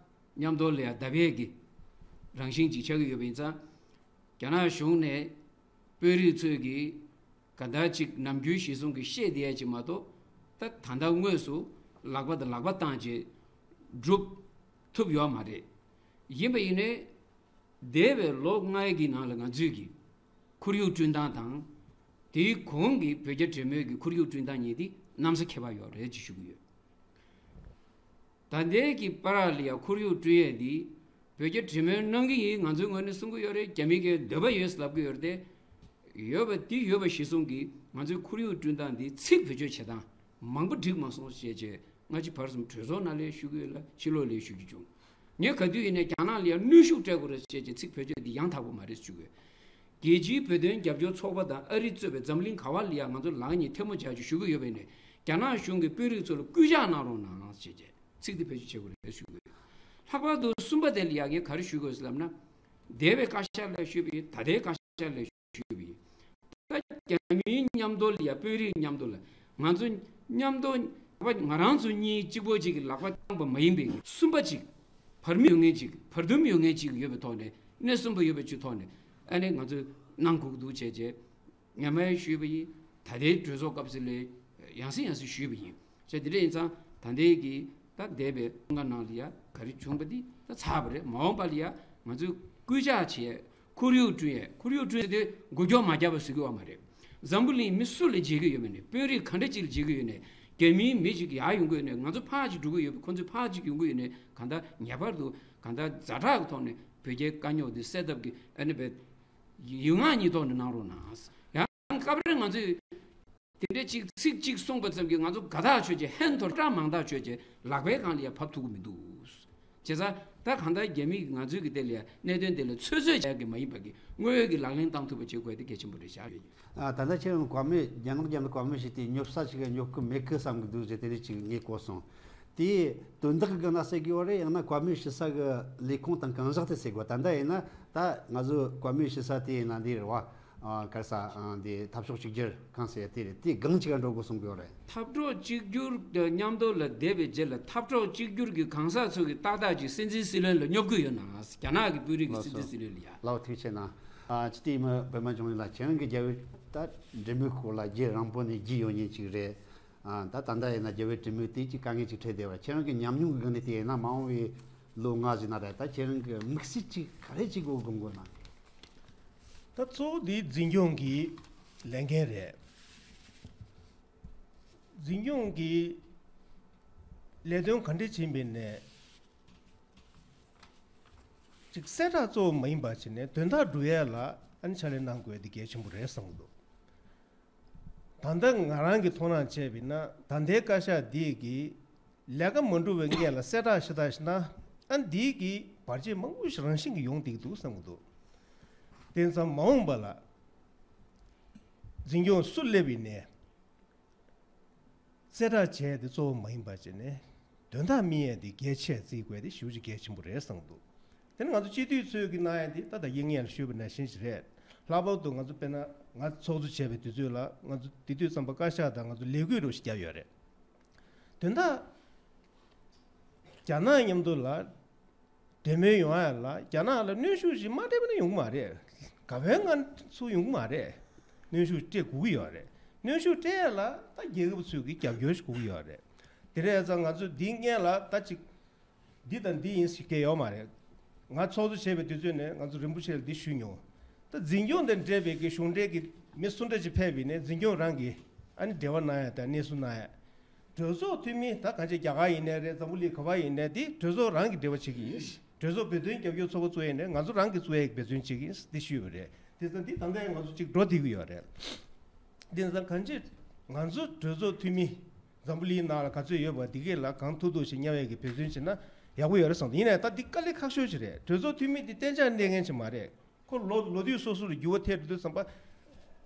མཉམ་དུ་ལ་ཡ་བརྡབ་པའི་གི་རང་བཞིན་ཅིག་ཆགས་ཀྱི་ཡོད་པ་ཡིན་ཙང་། རྒྱ་ནག་གཞུང་ནས་དཔོན་རིགས་ཚོས་ཀྱི་ག་འདྲ་ཅིག་ནམ་རྒྱུན་གཞི་བཟུང་གི་བཤད་བསྡད་ཡ་ཅིག་མ་གཏོགས། ད་ད་ལྟ་དངོས་སུ་ལག་པ་དང་ལག་པ་བཏང་བྱས་སྒྲུབ་ཐུབ་ཡོད་མ་རེད། ཡིན་པ་ཡིན་ནའི། འདས་པའི་ལོ་ལྔའི་གི་ནང་ལ་ང་ཚོས་ཀྱི་ཁོར་ཡུག་བསྐྲུན་སྟངས་དང་། དེའི་གོང་གི་བོད་རྒྱ་འབྲེལ་མོལ་གྱི་ཁོར་ཡུག་བསྐྲུན་སྟངས་གཉིས་དེ་གནམ་ས་ཁྱད་པར་ཡོད་རེད་ཅེས་ཞུ་གི་ཡོད། ད་ལྟའི་གི་བར་ལ་ཡ་ཁོར་ཡུག་བསྐྲུན་ཡས་དེ་བོད་རྒྱ་འབྲེལ་མོལ་གནང་གི་ཡིན། ང་ཚོའི་ངོས་ནས་གསུང་གི་ཡོད་རེད། རྒྱ་མི་གིས་འདོད་པ་ཡོད་ལབ་གི་ཡོད་རེད་དེ། ཡོད་པ་དེ་ཡོད་པ་གཞི་བཟུང་གིས་ང་ཚོའི་ཁོར་ཡུག་བསྐྲུན་སྟངས་འདི་ཚིག་བེད་སྤྱོད་བྱེད་སྟངས་མང་པོ་འགྲིག་མ་སོང་ཞེས་བྱས། སྔ་ཕྱི་བར་གསུམ་གྲོས་ཚོགས་ནང་ལས་ཞུ་གི་ཡོད་ལ་ཕྱི་ལོགས་ལས་ཞུ་རྒྱུ་བྱུང་། ངས་ག་དུས་ཡིན་ནའི་རྒྱ་ནག་ལ་ཡང་གནོན་ཤུགས་སྤྲད་དགོས་རེད་ཅེས་ཀྱི་ཚིག་བེད་སྤྱོད་འདི་ཡང་དག་པོ་མ་རེད་ཞུ་གི་ཡོད། རྒྱལ་སྤྱིའི་བོད་དོན་རྒྱབ་སྐྱོར་ཚོགས་པ་དང་ཨ་རི་གཙོས་པའི་འཛམ་གླིང་ག་བ་ལ་ཡང་ང་ཚོ་ལག་གཉིས་ཐལ་མོ་སྦྱར་ཅིག་ཞུ་གི་ཡོད་པས་ནས། རྒྱ་ནག་གཞུང་གི་དཔོན་རིགས་ཚོ་ལ་སྐུལ་ལྕག་གནང་རོགས་གནང་ཞེས་བྱས་ཚིག་འདི་བེད་སྤྱོད་བྱེད་དགོས་རེད་ཞུ་གི་ཡོད། ལྷག་པར་དུ་གསུམ་པ་དེ་ལ་ཡང་ངས་ག་རེ་ཞུ་དགོས་ཟེར་ལབ་ན། འདས་པའི་བཀའ་ཤག་ལ་ཞུས་པ་ཡིན། ད་ལྟའི་བཀའ་ཤག་ལ་ཞུས་པ་ཡིན། ད་རྒྱ་མིའི་མཉམ་དུ་ལ་ཡ་དཔོན་རིགས་མཉམ་དུ་ལ་ང་ཚོ་མཉམ་དུ་ང་རང་ཚོ་གཉིས་གཅིག་པོ་གཅིག་གི་ལག་པ་བརྐྱངས་པ་མ་ཡིན་པའི་གསུམ་པ་གཅིག་བར་མི་ཡོད་མཁན་གཅིག་བར་འདུམ་ཡོད་མཁན་གཅིག་ཡོད་པའི་ཐོག་ནས། གནས་གསུམ་པ་ཡོད་པའི་ཚུལ་ཐོག་ནས་ཨ་ནི་ང་ཚོས་གནང་དགོས་ཀྱི་འདུག་བྱས་བྱས། སྔ་མའི་ཞུས་པ་ཡིན། ད་ལྟའི་གྲོས་ཚོགས་སྐབས་སུ་ལས་ཡང་སེ་ཡང་སེ་ཞུས་པ་ཡིན། བྱས་དེ་འདྲ་ཡིན་ཙང་ད་ལྟའི་གི་ད་འདས་པའི་ལོ་ལྔ་ནང་ལ་ཡ་ག་རེ་བྱུང་པ་འདི་ད་ཚར་བ་རེད། མ་འོངས་པ་ལ་ཡ་ང་ཚོས་སྐུལ་ལྕག་བྱས། ཁོར་ཡུག་བསྐྲུན་ཡས། ཁོར་ཡུག་བསྐྲུན་ཡས་དེ་འགུལ་སྐྱོད་མ་རྒྱག་པ་བཟོ་གི་ཡོད་མ་རེད། འཛམ་བུ་གླིང་མི་སུ་ལ་མཇལ་གི་ཡོད་མེད་ནས། དཔོན་རིགས་ག་འདྲ་ཅིག་ལ་མཇལ་གི་ཡོད་ནས། རྒྱ་མིའི་མི་ཅིག་ཡར་ཡོང་གི་ཡོད་ནས། ང་ཚོ་ཕར་ཅིག་འགྲོ་གི་ཡོད་པ། ཁོ་ཚོ་ཕར་ཅིག་ཡོང་གི་ཡོད་ནས། གང་ལྟར་ངེས་པར་དུ་གང་ལྟར་ཛ་དྲག་གི་ཐོག་ནས་བོད་རྒྱའི་དཀའ་རྙོག་འདི་སེལ་ཐབས་ཀྱི་ཨ་ནི་བས་ཡིག་ངག་གཉིས་ཐོག་ནས་གནང་རོགས་གནང་། ཡང་སྐབས་རེ་ང་ཚོས་དེ་འདྲ་ཅིག་ཚིག་གཅིག་གསུངས་པ་ཙམ་གྱིས་ང་ཚོ་དགའ་ཐག་ཆོད་ཀྱི་ཧན་ཐོར་སྐྲག་མང་ཐག་ཆོད་ཀྱི་ལག་པའི་སྒང་ལ་ཡང་བབས་ཐུབ་ཀྱི་མི་འདུག་བྱས་ཙང་ད་གང་ལྟར་རྒྱ་མི་གིས་ང་ཚོའི་གི་དེ་ལ་ཡང་གནད་དོན་དེ་ལ་ཚོད་ཚོད་བྱས་ཀྱི་མ་ཡིན་པ་གི་དངོས་ཡོད་ཀྱི་ལག་ལེན་བཏང་ཐུབ་པ་བྱེད་དགོས་དེ་གལ་ཆེན་པོ་རེད་བཞག་ཡོད། ཨ་ད་ལྟ་ཁྱེད་རང་བཀའ་མོལ་རྒྱ་ནག་རྒྱ་ནག་བཀའ་མོལ་ཞིག་དེ་སྙོབ་ས་ཞིག་ག་སྙོབ་ཀྱི་མེད་ཀི་བསམ་གི་འདུག་ཟེར་དེ་འདྲ་ཅིག་ངས་གོ་སོང་། དེ་དོན་དག་གི་ནང་གསལ་གི་ཡོད་རེད། ཡང་ན་བཀའ་མོལ་ཞུ་ས་གི་ལས་ཁུངས་དང་གང་ཟག་དེ་གསལ་གི་ཡོད། ད་ལྟ་ཡིན་ན་ད་ང་ཚོ་བཀའ་མོལ་ཞུ་ས་དེ་ཡིན་ན་འདི་རེད་བ། ཨ་ག་རེ་ཟ། ཨ་འདི་འཐབ་ཕྱོགས་གཅིག་གྱུར་ཁང་ཟེར་དེ་རེད། དེ་སྒང་གཅིག་ག་འགྲོ་དགོས་གསུང་གི་ཡོད་རེད། འཐབ་ཕྱོགས་གཅིག་གྱུར་དང་མཉམ་དུ་ལ་བསྡད་པའི་རྗེས་ལ་འཐབ་ཕྱོགས་གཅིག་གྱུར་གྱི་གང་ཟག་ཚོ་གི་ཏག་ཏག་ཅིག་སྲིད་འཛིན་སྲིད་བློན་ལ་སྙོབ་གི་ཡོད་ན། རྒྱ་ནག་གི་དཔོན་རིགས་ཀྱི་སྲིད་འཛིན་སྲིད་བློན་ལ་ཡ། ལགས་ཐུགས་རྗེ་གནང་། ཨ་ཅི་སྟེ་མི་བོད་མ་འབྱུང་ལ་ཁྱེད་རང་གི་རྒྱལ་བའི་ད་འབྲེལ་མོལ་སྐོར་ལ་རྒྱུན་རིང་པོ་ནས་བརྒྱུད་ཡོད་མཁན་ཅིག་རེད། ཨ་ད་ད་ལྟ་ཡིན་ན་རྒྱལ་བའི་འབྲེལ་མོལ་དེ་ཅིག་དཀའ་ངལ་ཅིག་འཕྲད་བསྡད་པ། ཁྱེད་རང་གི་ཉམས་མྱོང་གི་སྒང་ནས་དེ་ཡིན་ན་མ་འོངས་པའི་ལོ་ལྔ་ཟིན་ན་རེད། ད་ཁྱེད་རང་གི་དམིགས་བསལ་ཅིག་ག་རེ་ཅིག་དགོས་དགོངས་དགོས་ན། ད་གཙོ་བོ་འདི་འཛིན་སྐྱོང་གི་ལས་འགན་རེད། འཛིན་སྐྱོང་གི་ལས་དོན་ག་འདྲ་བྱེད་པའི་ནས། ཅིག་གསལ་བསྒྲགས་གཙོ་བོ་མ་ཡིན་པ་བྱས་ནས་དོན་དག་སྒྲུབ་ཡས་ལ་ཨ་ནི་ཕྱག་ལས་གནང་དགོས་དེ་གལ་ཆེན་པོ་རེད་བསམ་གྱི་འདུག་ད་ལྟ་ང་རང་གི་མཐོང་སྣང་བྱས་པ་ཡིན་ན། ད་ལྟའི་བཀའ་ཤག་འདི་གི་ལས་ཀ་མ་འགྲུབ་པའི་སྔོན་ལ་གསལ་བསྒྲགས་ཞུ་དག་ཞུ་ན། ཨ་འདི་གི་བར་ཆད་མང་པོ་ཞིག་རང་བཞིན་གྱིས་ཡོང་བསྡད་ཀྱི་འདུག་བསམ་གྱི་འདུག་དེ་ཙམ་མ་འོངས་པ་ལ་འཛིན་སྐྱོང་སུ་སླེབས་པ་ཡིན་ནའི། གསལ་བསྒྲགས་བྱས་ཏེ་གཙོ་བོ་མ་ཡིན་པ་བྱས་ནས། དོན་དག་སྨིན་ཡས་དེ་གལ་ཆེ་བརྩི་དགོས་དེ་ཞེ་པོ་ཅིག་གལ་ཆེན་པོ་རེད་བསམ་འདུག་དེ་ནི་ང་ཚོ་སྤྱི་འཐུས་ཚོས་ཀྱི་གནང་ཡས་དེ་ད་ལྟ་ཡིན་ངེས་ལ་ཞུས་པ་ནང་བཞིན་ཞིག་རེད། ལྷག་པར་དུ་ང་ཚོ་དཔེར་ན་ང་ཚོགས་གཙོ་བྱས་པའི་དུས་ཚོད་ལ་ང་ཚོ་དེ་དུས་ཙམ་པ་བཀའ་ཤག་དང་ང་ཚོ་ལས་འགུལ་རུ་ཞིག་བརྒྱབ་ཡོད་རེད། དོན་དག་རྒྱ་ནག་མཉམ་དུ་ལ། འབྲེལ་མོལ་ཡོང་ཡ་ལ་རྒྱ་ནག་ལ་གནོན་ཤུགས་ཤིག་མ་སྤྲད་པ་ན་ཡོང་གི་མ་རེད། ག་བའི་ང་ཚོ་ཡོང་གི་མ་རེད། གནོན་ཤུགས་སྤྲད་དགོས་ཀྱི་ཡོད་རེད། གནོན་ཤུགས་སྤྲད་ཡ་ལ་ད་རྒྱལ་ཁབ་ཚོས་ཀྱི་རྒྱབ་སྐྱོར་ཞིག་དགོས་ཀྱི་ཡོད་རེད། དེ་རེད་ཙང་ང་ཚོ་འདི་སྔོན་ལ་ད་ཅིག་འདི་དང་འདི་ཡིན་ཞིག་གལ་ཡོད་མ་རེད། ང་ཚོགས་གཙོ་བྱས་པའི་དུས་ཚོད་ནས་ང་ཚོ་རིན་པོ་ཆེ་ལ་འདི་ཞུས་མྱོང་། ད་འཛིན་སྐྱོང་དང་འབྲེལ་བའི་གི་གཞུང་འབྲེལ་གྱི་མི་སུ་འདྲ་ཅིག་ཕེབས་པ་ཡིན་ནའི་འཛིན་སྐྱོང་རང་གིས་ཨ་ནི་འབྲེལ་བ་གནང་ཡ་དང་གནས་སུ་གནང་ཡ། གྲོས་ཚོགས་འཐུས་མི་ད་གང་ཅི་རྒྱ་གར་ཡིན་ནའི་རེད། འཛམ་བུ་གླིང་ག་པར་ཡིན་ནའི་དེ་གྲོས་ཚོགས་རང་གིས་འབྲེལ་བ་བྱེད་ཀྱི་ཡིན། གྲོས་ཚོགས་བོད་དོན་རྒྱབ་སྐྱོར་ཚོགས་པ་བཙུགས་ཡིན་ནའི་ང་ཚོ་རང་གིས་བཙུགས་ཡས་ཀྱི་འབད་བརྩོན་བྱེད་ཀྱི་ཡིན་འདི་ཞུས་པ་རེད། དེ་ཙང་འདི་ད་ལྟ་ང་ཚོ་གཅིག་འགྲོ་བསྡད་ཀྱི་ཡོད་རེད། དེ་ཙང་གང་ཅི་ང་ཚོ་གྲོས་ཚོགས་འཐུས་མི་འཛམ་བུ་གླིང་ནང་ལ་ག་ཚོད་ཡོད་པ་འདི་གས་ལ་གང་ཐུབ་ཐུབ་ཞིག་མཉམ་ཡས་ཀྱི་འབད་བརྩོན་བྱེད་ན་ཡག་པོ་ཡོད་རེད་བསམ། ཡིན་ནའི་ད་འདི་དཀའ་ལས་ཁག་ཤོས་ཅིག་རེད། གྲོས་ཚོགས་འཐུས་མི་འདི་གཏན་འཇགས་གནས་མཁན་ཅིག་མ་རེད། ཁོ་ལོ་ལོ་དུས་སོ་སོ་ལ་འགྱུར་བ་ཐེབས་འགྲོ་དུས་ཙམ་པ།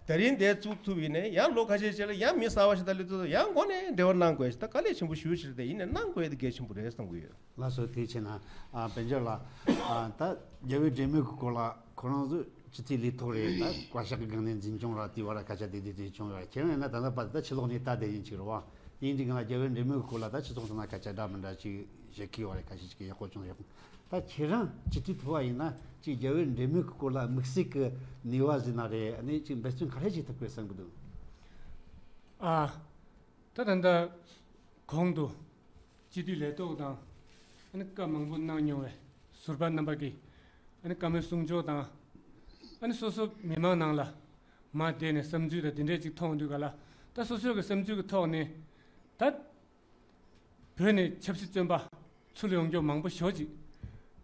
ད་རིང་འདིར་བཙུགས་ཐུབ་ཡིན་ནའི་ཡང་ལོ་ཁ་ཤས་རྗེས་ལ་ཡང་མི་གསར་པ་ཞིག་ད་སླེབས་ཚུལ་ཡང་མགོ་ནས་འབྲེལ་བ་གནང་དགོས་ཤིང་ད་དཀའ་ལས་ཆེན་པོ་ཞེ་པོ་ཞིག་རེད། དེ་ཡིན་ནའི་གནང་དགོས་ཡ་དེ་གལ་ཆེན་པོ་རེད་བསམ་གྱི་ཡོད། ལགས་སོ། དེ་བྱས་ན་ཨ་དཔལ་འབྱོར་ལགས་ཨ་ད་རྒྱལ་བའི་འབྲེལ་མོལ་གྱི་སྐོར་ལ་ཁོ་རང་ཚོ་སྤྱི་འཐུས་ལས་ཐོག་རེད། ད་བཀའ་ཤག་གི་སྒང་ནས་འཛིན་སྐྱོང་ར་དེ་བ་ར་སྐད་ཆ་དེ་དེ་དེ་བྱུང་ཡོད་རེད། ཁྱེད་རང་ཡིན་ན་ད་ལྟ་བར་དུ་ད་ཕྱི་ལོགས་ནས་ལྟ་བསྡད་ཡིན་ཅིག་རེད་བ། དེ་ཡིན་དུས་སྒང་ལ་རྒྱལ་བའི་འབྲེལ་མོལ་གྱི་སྐོར་ལ་ད་སྤྱི་ཚོགས་ཚང་མ་སྐད་ཆ་འདྲ་མི་འདྲ་ཅིག་བཤད་ཀྱི་ཡོད་རེད། ཁ་ཤས་ཅིག་གིས་ཡག་པོ་བྱུང་རེད། ད་ཁྱེད་རང་སྤྱི་འཐུས་ཐོག་ཡིན་ན་ཅིག་རྒྱལ་བའི་འབྲེལ་མོལ་གྱི་སྐོར་ལ་དམིགས་བསལ་གྱི་ནུས་པ་ཟིན་ན་རེད། ཨ་ནི་ཅིག་འབད་བརྩོན་ག་རེ་བྱེད་ཐུབ་དགོས་བསམ་གྱི་འདུག་ཨ། ད་ད་ལྟ་གོང་དུ་སྤྱི་འཐུས་ལས་ཐོག་དང་ཨ་ནི་བཀའ་མང་པོ་གནང་མྱོང་བའི་ཟུར་པ་རྣམ་པ་གིས་ཨ་ནི་བཀའ་མོལ་གསུང་ཕྱོགས་དང་ཨ་ནི་སོ་སོ་མི་མང་ནང་ལ་མ་བསྡད་ནས་བསམ་ཚུལ་དང་དེ་འདྲས་ཅིག་མཐོང་དུས་ག་ལ་ད་སོ་སོའི་གི་བསམ་ཚུལ་གྱི་ཐོག་ནས་ད། བོད་ནས་ཆབ་སྲིད་བཙོན་པ་ཚུར་ཡོང་རྒྱུ་མང་པོ་ཞེ་ཅིག་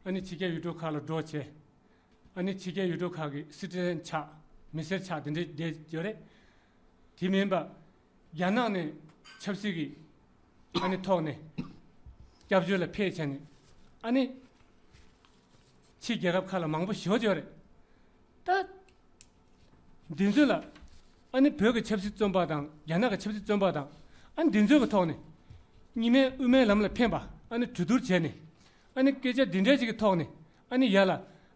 ཨ་ནི་ཕྱི་རྒྱལ་ཡུལ་གྲུ་ཁག་ལ་འགྲོ་བྱས། ཨ་ནི་ཕྱི་རྒྱལ་ཡུལ་གྲུ་ཁག་གི་སི་ཊི་ཛེན་ཆགས་མི་སེར་ཆགས་དེ་འདྲའི་བསྡད་ཡོད་རེད། དེ་མིན་པ་རྒྱ་ནག་ནས་ཆབ་སྲིད་ཀྱི་ཨ་ནི་ཐོག་ནས་སྐྱབས་བཅོལ་ལ་ཕེབས་བྱས་ནས་ཨ་ནི། ཕྱི་རྒྱལ་ཁབ་ཁག་ལ་མང་པོ་ཞེ་པོ་ཅིག་ཡོད་རེད། ད། འདི་ཚོ་ལ། ཨ་ནི་བོད་ཀྱི་ཆབ་སྲིད་བཙོན་པ་དང་རྒྱ་ནག་གི་ཆབ་སྲིད་བཙོན་པ་དང་། ཨ་ནི་འདི་ཚོའི་གི་ཐོག་ནས། གཉིས་སྨན་དབུ་མའི་ལམ་ལ་ཕན་པ། ཨ་ནི་གྲོས་བསྡུར་བྱས་ནས། ཨ་ནི་སྐད་ཆ་འདི་འདྲའི་ཅིག་གི་ཐོག་ནས། ཨ་ནི་ཡར་ལ།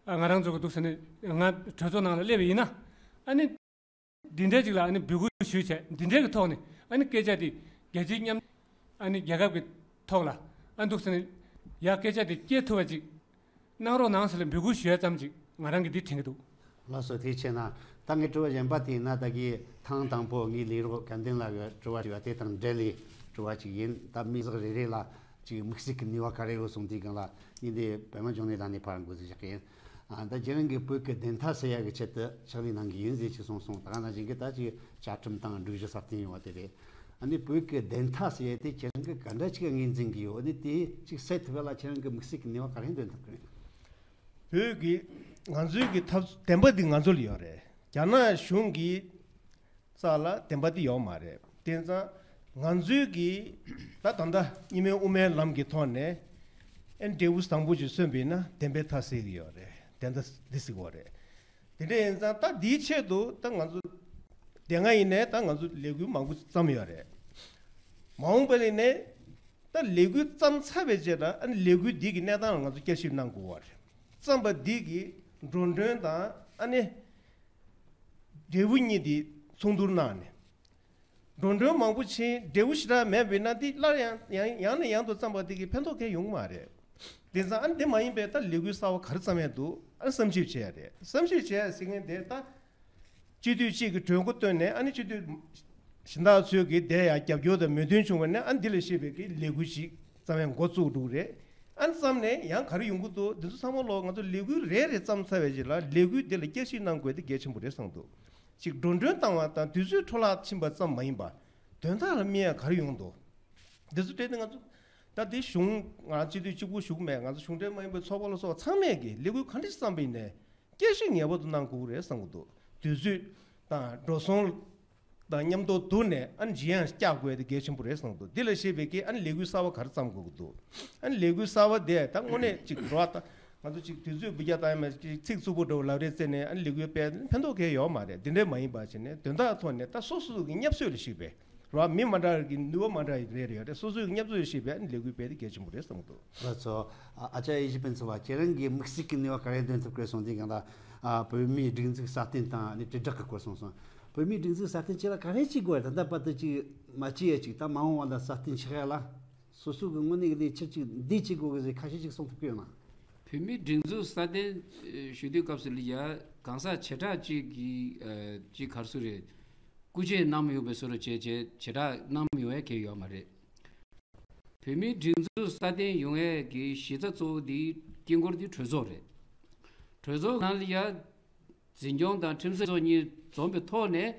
ང་རང་ཚོ་གི་འདུག་ཟེར་ནས་ང་གྲོས་ཚོགས་ནང་ལ་སླེབས་པ་ཡིན་ན། ཨ་ནི། འདི་འདྲའི་ཅིག་ལ་ཨ་ནི་འབོད་སྐུལ་ཞུས་བྱས་འདི་འདྲའི་གི་ཐོག་ནས་ཨ་ནི་སྐད་ཆ་དེ་རྒྱལ་སྤྱིའི་མཉམ། ཨ་ནི་རྒྱལ་ཁབ་ཀྱི་ཐོག་ལ་ཨ་འདུག་ཟེར་ནས་ཡ་སྐད་ཆ་དེ་སྐྱེལ་ཐུབ་པ་ཅིག་གནང་རོགས་གནང་ཟེར་ལ་འབོད་སྐུལ་ཞུ་ཡ་ཙམ་ཅིག་ང་རང་གིས་འདི་དྲན་གྱི་འདུག་ལགས་སོ། དེ་བྱས་ན་ད་ངའི་དྲི་བ་གཞན་པ་དེ་ཡིན་ན་ད་གི་ཐེངས་དང་པོ་ངའི་ལས་རོགས་སྐལ་ལྡན་ལགས་ཀྱི་དྲི་བ་དྲི་བ་དེ་དང་འབྲེལ་ལས་དྲི་བ་ཅིག་ཡིན། ད་མི་ཟག་རེ་རེ་ལ་ཅིག་དམིགས་བསལ་གྱི་ནུས་པ་ག་རེ་ཡོད་གསུངས་དུས་སྒང་ལ་ངས་འདི་པད་མ་འབྱུང་གནས་ལགས་ནས་ཕར་འགོ་འཛུགས་བྱེད་ཀྱི་ཡིན། ཨ་ད་རྒྱ་རང་གི་བོད་ཀྱི་བདེན་མཐའ་གསལ་ཡག་གི་ཆེད་དུ་ཕྱག་ལས་གནང་གི་ཡིན་ཟེར་ཅིག་གསུངས་སོང་། ད་ག་ནང་བཞིན་གྱི་ད་ཅིག་བཅའ་ཁྲིམས་དང་སྒྲིག་གཞི་སྲ་བརྟན་ཡོང་བ་དེ་རེད། ཨ་ནི་བོད་ཀྱི་བདེན་མཐའ་ཟེར་ཡས་དེ་ཁྱེད་རང་གིས་ག་འདྲ་ཅིག་ངོས་འཛིན་གྱི་ཡོད། ཨ་ནི་དེ་ཅིག་སེལ་ཐུབ་ཡ་ལ་ཁྱེད་རང་གིས་དམིགས་བསལ་གྱི་ནུས་པ་ག་རེ་འདོན་ཐུབ་ཀྱི་རེད། བོད་ཀྱི་ང་ཚོའི་གི་འཐབ་རྩོད་བདེན་པ་འདི་ང་ཚོ་ལ་ཡོད་རེད། རྒྱ་ནག་གཞུང་གི་རྩ་ལ་བདེན་པ་འདི་ཡོད་མ་རེད། དེ་ཙང་ང་ཚོའི་གི་ད་ད་ལྟ་གཉིས་སྨན་དབུ་མའི་ལམ་གྱི་ཐོག་ནས་ཨེ་འབྲས་བུ་བཟང་པོ་ཅིག་སོན་པ་ཡིན་ན་བདེན་པའི་མཐའ་གསལ་གྱི་ཡོད་རེད། བདེན་མཐའ་འདི་གསལ་གྱི་ཡོད་རེད། དེ་འདྲ་ཡིན་ཙང་ད་འདིའི་ཆེད་དུ་ད་ང་ཚོ་དེ་སྔ་ཡིན་ནའི་ད་ང་ཚོ་ལས་འགུལ་མང་པོ་བརྩམས་ཡོད་རེད། མ་འོངས་པ་ལ་ནས་ད་ལས་འགུལ་བརྩམས་ཚར་བའི་རྗེས་ལ་ཨ་ནི་ལས་འགུལ་འདི་གི་གནས་སྟངས་ལ་ང་ཚོ་བསྐྱར་ཞིབ་གནང་དགོས་པ་རེད། བརྩམས་པ་འདི་གི་འགྲོ་གྲོན་དང་ཨ་ནི་འབྲས་བུ་གཉིས་འདི་མཚུངས་བསྡུར་གནང་ནས། འགྲོ་གྲོན་མང་པོ་ཕྱིན་འབྲས་བུ་ཞེ་དྲག་མེད་པ་ཡིན་ན་འདི་སླར་ཡང་ཡང་ཡང་ནས་ཡང་དུ་བརྩམས་པ་འདི་གི་ཕན་ཐོགས་གང་ཡང་ཡོང་གི་མ་རེད། དེ་ཙང་ཨ་ནི་དེ་མ་ཡིན་པའི་ད་ལས་འགུལ་གསར་པ་ག་རེ་བརྩམས་ཡས་འདུག་ཨ་ནི་བསམ་ཞིབ་བྱེད་ཡ་རེད། བསམ་ཞིབ་བྱེད་ཡ་ཟེར་མཁན་དེ་ད་སྤྱི་འཐུས་གཅིག་གི་གྲོས་འགོ་བཏོན་ནས་ཨ་ནི་སྤྱི་འཐུས་གཞན་དག་ཚོས་ཀྱི་དེ་ཡང་རྒྱབ་སྐྱོར་དང་མོས་མཐུན་བྱུང་བ་ནས་ཨ་ནི་འདི་ལ་བཤད་པའི་གི་ལས་འགུལ་ཞིག་བརྩམས་ཡས་འགོ་བཙུགས་འགྲོ་གི་རེད། ཨ་ནི་བརྩམས་ནས་ཡང་ག་རེ་ཡོང་གི་འདུག་འདི་ཚོ་ཚང་མ་ལོ་ང་ཚོ་ལས་འགུལ་རེ་རེ་བརྩམས་ཚར་བའི་རྗེས་ལ་ལས་འགུལ་འདི་ལ་བསྐྱར་ཞིབ་གནང་དགོས་དེ་གལ་ཆེན་པོ་རེད་བསམ་འདུག་ཅིག་འགྲོ་གྲོན་བཏང་བ་དང་དུས་ཚོད་འཕྲོ་བརླག་ཕྱིན་པ་ཙམ་མ་ཡིན་པ་དོན་དག་ལ་དམིགས་ཡ་ག་རེ་ཡོང་འདུག་འདི་ཚོ་བལྟས་ཏེ་ང་ཚོ་ད་འདི་གཞུང་ང་སྤྱི་འཐུས་གཅིག་པུ་ཞུགས་མེད། ང་ཚོ་གཞུང་འབྲེལ་མ་ཡིན་པའི་ཚོགས་པ་ལ་སོགས་པ་ཚང་མས་ཀྱི་ལས་འགུལ་ག་འདྲ་ཞིག་བརྩམས་པ་ཡིན་ནའི་བསྐྱར་ཞིབ་ངེས་པར་དུ་གནང་དགོས་ཀྱི་རེད་བསམ་གྱི་འདུག་དུས་ཚོད་དང་འགྲོ་སོང་དང་མཉམ་དུ་བསྡུར་ནས་ཨ་ནི་ཇེ་ཡང་བཀྱག་དགོས་དེ་གལ་ཆེན་པོ་རེད་བསམ་གྱི་འདུག་འདི་ལ་ཞེས་པའི་གི་ཨ་ནི་ལས་འགུལ་གསར་པ་ག་རེ་བརྩམ་དགོས་ཀྱི་འདུག་ཨ་ནི་ལས་འགུལ་གསར་པ་དེ་ད་དངོས་གནས་ཅིག་རོགས་ད་ང་ཚོ་ཅིག་དུས་ཚོད་འབུད་རྒྱག་བཏང་ཡ་མེད། ཅིག་ཚིག་རྩུབ་པོ་འདྲ་བོ་ལབ་རེས་བཙལ་ནས་ཨ་ནི་ལས་འགུལ་སྤེལ་ཕན་ཐོགས་གང་ཡང་ཡོད་མ་རེད། འདི་འདྲས་མ་ཡིན་པ་བྱས་ནས་དོན་དག་ཐོག་ནས་ད་སོ་སོ་སོ་གི་བསྙབ་བཟོ་ལ་གཞིགས་པའི་རོགས་མི་མ་འདྲ་གི་ནུས་པ་མ་འདྲ་རེ་རེ་ཡོད་རེད། སོ་སོའི་བསྙབ་བཟོ་ལ་གཞིགས་པའི་ཨ་ནི་ལས་འགུལ་སྤེལ་དེ་གལ་ཆེན་པོ་རེད་བསམ་གྱི་འདུག་ལགས་སོ། ཨ་ཨ་ཅག་ཡེ་ཤེས་ཕུན་ཚོགས་ལགས། ཁྱེད་རང་གིས་དམིགས་བསལ་གྱི་ནུས་པ་ག་རེ་འདོན་ཐུབ་ཀྱི་རེད་གསུངས་དུས་གང་ལྟར་ཨ་བོད་མིའི་སྒྲིག་འཛུགས་སྲ་བརྟན་དང་ཨ་ནི་དྲིལ་བསྒྲགས་ཀྱི་སྐོར་གསུངས་སོང་། བོད་མིའི་སྒྲིག་འཛུགས་སྲ་བརྟན་ཅིག་ལ་ག་རེ་བྱེད་དགོས་རེད། ད་ལྟ་བར་དུ་ཅིག་མ་བྱས་ཡ་ཅིག་ད་མ་འོངས་པ་ལ་སྲ་བརྟན་ཆགས་ཡ་ལ་སོ་སོ་གི་དངོས་གནས་ཀྱི་ལས་འཆར་ཅིག་འདི་བྱེད་དགོས་ཀྱི་ཟེར་ཁ་ཤས་ཅིག་གསུང་ཐུབ་ཀྱི་ཡོད་ན། བོད་མིའི་སྒྲིག་འཛུགས་སྲ་བརྟན་ཞུ་དུས་སྐབས་སུ་ལ་ཡ་གང་ཟག་བྱེ་བྲག་ཅིག་གིས་ཅིག་ག་རེ་ཟེར་རེད། སྐུ་ཆས་གནང་མི་ཡོང་བའི་བཟོ་འདྲ་བྱས་བྱས་བྱེ་བྲག་གནང་མི་ཡོང་ཡ་གང་ཡང་ཡོད་མ་རེད། བོད་མིའི་སྒྲིག་འཛུགས་སྲ་བརྟན་ཡོང་ཡས་ཀྱི་གཞི་རྩ་གཙོ་བོ་དེ་དཀྱིལ་འཁོར་དེ་གྲོས་ཚོགས་རེད། གྲོས་ཚོགས་ནང་ལ་ཡ་འཛིན་སྐྱོང་དང་ཁྲིམས་སྲིད་ཚོགས་གཉིས་འཛོམས་པའི་ཐོག་ནས་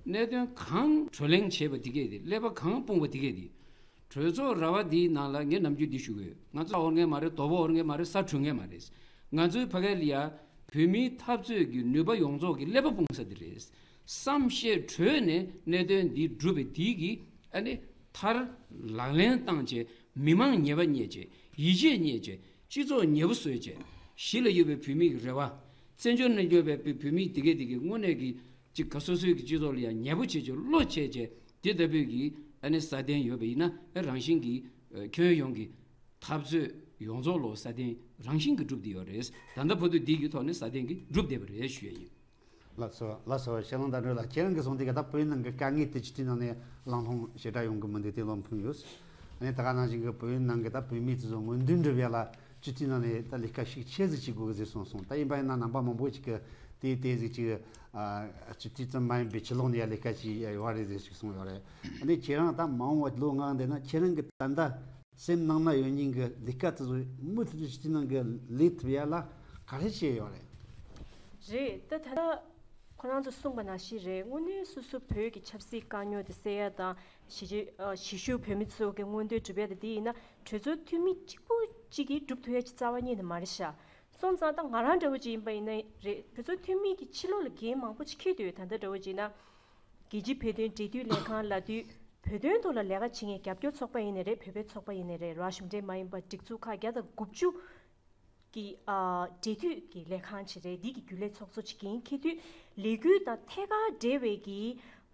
གནད་དོན་གང་གྲོས་གླེང་བྱས་པ་དེ་གས་དེ། ཀླད་པ་གང་སྤུངས་པ་དེ་གས་དེ། གྲོས་ཚོགས་ར་བ་འདིའི་ནང་ལ་ངས་ནམ་རྒྱུན་འདི་ཞུ་གི་ཡོད། ང་ཚོ་ས་འོར་མཁན་མ་རེད། རྡོ་པོ་འོར་མཁན་མ་རེད། ས་དྲུད་མཁན་མ་རེད། ང་ཚོའི་ཕ་གི་ལ་ཡ་བོད་མིའི་འཐབ་རྩོད་ཀྱི་ནུས་པ་ཡོངས་རྫོགས་ཀྱི་ཀླད་པ་སྤུངས་ས་དེ་རེད། བསམ་ཤེས་གྲོས་ནས་གནད་དོན་འདི་སྒྲུབ་པའི་དེའི་གི་ཨ་ནི་མཐར་ལག་ལེན་བཏང་བྱས། མི་མང་ཉེས་པ་རྙེད་བྱས། ཡིད་ཆེས་རྙེད་བྱས། སྤྱི་ཚོགས་ཉེ་པོ་བཟོས་བྱས། གཞིས་ལ་ཡོད་པའི་བོད་མི་གི་རེ་བ། བཙན་བྱོལ་ནང་ཡོད་པའི་བོད་མི་དེ་གས་དེ་གས་དངོས་གནས་ཀྱི་ཅིག་ག་སོ་སོའི་གི་སྤྱི་ཚོགས་ལ་ཡང་ཉེ་པོ་བྱེད་བྱས། བློ་བྱེད་བྱས། དེ་ལྟ་བུའི་གི་ཨ་ནི་སྲ་བརྟན་ཡོད་པ་ཡིན་ན་ཨ་རང་བཞིན་གྱིས་ཨ་ཁྱོན་ཡོངས་ཀྱི་འཐབ་རྩོད་ཡོངས་རྫོགས་ལོ་སྲ་བརྟན་རང་བཞིན་གྱིས་གྲུབ་བསྡད་ཡོད་རེད། ད་ལྟ་བར་དུ་འདི་གི་ཐོག་ནས་སྲ་བརྟན་གྱིས་གྲུབ་བསྡད་པ་རེད་ཞུ་ཡ་ཡིན། ལགས་སོ། ལགས་སོ། ཤེས་ལོང་དང་འགྲོ་ལ་ཁྱེད་རང་གིས་གསུངས་དེ་ག་ད་བོད་ནང་གི་དཀའ་ངལ་དེ་སྤྱི་འཐུས་ནང་ནས་གླེང་སློང་ཞེ་དྲག་ཡོང་གི་མི་འདུག་དེ་བློ་ཕམ་ཡོད། ཨ་ནི་ད་ག་ནང་བཞིན་གྱི་བོད་ནང་གི་ད་བོད་མི་ཚོ་ངོ་འདུན་སྒྲུབ་ཡ་ལ་སྤྱི་འཐུས་ནང་ནས་ད་ལས་ཀ་ཤུགས་ཆེ་ཙམ་བྱེད་དགོས་གི་ཟེར་གསུངས་སོང་། ད་ཡིན་པ་ཡིན་ན་ནང་པ་མང་པོ་ཅིག་གིས་དེ་དེ་ཟིག་ཅིག་ཨ་སྤྱི་འཐུས་ཙམ་མ་ཡིན་པའི་ཕྱི་ལོགས་ནས་ཡ་ལས་ཀ་བྱེད་ཡ་ཡོད་རེད་ཟེར་ཞིག་གསུངས་ཡོད་རེད། ཨ་ནི་ཁྱེད་རང་ད་མ་འོངས་པ་ལོ་ལྔ་འདས་ན་ཁྱེད་རང་གི་ད་ལྟ་སེམས་ནང་ན་ཡོད་མཁན་གྱི་ལས་ཀ་དེ་ཚོ་མུ་མཐུད་དུ་སྤྱི་འཐུས་ནང་གི་ལས་ཐུབ་ཡ་ལ་ག་རེ་བྱས་ཡོད་རེད། རེད། ད་ད་ལྟ་ཁོ་རང་ཚོ་གསུངས་པ་ནང་བཞིན་རེད། དངོས་གནས་སོ་སོ་བོད་ཀྱི་ཆབ་སྲིད་དཀའ་རྙོག་དེ་སེལ་ཡ་དང་། གཞིས་བྱེས་ཨ་གཞིས་བཞུགས་བོད་མི་ཚོ་གི་མངོན་འདོད་སྒྲུབ་ཡ་དེ་དེ་ཡིན་ན་གྲོས་ཚོགས་འཐུས་མི་གཅིག་པུ་གཅིག་གིས་སྒྲུབ་ཐུབ་ཡ་ཅིག་རྩ་བ་ཉིད་ནས་མ་རེད་ཤག་སོང་ཙང་ད་ང་རང་འདྲ་བོ་ཅིག་ཡིན་པ་ཡིན་ན་རེད། གྲོས་ཚོགས་འཐུས་མི་གི་ཕྱི་ལོགས་ལ་འགན་མང་པོ་ཅིག་འཁྱེར་འདུག་ད་ལྟ་འདྲ་བོ་ཅིག་ཡིན་ན། རྒྱལ་སྤྱིའི་བོད་དོན་འབྲེལ་མཐུད་ལས་ཁང་ལབ་དུས་བོད་དོན་ཐོག་ལ་ལས་ཀ་བྱེད་མཁན་རྒྱབ་སྐྱོར་ཚོགས་པ་ཡིན་ནའི་རེད། བོད་པའི་ཚོགས་པ་ཡིན་ནའི་རེད། རོགས་གཞུང་འབྲེལ་མ་ཡིན་པ་སྒྲིག་འཛུགས་ཁག་བརྒྱ་དང་དགུ་བཅུ་གི་ཨ་འབྲེལ་མཐུད་ཀྱི་ལས་ཁང་ཅིག་རེད། འདི་གི་རྒྱུན་ལས་ཚོགས་གཙོ་ཅིག་འགན་འཁྱེར་དུས་ལས་འགུལ་དང་ཐད་ཀར་འབྲེལ་བའི་གི་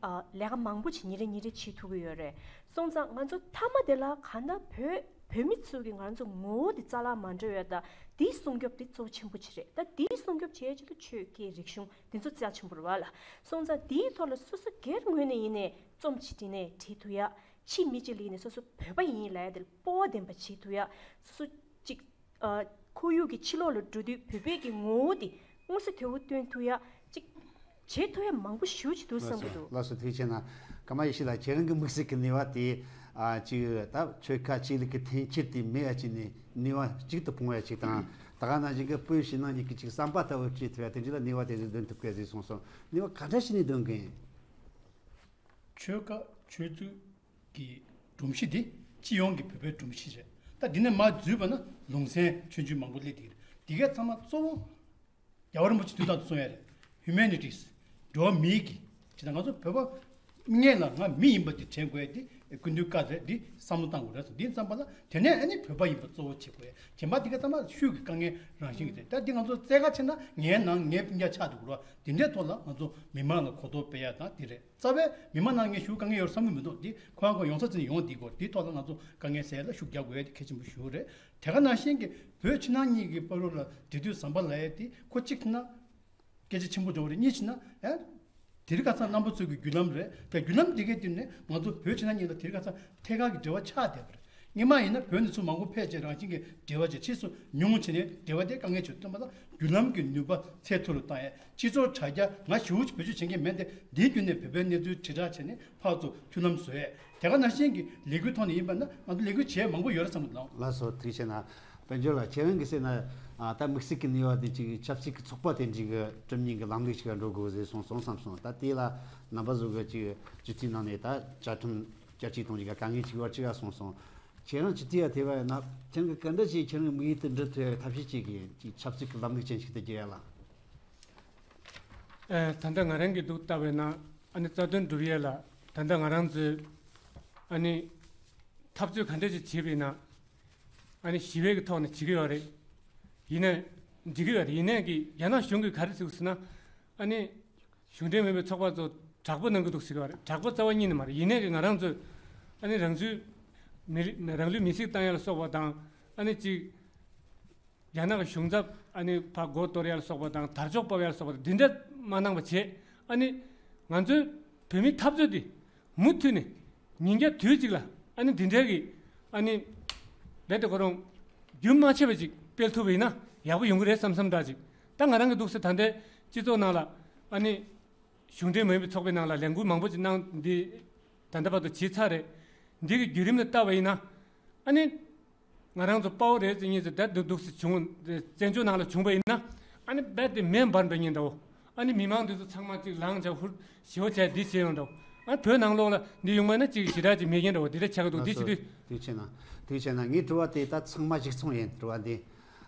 ཨ་ལས་ཀ་མང་པོ་ཅིག་ཉིན་རེ་ཉིན་རེ་བྱེད་ཐུབ་ཀྱི་ཡོད་རེད། སོང་ཙང་ང་ཚོ་མཐའ་མ་དེ་ལ་གང་ལྟར་བོད་བོད་མི་ཚོ་གི་ང་ཚོ་ངོ་བོ་དེ་རྩ་བརླག་མ་འགྲོ་ཡ་ད་འདི་སྲུང་སྐྱོབ་དེ་གཙོ་ཆེན་པོ་ཅིག་རེད། ད་འདི་སྲུང་སྐྱོབ་བྱེད་ཡ་ཆེད་དུ་ཆོས་སྐད་རིག་གཞུང་། དེ་ཚོ་རྩ་ཆེན་པོ་རེད་བ་ལ། སོང་ཙང་དེའི་ཐོག་ལ་སོ་སོ་སྒེར་ངོས་ནས་ཡིན་ནའི་རྩོམ་ཅིག་བྲིས་ནས་བྲིས་ཐུབ་ཡ། ཕྱི་མི་གཅིག་ལ་ཡིན་ནའི་སོ་སོ་བོད་པ་ཡིན་ལབ་ཡ་དེ་ལ་སྤོབས་པ་ལྡན་པ་བྱེད་ཐུབ་ཡ། སོ་སོ་གཅིག་ཨ་ཁོར་ཡུག་གི་ཕྱི་ལོགས་ལ་འགྲོ་དུས་བོད་པའི་གི་ངོ་བོ་དེ་མངོན་གསལ་དོད་པོ་སྟོན་ཐུབ་ཡ་གཅིག་བྱེད་ཐུབ་ཡ་མང་པོ་ཞེ་པོ་ཅིག་འདུག་བསམ་གྱི་འདུག་ལགས་སོ། ཐུགས་རྗེ་ཆེ་གནང་། ཀརྨ་ཡེ་ཤེས་ལགས། ཁྱེད་རང་གི་དམིགས་བསལ་གྱི་ནུས་པ་དེ་ཨ་ཅིག་ད་ཆོལ་ཁ་ཆོས་ལུགས་ཀྱི་འཐེན་འཁྱེར་དེ་མེད་ཡ་ཅིག་ནས་ནུས་པ་གཅིག་ཏུ་སྤུངས་ཡ་ཅིག་དང་། ད་ག་ནང་བཞིན་གྱི་བོད་ཕྱི་ནང་གཉིས་ཀྱི་ཅིག་བསམ་པ་ལྟ་བུ་བྱེད་ཐུབ་ཡ་དེ་འདྲ་ལ་ནུས་པ་དེ་ཚོ་འདོན་ཐུབ་དགོས་ཟེར་གསུངས་སོང་། ནུས་པ་ག་འདྲ་ཞིག་ནས་འདོན་གི་ཡིན། ཆོལ་ཁ་ཆོས་ལུགས་ཀྱི་སྒྲོམ་གཞི་དེ་སྤྱི་ཡོངས་ཀྱི་བོད་པའི་སྒྲོམ་གཞི་རེད། ད་འདི་ནས་མར་འཛུལ་བ་ན་ལུང་ཚན་ཆུང་ཆུང་མང་པོ་སླེབས་བསྡད་ཀྱི་རེད། འདི་གའི་ཚང་མ་གཙོ་བོ་རྒྱལ་བ་རིན་པོ་ཆེ་དུས་རྟག་ཏུ་གསུང་ཡ་རེད། Humanities། འགྲོ་བ་མིའི་གི་ཅི་ད་ང་ཚོ་བོད་པ་མིག་སྔོན་ལ་ང་མི་ཡིན་པ་དེ་དྲན་དགོས་ཡ་དེ་སྐུ་མདུན་བཀའ་རེད། འདི་བསམ་བློ་བཏང་དགོས་རེད་སོང་། འདི་བརྩམས་པ་ལ་དེ་ནས་ཨ་ནི་བོད་པ་ཡིན་པ་གཙོ་བོ་བྱེད་དགོས་ཡ། གཞན་པ་འདི་ག་ཚང་མ་ཤུགས་ཀྱི་དཀའ་ངལ་རང་བཞིན་གྱི་རེད། ད་འདི་ང་ཚོ་རྩེད་གར་བྱས་ན་ངའི་ནང་ངའི་སྤུན་ཀྱག་ཆགས་འདུག་རོགས། དེ་འདྲའི་ཐོག་ལ་ང་ཚོ་མི་མང་ལ་གོ་རྟོགས་སྤེལ་ཡ་དང་དེ་རེད། རྩ་བའི་མི་མང་ནང་ངས་ཞུ་དཀའ་ངལ་ཡོད་བསམ་གྱི་མི་འདུག་འདི་ཁོ་རང་ཁོ་ཡོང་ས་ཅིག་ནས་ཡོང་འདི་སྐོར་འདིའི་ཐོག་ལ་ང་ཚོ་དཀའ་ངལ་སེལ་ཡ་ལ་ཤུགས་རྒྱག་དགོས་ཡ་དེ་གལ་ཆེན་པོ་ཞིག་རེད། དེ་ག་ནང་བཞིན་གྱི་བོད་ཕྱི་ནང་གཉིས་ཀྱི་བར་ལ་འབྲེལ་མཐུད་ཟམ་པ་ལབ་ཡ་དེ་ཁོ་གཅིག་ན་སྐད་ཆ་ཆེན་པོ་འགྲོ་བ་རེད། གཉིས་བྱས་ན་ཨ་དེ་རིང་ཁ་སང་རྣམ་པ་ཚོ་གི་བརྒྱུད་ལམ་རེད། དེ་བརྒྱུད་ལམ་དེ་གའི་སྟེང་ནས་ང་ཚོ་བོད་ཕྱི་ནང་གཉིས་ལ་དེ་རིང་ཁ་སང་ཐད་ཀར་གྱི་འབྲེལ་བ་ཆགས་བསྡད་པ་རེད། སྔོན་མ་ཡིན་ན་བོད་ནས་ཚུར་མང་པོ་ཕེབས་བྱས་རང་བཞིན་གྱི་འབྲེལ་བ་བྱས། ཕྱིས་སུ་ཉུང་བྱས་ནས་འབྲེལ་བ་དེ་དཀའ་ངལ་ཆེ། སྟོན་པ་ལ་བརྒྱུད་ལམ་གྱི་ནུས་པ་ཚད་མཐོ་རུ་བཏང་ཡས། སྤྱི་ཚོགས་དྲ་རྒྱ་ང་ཞེ་པོ་ཅིག་བེད་སྤྱོད་བྱེད་མཁན་མེད་དེ། འདིའི་བརྒྱུད་ནས་བོད་པའི་གནས་ཚུལ་དྲིལ་བསྒྲགས་བྱས་ནས་ཕར་ཚུར་མཐུན་ལམ་བཟོ་ཡས། དེ་ག་ནང་བཞིན་གྱི་ལས་འགུལ་ཐོག་ནས་ཡིན་པ་ན་ང་ཚོ་ལས་འགུལ་བྱས་མང་པོ་ཡོད་རེད་བསམ་གྱི་འདུག་ལགས་སོ། ཐུགས་རྗེ་ཆེ་གནང་། དཔལ་འབྱོར་ལགས། ཁྱེད་རང་གིས་ཟེར་ན། ཨ། ད་དམིགས་བསལ་གྱི་ནུས་པ་དེ་ཅིག་ཆབ་སྲིད་ཀྱི་ཚོགས་པ་དེ་འདྲའི་གི་གྲུབ་མིན་གྱི་ལམ་ལུགས་ཤིག་འགྲོ་དགོས་ཟེར་གསུངས་སོང་བསམ་སོང་། ད་དེ་ལ་རྣམ་པ་ཚོ་གི་ཅིག་སྤྱི་འཐུས་ནང་ནས་ད་བཅའ་ཁྲིམས་བསྐྱར་བཅོས་གཏོང་རྒྱུ་གི་དཀའ་ངལ་ཅིག་ཡོད་ཅིག་ག་གསུངས་སོང་། ཁྱེད་རང་སྤྱི་འཐུས་ཡ་དེ་བ་ཡིན་ན། ཁྱེད་རང་གིས་ག་འདྲ་ཞིག་ཁྱེད་རང་གི་དམིགས་ཡུལ་དེ་འགྲུབ་ཐུབ་ཡ་གི་ཐབས་ཤེས་ཅིག་གིས་ཅིག་ཆབ་སྲིད་ཀྱི་ལམ་ལུགས་ཅན་ཞིག་ཏུ་བསྒྱུར་ཡ་ལ། ཨེ། ད་ལྟ་ང་རང་གིས་འདུག་བལྟས་པས་ན། ཨ་ནི་རྩ་དོན་སྒྲུབ་ཡས་ལ་ད་ལྟ་ང་རང་ཚོས་ཨ་ནི་འཐབ་རྩོད་ག་འདྲ་ཞིག་བྱས་པས་ན། ཨ་ནི་ཞི་བའི་གི་ཐོག་ནས་བྱེད་ཀྱི་ཡོད་རེད། ཡིན་ནའི་འགྲིག་གི་ཡོད་རེད། ཡིན་ནའི་གི་རྒྱ་ནག་གཞུང་གིས་ག་རེ་ཟེར་གི་ཟེར་ན། ཨ་ནི་གཞུང་འབྲེལ་མིན་པའི་ཚོགས་པ་ཚོ་དྲག་པོ་གནང་གི་འདུག་ཟེར་གི་ཡོད་རེད། དྲག་པོ་རྩ་བ་ཉིད་ནས་མ་རེད། ཡིན་ནའི་གི་ང་རང་ཚོས་ཨ་ནི་རང་ཚུགས་མི་རི་རང་ལུས་མེར་སྲེག་བཏང་ཡ་ལ་སོགས་པ་དང་། ཨ་ནི་ཅིག་རྒྱ་ནག་གི་གཞུང་ཚབ་ཨ་ནི་ཕར་མགོ་གཏོར་ཡ་ལ་སོགས་པ་དང་། དར་ལྕོག་ཕབ་ཡ་ལ་སོགས་པ་དང་། འདི་འདྲ་མ་གནང་བ་བྱས། ཨ་ནི་ང་ཚོའི་བོད་མིའི་འཐབ་རྩོད་འདི་མུ་མཐུད་ནས་ཉིན་རྒྱབ་དུས་གཅིག་ལ་ཨ་ནི་འདི་འདྲའི་གི་ཨ་ནི་རྦད་དེ་ཁོ་རང་རྒྱུན་མ་ཆད་པ་ཅིག་སྤེལ་ཐུབ་པ་ཡིན་ན་ཡག་པོ་ཡོང་གི་རེད་བསམ་བསམ་འདྲ་ཅིག་ད་ང་རང་གི་འདུག་སེ་ད་ལྟའི་སྤྱི་ཚོགས་ནང་ལ་ཨ་ནི་གཞུང་འབྲེལ་མ་ཡིན་པའི་ཚོགས་པའི་ནང་ལ་ལས་འགུལ་མང་པོ་ཅིག་གནང་། འདི་ད་ལྟ་བར་དུ་བྱས་ཚར་རེད། འདི་གི་བརྒྱུད་རིམ་ལ་བལྟས་པ་ཡིན་ན། ཨ་ནི་ང་རང་ཚོ་དཔའ་བོ་རེད་ཟེར་མཁན་ཚོ་ད་འདུག་འདུག་སེ་བྱུང་། བཙན་བྱོལ་ནང་ལ་བྱུང་བ་ཡིན་ན། ཨ་ནི་རྦད་དེ་མེ་འབར་འགྲོ་མཁན་འདྲ་བོ། ཨ་ནི་མི་མང་འདི་ཚོ་ཚང་མ་ཅིག་ལངས་བྱས་ཧུར་ཞེ་པོ་བྱས་འདི་བྱས་ཡོང་འདྲ་བོ། ཨ་བོད་ནང་ལོགས་ལ་འདི་ཡོང་བ་ན་ཅིག་ཞེ་དྲག་ཅིག་མེད་མཁན་འདྲ་བོ། འདི་འདྲ་ཆགས་ཀྱི་འདུག་ལགས་འདི་བྱེད་སོ། དུས། དུས་ཆེན་ན། དུས་ཆེན་ན། ངའི་དྲི་བ་དེ་ད་ཚང་མ་གཞིགས་ཚོང་ཡིན། དྲི་བ་འདི།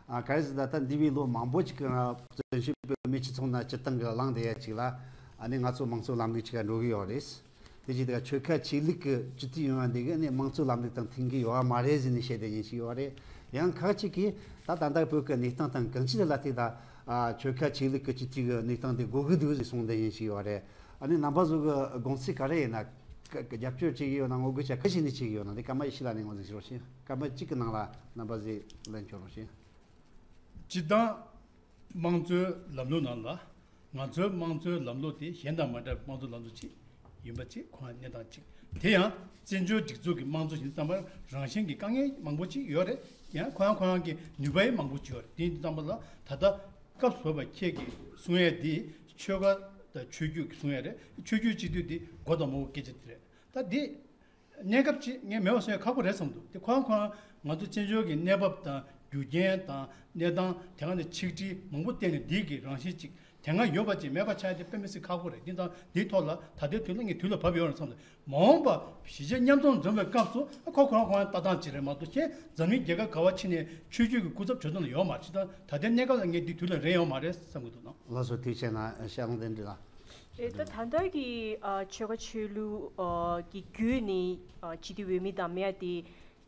ཨ། ག་རེ་ཟེར་ན། ད་འདས་པའི་ལོ་མང་པོ་ཅིག་གི་རིང་བཙན་བྱོལ་བོད་མིའི་སྤྱི་ཚོགས་ནང་སྤྱིར་བཏང་གི་ལངས་བསྡད་ཡ་ཅིག་ལ། ཨ་ནི་ང་ཚོ་དམངས་གཙོའི་ལམ་ལུགས་ཅིག་ག་འགྲོ་གི་ཡོད་རེད། དེ་བཞིན་དུ་ཆོལ་ཁ་ཆོས་ལུགས་ཀྱི་སྤྱི་འཐུས་ཡོང་བ་འདི་གིས་ནི་དམངས་གཙོའི་ལམ་ལུགས་དང་མཐུན་གྱི་ཡོད་པ་མ་རེད་ཟེར་ནས་བཤད་བསྡད་མཁན་ཞིག་ཡོད་རེད། ཡང་ཁག་ཅིག་གིས་ད་ད་ལྟ་བོད་ཀྱི་གནས་སྟངས་དང་གང་ཅིའི་ཐད་ལ་དེ་ད། ཨ། ཆོལ་ཁ་ཆོས་ལུགས་ཀྱི་སྤྱི་འཐུས་ཀྱི་གནས་སྟངས་དེ་དགོས་ཀྱི་འདུག་ཟེར་གསུངས་བསྡད་མཁན་ཞིག་ཡོད་རེད། ཨ་ནི་རྣམ་པ་ཚོ་གི་དགོངས་ཚུལ་ག་རེ་ཡིན་ན། ཀ་ཀ་རྒྱབ་སྐྱོར་བྱེད་ཀྱི་ཡོད་ན། ངོ་རྒོལ་བྱ་ག་ཞིག་ནས་བྱེད་ཀྱི་ཡོད་ན། དེ་སྐར་མ་བཞི་ལ་ནས་ངོས་འཛིན་ཞུ་རོགས་ཞུ། སྐར་མ་གཅིག་གི་ནང་ལ་རྣམ་པ་ཚོས་ལན་སྐྱོན་རོགས་ཞུ། སྤྱིར་བཏང་དམངས་གཙོའི་ལམ་ལུགས་ནང་ལ། ང་ཚོའི་དམངས་གཙོའི་ལམ་ལུགས་དེ་གཞན་དང་མ་འདྲ་བའི་དམངས་གཙོའི་ལམ་ལུགས་ཅིག་ཡིན་པ་ཅིག་ཁོ་ན་གནས་སྟངས་གཅིག་དེ་ཡང་བཙན་བྱོལ་སྒྲིག་འཛུགས་ཀྱི་དམངས་གཙོ་ཞིག་ཙམ་པ་རང་བཞིན་གྱི་དཀའ་ངལ་མང་པོ་ཅིག་ཡོད་རེད། ཡང་ཁོ་ཡང་ཁོ་རང་གི་ནུས་པ་ཡང་མང་པོ་ཅིག་ཡོད་རེད། དེ་ཙམ་པ་ལ་ད་ལྟ་སྐབས་སུ་བབས་པ་ཁྱེད་ཀྱིས་གསུང་ཡས་འདི་ཆོལ་ཁ་དང་ཆོས་བརྒྱུད་ཀྱི་གསུང་ཡས་རེད། ཆོས་བརྒྱུད་སྤྱི་འཐུས་འདི་མགོ་དང་མོའི་སྐད་ཆ་དེ་རེད། ད་འདི་གནས་སྐབས་ཅིག་ངས་མེད་པ་བཟོ་ཡ་ཁག་པོ་རེད་བསམ་འདུག་དེ་ཁོ་རང་ཁོ་རང་ང་ཚོ་བཙན་བྱོལ་གྱི་གནས་བབ་དང་རྒྱུ་རྐྱེན་དང་གནས་སྟངས། དེ་ག་ནས་ཆིག་སྒྲིལ་མང་པོ་བསྟན་ནས་འདི་གི་རང་བཞིན་ཅིག་དེ་སྔ་ཡོད་པ་ཅིག་མེད་པ་ཆགས་ཡ་དེ་དཔེ་མི་སྲིད་ཁག་པོ་རེད། འདི་དང་འདིའི་ཐོག་ལ་ད་ལྟའི་དུས་ལ་ངས་དུས་ལ་བབས་ཡོད་རེད་བསམ་འདུག་མ་འོངས་པ་གཞིས་བྱེས་མཉམ་འཛོམས་འཛོམས་པའི་སྐབས་སུ། ཨ། ཁོ་ཁོ་རང་ཁོ་རང་ལྟ་སྟངས་ཅིག་རེད་མ་གཏོགས། ཁྱེད་འཛམ་གླིང་རྒྱལ་ཁབ་ག་བ་ཕྱིན་ནས་ཆོས་བརྒྱུད་ཀྱི་སྐུ་ཚབ་བྱོན་ཐུབ་ན་ཡོད་མ་རེད། ད་ལྟའི་གནས་སྐབས་ལ་ངས་འདི་དུས་ལ་རན་ཡོད་མ་རེད་བསམ་གྱི་འདུག་ན། ལགས་སོ། དུས་ཆེན་ན་ཤར་ལུང་བསྟན་འདྲི་ལ། རེད། ད་ད་ལྟ་གི། ཨ། ཆོལ་ཁ་ཆོས་ལུགས། ཨ། ཀྱི་བརྒྱུད་ནས། ཨ། སྤྱི་འཐུས་འོས་མི་བདམས་ཡ་དེ་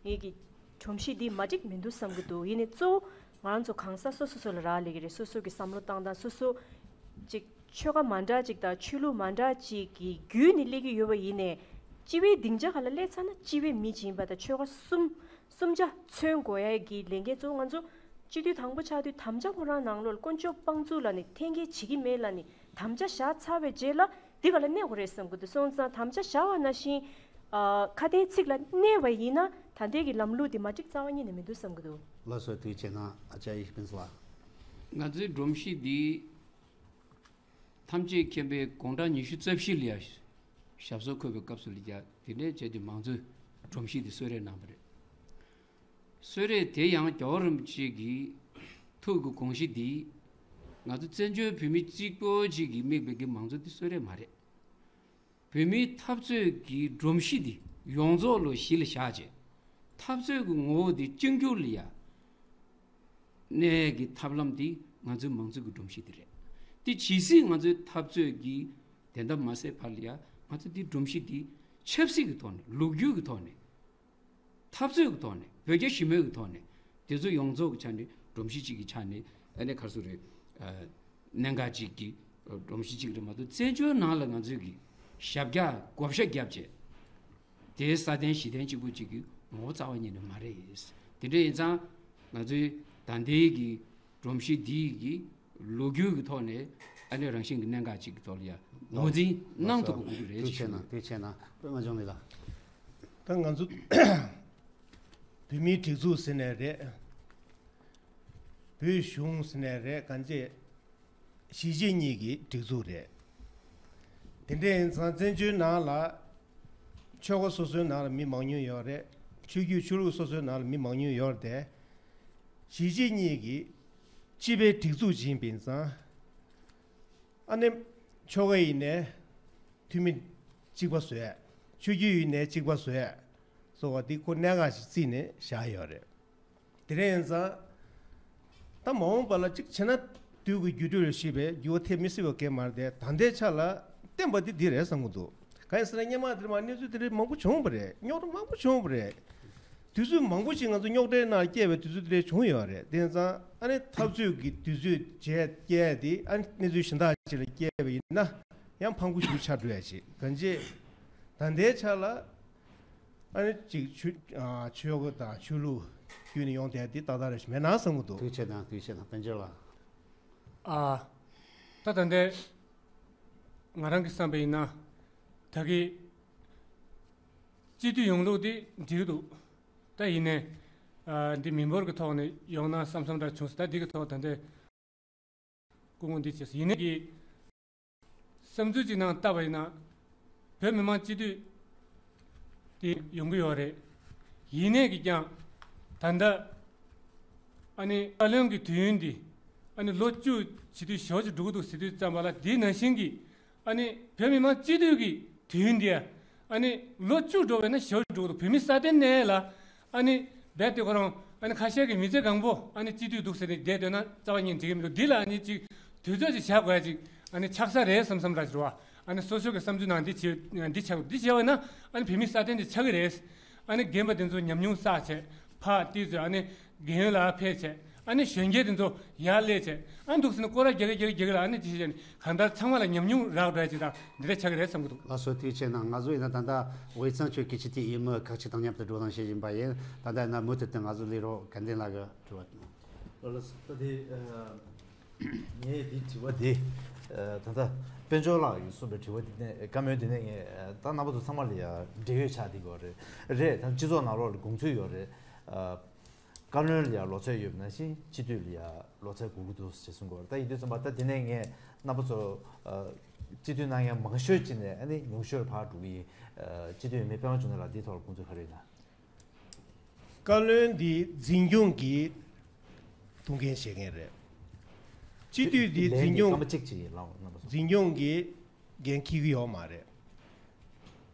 ངེད་ཀྱི་སྒྲོམ་གཞི་འདི་མ་འགྲིག་མི་འདུག་བསམ་གྱི་འདུག་ཡིན་ནའི་གཙོ་བོ་ང་རང་ཚོ་གང་ཟག་སོ་སོ་སོ་ལ་རག་ལས་ཀྱི་རེད། སོ་སོ་གི་བསམ་བློ་བཏང་སྟངས། སོ་སོ་ཅིག་ཆོལ་ཁ་མ་འདྲ་ཅིག་དང་ཆོས་ལུགས་མ་འདྲ་ཅིག་གི་བརྒྱུད་ནས་སླེབས་ཀྱི་ཡོད་པ་ཡིན་ནའི། སྤྱི་པའི་སྡིངས་ཆ་སྒང་ལ་སླེབས་ཚར་ན་སྤྱི་པའི་མི་ཅིག་ཡིན་པ་དང་ཆོལ་ཁ་གསུམ། གསུམ་ཆ་མཚོན་དགོས་ཡ་གི་ལས་འགན་གཙོ་བོ་ང་ཚོ་སྤྱི་འཐུས་དང་པོ་ཆགས་དུས་དམ་བཅའ་ཁོ་རང་ནང་ལོགས་ལ་དཀོན་མཆོག་དཔང་བཙུགས་ལབ་ནས་འཐེན་འཁྱེར་བྱེད་ཀྱི་མེད་ལབ་ནས་དམ་བཅའ་བཞག་ཚར་བའི་རྗེས་ལ་འདི་ག་ལ་གནས་དགོས་རེད་བསམ་གྱི་འདུག་སོང་ཙང་དམ་བཅའ་བཞག་པ་ནང་བཞིན། ཨ། ཁ་དན་ཚིག་ལ་གནས་པ་ཡིན་ན་ད་ལྟའི་གི་ལམ་ལུགས་འདི་མ་འགྲིག་རྩ་བ་ཉིད་ནས་མི་འདུག་བསམ་གྱི་འདུག་ལགས་སོ། དུས་ཆེན་ན་ཨ་ཅག་ཡེ་ཤེས་ཕུན་ཚོགས་ལགས། ང་ཚོའི་སྒྲོམ་གཞི་འདི་ཐམས་ཅད་མཁྱེན་པའི་དགུང་གྲངས་ཉི་ཤུ་རྩ་བཞི་ལ་ཡ་ཞབས་སོར་འཁོད་པའི་སྐབས་སུ་ལ་ཡ་དེ་འདྲའི་བྱས་ཏེ་མང་གཙོའི་སྒྲོམ་གཞི་འདི་གསོལ་རས་གནང་བ་རེད། གསོལ་རས་དེ་ཡང་རྒྱལ་བ་རིན་པོ་ཆེ་གི་ཐུགས་ཀྱི་དགོངས་གཞི་འདི་ང་ཚོ་བཙན་བྱོལ་བོད་མི་གཅིག་པོ་གཅིག་གིས་དམིགས་པའི་གི་མང་གཙོ་འདི་གསོལ་རས་མ་རེད། བོད་མིའི་འཐབ་རྩོད་ཀྱི་སྒྲོམ་གཞི་འདི་ཡོངས་རྫོགས་ལོ་གཞི་ལ་བཞག་བྱས། འཐབ་རྩོད་ཀྱི་ངོ་བོ་འདི་བཅིངས་འགྲོལ་ལ་ཡ་གནས་ཀྱི་ཐབས་ལམ་འདི་ང་ཚོའི་མང་གཙོ་གི་སྒྲོམ་གཞི་འདི་རེད། འདི་ཇི་སྲིད་ང་ཚོའི་འཐབ་རྩོད་ཀྱི་བདེན་མཐའ་མ་གསལ་བར་ལ་ཡ་ང་ཚོ་འདི་སྒྲོམ་གཞི་འདི་ཆབ་སྲིད་ཀྱི་ཐོག་ནས། ལོ་རྒྱུས་ཀྱི་ཐོག་ནས། འཐབ་རྩོད་ཀྱི་ཐོག་ནས། བོད་རྒྱ་ཞི་མོལ་གྱི་ཐོག་ནས། དེ་ཚོ་ཡོངས་རྫོགས་ཀྱི་ཆ་ནས་སྒྲོམ་གཞི་གཅིག་གི་ཆ་ནས། ཨ་ནི་ག་རེ་ཟེར་དགོས་རེད། ཨ། གནད་འགག་ཅིག་གི་སྒྲོམ་གཞི་གཅིག་རེད་མ་གཏོགས། བཙན་བྱོལ་ནང་ལ་ང་ཚོས་ཀྱི་ཞབས་བཀྱག་བགོ་བཤའ་བརྒྱབ་བྱས། དེའི་ས་བརྟན་གཞི་བརྟན་གཅིག་པུ་གཅིག་གི་ངོ་བོ་རྩ་བ་ཉིད་ནས་མ་རེད། དེ་འདྲ་ཡིན་ཙང་ང་ཚོའི་ད་ལྟའི་གི་སྒྲོམ་གཞི་འདིའི་གི་ལོ་རྒྱུས་ཀྱི་ཐོག་ནས་ཨ་ནི་རང་བཞིན་གྱི་གནད་འགག་ཅིག་གི་ཐོག་ལ་ཡ་ངོས་འཛིན་གནང་ཐུབ་པ་དགོས་ཀྱི་རེད། དེ་བྱས་ན། དེ་བྱས་ན་པད་མ་འབྱུང་གནས་ལགས། ད་ང་ཚོ་བོད་མིའི་སྒྲིག་འཛུགས་ཟེར་ནའི་རེད། བོད་གཞུང་ཟེར་ནའི་རེད། གང་ཅི། གཞིས་བྱེས་གཉིས་ཀྱི་སྒྲིག་འཛུགས་རེད། དེ་འདྲ་ཡིན་ཙང་བཙན་བྱོལ་ནང་ལ་ཆོལ་ཁ་སོ་སོའི་ནང་ལ་མི་མང་ཉུང་ཡོད་རེད། ཆོས་བརྒྱུད་ཆོས་ལུགས་སོ་སོའི་ནང་ལ་མི་མང་ཉུང་ཡོད་རེད་དེ། གཞིས་བྱེས་གཉིས་ཀྱི་སྤྱི་པའི་སྒྲིག་འཛུགས་ཅིག་ཡིན་པ་ཡིན་ཙང་། ཨ་ནི་ཆོལ་ཁ་ཡིན་ནའི་འཐུས་མི་གཅིག་པ་བཟོས། ཆོས་བརྒྱུད་ཡིན་ནའི་གཅིག་པ་བཟོས། སོགས་པ་འདི་ཁོ་གནད་འགག་ཅིག་བརྩིས་ནས་བཞག་ཡོད་རེད། དེ་འདྲ་ཡིན་ཙང་། ད་མ་འོངས་པ་ལ་གཅིག་བྱས་ན་དུས་ཀྱི་འགྱུར་འགྲོས་ལ་གཞིགས་པའི་འགྱུར་བ་ཐེབས་མི་སྲིད་པ་གང་ཡང་མ་རེད་དེ། ད་ལྟའི་ཆ་ལ་བརྟེན་པ་འདི་འདི་རེད་བསམ་གྱི་འདུག་གང་ཡིན་ཟེར་ན་སྔོན་མ་འདིར་མ་གནས་ཚུལ་དེ་འདྲའི་མང་པོ་བྱུང་བ་རེད། རྙོག་དྲ་མང་པོ་བྱུང་བ་རེད། དུས་ཚོད་མང་པོ་ཞིག་ང་ཚོ་རྙོག་དྲའི་ནང་སྐྱེས་པའི་དུས་ཚོད་དེ་འདྲ་བྱུང་ཡོད་རེད། དེ་ཙང་ཨ་ནི་འཐབ་རྩོད་ཀྱི་དུས་ཚོད་བྱས་སྐྱེས་དེ་ཨ་ནི་གནས་ཚུལ་གཞན་དག་ཅིག་ལ་སྐྱེས་པ་ཡིན་ན་ཡང་ཕངས་པོ་ཞིག་ཆགས་འགྲོ་ཡ་ཞིག་གང་ཅི། ད་ལྟའི་ཆ་ལ་ཨ་ནི་ཅིག་ཆོས་ཨ་ཆོས་ཁ་དང་ཆོས་ལུགས་བརྒྱུད་ནས་ཡོང་བསྡད་དེ་ཏག་ཏག་རེ་ཞིག་མེད་ན་བསམ་གྱི་འདུག་ཐུགས་རྗེ་ཆེ་གནང་། ཐུགས་རྗེ་ཆེ་གནང་། དཔལ་འབྱོར་ལགས། ཨ། ད་ད་ལྟའི་ང་རང་གི་བསམ་པ་ཡིན་ན་ད་གི་སྤྱི་འཐུས་ཡོང་ལུགས་དེ་འགྲིག་འདུག་ད་ཡིན་ནའི་ཨ་འདི་མི་འབོར་གྱི་ཐོག་ནས་ཡོང་ན་བསམ་བསམ་འདྲ་བྱུང་སོང་། ད་འདི་གི་ཐོག་ད་ལྟའི་སྐུ་ངོ་འདི་བྱས་སོང་། ཡིན་ནའི་གི་བསམ་ཚུལ་གཅིག་ནང་བལྟས་པ་ཡིན་ན་བོད་མི་མང་སྤྱི་འཐུས་དེ་ཡོང་གི་ཡོད་རེད། ཡིན་ནའི་གི་ཀྱང་ད་ལྟ་ཨ་ནི་བཀའ་བློན་གྱི་དུས་ཡུན་འདི་ཨ་ནི་ལོ་བཅུ་བྱེད་དུས་ཞོ་ཅིག་འགྲོ་གི་འདུག་ཟེར་དུས་ཙམ་པ་ལ་འདི་ནང་བཞིན་གྱི་ཨ་ནི་བོད་མི་མང་སྤྱི་འཐུས་ཀྱི་དུས་ཡུན་འདི་ཨ་ནི་ལོ་བཅུ་འགྲོ་བས་ན་ཞོ་འགྲོ་གི་འདུག་བོད་མི་སྲ་བརྟན་ནས་ལ་ཨ་ནི་རྦད་དེ་ཁོ་རང་ཨ་ནི་ཁ་ཤས་ཀྱི་མི་ཚེ་གང་པོ་ཨ་ནི་སྤྱི་འཐུས་འདུག་ཟེར་ནས་བསྡད་སྡོད་ན་རྩ་བ་ཉིད་འགྲིག་གི་མི་འདུག་འདི་ལ་ཨ་ནི་ཅིག་དུས་ཚོད་ཅིག་བཞག་དགོས་ཡ་ཅིག་ཨ་ནི་ཆགས་ས་རེད་བསམ་བསམ་ར་ཅིག་རེད་བ། ཨ་ནི་སོ་སོ་གི་བསམ་ཚུལ་ནང་འདི་བྱེད་འདི་བྱ་འདི་བྱས་པ་ན་ཨ་ནི་བོད་མི་སྲ་བརྟན་འདི་ཆགས་ཀྱི་རེད། ཨ་ནི་རྒན་པ་དེ་ཚོ་ཉམས་མྱོང་བསགས་བྱས་ཕར་ཏིས་ཚོས་ཨ་ནི་རྒན་ཡོལ་ལ་ཕེབས་བྱས་ཨ་ནི་གཞོན་སྐྱེས་དེ་ཚོ་ཡར་སླེབས་བྱས་ཨ་འདུག་ཟེར་ན་སྐོར་ར་རྒྱག་གི་རྒྱག་གི་རྒྱག་གི་ལ་ཨ་ནི་ཅི་བྱས་ནས་གང་ལྟར་ཚང་མ་ལ་ཉམས་མྱོང་རག་འགྲོ་ཡ་ཅིག་དང་འདི་འདྲ་ཆགས་ཀྱི་རེད་བསམ་གྱི་འདུག་ལགས་སོ། ཐུགས་རྗེ་ཆེ་གནང་། ང་ཚོ་ཡིན་ན་ད་ལྟ་ཝེ་ཚང་ཆོས་ཀྱི་སྤྱི་འཐུས་ཡིན་མོད་ཁག་ཆེ་དང་མཉམ་དུ་འགྲོ་སྟངས་བཤད་བཞིན་པ་ཡིན། ད་ལྟ་ཡིན་ན་མུ་མཐུད་དུ་ང་ཚོ་ལས་རོགས་དགའ་ལྡན་ལགས་ཀྱིས་དྲི་བ་གནང་། ལགས་སོ། ད་དེ་ངས་འདི་དྲི་བ་འདི་ད་ལྟ་དཔལ་འབྱོར་ལགས་ཀྱིས་གསུངས་པའི་དྲི་བ་འདི་ནས་བཀའ་མོལ་འདི་ནས་ངས་ད་རྣམ་པ་ཚོ་ཚང་མ་ལ་ཡ་འབྲེལ་ཡོད་ཆགས་བསྡད་ཀྱི་ཡོད་རེད། རེད། ད་སྤྱི་ཚོགས་ནང་ལོགས་ལ་དགོངས་ཚུལ་ཡོད་རེད། བཀའ་བློན་ལ་ཡ་ལོ་ཚད་ཡོད་པ་ནང་བཞིན་སྤྱི་འཐུས་ལ་ཡ་ལོ་ཚད་དགོས་ཀྱི་འདུག་ཅེས་གསུང་གི་ཡོད་རེད། ད་ཡིན་དུས་ཙམ་པ་ད་དེ་ནས་ངས་རྣམ་པ་ཚོ་སྤྱི་འཐུས་གནང་མཁན་མང་ཤོས་ཅིག་ནས་ཨ་ནི་ཉུང་ཤོས་ཕར་འགྲོ་གི་ཡིན། སྤྱི་འཐུས་མི་ཕེབས་དབང་འབྱུང་གནས་ལགས་འདིའི་ཐོག་ལ་དགོངས་ཚུལ་ག་རེ་ཡོད་ན། བཀའ་བློན་འདི་འཛིན་སྐྱོང་གི་ཐུགས་འགན་བཞེས་མཁན་རེད། སྤྱི་འཐུས་འདི་ལན་འཛིན་འདི་སྐྱོང་སྐར་མ་གཅིག་ཅིག་ཡིན་ལགས་རྣམ་པ་ཚོ། འཛིན་སྐྱོང་གི་འགན་འཁྱེར་གྱི་ཡོད་མ་རེད།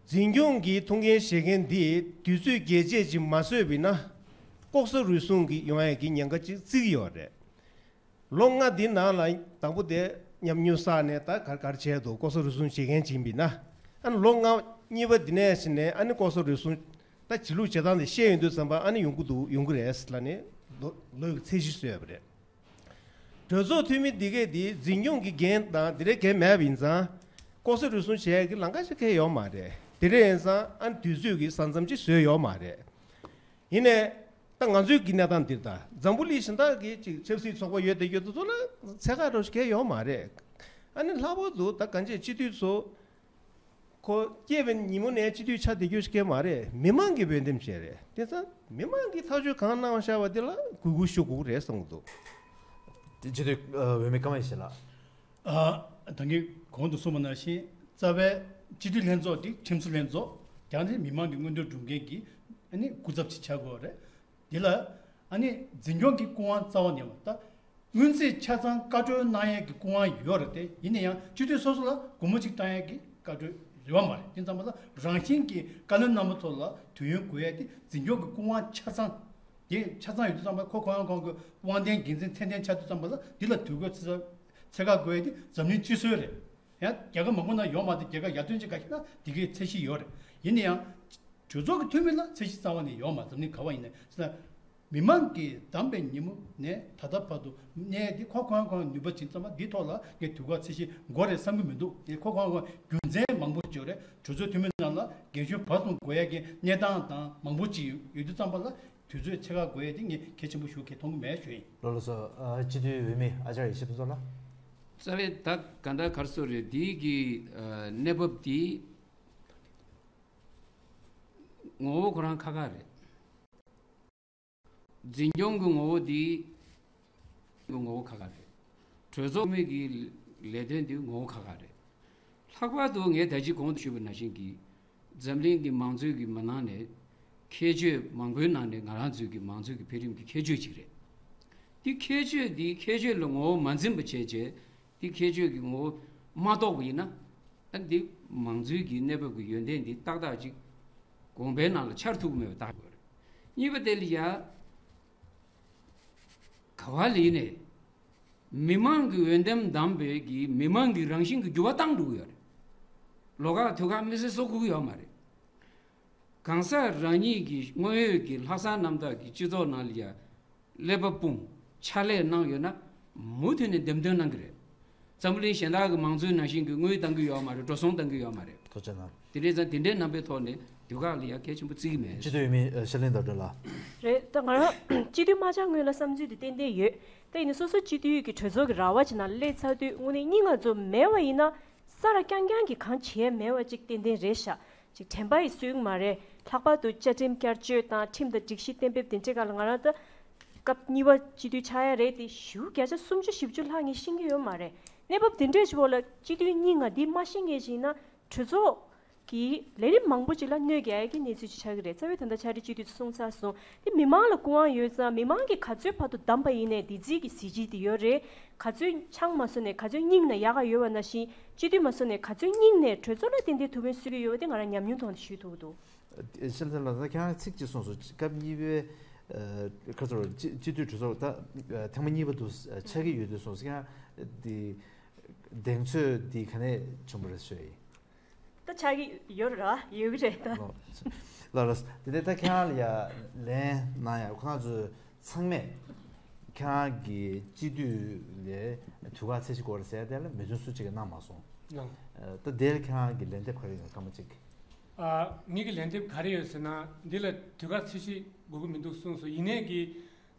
འཛིན་སྐྱོང་གི་ཐུགས་འགན་བཞེས་མཁན་འདི་དུས་ཚོད་རྒྱས་བཅད་ཅིག་མ་བཟོས་པ་ཡིན་ན་ལྐོག་ཟ་རུལ་སུངས་ཀྱི་ཡོང་ཡས་ཀྱི་ཉེན་ཁ་ཅིག་བརྩི་གི་ཡོད་རེད། ལོ་ལྔ་འདི་ནང་ལ་དང་པོ་དེ་ཉམས་མྱོང་བསགས་ནས་ད་གར་གར་བྱས་འདུག་ལྐོག་ཟ་རུལ་སུངས་བྱེད་མཁན་ཅིག་ཡིན་པ་ཡིན་ན། ཨ་ནི་ལོ་ལྔ་གཉིས་པ་འདི་ནས་ཕྱིན་ནས་ཨ་ནི་ལྐོག་ཟ་རུལ་སུངས་ད་བྱེད་ལུགས་བྱེད་སྟངས་དེ་ཤེས་ཡོང་དུས་ཙམ་པ་ཨ་ནི་ཡོང་གི་འདུག་ཡོང་གི་རེད་ལབ་ནས་ལོ་ལོ་ཡི་ཚད་གཞི་བཟོས་པ་རེད། གྲོས་ཚོགས་འཐུས་མི་འདི་གས་འདི་འཛིན་སྐྱོང་གི་འགན་དང་འདི་འདྲའི་འགན་མེད་པ་ཡིན་ཙང་ལྐོག་ཟ་རུལ་སུངས་བྱེད་ཡས་ཀྱི་ལམ་ཁ་ཞིག་གང་ཡང་ཡོད་མ་རེད། དེ་འདྲ་ཡིན་ཙང་ཨ་ནི་དུས་ཚོད་ཀྱི་ས་མཚམས་ཅིག་བཟོས་ཡོད་མ་རེད། ཡིན་ནའི། ད་ང་ཚོའི་གི་གནས་སྟངས་འདིར་ད་འཛམ་བུ་གླིང་གཞན་དག་གི་ཅིག་ཆབ་སྲིད་ཚོགས་པ་ཡོད་དེ་ཡོད་དེ་ཚོ་ལ་འཚད་ཁ་འགྲོ་ཞིག་གས་ཡོད་མ་རེད། ཨ་ནི་ལྷག་པར་དུ་ད་གང་ཅི་སྤྱི་འཐུས་ཚོ་ཁོ་སྐྱེས་པའི་ཉིན་མོ་ནས་སྤྱི་འཐུས་ཆགས་བསྡད་རྒྱུ་ཞིག་གས་མ་རེད། མི་མང་གིས་འོས་འདེམས་བྱས་རེད། དེ་ཙང་མི་མང་གིས་ཐག་གཅོད་གང་གནང་བཞག་པ་དེ་ལ་གུས་བཀུར་ཞུ་དགོས་རེད་བསམ་གྱི་འདུག་དེ་སྤྱི་འཐུས་འོས་མི་ཀརྨ་ཡེ་ཤེས་ལགས། ད་གིན་གོང་དུ་གསུངས་པ་ནང་བཞིན་རྩ་བའི་སྤྱི་འཐུས་ལྷན་ཚོགས་དེ་ཁྲིམས་བཟོ་ལྷན་ཚོགས་ཀྱང་ནི་མི་མང་གི་མངོན་འདོད་སྒྲུབ་མཁན་གྱི་ཨ་ནི་སྐུ་ཚབ་ཅིག་ཆགས་དགོས་རེད། དེ་ལ་ཨ་ནི་འཛིན་སྐྱོང་གི་སྐུ་དབང་རྩ་བ་ནས་ད་སྔོན་རྩིས་ཆ་ཚང་བཀའ་འཁྲོལ་གནང་ཡས་ཀྱི་སྐུ་དབང་ཡོད་རེད་དེ། ཡིན་ན་ཡང་སྤྱི་འཐུས་སོ་སོ་ལ་སྒོར་མོ་གཅིག་བཏང་ཡས་ཀྱི་བཀའ་འཁྲོལ་ཡོད་མ་རེད། དེ་ཙམ་པ་ལ་རང་བཞིན་གྱི་བཀའ་བློན་རྣམ་པ་ཚོ་ལ་དུས་ཡུན་དགོས་ཡས་དེ་འཛིན་སྐྱོང་གི་སྐུ་དབང་ཆ་ཚང་དེ་ཆ་ཚང་ཡོད་དུས་ཙམ་པ་ཁོ་ཁོ་རང་ཁོང་གི་དབང་ལྡན་འགན་འཛིན་ཚད་ལྡན་ཆགས་དུས་ཙམ་པ་ལ་འདི་ལ་དུས་འགོར་ཚེ་ཚད་བཀག་དགོས་ཡས་དེ་འཛམ་གླིང་སྤྱི་སྲོལ་རེད། ཡང་རྒྱལ་ཁབ་མང་པོ་ནང་ཡོད་མ་རེད། རྒྱལ་ཁབ་ཡར་ཐོན་ཅན་ཁ་ཤས་ན་འདི་གའི་ཚད་གཞི་ཡོད་རེད། ཡིན་ན་ཡང་གྲོས་ཚོགས་ཀྱི་འཐུས་མི་ལ་ཚད་གཞི་རྩ་བ་ནས་ཡོད་མ་རེད། འཛམ་གླིང་ག་བ་ཡིན་ནའི་ཟེར་ན། མི་མང་གིས་བདམས་པའི་ཉིན་མོ་ནས་ད་ལྟ་བར་དུ་གནས་འདི་ཁོ་ཁོ་རང་ཁོ་རང་ནུས་པ་བྱིན་ཙམ་པ་འདིའི་ཐོག་ལ་ངས་དུས་བཀག་ཚད་གཞི་འགོར་རེད་བསམ་གྱི་མི་འདུག་དེ་ཁོ་ཁོ་རང་ཁོ་རང་རྒྱུ་མཚན་མང་པོ་ཅིག་ཡོད་རེད། གྲོས་ཚོགས་འཐུས་མི་རྣམས་ལ་རྒན་གཞོན་བར་གསུམ་དགོས་ཡ་གི་གནས་སྟངས་དང་མང་པོ་ཅིག་ཡོད་དུས་ཙམ་པ་ལ་དུས་ཚོད་ཕྱེད་ཀ་དགོས་ཡ་དེ་ངས་གལ་ཆེན་པོ་ཞིག་གི་མཐོང་གི་མེད་ཞུ་ཡིན། ལགས་ལགས་སོ། ཨ་སྤྱི་འཐུས་འོས་མི་ཨ་ཅར་ཡེ་ཤེས་ཕུན་ཚོགས་ལགས། རྩ་བའི་ད་ག་འདྲ་ག་རེ་ཟེར་རེད། འདི་གི་ཨ་གནས་བབ་འདི་ངོ་བོ་ཁོ་རང་ཁ་ཁ་རེད། འཛིན་སྐྱོང་གི་ངོ་བོ་འདི་ངོ་བོ་ཁ་ཁ་རེད། གྲོས་ཚོགས་མི་གི་ལས་དོན་འདི་ངོ་བོ་ཁ་ཁ་རེད། ལྷག་པར་དུ་ངས་ད་ཅི་གོང་དུ་ཞུས་པ་ནང་བཞིན་གྱི་འཛམ་གླིང་གི་མང་གཙོའི་གི་མི་ནང་ནས་ཁྱད་ཆོས་མང་པོའི་ནང་ནས་ང་རང་ཚོའི་གི་མང་གཙོའི་གི་འཕེལ་རིམ་གྱི་ཁྱད་ཆོས་ཅིག་རེད། དེ་ཁྱད་ཆོས་འདི་ཁྱད་ཆོས་ལ་ངོ་བོ་མ་འཛིན་པ་བྱས་བྱས། དེ་ཁྱད་ཆོས་ཀྱི་ངོ་བོ་མ་རྟོགས་པ་ཡིན་ན། ཨ་འདི་མང་གཙོའི་གི་གནས་བབ་ཀྱི་ཡོན་ཏན་འདི་ཏག་ཏག་ཅིག་དགོངས་པའི་ནང་ལ་འཆར་ཐུབ་ཀྱི་མེད་པ་ལྟ་དགོས་རེད། གཉིས་པ་དེ་ལ་ཡ། ག་བ་ལ་ཡིན་ནས། མི་མང་གི་འོས་འདེམས་བདམས་པའི་གི་མི་མང་གི་རང་བཞིན་གྱི་འགྱུར་བ་བཏང་འགྲོ་གི་ཡོད་རེད། ལོ་ཁ་དུས་ཁ་མི་སེར་བཟོ་དགོས་ཀྱི་ཡོད་མ་རེད། གང་ཟག་རང་ཉིད་ཀྱི་དངོས་ཡོད་ཀྱི་ལྷག་བསམ་རྣམ་དག་གི་སྤྱི་ཚོགས་ནང་ལ་ཡ། ཀླད་པ་སྤུངས། ཕྱག་ལས་གནང་ཡོད་ན། མུ་མཐུད་ནས་འདེམས་ཐོན་གནང་གི་རེད། འཛམ་བུ་གླིང་གཞན་དག་གི་མང་གཙོའི་ནང་བཞིན་གྱི་དངུལ་བཏང་གི་ཡོད་མ་རེད། འགྲོ་སོང་བཏང་གི་ཡོད་མ་རེད། ཐུགས་རྗེ་གནང་། དེ་འདྲའི་ཙང་དེ་འདྲའི་རྣམ་པའི་ཐོག་ནས་དུས་བཀག་ལ་ཡ་གལ་ཆེན་པོ་བརྩི་གི་མེད། སྤྱི་འཐུས་འོས་མི་ཨ་ཤར་གླིང་ཟླ་སྒྲོན་ལགས། རེད། ད་ང་རང་སྤྱི་འཐུས་མ་ཆགས་སྔོན་ལ་བསམ་ཚུལ་དེ་ཏན་ཏན་ཡོད། ད་ཡིན་ན་སོ་སོ་སྤྱི་འཐུས་ཀྱི་གྲོས་ཚོགས་ཀྱི་ར་བ་ཅིག་ནང་སླེབས་ཚར་དུས་དངོས་གནས་སྙིང་ང་ཚོ་མེད་པ་ཡིན་ན། ས་ར་རྐྱང་རྐྱང་གིས་གང་བྱེད་ཡས་མེད་པ་ཅིག་ཏན་ཏན་རེད་ཤག་ཅིག་དྲན་པ་ཡིས་སོན་མ་རེད། ལྷག་པར་དུ་བཅའ་ཁྲིམས་བསྐྱར་བཅོས་དང་ཁྲིམས་དང་སྒྲིག་གཞི་གཏན་འབེབས་དེ་འདྲའི་སྒང་ལ་ང་རང་ད་སྐབས་གཉིས་པ་སྤྱི་འཐུས་ཆགས་ཡ་རེད་དེ། ཞེ་པོ་བརྒྱ་ཆ་སུམ་ཅུ་བཞི་བཅུ་ལྷག་ངས་ཤེས་ཀྱི་ཡོད་མ་རེད། གནས་བབ་དེ་འདྲའི་ཞིག་འོག་ལ་སྤྱི་འཐུས་གཉིས་ལྔ་འདི་མ་ཤེས་མཁན་ཞིག་ཡིན་ན་གྲོས་ཚོགས་ཀྱི་ལས་རིམ་མང་པོ་ཅིག་ལ་གནོད་རྒྱག་ཡ་གི་གནས་ཚུལ་ཅིག་ཆགས་ཀྱི་རེད། རྩ་བའི་དོན་དག་ཕྱག་སྦྲེལ་སྤྱི་འཐུས་ཚོས་གསུངས་ཚར་སོང་། དེ་མི་མང་ལ་སྐུ་དབང་ཡོད་ཙང་མི་མང་གིས་ག་ཚོད་བར་དུ་བདམས་པ་ཡིན་ནའི་འདི་རྩིས་ཀྱི་གཟི་བརྗིད་དེ་ཡོད་རེད། ག་ཚོད་ཆང་མ་ཟོས་ནས་ག་ཚོད་སྙིང་ན་ཡག་ག་ཡོད་པ་ནང་བཞིན་སྤྱི་འཐུས་མ་སོང་ནས་ག་ཚོད་སྙིང་ནས་གྲོས་ཚོགས་ལ་ཏན་ཏན་ཐུགས་ཕན་གསོས་ཀྱི་ཡོད་པ་དེ་ང་རང་ཉམས་མྱོང་ཐོག་ནས་ཞུ་ཐུབ་ཀྱི་འདུག་ཨ། ཤེས་ལྡན་ལགས། ད་ཁྱེད་རང་ཚིག་གཅིག་གསུངས་སོང་། སྐབས་གཉིས་པའི་ཨ་ཁ་ཚོར་སྤྱི་སྤྱི་འཐུས་གྲོས་ཚོགས་ད་ཨ་ཐེངས་མ་གཉིས་པ་དུ་ཨ་ཆགས་ཀྱི་ཡོད་དུས་སོང་ཟེར། ཁྱེད་རང་འདི་གདེང་ཚོད་འདི་ག་ནས་བྱུང་བ་རེད་ཞུ་ཡིན། ད་ཆགས་ཀྱི་ཡོད་ར་ཡོད་ཀྱི་རེད་ད། ལགས་ལགས། དེ་ནས་ད་ཁྱེད་རང་ལ་ཡ་ལན་གནང་ཡ། ཁོ་རང་ཚོ་ཚང་མས་ཁྱེད་རང་གི་སྤྱི་འཐུས་ལ་དུས་བཀག་ཚད་གཞི་དགོས་རེད་ཟེར་ཡ་དེ་ལ་མོས་མཐུན་སུ་གཅིག་གིས་གནང་མ་སོང་། གནང་། ཨ་ད་དེ་ལ་ཁྱེད་རང་གི་ལན་འདེབས་ག་རེ་ཡོད་སྐར་མ་གཅིག་ཨ། ངེད་ཀྱི་ལན་འདེབས་ག་རེ་ཡོད་ཟེར་ན། འདི་ལ་དུས་བཀག་ཚད་གཞི་དགོས་ཀྱི་མི་འདུག་གསུངས་སོང་། ཡིན་ནའི་གི་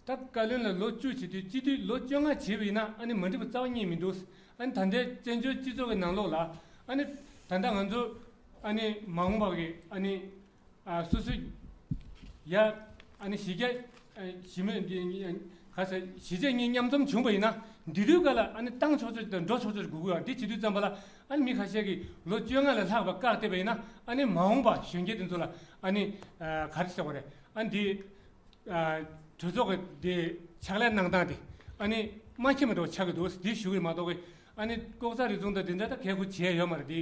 ད་བཀའ་བློན་ལ་ལོ་བཅུ་བྱེད་དུས་སྤྱི་འཐུས་ལོ་བཅོ་ལྔ་བྱས་པ་ཡིན་ན་ཨ་ནི་མ་འགྲིག་པ་རྩ་བ་རྙེད་མི་འདུག་ཨ་ནི་ད་ལྟའི་བཙན་བྱོལ་སྤྱི་ཚོགས་ཀྱི་ནང་ལོགས་ལ་ཨ་ནི་ད་ལྟ་ང་ཚོ་ཨ་ནི་མ་འོངས་པ་གི་ཨ་ནི་ཨ་སོ་སོ་ཡ་ཨ་ནི་གཞི་རྒྱ་ཨ་གཞི་མེད་འདི་ག་ས་གཞིས་བྱེས་གཉིས་མཉམ་འཛོམས་བྱུང་བ་ཡིན་ན་འདི་དུས་ཀ་ལ་ཨ་ནི་བཏང་ཆོག་ཆོག་དང་འགྲོ་ཆོག་ཆོག་དགོས་ཀྱི་ཡོད། འདི་བྱེད་དུས་ཙམ་པ་ལ་ཨ་ནི་མི་ཁ་ཤས་ཀྱིས་ལོ་བཅོ་ལྔ་ལས་ལྷག་པ་བཀག་བསྡད་པ་ཡིན་ན་ཨ་ནི་མ་འོངས་པ་གཞོན་སྐྱེས་དེ་ཚོ་ལ་ཨ་ནི་ཨ་ག་རེ་ཟེར་དགོས་རེད། ཨ་ནི་འདི། ཨ་གྲོས་ཚོགས་ཀྱི་དེ་ཕྱག་ལས་གནང་སྟངས་དེ་ཨ་ནི་མ་མཁྱེན་པ་འདྲ་བོ་ཆགས་ཀྱི་འདུག་འདི་ཞུ་གི་མ་གཏོགས་ཀྱི་ཨ་ནི་ལྐོག་ཟ་རུལ་སུངས་དང་དེ་འདྲ་ད་གལ་དགོས་བྱས་ཡོད་མ་རེད། དེ་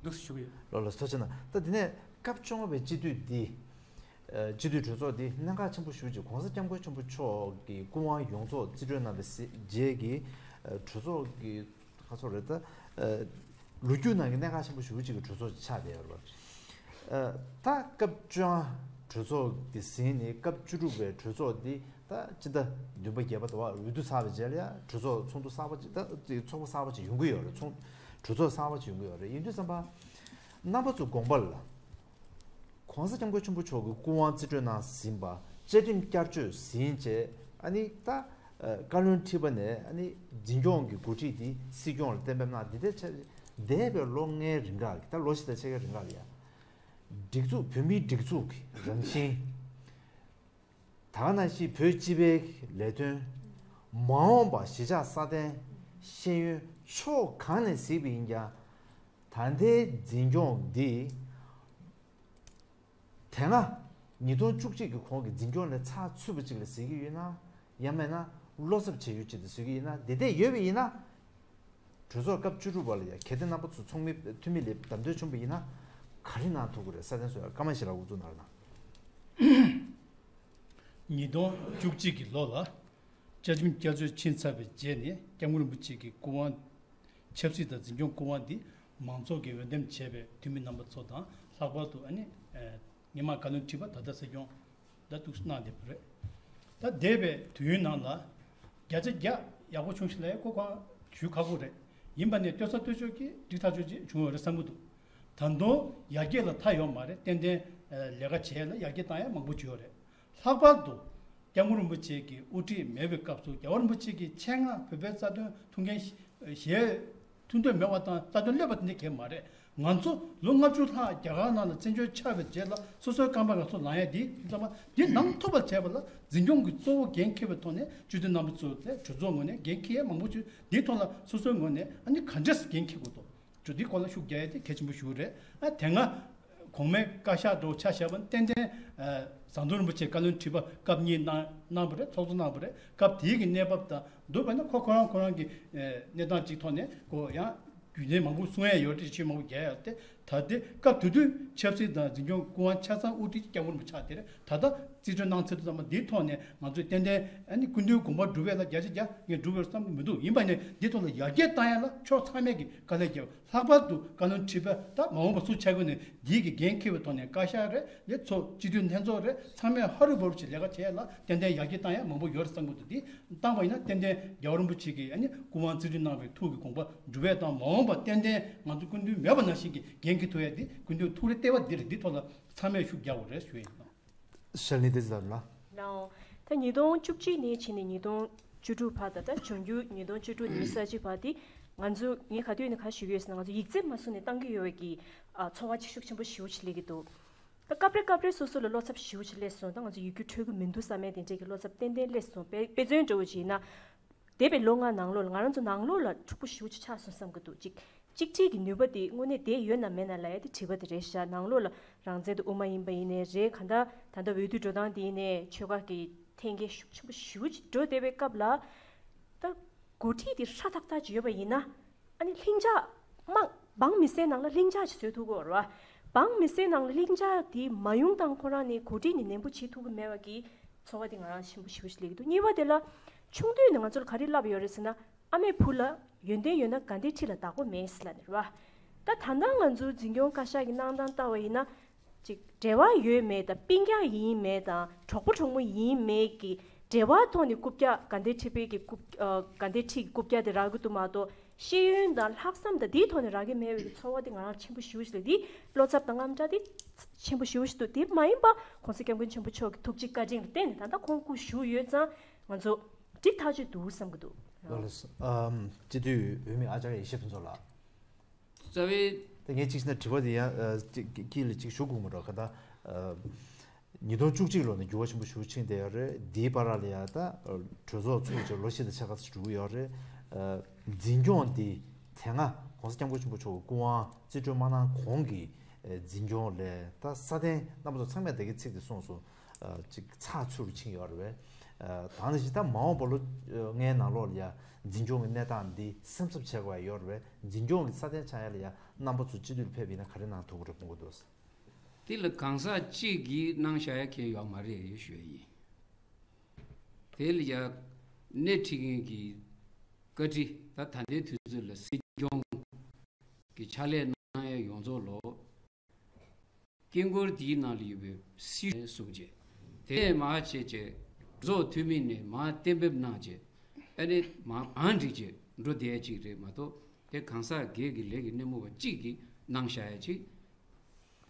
འདུག་ཞུ་གི་ཡོད། ལགས་ལགས། ཐུགས་རྗེ་གནང་། ད་དེ་ནས་སྐབས་བཅོ་ལྔ་པའི་སྤྱི་འཐུས་འདི་ཨ་སྤྱི་འཐུས་གྲོས་ཚོགས་འདི་གནད་འགག་ཆེན་པོ་ཞེ་པོ་ཅིག་གོང་ས་སྐྱབས་མགོན་ཆེན་པོ་མཆོག་གི་སྐུ་དབང་ཡོངས་རྫོགས་རྩིས་སྤྲོད་གནང་བའི་རྗེས་ཀྱི་ཨ་གྲོས་ཚོགས་ཀྱི་ཁ་ཕྱོགས་རེད། ད་ཨ་ལོ་རྒྱུས་ནང་གི་གནད་འགག་ཆེན་པོ་ཞེ་པོ་ཅིག་གི་གྲོས་ཚོགས་ཆགས་བསྡད་ཡོད་རེད་པ། ཨ་ད་སྐབས་བཅོ་ལྔ་གྲོས་ཚོགས་དེ་ཟིན་ནས་སྐབས་བཅུ་དྲུག་པའི་གྲོས་ཚོགས་འདི་ད་སྤྱི་ཟླ་བདུན་པ་བརྒྱད་པ་དུ་བ་འོས་བསྡུ་ཚར་བའི་རྗེས་ལ་ཡ་གྲོས་ཚོགས་ཚོགས་འདུ་གསར་པ་ཅིག་ད་ཚོགས་པ་གསར་པ་ཅིག་ཡོང་གི་ཡོད་རེད། ཚོགས་གྲོས་ཚོགས་གསར་པ་ཅིག་ཡོང་གི་ཡོད་རེད། ཡིན་དུས་ཙམ་པ་རྣམ་པ་ཚོ་དགོངས་པ་ལ། གོང་ས་སྐྱབས་མགོན་ཆེན་པོ་མཆོག་གི་སྐུ་དབང་རྩིས་སྤྲོད་གནང་ཟིན་པ། བཅའ་ཁྲིམས་བསྐྱར་བཅོས་ཟིན་བྱས་ཨ་ནི་ད་ཨ་བཀའ་བློན་ཁྲི་པ་ནས་ཨ་ནི་འཛིན་སྐྱོང་གི་འགོ་ཁྲིད་འདི་སྲིད་སྐྱོང་ལ་གཏན་འབེབས་གནང་། འདི་ལྟའི་ཆ་འདས་པའི་ལོ་ལྔའི་རིང་ག་ལ་ད་ལོ་བཞི་དང་ཕྱེད་ཀའི་རིང་ག་ལ་ཡ་སྒྲིག་འཛུགས་བོད་མིའི་སྒྲིག་འཛུགས་ཀྱི་རང་བཞིན། ད་ག་ནང་བཞིན་བོད་སྤྱི་པའི་ལས་དོན། མ་འོངས་པ་གཞིས་ཆགས་སྲ་བརྟན། ཤེས་ཡོན་ཕྱོགས་གང་ནས་གཟིགས་པ་ཡིན་ཀྱང་། ད་ལྟའི་འཛིན་སྐྱོང་འདི་དེ་སྔ་ཉིས་སྟོང་བཅུ་གཅིག་གི་གོང་གི་འཛིན་སྐྱོང་ལས་ཚགས་ཚུད་པ་ཅིག་ལ་གཟིགས་ཀྱི་ཡོད་ན། ཡང་མིན་ན་བློ་འཚབ་བྱེད་ཡུལ་ཅིག་ཏུ་གཟིགས་ཀྱི་ཡིན་ན། འདི་འདྲ་ཡོད་པ་ཡིན་ན། གྲོས་ཚོགས་སྐབས་བཅུ་དྲུག་པ་ལ་ཡ་གལ་ཏེ་རྣམ་པ་ཚོ་ཚོགས་མི་འཐུས་མི་ལ་བདམས་ཐོན་བྱུང་བ་ཡིན་ན་ག་རེ་གནང་ཐུབ་ཀྱི་རེད། སྲ་བརྟན་བཟོ་ཡ་སྐར་མ་བཞི་ལ་འགོ་འཛུགས་གནང་རོགས་གནང་། ཉིས་སྟོང་བཅུ་གཅིག་གི་ལོ་ལ་བཅའ་ཁྲིམས་བསྐྱར་བཅོས་ཕྱིན་ཚར་བའི་རྗེས་ནས་སྐྱབས་མགོན་རིན་པོ་ཆེ་གི་སྐུ་དབང་ཆབ་སྲིད་དང་འཛིན་སྐྱོང་སྐུ་དབང་འདི་མང་ཚོགས་ཀྱིས་འོས་འདེམས་བྱས་པའི་འཐུས་མི་རྣམ་པ་ཚོ་དང་། ལྷག་པར་དུ་ཨ་ནི་ཨ་སྔོན་མ་བཀའ་བློན་ཁྲི་པ་ད་ལྟ་སྲིད་སྐྱོང་ད་འདུག་གནང་བསྡད་པ་རེད། ད་འདས་པའི་དུས་ཡུན་ནང་ལ་བརྒྱ་ཆ་བརྒྱ་ཡག་པོ་བྱུང་ཞིག་ལབ་ཡ་ཁོ་གང་ཞུ་ཁག་པོ་རེད། ཡིན་པ་ནས་ལྟོས་ས་ལྟོས་ཕྱོགས་ཀྱི་འགྲིག་ཐག་ཆོད་ཅིག་བྱུང་ཡོད་རེད་བསམ་གྱི་འདུག་ད་དུང་ཡར་རྒྱས་ལ་མཐའ་ཡོད་མ་རེད། ཏན་ཏན་ལས་ཀ་བྱེད་ཡ་ལ་ཡར་རྒྱས་བཏང་ཡ་མང་པོ་བྱུང་ཡོད་རེད། ལྷག་པར་དུ་སྐྱབས་མགོན་རིན་པོ་ཆེ་གི་དབུ་ཁྲིད་མེད་པའི་སྐབས་སུ་རྒྱལ་བ་རིན་པོ་ཆེ་གི་ཆེད་མངགས་བོད་པའི་རྩ་དོན་ཐུགས་འགན་བཞེས་ཐུགས་འདོད་མེད་པ་དང་རྩ་དོན་གློད་པ་དེ་འདྲ་གང་ཡང་མ་རེད། ང་ཚོ་ལོ་ལྔ་བཅུ་ལྷག་རྒྱ་གར་ནང་ལ་བཙན་བྱོལ་ཆགས་པའི་རྗེས་ལ་སོ་སོའི་རྐང་པ་ང་ཚོ་ལངས་ཡ་འདི་ཙམ་པ་འདི་ནང་ཐུབ་པ་བྱས་པ་ལ་འཛིན་སྐྱོང་གི་གཙོ་བོ་འགན་འཁྱེར་བའི་ཐོག་ནས་སྤྱི་འཐུས་རྣམ་པ་ཚོ་དེ་གྲོས་ཚོགས་ངོས་ནས་འགན་འཁྱེར་ཡ་མང་པོ་བྱུང་། འདིའི་ཐོག་ལ་སོ་སོའི་ངོས་ནས་ཨ་ནི་ག་འདྲས་འགན་འཁྱེར་དགོས་འདུག་ཅོ་འདིའི་སྐོར་ལ་ཤུགས་རྒྱག་ཡ་དེ་གལ་ཆེན་པོ་ཞིག་རེད། ཨ་དེ་སྔ་ གོང་མའི་བཀའ་ཤག་འགྲོ་ཆ་བཞག་པ་ནི་ཏན་ཏན་ཟམ་གདོང་རིན་པོ་ཆེ་བཀའ་བློན་ཁྲི་པ་སྐབས་གཉིས་གནང་གནང་བ་རེད། ཚོགས་གཙོ་གནང་བ་རེད། སྐབས་དེའི་གི་གནས་བབ་དང་བསྡུར་བ་ན་ཁོ་ཁོ་རང་ཁོ་རང་གི་གནས་སྟངས་གཅིག་ཐོག་ནས་ཁོ་ཡང་རྒྱུ་མཚན་མང་པོ་གསུང་ཡ་ཡོད་རེད། ཆོས་མང་པོ་རྒྱག་ཡ་ཡོད་རེད། ད་ལྟའི་སྐབས་དེ་དུས་ཆབ་སྲིད་དང་འཛིན་སྐྱོང་སྐུ་དབང་ཆ་ཚང་དབུ་ཁྲིད་སྐྱབས་མགོན་རིན་པོ་ཆེ་དེ་རེད། ད་ལྟ་རྩིས་སྤྲོད་གནང་ཚར་དུས་ཙམ་པ་འདིའི་ཐོག་ནས་ང་ཚོས་ཏན་ཏན་ཨ་ནི་སྐུ་མདུན་དགོངས་པ་སྒྲུབ་ཡ་ལ་བརྒྱ་ཆ་བརྒྱ་ངས་སྒྲུབ་པར་བསམ་གྱི་མི་འདུག་ཡིན་པ་ནས་འདིའི་ཐོག་ལ་ཡར་རྒྱས་བཏང་ཡ་ལ་ཕྱོགས་ཚང་མས་ཀྱི་དཀའ་ལས་བརྒྱབ། ལྷག་པར་དུ་བཀའ་བློན་ཁྲི་པ་ད་མ་འོངས་པ་སུ་ཆགས་དགོས་ནས་འདིའི་གི་འགན་འཁྱེར་བའི་ཐོག་ནས་བཀའ་ཤག་རེད། ལས་ཚོགས་སྤྱི་འཐུས་ལྷན་ཚོགས་རེད། ཚང་མས་ཧ་རུ་བ་རུ་ཅིག་ལས་ཀ་བྱས་ལ་ཏན་ཏན་ཡར་རྒྱས་བཏང་ཡ་མང་པོ་ཡོད་རེད་བསམ་གྱི་འདུག་འདི་བཏང་བ་ཡིན་ན་ཏན་ཏན་རྒྱལ་བ་རིན་པོ་ཆེ་གིས་ཨ་ནི་སྐུ་དབང་རྩིས་སྤྲོད་གནང་བའི་ཐུགས་ཀྱི་དགོངས་པ་འགྲུབ་པ་དང་མ་འོངས་པ་ཏན་ཏན་ང་ཚོ་སྐུ་མདུན་མེད་པ་ནང་བཞིན་གྱི་འགན་འཁྱེར་ཐུབ་ཡ་འདི་སྐུ་མདུན་ཐུགས་རེ་ལྟེ་བ་འདི་རེད། འདི་ཐོག་ལ་ཚང་མས་ཤུགས་རྒྱག་དགོས་རེད་ཞུ་ཡ་ཡིན། ཤར་གླིང་བདེ་ལགས་ལ། ལའོ། ད་ཉིས་སྟོང་བཅུ་གཅིག་ནས་བྱས་ནས་ཉིས་སྟོང་བཅུ་དྲུག་བར་དང་ད་འབྱུང་འགྱུར་ཉིས་སྟོང་བཅུ་དྲུག་ནས་ས་གཅིག་བར་དེ་ང་ཚོ་ངས་ག་དུས་ནས་ག་ཞུ་གི་ཡོད་ཟེར་ན་ང་ཚོ་ཡིག་ཚད་མ་བཟུང་ནས་བཏང་གི་ཡོད་པའི་གི་ཨ་ཚོར་བ་ཆེ་ཤུགས་ཆེན་པོ་ཞེ་པོ་ཅིག་སླེབས་ཀྱི་འདུག་ད་སྐབས་རེ་སྐབས་རེ་སོ་སོ་ལ་བློ་འཚབ་ཞེ་པོ་ཅིག་སླེབས་སོང་། ད་ང་ཚོ་ཡི་གེ་འཕྲོད་ཀྱི་མི་འདུག་བསམ་ཡས་དེ་འདྲས་ཀྱི་བློ་འཚབ་ཏན་ཏན་སླེབས་སོང་། དཔེ་དཔེ་མཚོན་འདྲ་བོ་ཅིག་ཡིན་ན། འདས་པའི་ལོ་ལྔ་ནང་ལོགས་ལ་ང་རང་ཚོ་ནང་ལོགས་ལ་འཁྲུག་པོ་ཞེ་པོ་ཅིག་ཆགས་སོང་བསམ་གྱི་འདུག་གཅིག་གཅིག་སྒྲིལ་གྱི་ནུས་པ་དེ་དངོས་གནས་བསྡད་ཡོད་ན་མེད་ན་ལབ་ཡ་དེ་དྲི་བ་དེ་རེད་ཤག་ནང་ལོགས་ལ་རང་བཙན་དང་དབུ་མ་ཡིན་པ་ཡིན་ནའི་རེད། གང་ལྟར་ད་ལྟ་འོས་བསྡུ་འགྲོ་སྟངས་དེ་ཡིན་ནའི་ཆོལ་ཁ་གི་འཐེན་འཁྱེར་ཤུགས་ཆེན་པོ་ཞེ་པོ་ཅིག་འགྲོ་བསྡད་པའི་སྐབས་ལ། ད་འགོ་ཁྲིད་དེ་ཧྲ་ཐག་ཐག་ཅིག་ཡོད་པ་ཡིན་ན། ཨ་ནི་ལྷིང་འཇགས་དམངས་འབངས་མི་སེར་ནང་ལ་ལྷིང་འཇགས་ཅིག་བཟོ་ཐུབ་ཀྱི་ཡོད་རེད་བ། འབངས་མི་སེར་ནང་ལ་ལྷིང་འཇགས་དེ་མ་ཡོང་དང་ཁོ་རང་ནི་འགོ་ཁྲིད་ནི་ནན་པོ་བྱེད་ཐུབ་ཀྱི་མེད་པ་གི་ཚོར་བ་དེ་ང་རང་ཆེན་པོ་ཞེ་པོ་ཞིག་སླེབས་ཀྱི་འདུག་གཉིས་པ་དེ་ལ་ཆུང་དུས་ནས་ང་ཚོར་ག་རེ་བསླབས་ཡོད་རེད་ཟེར་ན། ཨ་མས་བུ་ལ་ཡོན་ཏན་ཡོད་ན་དགའ་ལྡན་ཁྲི་ལ་བདག་པོ་མེད་ཟེར་ལབ་ནས་རེད་བ། ད་ད་ལྟ་ང་ཚོའི་འཛིན་སྐྱོང་བཀའ་ཤག་གི་གནང་སྟངས་ལྟ་བ་ཡིན་ན། ཅིག་འབྲེལ་བ་ཡོད་མེད་དང་སྤུན་ཀྱག་ཡིན་མེད་དང་གྲོགས་པོ་གྲོགས་མོ་ཡིན་མེད་ཀྱི་འབྲེལ་བ་ཐོག་ནས་རྐུབ་བཀྱག་དགའ་ལྡན་ཁྲི་པའི་གི་རྐུབ་ཨ་དགའ་ལྡན་ཁྲི་གི་རྐུབ་བཀྱག་དེ་རག་གི་འདུག་མ་གཏོགས་ཤེས་ཡོན་དང་ལྷག་བསམ་དང་དེའི་ཐོག་ནས་རག་གི་མེད་པའི་གི་ཚོར་བ་དེ་ང་རང་ཆེན་པོ་ཞེ་པོ་ཞིག་སླེབས། དེ་བློ་འཚབ་དང་དངངས་སྐྲག་དེ་ཆེན་པོ་ཞེ་པོ་ཞིག་འདུག་དེ་མ་ཡིན་པ་༸གོང་ས་༸སྐྱབས་མགོན་ཆེན་པོ་མཆོག་གི་ཐུགས་རྗེ་བཀའ་དྲིན་ལ་བརྟེན་ནས་ད་ལྟ་ཁོང་སྐུ་བཞུགས་ཡོད་ཙང་ང་ཚོ་འགྲིག་ཐག་ཆོད་འདུག་བསམ་གི་འདུག་ལགས་སོ། ཨམ་སྤྱི་འཐུས་འོས་མི་ཨ་ཅར་ཡེ་ཤེས་ཕུན་ཚོགས་ལགས། རྩ་བའི། ད་ངས་གཅིག་བྱས་ན་དྲི་བ་འདི་ཡང་ཨ་གཅིག་དཀྱིལ་ལ་གཅིག་ཞུ་དགོས་མ་རེད། ག་ད་ཨ་ཉིས་སྟོང་བཅུ་གཅིག་ལོ་ནས་འགྱུར་བ་ཆེན་པོ་ཞེ་པོ་ཕྱིན་བསྡད་ཡོད་རེད། འདིའི་བར་ལ་ཡང་ད་གྲོས་ཚོགས་ཚུགས་བྱས་ལོ་བཞི་དང་ཕྱེད་ཀ་ཙམ་འགྲོ་གི་ཡོད་རེད། ཨ་འཛིན་སྐྱོང་འདི་དེ་སྔ་༸གོང་ས་༸སྐྱབས་མགོན་ཆེན་པོ་མཆོག་གི་སྐུ་དབང་རྩིས་སྤྲོད་མ་གནང་གོང་གི་ཨ་འཛིན་སྐྱོང་ལས་ད་སྲ་བརྟན་རྣམ་པ་ཚོ་ཚང་མས་ད་གིན་ཚིག་དེ་གསུངས་སོང་། ཨ་ཅིག་ཚགས་ཚུད་རུ་ཕྱིན་ཡོད་རེད་པས། ཨ་ད་ནི་ཞིག་ད་མ་འོངས་པ་ལོ་ལྔའི་ནང་ལོགས་ལ་ཡ་འཛིན་སྐྱོང་གི་གནས་སྟངས་འདི་སེམས་འཚབ་བྱེད་དགོས་ཡ་ཡོད་རེད་པས། འཛིན་སྐྱོང་གི་སྲ་བརྟན་ཆགས་ཡ་ལ་ཡ་རྣམ་པ་ཚོ་སྤྱི་འཐུས་ལ་ཕེབས་པ་ཡིན་ན་ག་རེ་གནང་ཐུབ་ཀྱི་རེད་དགོངས་ཀྱི་འདུག་དེ་ལ་གང་ཟག་གཅིག་གིས་གནང་བཞག་ཡ་གང་ཡང་ཡོད་མ་རེད་ཞུ་ཡ་ཡིན། དེ་ལ་ཡ་སྣེ་ཁྲིད་མཁན་གྱི་བཀའ་ཁྲི་ད་ད་ལྟའི་དུས་ཚོད་ལ་སྲིད་སྐྱོང་གི་ཕྱག་ལས་གནང་ཡ་ཡོངས་རྫོགས་ལོ། དཀྱིལ་འཁོར་འདིའི་ནང་ལ་ཡོད་པའི་སྲིད་གཞུང་བཟུང་བྱས། དེ་ནས་མར་བྱས་བྱས་གྲོས་ཚོགས་འཐུས་མི་ནས་མར་གཏན་འབེབས་གནང་བྱས། ཨ་ནི་མར་བང་སྒྲིག་བྱས་འགྲོ་བསྡད་ཅིག་རེད་མ་གཏོགས་དེ་གང་ཟག་སྒེར་གྱི་ལས་ཀྱི་སྣེ་མོ་བ་གཅིག་གིས་གནང་བཞག་ཡ་ཅིག་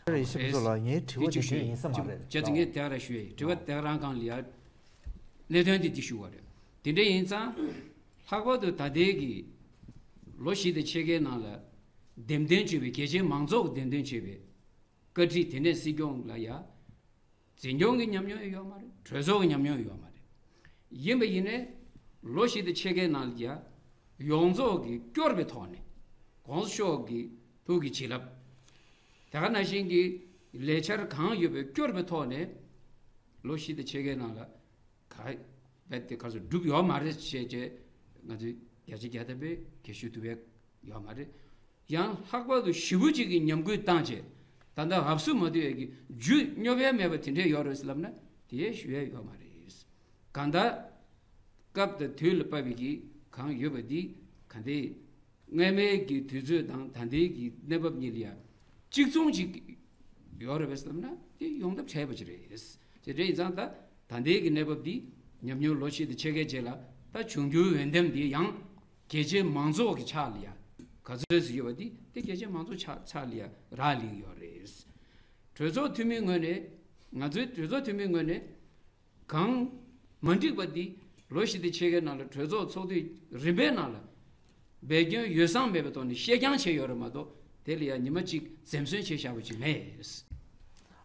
ཡེ་ཤེས་ཕུན་ཚོགས་ལགས། ངའི་དྲི་བ་དེ་དེ་ཡིན་ས་མ་རེད། བྱས་ཙང་ངས་དེ་རང་ཞུ་ཡ་ཡིན། དྲི་བ་དེ་རང་སྒང་ལ་ཡ་གནད་དོན་དེ་དེ་ཞུ་བ་རེད། དེ་འདྲ་ཡིན་ཙང་ལྷག་པར་དུ་ད་ལྟའི་གི་ལོ་བཞི་དང་ཕྱེད་ཀའི་ནང་ལ་འདེམས་ཐོན་བྱས་པའི་རྒྱ་ཆེའི་མང་ཚོགས་ཀྱིས་འདེམས་ཐོན་བྱས་པའི་བཀའ་ཁྲི་དེ་ནས་སྲིད་སྐྱོང་ལ་ཡ་འཛིན་སྐྱོང་གི་ཉམས་མྱོང་ཡོད་མ་རེད། གྲོས་ཚོགས་ཀྱི་ཉམས་མྱོང་ཡོད་མ་རེད། ཡིན་པ་ཡིན་ནའི་ལོ་བཞི་དང་ཕྱེད་ཀའི་ནང་ལ་ཡ་ཡོངས་རྫོགས་ཀྱི་སྐྱོར་བའི་ཐོག་ནས་༸གོང་ས་མཆོག་གི་ཐུགས་ཀྱི་བྱིན་རླབས། དེ་ག་ནང་བཞིན་གྱི་ལས་འཆར་གང་ཡོད་པའི་སྐྱོར་བའི་ཐོག་ནས་ལོ་བཞི་དང་ཕྱེད་ཀའི་ནང་ལ་ག་རྦད་དེ་ག་ཚོད་འགྲུབ་ཡོད་མ་རེད་ཞེས་བྱས་ང་ཚོས་བརྒྱ་ཆ་བརྒྱ་ཐམ་པའི་གལ་ཞུ་ཐུབ་ཡ་ཡོད་མ་རེད། ཡང་ལྷག་པར་དུ་ཞེ་པོ་ཅིག་གི་ཉམས་རྒུད་བཏང་བྱས་ད་ལྟ་འབབ་སུ་མ་ཐུབ་ཡ་གི་རྒྱུ་སྙོབ་ཡ་མེད་པ་དེ་འདྲས་ཡོད་རེད་ཟེར་ལབ་ན་དེ་ཡས་ཞུ་ཡ་ཡོད་མ་རེད། གང་ལྟར་སྐབས་དང་དུས་ལ་བབས་པའི་གི་གང་ཡོད་པ་འདི་ག་འདྲས། སྔ་མའི་གི་དུས་ཚོད་དང་ད་ལྟའི་གི་གནས་བབ་གཉིས་ལ་ཡ་གཅིག་མཚུངས་ཅིག་ཡོད་རེད་པས་ལབ་ན་དེ་ཡོང་ཐབས་བྲལ་བ་ཅིག་རེད། དེ་འདྲ་ཡིན་ཙང་ད་ད་ལྟའི་གི་གནས་བབ་འདི་ཉམས་མྱོང་ལོ་བཞི་དང་ཕྱེད་ཀའི་རྗེས་ལ་ད་འབྱུང་འགྱུར་འོས་འདེམས་འདི་ཡང་རྒྱ་ཆེའི་མང་ཚོགས་ཀྱི་ཕྱག་ལ་ཡ་ག་ཚོད་ཙམ་ཡོད་པ་འདི་དེ་རྒྱ་ཆེའི་མང་ཚོགས་ཕྱག་ཕྱག་ལ་ཡ་རག་ལས་ཡོད་རེད། གྲོས་ཚོགས་འཐུས་མིའི་ངོས་ནས་ང་ཚོའི་གྲོས་ཚོགས་འཐུས་མིའི་ངོས་ནས། གང་མ་འགྲིག་པ་འདི་ལོ་བཞི་དང་ཕྱེད་ཀའི་ནང་ལ་གྲོས་ཚོགས་ཚོགས་དུས་རིམ་པའི་ནང་ལ་འབད་བརྩོན་ཡོ་བསྲང་མེད་པའི་ཐོག་ནས་བཤད་རྐྱང་བྱས་ཡོད་རེད་མ་གཏོགས་དེ་ལ་ཡང་ཉི་མ་གཅིག་འཛེམ་ཟོན་བྱས་བཞག་པ་ཅིག་མེད། ལགས་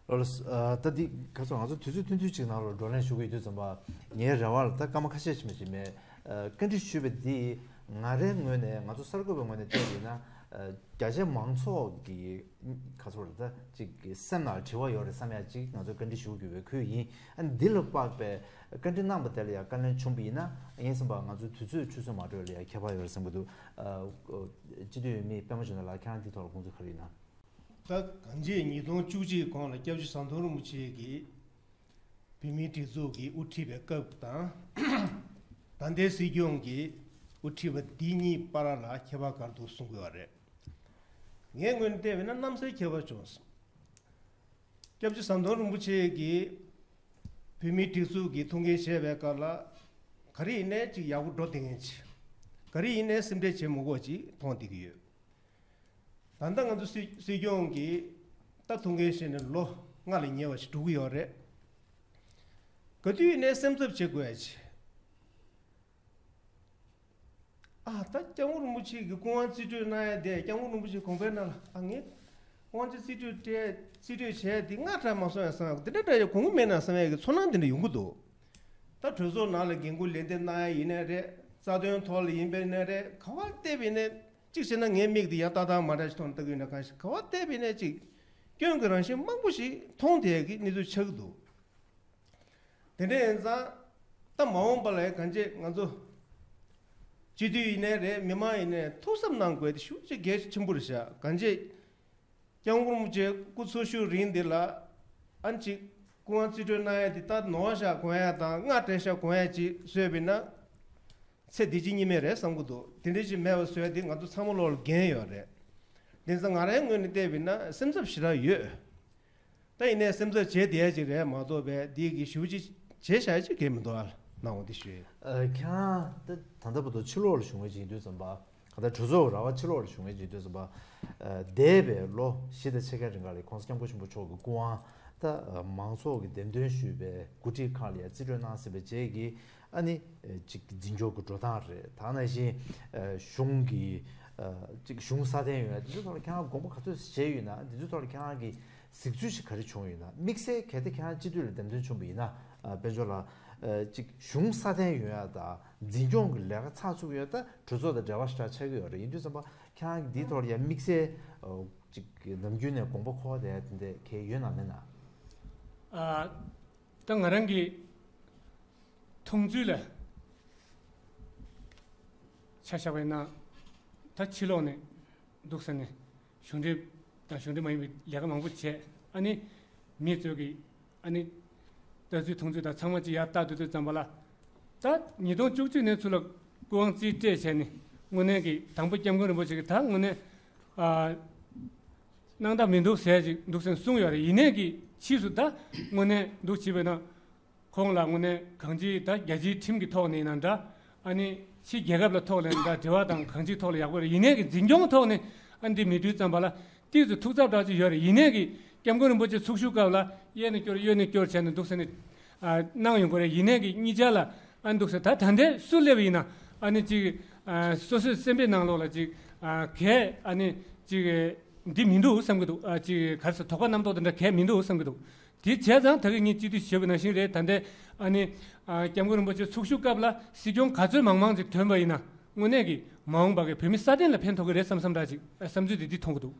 སོ། ཨ་ད་འདི་ག་ཚོད་ང་ཚོ་དུས་ཚོད་ཐུང་ཐུང་ཅིག་ནང་ལ་བགྲོ་གླེང་ཞུ་གི་ཡོད་དུས་ཙམ་པ་ངའི་རེ་བ་ལ་ད་སྐར་མ་ཁ་ཤས་ཤིག་མ་ཞིག་མེད། ཨ་བཀའ་འདྲི་ཞུས་པ་འདི་ང་རའི་ངོས་ནས་ང་ཚོ་གསར་འགོད་པའི་ངོས་ནས་བལྟས་ཡིན་ན་ ཨ། རྒྱ་ཆེ་མང་ཚོགས་ཀྱི་ག་ཚོད་རེད། ད་ཅིག་གི་སེམས་ནང་དྲི་བ་ཡོད་རེད་བསམ་ཡ་ཅིག་ང་ཚོས་བཀའ་འདྲི་ཞུ་དགོས་པའི་ཁུལ་ཡིན། ཨ་ནི་འདི་ལ་དཔག་པའི་བཀའ་འདྲི་གནང་པ་དེ་ལ་ཡང་བཀའ་ལན་བྱུང་བ་ཡིན་ན། ངས་བསམ་པ་ང་ཚོའི་དུས་ཚོད་ཆུད་ཟོས་མ་འགྲོ་ཡ་ལ་ཡང་ཁྱད་པར་ཡོད་རེད་བསམ་གྱི་འདུག་ཨ། སྤྱི་འཐུས་འོས་མི་པད་མ་འབྱུང་གནས་ལགས། ཁྱེད་རང་འདི་ཐོག་ལ་དགོངས་ཚུལ་ག་རེ་ཡོད་ན། ད་གང་ཅི་ཉིས་སྟོང་བཅུ་གཅིག་གོང་ལ་སྐྱབས་རྗེ་ཟམ་གདོང་རིན་པོ་ཆེ་གིས་བོད་མིའི་སྒྲིག་འཛུགས་ཀྱི་དབུ་ཁྲིད་པའི་སྐབས་དང་། ད་ལྟའི་སྲིད་སྐྱོང་གི་དབུ་ཁྲིད་པ་འདི་གཉིས་བར་ལ་ཁྱད་པར་ག་རེ་འདུག་གསུང་གི་ཡོད་རེད། ངའི་ངོས་ནས་བལྟས་པ་ཡིན་ན་གནམ་སའི་ཁྱད་པར་བྱུང་སོང་། སྐྱབས་རྗེ་ཟམ་གདོང་རིན་པོ་ཆེ་གིས་བོད་མིའི་སྒྲིག་འཛུགས་ཀྱི་ཐུགས་འགན་བཞེས་པའི་སྐབས་ལ། ག་རེ་ཡིན་ནའི་ཅིག་ཡག་པོ་འགྲོ་བསྡད་མཁན་ཅིག་ག་རེ་ཡིན་ནའི་སེམས་ཁྲལ་བྱེད་མི་དགོས་ཅིག་མཐོང་བསྡད་ཀྱི་ཡོད། ད་ལྟ་ང་ཚོ་སྲིད་སྲིད་སྐྱོང་གིས་ད་ཐུགས་འགན་བཞེས་ནས་ལོ་ལྔ་ལས་ཉེ་བ་ཞིག་འགྲོ་གི་ཡོད་རེད། ག་དུས་ཡིན་ནའི་སེམས་འཚབ་བྱེད་དགོས་ཡ་ཅིག་ཨ། ད་སྐྱབས་མགོན་རིན་པོ་ཆེ་གིས་སྐུ་དབང་རྩིས་སྤྲོད་གནང་ཡ་དེ། སྐྱབས་མགོན་རིན་པོ་ཆེ་དགོངས་པའི་ནང་ལ། ཨ། ངས་དབང་ཆ་རྩིས་སྤྲོད་སྤྲད་རྩིས་སྤྲོད་བྱས་དེ་སྔ་དྲགས་མ་སོང་ཡ་བསམ་ཡ། དེ་འདྲ་འདྲ་ཡ་དགོངས་ཀྱི་མེད་ན་བསམ་ཡ་གི་ཚོར་སྣང་དེ་འདྲ་ཡོང་གི་འདུག་ད་གྲོས་ཚོགས་ནང་ལ་འགན་འཁུར་ལེན་འདེབས་གནང་ཡ་ཡིན་ནའི་རེད། རྩ་དོན་ཐོག་ལ་ཡིན་པ་ཡིན་ནའི་རེད། ག་པར་བལྟས་པ་ཡིན་ནའི་གཅིག་བྱས་ན་ངའི་མིག་དེ་ཡང་ཏག་ཏག་མ་འདྲ་ཞིག་མཐོང་ལྟ་གི་ཡོད་ན། གང་ཞིག་ག་པར་བལྟས་པ་ཡིན་ནའི་གཅིག་སྐྱོན་གྱི་རང་བཞིན་མང་པོ་ཞིག་མཐོང་བསྡད་ཀྱི་གནས་ཚུལ་ཆགས་ཀྱི་འདུག་དེ་འདྲ་ཡིན་ཙང་། ད་མ་འོངས་པ་ལ་གང་ཅི་ང་ཚོ་སྤྱི་འཐུས་ཡིན་ནའི་རེད། མི་མང་ཡིན་ནའི་ཐུགས་གཟབ་གནང་དགོས་དེ་ཤུགས་ཆེ་གལ་ཆེན་པོ་རེད་ཤག་གང་ཅི་སྐྱབས་མགོན་རིན་པོ་ཆེ་སྐུ་འཚོ་བཞུགས་རིང་འདི་ལ། ཨ་ནི་ཅིག་སྐུ་དབང་རྩིས་སྤྲོད་གནང་ཡ་དེ་ད་ནོར་བ་ཤག་དགོངས་ཡ་དང་། སྔ་དྲགས་ཤག་དགོངས་ཡ་ཅིག་བཟོས་པ་ཡིན་ན། ཚེ་འདི་ཕྱི་གཉིས་མེད་རེད་བསམ་གྱི་འདུག་དེ་འདྲ་ཞིག་མེད་པ་བཟོས་དེ་ང་ཚོ་ཚང་མ་ལོག་ལ་འགན་ཡོད་རེད། དེ་ཚོ་ང་རའི་ངོས་ནས་བལྟས་པ་ཡིན་ན་སེམས་འཚབ་ཞེ་དྲག་ཡོད། ད་ཡིན་ནའི་སེམས་འཚབ་བྱེད་བསྡད་ཡ་ཅིག་རེད་མ་གཏོགས་པའི་འདི་གི་ཞེ་པོ་ཅིག་བྱས་བཞག་ཡ་ཅིག་གང་ཡང་མི་འདུག་ཨ། གནང་བ་འདི་ཞུ་ཡིན། ཨ། ཁྱེད་རང་ད་ད་ལྟ་བར་དུ་ཕྱི་ལོགས་ལ་བཞུགས་མཁན་ཅིག་ཡིན་དུས་ཙམ་པ། གང་ལྟར་གྲོས་ཚོགས་ར་བ་ཕྱི་ལོགས་ལ་བཞུགས་མཁན་ཅིག་ཡིན་དུས་ཙམ་པ། ཨ། འདས་པའི་ལོ་བཞི་དང་ཕྱེད་ཀ་རིང་ག་ལ་༸གོང་ས་༸སྐྱབས་མགོན་ཆེན་པོ་མཆོག་གི་སྐུ་དབང་ད་མང་ཚོགས་ཀྱིས་འདེམས་ཐོན་ཞུས་པའི་འགོ་ཁྲིད་ཁག་ལ་ཡ་རྩིས་སྤྲོད་གནང་ཟིན་པའི་རྗེས་ཀྱི། ཨ་ནི་ཅིག་འཛིན་སྐྱོང་གི་འགྲོ་སྟངས་རེད། ད་ནང་བཞིན་གཞུང་གི་ཅིག་གཞུང་སྲ་བརྟན་ཡོང་ཡ་དེ་ཚོའི་ཐོག་ལ་ཁྱེད་རང་དགོངས་པ་ག་ཚོད་བཞེས་ཡོད་ན། དེ་ཚོའི་ཐོག་ལ་ཁྱེད་རང་གི་གཟིགས་ཚུལ་ཞིག་ག་རེ་བྱུང་ཡོད་ན། དམིགས་བསལ་གལ་ཏེ་ཁྱེད་རང་སྤྱི་འཐུས་ལ་འདེམས་ཐོན་བྱུང་བ་ཡིན་ན། ཨ། དཔལ་འབྱོར་ལགས། ཨ། ཅིག་གཞུང་སྲ་བརྟན་ཡོང་ཡ་དང་འཛིན་སྐྱོང་གི་ལས་ཀ་ཚགས་ཚུད་ཡོད། ད་གྲོས་ཚོགས་དང་འབྲེལ་བ་ཞེ་དྲག་ཆགས་ཀྱི་ཡོད་རེད། ཡིན་དུས་ཙམ་པ་ཁྱེད་རང་གིས་འདིའི་ཐོག་ལ་ཡ་དམིགས་བསལ་ཅིག་ནམ་རྒྱུན་ནས་དགོངས་པ་འཁོར་བསྡད་ཡ་དེ་འདྲ་གང་ཡང་ཡོད་ན་མེད་ན། ཨ། ད་ང་རང་གི་མཐོང་ཚུལ་ལ་ཆ་བཞག་པ་ཡིན་ན། ད་ཕྱི་ལོགས་ནས་འདུག་ས་ནས་གཞུང་འབྲེལ་དང་གཞུང་འབྲེལ་མ་ཡིན་པའི་ལས་ཀ་མང་པོ་བྱས། ཨ་ནི་མི་ཚོས་ཀྱི་ཨ་ནི་ལྟ་ཚུལ་མཐོང་ཚུལ་དང་ཚང་མ་ཅིག་ཡར་བལྟ་དུས་དུས་ཙམ་པ་ལ། ད་ཉིས་སྟོང་བཅུ་གཅིག་ནས་ཚུར་ལ་སྐུ་དབང་རྩིས་སྤྲད་བྱས་ནས། དངོས་གནས་ཀྱི་དང་པོ་༸སྐྱབས་མགོན་རིན་པོ་ཆེ་གིས་ད་དངོས་གནས་ཨ་སྣང་དག་མི་འདུག་ཟེར་ཅིག་འདུག་སེ་གསུངས་ཡོད་རེད། ཡིན་ནའི་གི་ཕྱིས་སུ་ད་དངོས་གནས་འདུག་བྱས་པ་ཡིན་ན། ཁོང་ལ་དངོས་གནས་གང་ཅི་ད་རྒྱལ་སྤྱིའི་ཁྲིམས་ཀྱི་ཐོག་ནས་ཡིན་ན་འདྲ། ཨ་ནི་ཕྱི་རྒྱལ་ཁབ་ལ་ཐོག་ལ་ཡིན་ན་འདྲ། འབྲེལ་བ་དང་གང་ཅིའི་ཐོག་ལ་ཡག་པོ་རེད། ཡིན་ནའི་གི་འཛིན་སྐྱོང་ཐོག་ནས་ཨ་འདི་མི་འདུག་ཙམ་པ་ལ་ཏོག་ཙམ་ཐུགས་འཚབ་འདྲ་ཅིག་ཡོད་རེད། ཡིན་ནའི་གི་༸སྐྱབས་མགོན་རིན་པོ་ཆེ་ཚོགས་བཞུགས་སྐབས་ལ་གཡས་ནས་སྐྱོར་གཡོན་ནས་སྐྱོར་བྱས་ནས་འདུག་སེ་ནས་ཨ་གནང་ཡོང་གི་རེད། ཡིན་ནའི་གི་གཉིས་ཆ་ལ་ཨ་འདུག་སེ་ད་ད་ལྟའི་སུ་སླེབས་ཡིན་ན། ཨ་ནི་ཅིག་ཨ་སོ་སོའི་སེམས་པའི་ནང་ལོགས་ལ་ཅིག་ཨ་གས་ཨ་ནི་ཅིག་འདི་མི་འདུག་བསམ་གྱི་འདུག་ཨ་ཅིག་ག་རེ་ཟེར། དོགས་པ་རྣམ་རྟོག་དེ་འདྲ་གས་མི་འདུག་བསམ་གྱི་འདུག་དེ་བྱས་ཙང་ད་གིན་ངས་སྤྱི་འཐུས་ཞུས་པ་ནང་བཞིན་རེད། ད་ལྟའི་ཨ་ནི་ཨ་༸སྐྱབས་མགོན་རིན་པོ་ཆེ་ཚོགས་བཞུགས་སྐབས་ལ་སྲིད་སྐྱོང་ག་ཚོད་མང་མང་ཅིག་ཐོན་པ་ཡིན་ན། དངོས་གནས་ཀྱི་མ་འོངས་པ་གི་བོད་མི་སྲ་བརྟན་ལ་ཕན་ཐོགས་ཀྱི་རེད་བསམ་བསམ་འདྲ་ཅིག་བསམ་ཚུལ་དེ་འདི་མཐོང་གི་འདུག་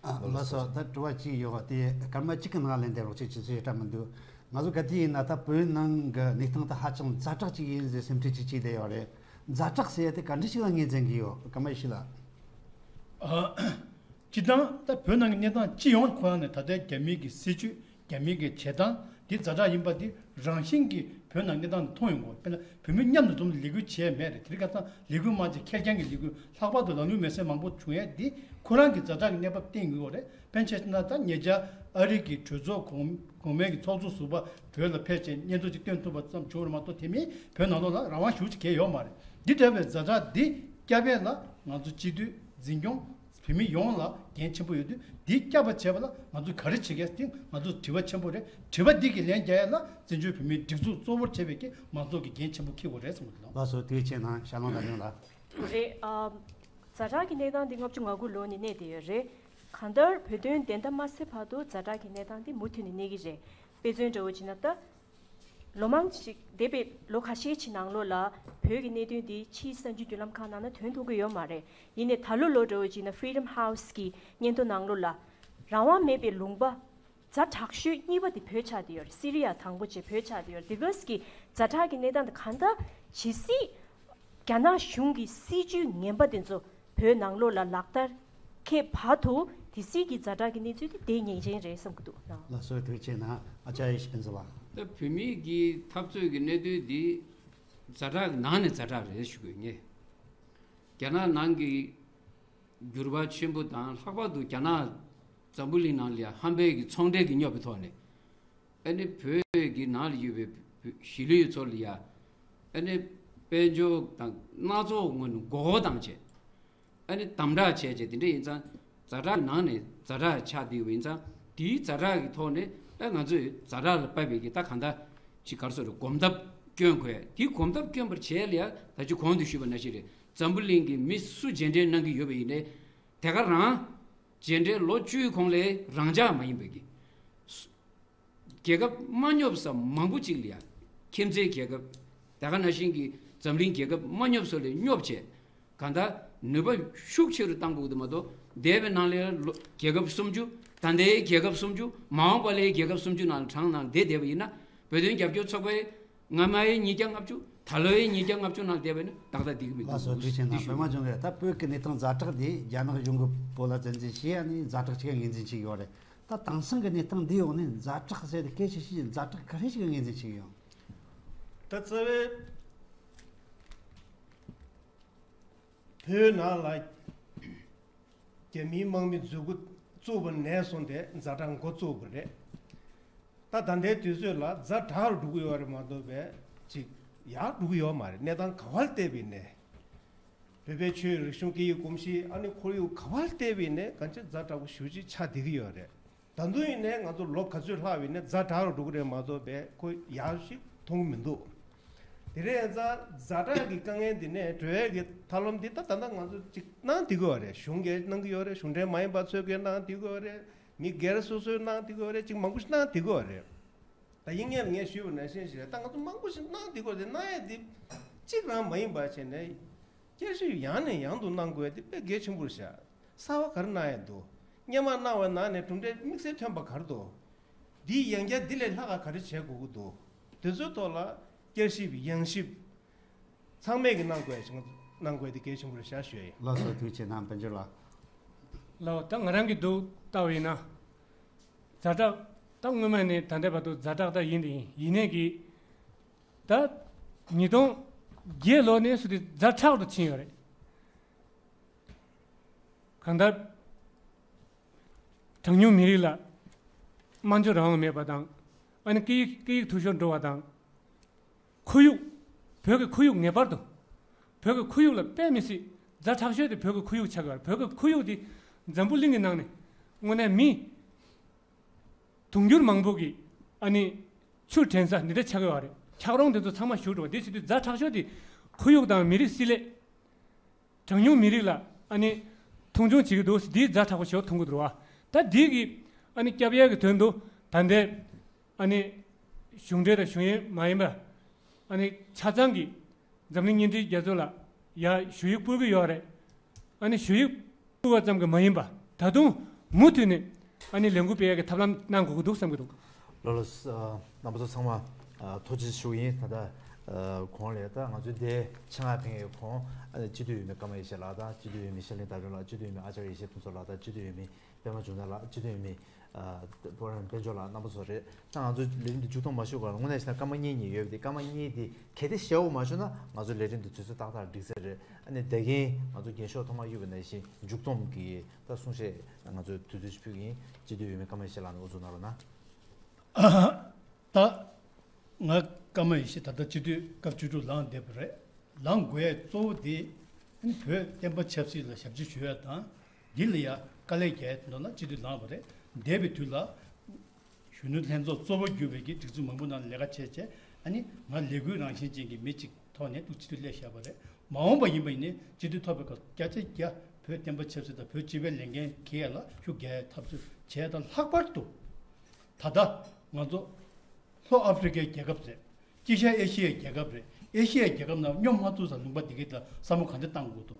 ཨ། ལགས་སོ། ད་དྲི་བ་གཅིག་ཡོད་པ་དེ་སྐར་མ་གཅིག་གི་ནང་ལན་འདེབས་རོགས་བྱེད། བྱེད་ཚུལ་ཞེ་དྲག་མི་འདུག་ང་ཚོ་ག་དུས་ཡིན་ན་ད་བོད་ནང་གི་གནས་སྟངས་ད་ཧ་ཅང་ཛ་དྲག་ཅིག་ཡིན་ཟེར་སེམས་ཁྲལ་ཅིག་བྱས་བསྡད་ཡོད་རེད། ཛ་དྲག་ཟེར་ཡ་དེ་ག་འདྲ་ཞིག་ལ་ངོས་འཛིན་གྱི་ཡོད། ཀརྨ་ཡེ་ཤེས་ལགས། ཨ། སྤྱིར་བཏང་ད་བོད་ནང་གི་གནས་སྟངས་སྤྱི་ཡོངས་ཁོ་རང་ནས་ད་ལྟའི་རྒྱ་མི་གི་སྲིད་བྱུས། རྒྱ་མི་གི་བྱེད་སྟངས་འདི་ཛ་དྲག་ཡིན་པ་འདི་རང་བཞིན་གྱིས་བོད་ནང་གནས་སྟངས་འདི་མཐོང་ཡོང་གི་ཡོད། དཔེར་ན་བོད་མི་མཉམ་དུ་འཛོམས་ལས་འགུལ་བྱས་མེད་རེད། དེ་རིང་ཁ་སང་ལས་འགུལ་མང་ཆེ་ཁེར་རྐྱང་གི་ལས་འགུལ། ལྷག་པར་དུ་ལམ་ལུགས་མེད་སའི་མང་པོ་བྱུང་ཡས་འདི་ཁོ་རང་གི་ཛ་དྲག་གི་གནས་བབ་བསྟན་ཡོང་གི་ཡོད་རེད། དཔེར་ན་ཆ་བཞག་ན་ད་ཉེ་ཆར་ཨ་རི་གི་གྲོས་ཚོགས་གོང་གོང་མའི་གི་ཚོགས་གཙོ་ཟུར་པ་བོད་ལ་ཕེབས་བྱས་སྙན་ཐོ་ཅིག་བཏོན་ཐུབ་པ་ཙམ་བྱུང་བ་རེད་མ་གཏོགས། དེ་མིན་བོད་ནང་ལོགས་ལ་རང་དབང་ཞེ་པོ་ཅིག་གང་ཡང་ཡོད་མ་རེད། འདི་འདྲ་བའི་ཛ་དྲག་འདི་བསྐྱབ་ཡས་ལ་ང་ཚོ་སྤྱི་འཐུས་འཛིན་སྐྱོང་བོད་མི་ཡོངས་ལ་འགན་ཆེན་པོ་ཡོད་དུས། འདི་བསྐྱབ་པ་བྱེད་པ་ལ་ང་ཚོས་ག་རེ་བྱེད་དགོས། དེ་ང་ཚོ་དྲི་བ་ཆེན་པོ་རེད། དྲི་བ་འདི་གི་ལན་རྒྱག་ཡ་ལ་བཙན་བྱོལ་བོད་མིའི་སྒྲིག་འཛུགས་གཙོ་བོར་བྱས་པའི་གི་མང་ཚོགས་ཀྱི་འགན་ཆེན་པོ་འཁྱེར་དགོས་རེད་བསམ་གྱི་འདུག་ལགས་སོ། དེ་བྱས་ན་ཤར་ལུང་དར་ལུང་ལགས། རེད། ཨ། ཛ་དྲག་གི་གནས་སྟངས་འདི་ལྔ་བཅུ་ང་དགུ་ལོ་ནས་གནས་བསྡད་ཡོད་རེད། གང་ལྟར་བོད་དོན་བདེན་མཐའ་མ་གསལ་བར་དུ་ཛ་དྲག་གི་གནས་སྟངས་འདི་མུ་མཐུད་ནས་གནས་ཀྱི་རེད། དཔེ་མཚོན་འདྲ་བོ་བྱས་ན་ད། ལོ་མང་ཞིག་འདས་པའི་ལོ་ཁ་ཤས་ཀྱི་ནང་ལོགས་ལ་བོད་ཀྱི་གནད་དོན་འདི་ཕྱིའི་གསར་འགྱུར་བརྒྱུད་ལམ་ཁག་ནང་ན་ཐོན་ཐུབ་ཀྱི་ཡོད་མ་རེད། ཡིན་ནའི་ད་ལོ་ལོ་འདྲ་བོ་ཅིག་ན་Freedom House་གི་སྙན་ཐོ་ནང་ལོགས་ལ་རང་དབང་མེད་པའི་ལུང་པ་ཛ་དྲག་ཤོས་གཉིས་པ་དེ་བོད་ཆགས་བསྡད་ཡོད་རེད། སི་རི་ཡ་དང་པོ་བྱས་བོད་ཆགས་བསྡད་ཡོད་རེད། དེ་ག་གི་ཛ་དྲག་གི་གནས་སྟངས་དེ་གང་ལྟར་ཇི་སྲིད་རྒྱ་ནག་གཞུང་གི་སྲིད་ཇུས་ངན་པ་དེ་ཚོ་བོད་ནང་ལོགས་ལ་ལག་བསྟར་འཁེལ་བར་དུ་དེ་སྲིད་ཀྱི་ཛ་དྲག་གི་གནས་ཚུལ་དེ་བདེ་ཉེན་ཅན་རེད་བསམ་གྱི་འདུག་ལགས། ལགས་སོ། ཐུགས་རྗེ་གནང་། ཨ་ཅག་ཡེ་ཤེས་ཕུན་ཚོགས་ལགས། ད་བོད་མི་གི་འཐབ་རྩོད་ཀྱི་གནད་དོན་འདི་ཛ་དྲག་གི་ནང་ནས་ཛ་དྲག་རེད་ཞུ་དགོས་ངེས། རྒྱ་ནག་ནང་གི་འགྱུར་བ་ཆེན་པོ་དང་། ལྷག་པར་དུ་རྒྱ་ནག་འཛམ་བུ་གླིང་ནང་ལ་ཡ་ཧམ་པའི་གི་ཚོང་འབྲེལ་གྱི་སྙོབ་པའི་ཐོག་ནས། ཨ་ནི་བོད་ཀྱི་ནང་ལ་ཡོད་པའི་བོད་གཞིས་ལུས་ཚོ་ལ་ཡ་ཨ་ནི་དཔལ་འབྱོར་དང་སྣ་ཚོགས་ངོས་ནས་མགོ་སྐོར་བཏང་བྱས། ཨ་ནི་དམ་དྲག་བྱས་བྱས་དེ་འདྲ་ཡིན་ཙང་། ཛ་དྲག་ནང་ནས་ཛ་དྲག་ཆགས་བསྡད་ཡོད་པ་ཡིན་ཙང་། དེའི་ཛ་དྲག་གི་ཐོག་ནས་ཨ་ང་ཚོས་ཛ་དྲག་ལ་དཔག་པའི་གི་ད་གང་ལྟར་ཅིག་ག་རེ་ཟེར་རེད། གོམ་སྟབས་སྐྱོན་དགོས། དེའི་གོམ་སྟབས་སྐྱོན་པར་བྱས་ལ་ཡ་ད་ཅི་གོང་དུ་ཞུས་པ་ནང་བཞིན་རེད། འཛམ་བུ་གླིང་གི་མི་སུ་རྗེས་འབྲང་གནང་གི་ཡོད་པ་ཡིན་ནའི། དེ་ག་རང་རྗེས་འབྲང་ལོ་བཅུའི་གོང་ལ་རང་འཇགས་མ་ཡིན་པའི་གི་རྒྱལ་ཁབ་མ་སྙོབ་ས་མང་པོ་ཅིག་ལ་ཡ། ཁྱིམ་མཚེས་རྒྱལ་ཁབ། ད་ག་ནང་བཞིན་གྱི་འཛམ་གླིང་རྒྱལ་ཁབ་མ་སྙོབ་ས་ལ་སྙོབ་བྱས། གང་ལྟར་ནུས་པ་ཤུགས་ཆེ་རུ་བཏང་དགོས་ཀྱི་འདུག་མ་གཏོགས། འདས་པའི་ནང་ལ་ལོ་རྒྱལ་ཁབ་སུམ་ཅུ། ད་ལྟའི་རྒྱལ་ཁབ་སུམ་ཅུ། མ་འོངས་པ་ལའི་རྒྱལ་ཁབ་སུམ་ཅུ་ནང་གྲངས་ནང་བསྡད་བསྡད་པ་ཡིན་ན། བོད་དོན་རྒྱབ་སྐྱོར་ཚོགས་པའི་སྔ་མའི་ཉིས་བརྒྱ་ལྔ་བཅུ། ད་ལོའི་ཉིས་བརྒྱ་ལྔ་བཅུ་ནང་བསྡད་པ་ཡིན་ན་ཏག་ཏག་བསྡད་ཀྱི་མི་ལགས་སོ། འདུག་ཐུགས་རྗེ་ཆེ་གནང་། འདི་ཞུ། པད་མ་ལྗོངས་ལགས། ད་བོད་ཀྱི་གནས་སྟངས་ཛ་དྲག་འདི་རྒྱ་ནག་གཞུང་གི་བོད་ལ་བཙན་འཛུལ་བྱས། ཨ་ནི་ཛ་དྲག་ཅིག་ངོས་འཛིན་བྱེད་ཀྱི་ཡོད་རེད། ད་དེང་སང་གི་གནས་སྟངས་འདིའི་འོག་ནས་ཛ་དྲག་ཟེར་ཏེ་སྐད་ཆ་བཤད། ཛ་དྲག་ག་རེ་ཞིག་ངོས་འཛིན་བྱེད་ཀྱི་ཡོད། ད་རྩ་བའི་བོད་ནང་ལ་རྒྱ་མིའི་དམག་མི་འཛུལ་འགོ་བཙུགས་པ་ནས་བཟུང་སྟེ་ཛ་དྲག་འགོ་བཙུགས་པ་རེད། ད་ད་ལྟའི་དུས་ཚོད་ལ་ཛ་དྲག་རུ་འགྲོ་གི་ཡོད་རེད་མ་གཏོགས་པས་ཅིག་ཡར་འགྲོ་གི་ཡོད་མ་རེད། གནས་སྟངས་ག་པར་བལྟས་པ་ཡིན་ནའི། བོད་པའི་ཆོས་རིག་གཞུང་སྐད་ཡིག་གོམས་གཤིས། ཨ་ནི་ཁོར་ཡུག་ག་པར་བལྟས་པ་ཡིན་ནའི་གང་ཅི་ཛ་དྲག་པོ་ཞེ་པོ་ཅིག་ཆགས་བསྡད་ཀྱི་ཡོད་རེད། ད་དུང་ཡིན་ནའི་ང་ཚོ་ལོ་ག་ཚོད་ལྷག་པ་ཡིན་ནའི་ཛ་དྲག་རུ་འགྲོ་གི་རེད་མ་གཏོགས་པས་ཁོ་ཡག་ཞིག་མཐོང་གི་མི་འདུག་དེ་རེད་ཙང་ཛ་དྲག་གི་དཀའ་ངལ་འདི་ནས་གྲོལ་ཡས་ཀྱི་ཐབས་ལམ་འདི་ད་ད་ལྟ་ང་ཚོ་ཅིག་གནང་བསྡད་ཀྱི་ཡོད་རེད། གཞུང་གིས་གནང་གི་ཡོད་རེད། གཞུང་འབྲེལ་མ་ཡིན་པ་ཚོས་གིས་གནང་བསྡད་ཀྱི་ཡོད་རེད། མི་སྒེར་སོ་སོས་གནང་བསྡད་ཀྱི་ཡོད་རེད། ཅིག་མང་པོ་ཞིག་གནང་བསྡད་ཀྱི་ཡོད་རེད། ད་ཡིན་ནའི་ངས་ཞུས་པ་ནང་བཞིན་ཞིག་རེད། ད་ང་ཚོ་མང་པོ་ཞིག་གནང་བསྡད་ཀྱི་ཡོད་རེད། གནང་ཡས་འདི་གཅིག་རང་མ་ཡིན་པ་བྱས་ནས། བསྐྱར་ཞིབ་ཡང་ནས་ཡང་དུ་གནང་དགོས་དེ་དཔེ་གལ་ཆེན་པོ་རེད་ཤག་གསར་པ་ག་རེ་གནང་ཡས་འདུག་སྔོན་མ་གནང་བའི་ནང་ནས་གྲུབ་འབྲས་དམིགས་བསལ་ཐོན་པ་ག་རེ་འདུག་འདིའི་ཡང་བསྐྱར་འདི་ལས་ལྷག་ག་ག་རེ་བྱེད་དགོས་ཀྱི་འདུག་དེ་ཚོའི་ཐོག་ལ་བསྐྱར་ཞིབ་ཡང་ཞིབ་ཚང་མས་ཀྱི་གནང་དགོས་ཡ་ཞིག་གནང་དགོས་དེ་གལ་ཆེན་པོ་རེད་ཤག་ཞུ་ཡ་ཡིན། ལགས་སོ། ཐུགས་རྗེ་གནང་། དཔལ་འབྱོར་ལགས། ལགས། ད་ང་རང་གི་འདུག་ལྟ་བ་ཡིན་ན། ཛ་དྲག་ད་སྔོན་མ་ནས་ད་ལྟའི་བར་དུ་ཛ་དྲག་ད་ཡིན་དེ་ཡིན། ཡིན་ནའི་གི་ད་ཉིས་སྟོང་བརྒྱད་ལོ་ནས་བཟུང་སྟེ་ཛ་དྲག་ཏུ་ཕྱིན་ཡོད་རེད། གང་ལྟར་གྲངས་ཉུང་མི་རིགས་ལ་སྨྲ་བརྗོད་རང་དབང་མེད་པ་དང་། ཨ་ནི་སྐད་ཡིག་སྐད་ཡིག་འཐུས་ཤོར་འགྲོ་བ་དང་། ཁོར་ཡུག་བོད་ཀྱི་ཁོར་ཡུག་ངེས་པར་དུ་བོད་ཀྱི་ཁོར་ཡུག་ལ་དཔེ་མི་སྲིད་ཛ་དྲག་ཤོས་དེ་བོད་ཀྱི་ཁོར་ཡུག་ཆགས་ཀྱི་ཡོད་རེད། བོད་ཀྱི་ཁོར་ཡུག་དེ་འཛམ་བུ་གླིང་གི་ནང་ནས་དངོས་གནས་མི་དུང་ཕྱུར་མང་པོ་གི་ཨ་ནི་ཆུ་དྲན་ས་འདི་འདྲ་ཆགས་ཀྱི་ཡོད་རེད། འཁྱགས་རོམ་དེ་ཚོ་ཚང་མ་ཞུགས་འགྲོ་བ་དེ་བྱེད་དུས་ཛ་དྲག་ཤོས་དེ་ཁོར་ཡུག་དང་མི་རིགས་སྲིད་ལས། གྲངས་ཉུང་མི་རིགས་ལ་ཨ་ནི་མཐོང་ཆུང་བྱེད་ཀྱི་འདུག་འདིའི་ཛ་དྲག་པོ་ཞེ་པོ་མཐོང་གི་འདུག་བ། ད་འདི་གི་ཨ་ནི་སྐྱབས་ཡས་ཀྱི་དོན་དུ་ད་ལྟའི་ཨ་ནི་གཞུང་འབྲེལ་དང་གཞུང་ཡན་མ་ཡིན་པ་ཨ་ནི་ཆ་ཚང་གི་འཛམ་གླིང་བརྙན་འཕྲིན་རྒྱ་མཚོ་ལ་ཡ་ཞུ་ཡིག་སྤུར་གྱི་ཡོད་རེད། ཨ་ནི་ཞུ་ཡིག་སྤུར་བ་ཙམ་གྱིས་མ་ཡིན་པ་ད་དུང་མུ་མཐུད་ནས་ཨ་ནི་ལས་འགུལ་སྤེལ་ཡས་ཀྱི་ཐབས་ལམ་གནང་དགོས་ཀྱི་འདུག་བསམ་གྱི་འདུག་ལགས་ལགས། རྣམ་པ་ཚོ་ཚང་མ་ཨ་ཐུགས་རྗེ་ཆེ་ཞུ་གི་ཡིན། ད་ལྟ་ཨ་གོང་ལ་ད་ང་ཚོའི་འདིར་ཆེད་མངགས་ཕེབས་མཁན་གྱི་གོང་ཨ་ནི་སྤྱི་འཐུས་འོས་མི་ཀརྨ་ཡེ་ཤེས་ལགས་དང་། སྤྱི་འཐུས་འོས་མི་ཤར་གླིང་ཟླ་སྒྲོན་ལགས། སྤྱི་འཐུས་འོས་མི་ཨ་ཅག་ཡེ་ཤེས་ཕུན་ཚོགས་ལགས་དང་། སྤྱི་འཐུས་འོས་མི་པད་མ་འབྱུང་གནས་ལགས། སྤྱི་འཐུས་འོས་མི་ཨ་པོ་རན་དཔལ་འབྱོར་ལགས། རྣམ་པ་ཚོ་རེད། ད་ང་ཚོ་ལས་རིམ་འདི་མཇུག་གཏོང་མ་ཞུ་བར་དངོས་གནས་བྱས་ན་སྐར་མ་གཉིས་གཉིས་ཡོད་པ་དེ། སྐར་མ་གཉིས་དེ་གལ་ཏེ་ཞེ་པོ་མ་ཞུ་ན་ང་ཚོ་ལས་རིམ་འདི་དུས་ཚོད་ཏག་ཏག་འགྲིག་ས་རེད། ཨ་ནི་ད་གིན་ང་ཚོ་རྒྱན་ཤོག་ཐོག་མར་གཡུགས་པ་ནང་བཞིན་མཇུག་སྡོམ་གྱི་ད་གསུང་བཤད་ང་ཚོས་དུས་ཚོད་ཅིག་ཕུལ་གྱི་ཡིན། སྤྱི་འཐུས་འོས་མི་ཀརྨ་ཡེ་ཤེས་ལགས་ནས་དབུ་འཛུགས་གནང་རོགས་གནང་། ད་ང་ཀརྨ་ཡེ་ཤེས་ད་ལྟ་སྤྱི་འཐུས་སྐབས་བཅུ་དྲུག་ལངས་བསྡད་པ་རེད། ལངས་དགོས་ཡས་གཙོ་བོ་དེ་ཨ་ནི་བོད་བསྟན་པ་ཆབ་སྲིད་ལ་ཞབས་ཕྱི་ཞུ་ཡས་དང་། འདི་ལ་ཡ་དཀའ་ལས་རྒྱག་ཡས་མདོར་ན་སྤྱི་འཐུས་ལངས་པ་རེད། འདས་པའི་དུས་ལ་གཞོན་ནུ་ལྷན་ཚོགས་གཙོ་བོ་གྱུར་པའི་གི་སྒྲིག་འཛུགས་མང་པོ་ནང་ལས་ཀ་བྱས་བྱས། ཨ་ནི་ང་ལས་འགུལ་རང་བཞིན་ཅན་གྱི་མི་གཅིག་ཐོག་ནས་ཏུ་སྤྱི་འཐུས་སླེབས་བཞག་པ་རེད། མ་འོངས་པ་ཡིན་པ་ཡིན་ནའི་སྤྱི་འཐུས་ཐོབ་པའི་སྐབས་བརྒྱ་ཆ་བརྒྱ་བོད་བསྟན་པ་ཆབ་སྲིད་དང་བོད་སྤྱི་པའི་ལས་འགན་འཁྱེར་ཡ་ལ་ཤུགས་རྒྱག་ཡའི་འཐབ་རྩོད་བྱས་དང་། ལྷག་པར་དུ་ད་ལྟ་ང་ཚོ་ལྷོ་ཨ་ཧྥེ་རི་ཁའི་རྒྱལ་ཁབ་ཟེར། དཀྱིལ་ཤར་ཨེ་ཤི་ཡའི་རྒྱལ་ཁབ་རེད། ཨེ་ཤི་ཡའི་རྒྱལ་ཁབ་ནང་སྙོབ་མ་ཐུབ་ཙང་ལུང་པ་འདི་གའི་ལ་བསམ་བློ་ག་འདྲ་བཏང་དགོས་འདུག་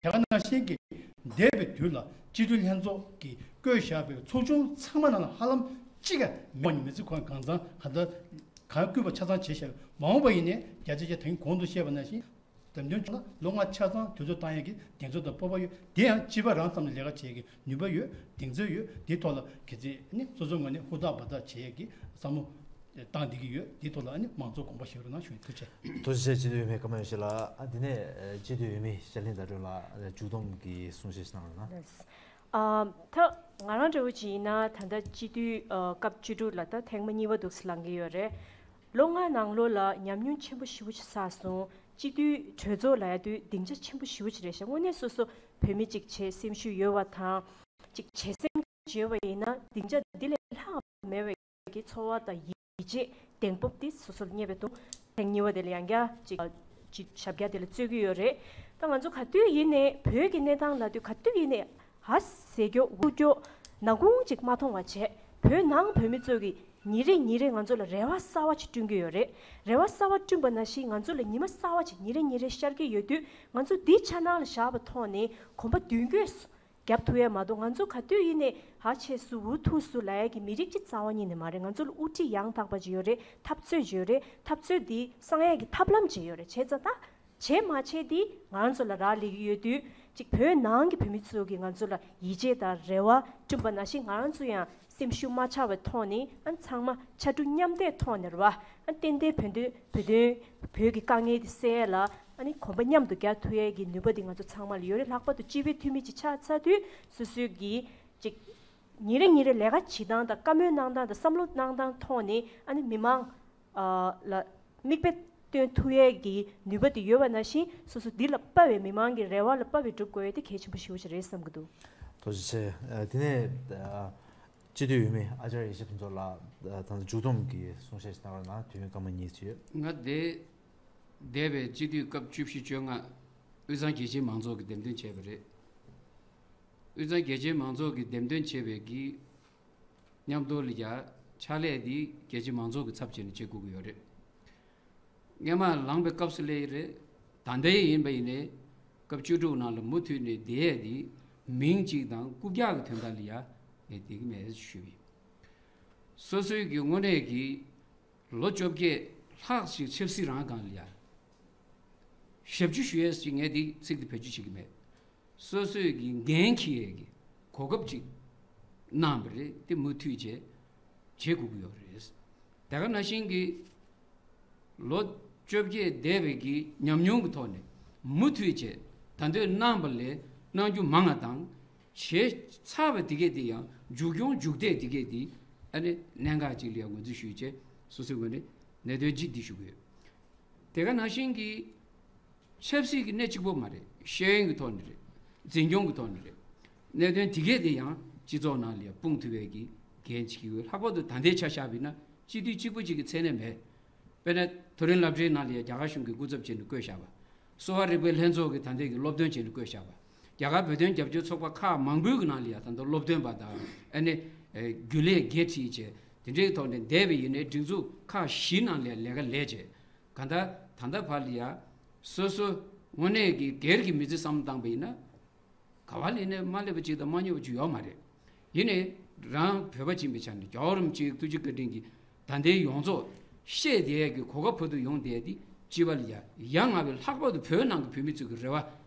དེ་ག་ནང་བཞིན་གྱི་འདས་པའི་དུས་ལ་སྤྱི་འཐུས་ལྷན་ཚོགས་ཀྱིས་བསྐོས་བཞག་པའི་ཚོགས་ཆུང་ཚང་མ་ནང་ལ་ཧ་ལམ་གཅིག་ཀ་མེད་པ་ནི་མི་ཚེ་ཁོང་གང་ཚང་ག་འདྲ་གང་བསྐུལ་བ་ཆ་ཚང་བྱས་བཞག་མ་འོངས་པ་ཡིན་ནའི་བརྒྱ་ཆ་བརྒྱ་དེང་གོང་དུ་བཤད་པ་ནང་བཞིན། འདེམས་ཐོན་བྱུང་ན་ལོ་ལྔ་ཆ་ཚང་དུས་ཚོད་བཏང་ཡས་ཀྱི་གདེང་ཚོད་དང་སྤོབས་པ་ཡོད། དེ་ཡང་སྤྱི་པ་རང་ཙམ་ལ་ལས་ཀ་བྱེད་ཀྱི་ནུས་པ་ཡོད། གདེང་ཚོད་ཡོད། དེའི་ཐོག་ལ་གལ་སྲིད་ནི་སོ་སོའི་ངོས་ནས་ཧུར་ཐག་འབད་ཐག་བྱེད་ཡས་ཀྱི་བསམ་བློ་བཏང་བསྡད་ཀྱི་ཡོད། དེའི་ཐོག་ལ་ནི་མང་གཙོ་དགོངས་པ་བཞེས་རོགས་གནང་ཞུ་ཡིན། ཐུགས་རྗེ་ཆེ། ཐུགས་རྗེ་ཆེ། སྤྱི་འཐུས་འོས་མི་ཀརྨ་ཡེ་ཤེས་ལགས། ཨ་དེ་ནས་ཨ་སྤྱི་འཐུས་འོས་མི་ཤར་གླིང་ཟླ་སྒྲོན་ལགས་ཨ་མཇུག་བསྡོམས་ཀྱི་གསུང་བཤད་ཞིག་གནང་རོགས་གནང་། ལགས། ཨ་ད་ང་རང་འདྲ་བོ་ཅིག་ཡིན་ན་ད་ལྟ་སྤྱི་འཐུས་ཨ་སྐབས་བཅུ་དྲུག་ལ་ད་ཐེངས་མ་གཉིས་པ་འདུག་སེ་ལངས་ཀྱི་ཡོད་རེད། ལོ་ལྔ་ནང་ལོགས་ལ་ཉམས་མྱོང་ཆེན་པོ་ཞེ་པོ་ཅིག་བསགས་སོང་། སྤྱི་འཐུས་གྲོས་ཚོགས་ལ་ཡ་དུས་སྡིངས་ཆ་ཆེན་པོ་ཞེ་པོ་ཅིག་རེད་ཤག་དངོས་གནས་སོ་སོ་བོད་མི་ཅིག་བྱེད་སེམས་ཤུགས་ཡོད་པ་དང་། ཅིག་བྱེད་སེམས་ཅིག་ཡོད་པ་ཡིན་ན་སྡིངས་ཆ་འདི་ལས་ལྷག་མེད་པའི་གི་ཚོར་བ་དང་ཡིད་ཆེས་གདེང་སྤོབས་དེ་སོ་སོར་རྙེད་པའི་དུས། ཐེངས་གཉིས་པ་དེ་ལ་ཡང་བསྐྱར་ཅིག་ཅིག་ཞབས་བཀྱག་དེ་ལ་རྩོད་ཀྱི་ཡོད་རེད། ད་ང་ཚོ་ག་དུས་ཡིན་ནའི་བོད་ཀྱི་གནས་སྟངས་ལ་དུས་ག་དུས་ཡིན་ནའི་ཧ་ཟེར་རྒྱོ་འུ་རྒྱོ་ནག་ཁུང་ཅིག་མ་མཐོང་བ་བྱས། བོད་ནང་བོད་མི་ཚོ་གིས་ཉིན་རེ་ཉིན་རེ་ང་ཚོ་ལ་རེ་བ་གསར་བ་ཅིག་བསྐྲུན་གྱི་ཡོད་རེད། རེ་བ་གསར་བ་བསྐྲུན་པ་ནང་བཞིན་ང་ཚོ་ལ་ཉི་མ་གསར་བ་ཅིག་ཉིན་རེ་ཉིན་རེ་ཤར་གྱི་ཡོད་དུས། ང་ཚོ་འདི་འཆར་སྣང་ལ་བཞག་པ་ཐོག་ནས་གོམ་པ་མདུན་སྐྱོད་རྒྱབ་ཐུབ་ཡས་མ་གཏོགས། ང་ཚོ་ག་དུས་ཡིན་ནའི་ཧ་ཆེ་སུ་འུ་ཐུག་སུ་ལབ་ཡས་ཀྱི་མི་རིགས་ཅིག་རྩ་བ་ཉིད་ནས་མ་རེད། ང་ཚོ་ལ་དབུ་ཁྲིད་ཡང་དག་པ་ཅིག་ཡོད་རེད། འཐབ་རྩོད་ཅིག་ཡོད་རེད། འཐབ་རྩོད་འདི་གསང་ཡས་ཀྱི་ཐབས་ལམ་ཅིག་ཡོད་རེད། བྱས་ཙང་ད་བྱས་མ་བྱས་འདི་ང་རང་ཚོ་ལ་རག་ལས་ཀྱི་ཡོད་དུས། ཅིག་བོད་ནང་གི་བོད་མི་ཚོ་གིས་ང་ཚོ་ལ་ཡིད་ཆེས་དང་རེ་བ་བསྐྲུན་པ་ནང་བཞིན། ང་རང་ཚོ་ཡང་སེམས་ཤུགས་མ་ཆག་པའི་ཐོག་ནས། ཨ་ཚང་མ་ཕྱར་གྲུ་མཉམ་འདེགས་ཐོག་ནས་རེད་བ། ཨ་ཏན་ཏན་བོད་དོན་བོད་དོན་བོད་ཀྱི་དཀའ་ངལ་དེ་སེལ་ཡས་ལ་ཨ་ནི་གོམ་པ་མཉམ་དུ་རྒྱག་ཐུབ་ཡས་ཀྱི་ནུས་པ་དེ་ང་ཚོ་ཚང་མ་ལ་ཡོད་རེད། ལྷག་པར་དུ་སྤྱི་པའི་འཐུས་མི་ཅིག་ཆགས་ཚར་དུས་སོ་སོའི་གི་ཅིག་ཉིན་རེ་ཉིན་རེ་ལས་ཀ་བྱེད་སྟངས་དང་བཀའ་མོལ་གནང་སྟངས་དང་བསམ་བློ་གནང་སྟངས་ཐོག་ནས། ཨ་ནི་མི་མང་ཨ་ལ་མིག་དཔེ་སྟོན་ཐུབ་ཡས་ཀྱི་ནུས་པ་དེ་ཡོད་པ་ནང་བཞིན། སོ་སོ་འདི་ལ་དཔའ་བའི་མི་མང་གི་རེ་བ་ལ་དཔའ་བའི་སྒྲུབ་དགོས་ཡས་དེ་གལ་ཆེན་པོ་ཞེ་པོ་ཅིག་རེད་བསམ་གྱི་འདུག་ཐུགས་རྗེ་ཆེ། ཨ་དེ་ནས་ཨ་སྤྱི་འཐུས་འོས་མི་ཨ་ཅར་ཡེ་ཤེས་ཕུན་ཚོགས་ལགས། ཨ་ད་ལྟ་མཇུག་བསྡོམས་ཀྱི་གསུང་བཤད་ཞིག་གནང་རོགས་གནང་། དུས་ཡུན་སྐར་མ་གཉིས་ཙམ་ཡོད། ང་འདས་འདས་པའི་སྤྱི་འཐུས་སྐབས་བཅུ་བཞི་བཅོ་ལྔ་དབུས་གཙང་རྒྱལ་སྤྱིའི་མང་ཚོགས་ཀྱི་འདེམས་ཐོན་བྱས་པ་རེད། དབུས་གཙང་རྒྱལ་སྤྱིའི་མང་ཚོགས་ཀྱི་འདེམས་ཐོན་བྱས་པའི་གི་མཉམ་དུ་ལ་ཡ་ཕྱག་ལས་འདི་རྒྱལ་སྤྱིའི་མང་ཚོགས་ཀྱི་ཚབ་བྱས་ནས་བྱེད་དགོས་ཀྱི་ཡོད་རེད། སྔས་མ་ལངས་པའི་སྐབས་སུ་ལས་རེད། ད་ལྟའི་ཡིན་པ་ཡིན་ནའི་སྐབས་བཅུ་དྲུག་ནང་ལ་མུ་མཐུད་ནས་བསྡད་ཡས་འདི་མིང་གཅིག་དང་རྐུབ་བཀྱག་གི་དོན་དག་ལ་ཡ་ངས་བསྡད་ཀྱི་མེད་ཞུས་པ་ཡིན། སོ་སོའི་གི་དངོས་གནས་ཀྱི་ལོ་བཅོ་བརྒྱད་ལྷག་ཅིག་ཆབ་སྲིད་རང་སྒང་ལ་ཡ་ཞབས་ཕྱི་ཞུ་ཡས་ཅིག་ངས་འདི་ཚིག་འདི་བེད་སྤྱོད་བྱེད་ཀྱི་མེད། སོ་སོས་ཀྱི་འགན་འཁྱེར་ཡས་ཀྱི་གོ་སྐབས་ཅིག་གནང་བ་རེད། དེ་མུ་མཐུད་བྱས་བྱེད་དགོས་ཀྱི་ཡོད་རེད། དེ་ག་ནང་བཞིན་གྱི་ལོ་བཅོ་བརྒྱད་འདས་པའི་གི་ཉམས་མྱོང་གི་ཐོག་ནས་མུ་མཐུད་བྱས་ད་འདོད་གནང་བ་ལས་གནང་རྒྱུ་མང་བ་དང་། བྱས་ཚར་བ་དེ་གས་དེ་ཡང་མཇུག་སྐྱོང་མཇུག་འབྲས་དེ་གས་དེ་ཨ་ནི་གནད་འགག་ཅིག་ལ་ཡང་ངོས་འཛིན་ཞུས་བྱས་སོ་སོའི་ངོས་ནས་གནད་དོན་གཅིག་འདི་ཞུ་གི་ཡོད། དེ་ག་ནང་བཞིན་གྱི་ཆབ་སྲིད་ཀྱི་གནད་གཅིག་པོ་མ་རེད། ཤེས་ཡོན་གྱི་ཐོག་ནས་རེད། འཛིན་སྐྱོང་གི་ཐོག་ནས་རེད། གནད་དོན་དེ་གས་དེ་ཡང་སྤྱི་ཚོགས་ནང་ལ་ཡང་སྤུངས་ཐུབ་པའི་གི་འགན་འཁྱེར་གྱི་ཡོད། ལྷག་པར་དུ་ད་ལྟའི་ཆ་བཞག་པ་ཡིན་ན་སྤྱི་འཐུས་གཅིག་པུ་གཅིག་གི་མཚན་གནས་མེད། དཔེར་ན་མཐོ་རིམ་སློབ་གྲྭའི་ནང་ལ་ཡང་རྒྱ་གར་གཞུང་གི་སྐུ་ཚབ་བྱས་ནས་བསྐོས་བཞག་པ། གསོ་བ་རིག་པའི་ལྷན་ཚོགས་ཀྱི་ད་ལྟའི་གི་སློབ་སྟོན་བྱས་ནས་བསྐོས་བཞག་པ། རྒྱ་གར་བོད་དོན་རྒྱབ་སྐྱོར་ཚོགས་པ་ཁག་མང་པོའི་གི་ནང་ལ་ཡང་ད་ལྟ་སློབ་སྟོན་པ་དང་ཨ་ནི་རྒྱུན་ལས་འགན་འཁྲི་བྱས། དེ་འདྲའི་ཐོག་ནས་འདས་པའི་ཡིན་ནའི་སྒྲིག་འཛུགས་ཁག་བཞི་ནང་ལ་ཡང་ལས་ཀ་ལས་བྱས། གང་ལྟར་ད་ལྟ་བར་ལ་ཡ་སོ་སོ་དངོས་གནས་ཀྱི་སྒེར་གྱི་མི་ཚེ་བསམ་བློ་བཏང་པ་ཡིན་ན་ག་བ་ལས་ནས་མ་སླེབས་པ་ཅིག་དང་མ་སྙོབ་པ་ཅིག་ཡོད་མ་རེད། ཡིན་ནའི་རང་བོད་པ་ཡིན་པའི་ཆ་ནས་རྒྱལ་བ་རིན་པོ་ཆེའི་ཐུགས་རྗེ་བཀའ་དྲིན་གྱིས་ད་ལྟའི་ཡོངས་རྫོགས་ཤེས་བསྡད་ཡས་ཀྱི་གོ་སྐབས་བར་དུ་ཡོང་བསྡད་ཡས་འདི་སྤྱི་པ་ལ་ཡ་ཡ་ང་བའི་ལྷག་པར་དུ་བོད་ནང་གི་བོད་མི་ཚོ་གི་རེ་བ་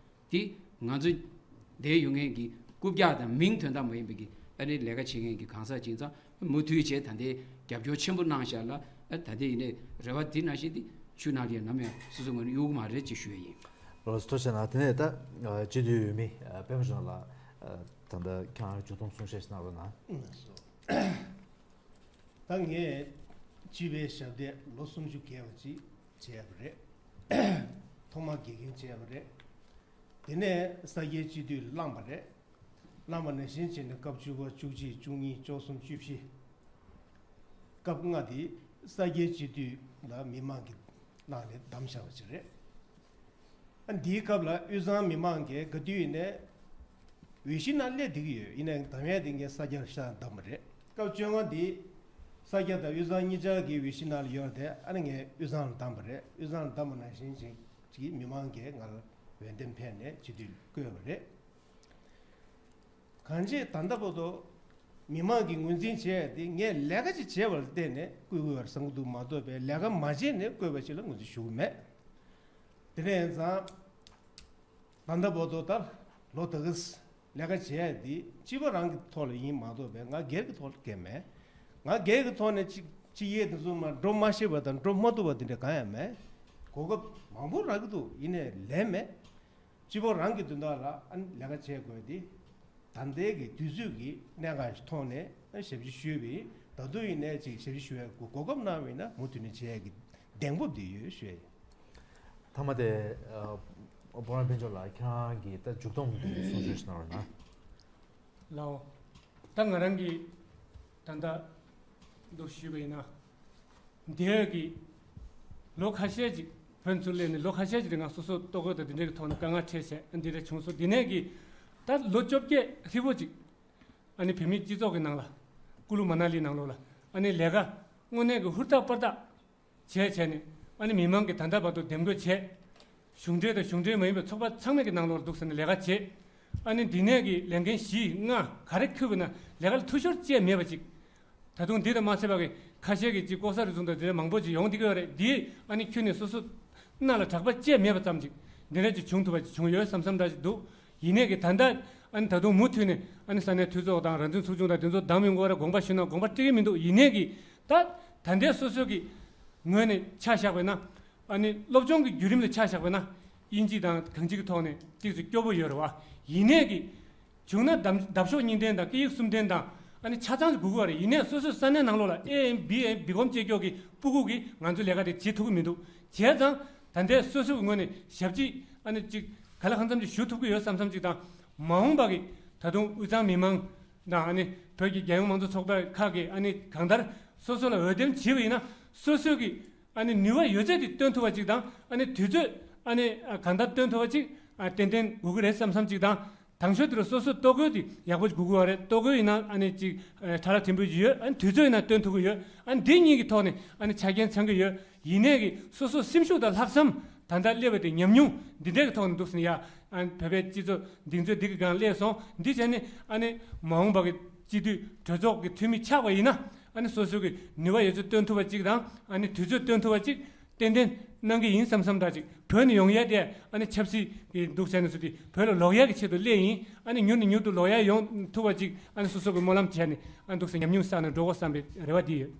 དེ་ང་ཚོ་འདིར་ཡོད་མཁན་གྱི་རྐུབ་བཀྱག་དང་མིང་དོན་དག་མ་ཡིན་པའི་གི་ཨ་ནི་ལས་ཀ་བྱེད་མཁན་གྱི་གང་ཟག་ཅིག་ཚང་མུ་མཐུད་བྱས་ད་ལྟའི་རྒྱབ་སྐྱོར་ཆེན་པོ་གནང་བཞག་ལ། ཨ་ད་ལྟའི་ཡིན་ནའི་རེ་བ་འདི་ནང་བཞིན་འདི་ཆུ་ནང་ལ་ཡང་ནམ་ཡང་སོ་སོའི་ངོས་ནས་གཡུག་གི་མ་རེད་ཅེས་ཞུ་ཡས་ཡིན། ལགས་སོ། ཐུགས་རྗེ་གནང་། དེ་ནས་ད་ཨ་སྤྱི་འཐུས་འོས་མི་ཨ་པད་མ་ཆོས་ལགས། ཨ་ད་ལྟ་ཁྱེད་རང་མཇུག་བསྡོམས་གསུང་བཤད་ཞིག་གནང་རོགས་གནང་། ལགས་སོ། ད་ངས་སྤྱི་པའི་ཞབས་འདེགས་ལོ་སུམ་ཅུ་བརྒལ་བ་ཅིག་བྱས་པ་རེད། ཐོག་མར་དགེ་རྒན་བྱས་པ་རེད། དེ་ནས་ས་སྐྱའི་སྤྱི་འཐུས་བླངས་པ་རེད། བླངས་པ་ནང་བཞིན་བྱས་ནས་སྐབས་བཅུ་པ་བཅུ་གཅིག་བཅུ་གཉིས་བཅུ་གསུམ་བཅུ་བཞི། སྐབས་ལྔ་དེ་ས་སྐྱའི་སྤྱི་འཐུས་ལ་མི་མང་གིས་བླངས་ནས་བདམས་བཞག་པ་ཅིག་རེད། ཨ་འདིའི་སྐབས་ལ་དབུས་གཙང་མི་མང་གིས་ག་དུས་ཡིན་ནའི་འོས་གཞི་ནང་སླེབས་བསྡད་ཀྱི་ཡོད། ཡིན་ནའི་བདམས་ཡས་དེ་ངས་ས་སྐྱར་ཤ་བདམས་པ་རེད། སྐབས་བཅོ་ལྔ་འདི་ ས་སྐྱ་དང་དབུས་གཙང་གཉིས་ཆར་གྱི་འོས་གཞི་ནང་ལ་ཡོད་དེ། ཨ་ནི་ངས་དབུས་གཙང་ལ་བདམས་པ་རེད། དབུས་གཙང་ལ་བདམས་པ་ནང་བཞིན་ཅིག་ཅིག་མི་མང་གིས་ང་ལ་འོས་འདེམས་ཕེབས་ནས་སྤྱི་འཐུས་བསྐོས་པ་རེད། གང་ཅི་ད་ལྟ་བར་དུ་མི་མང་གིས་ངོས་འཛིན་བྱས་ཏེ་ངས་ལས་ཀ་ཅིག་བྱས་པ་ལ་བརྟེན་ནས་བསྐོས་དགོས་པར་བསམ་གྱི་འདུག་མ་གཏོགས་པའི་ལས་ཀ་མ་བྱས་ནས་བསྐོས་པ་ཞིག་ལ་ངོས་འཛིན་ཞུ་གི་མེད། དེ་འདྲ་ཡིན་ཙང་། ད་ལྟ་བར་དུ་ད་ལོ་དག་གི་ལས་ཀ་བྱས་ཡ་འདི་སྤྱི་པ་རང་གི་ཐོག་ལ་ཡིན་མ་གཏོགས་པའི་ང་སྒེར་གྱི་ཐོག་ལ་སྐད་མེད། ང་སྒེར་གྱི་ཐོག་ནས་ཅིག་ཅིག་ཡས་དེ་ཚོ་མ་འགྲོ་མ་ཤེས་པ་དང་འགྲོ་མ་ཐུབ་པ་དེ་འདྲ་གང་ཡང་མེད། གོ་སྐབས་མང་པོ་རག་གི་འདུག་ཡིན་ནའི་ལས་མེད། སྤྱི་པ་རང་གི་དོན་དག་ལ་ཨ་ནི་ལས་ཀ་བྱེད་དགོས་དེ། ད་ལྟའི་གི་དུས་ཚོད་ཀྱི་གནད་འགག་ཞིག་མཐོང་ནས་ཨ་ཞབས་ཕྱི་ཞུས་པ་ཡིན། ད་དུང་ཡིན་ནའི་ཅིག་ཞབས་ཕྱི་ཞུ་ཡ་གི་གོ་སྐབས་གནང་བ་ཡིན་ན་མུ་མཐུད་ནས་བྱེད་ཡ་གི་གདེང་སྤོབས་དེ་ཡོད་ཞུ་ཡ་ཡིན། མཐའ་མ་དེ། ཨ། སྤོབས་རང་དཔལ་འབྱོར་ལགས། ཁྱེད་རང་གིས་ད་མཇུག་སྡོམ་གྱི་གསུང་ཆོས་ཤིག་གནང་རོགས་གནང་། ལགས་འོ། ད་ང་རང་གིས་ད་ལྟ་འདུག་ཞུས་པ་ཡིན་ན། འདས་ཀྱི་ལོ་ཁ་ཤས་ཅིག་བོད་ཚུར་སླེབས་ནས་ལོ་ཁ་ཤས་ཅིག་རིང་ང་སོ་སོ་ལྟོ་གོས་དང་འདི་འདྲའི་གི་ཐོག་ནས་དཀའ་ངལ་འཕྲད་བྱས་འདི་འདྲ་བྱུང་སོང་། འདི་ནས་ཀྱི་ད་ལོ་བཅོ་བརྒྱད་ཧྲིལ་པོ་ཅིག་ཨ་ནི་བོད་མིའི་སྤྱི་ཚོགས་ཀྱི་ནང་ལ་ཀུ་ལུ་མ་ན་ལི་ནང་ལོགས་ལ་ཨ་ནི་ལས་ཀ་དངོས་གནས་ཀྱི་ཧུར་ཐག་པར་ཐག་བྱས་བྱས་ནས་ཨ་ནི་མི་མང་གིས་ད་ལྟ་བར་དུ་འདེམས་བསྐོ་བྱས། གཞུང་འབྲེལ་དང་གཞུང་འབྲེལ་མ་ཡིན་པའི་ཚོགས་པ་ཚང་མའི་གི་ནང་ལོགས་ལ་འདུག་ཟེར་ནས་ལས་ཀ་བྱེད། ཨ་ནི་འདི་ནས་ཀྱི་ལས་འགན་བཞི་ལྔ་ག་རེ་འཁུར་བ་ན་ལས་ཀ་ལ་འཐུས་ཤོར་བཅས་མེད་པ་ཅིག་ད་དུང་འདི་དང་མ་ཚད་པ་གི་ཁ་ཤས་ཀྱི་ཅིག་ལྐོག་ཟ་རུལ་སུངས་དང་འདི་འདྲ་མང་པོ་ཅིག་ཡོང་བསྡད་ཀྱི་ཡོད་རེད། འདི་ཨ་ནི་ཁྱོན་ནས་སོ་སོ་སྣ་ལ་གྲགས་པ་བཅས་མེད་པ་ཙམ་ཅིག་འདི་འདྲ་ཅིག་བྱུང་ཐུབ་པ་ཅིག་བྱུང་ཡོད་བསམ་བསམ་འདྲ་ཅིག་འདུག་ཡིན་ནའི་གི་ད་ལྟ་ཨ་ནི་ད་དུང་མུ་མཐུད་ནས་ཨ་ནི་ས་གནས་འཐུས་ཚོགས་དང་རང་བཙན་ཚོགས་ཆུང་དང་དེ་ཚོ་བདམས་ཡོང་གི་ཡོད་རེད། དགོངས་པ་ཞུ་ན་དགོངས་པ་འགྲིག་གི་མི་འདུག་ཡིན་ནའི་གི་ད་ད་ལྟའི་སོ་སོ་གི་ངོས་ནས་ཆ་བཞག་པ་ཡིན་ན། ཨ་ནི་སློབ་སྦྱོང་གི་བརྒྱུད་རིམ་ལ་ཆ་བཞག་པ་ན་དབྱིན་ཇི་དང་གང་ཅིའི་ཐོག་ནས་ཏོག་ཙམ་སྐྱོ་པོ་ཡོད་རེད་བ། ཡིན་ནའི་གི་བྱུང་ན་འདམ་འདབ་གཤོག་གཉིས་ལྡན་དང་སྐད་ཡིག་གསུམ་ལྡན་དང་ཨ་ནི་ཆ་ཚང་ཞིག་དགོས་ཀྱི་ཡོད་རེད། ཡིན་ནའི་སོ་སོའི་ས་གནས་ནང་ལོགས་ལ་ཨེ་ཨེམ་བི་ཨེམ་བི་ཀོམ་བཅས་ཀྱོག་གི་སྤུ་གུ་གིས་ང་ཚོའི་ལས་ཀ་དེ་བྱེད་ཐུབ་ཀྱི་མི་འདུག་བྱས་ཙང་ད་ལྟའི་སོ་སོའི་ངོས་ནས་ཞབས་ཕྱི་ཨ་ནི་ཅིག་ག་ལ་གང་འཚམ་ཅིག་ཞུ་ཐུབ་ཀྱི་ཡོད་བསམ་བསམ་ཅིག་དང་། མ་འོངས་པ་གི་ད་དུང་དབུས་གཙང་མི་མང་དང་ཨ་ནི་བོད་ཀྱི་རྒྱལ་ཡོངས་མང་གཙོ་ཚོགས་པ་ཁག་གིས་ཨ་ནི་གང་ལྟར་སོ་སོ་ལ་འོས་འདེམས་བྱས་པ་ཡིན་ན་སོ་སོའི་གི་ཨ་ནི་ནུས་པ་ཡོད་ཚད་དེ་བཏོན་ཐུབ་པ་ཅིག་དང་། ཨ་ནི་དུས་ཚོད་ཨ་ནི་གང་ལྟར་བཏོན་ཐུབ་པ་ཅིག་ཨ་ཏན་ཏན་དགོས་ཀྱི་རེད་བསམ་བསམ་ཅིག་དང་། དང་ཤོས་དེ་ལ་སོ་སོའི་ལྟོ་གོས་དེ་ཡག་པོ་ཅིག་དགོས་ཀྱི་ཡོད་རེད། ལྟོ་གོས་ཡིན་ན་ཨ་ནི་ཅིག་ཨ་ཕྲ་རགས་ཕྲན་བུ་ཅིག་ཡོད། ཨ་ནི་དུས་ཚོད་ཡིན་ན་བཏོན་ཐུབ་ཀྱི་ཡོད། ཨ་ནི་འདི་གཉིས་ཀྱི་ཐོག་ནས་ཨ་ནི་ཆ་རྐྱེན་ཚང་གི་ཡོད། ཡིན་ནའི་གི་སོ་སོ་སེམས་ཤུགས་དང་ལྷག་བསམ་ད་ལྟ་སླེབས་པ་དེ་ཉམས་མྱོང་འདི་འདྲའི་གི་ཐོག་ནས་འདུག་ཟེར་ན་ཡ། ཨ་ནི་བོད་པའི་སྤྱི་ཚོགས་གདེང་ཚོད་འདི་གི་སྒང་སླེབས་སོང་། འདི་བྱས་ནས་ཨ་ནི་མ་འོངས་པ་གི་སྤྱི་འཐུས་གྲོས་ཚོགས་ཀྱི་འཐུས་མི་ཆགས་པ་ཡིན་ན་ཨ་ནི་སོ་སོ་གི་ནུས་པ་ཡོད་ཚད་བཏོན་ཐུབ་པ་ཅིག་དང་ཨ་ནི་དུས་ཚོད་བཏོན་ཐུབ་པ་ཅིག་ཏན་ཏན་གནང་གི་ཡིན་བསམ་བསམ་འདྲ་ཅིག་བོད་ནས་ཡོང་ཡ་དེ་ཨ་ནི་ཆབ་སྲིད་ཀྱི་འདུག་བྱས་ནས་སུ་དེ་བོད་ལ་ལོག་ཡ་གི་ཆེད་དུ་སླེབས་ཡིན། ཨ་ནི་མྱུར་ནས་མྱུར་དུ་ལོག་ཡ་ཡོང་ཐུབ་པ་ཅིག་ཨ་ནི་སོ་སོ་གི་སྨོན་ལམ་བྱས་ནས་ཨ་ནི་འདུག་ཟེར་ཉམས་མྱོང་བསགས་ནས་འགྲོ་དགོས་བསམ་པའི་རེ་བ་འདི་ཡོད།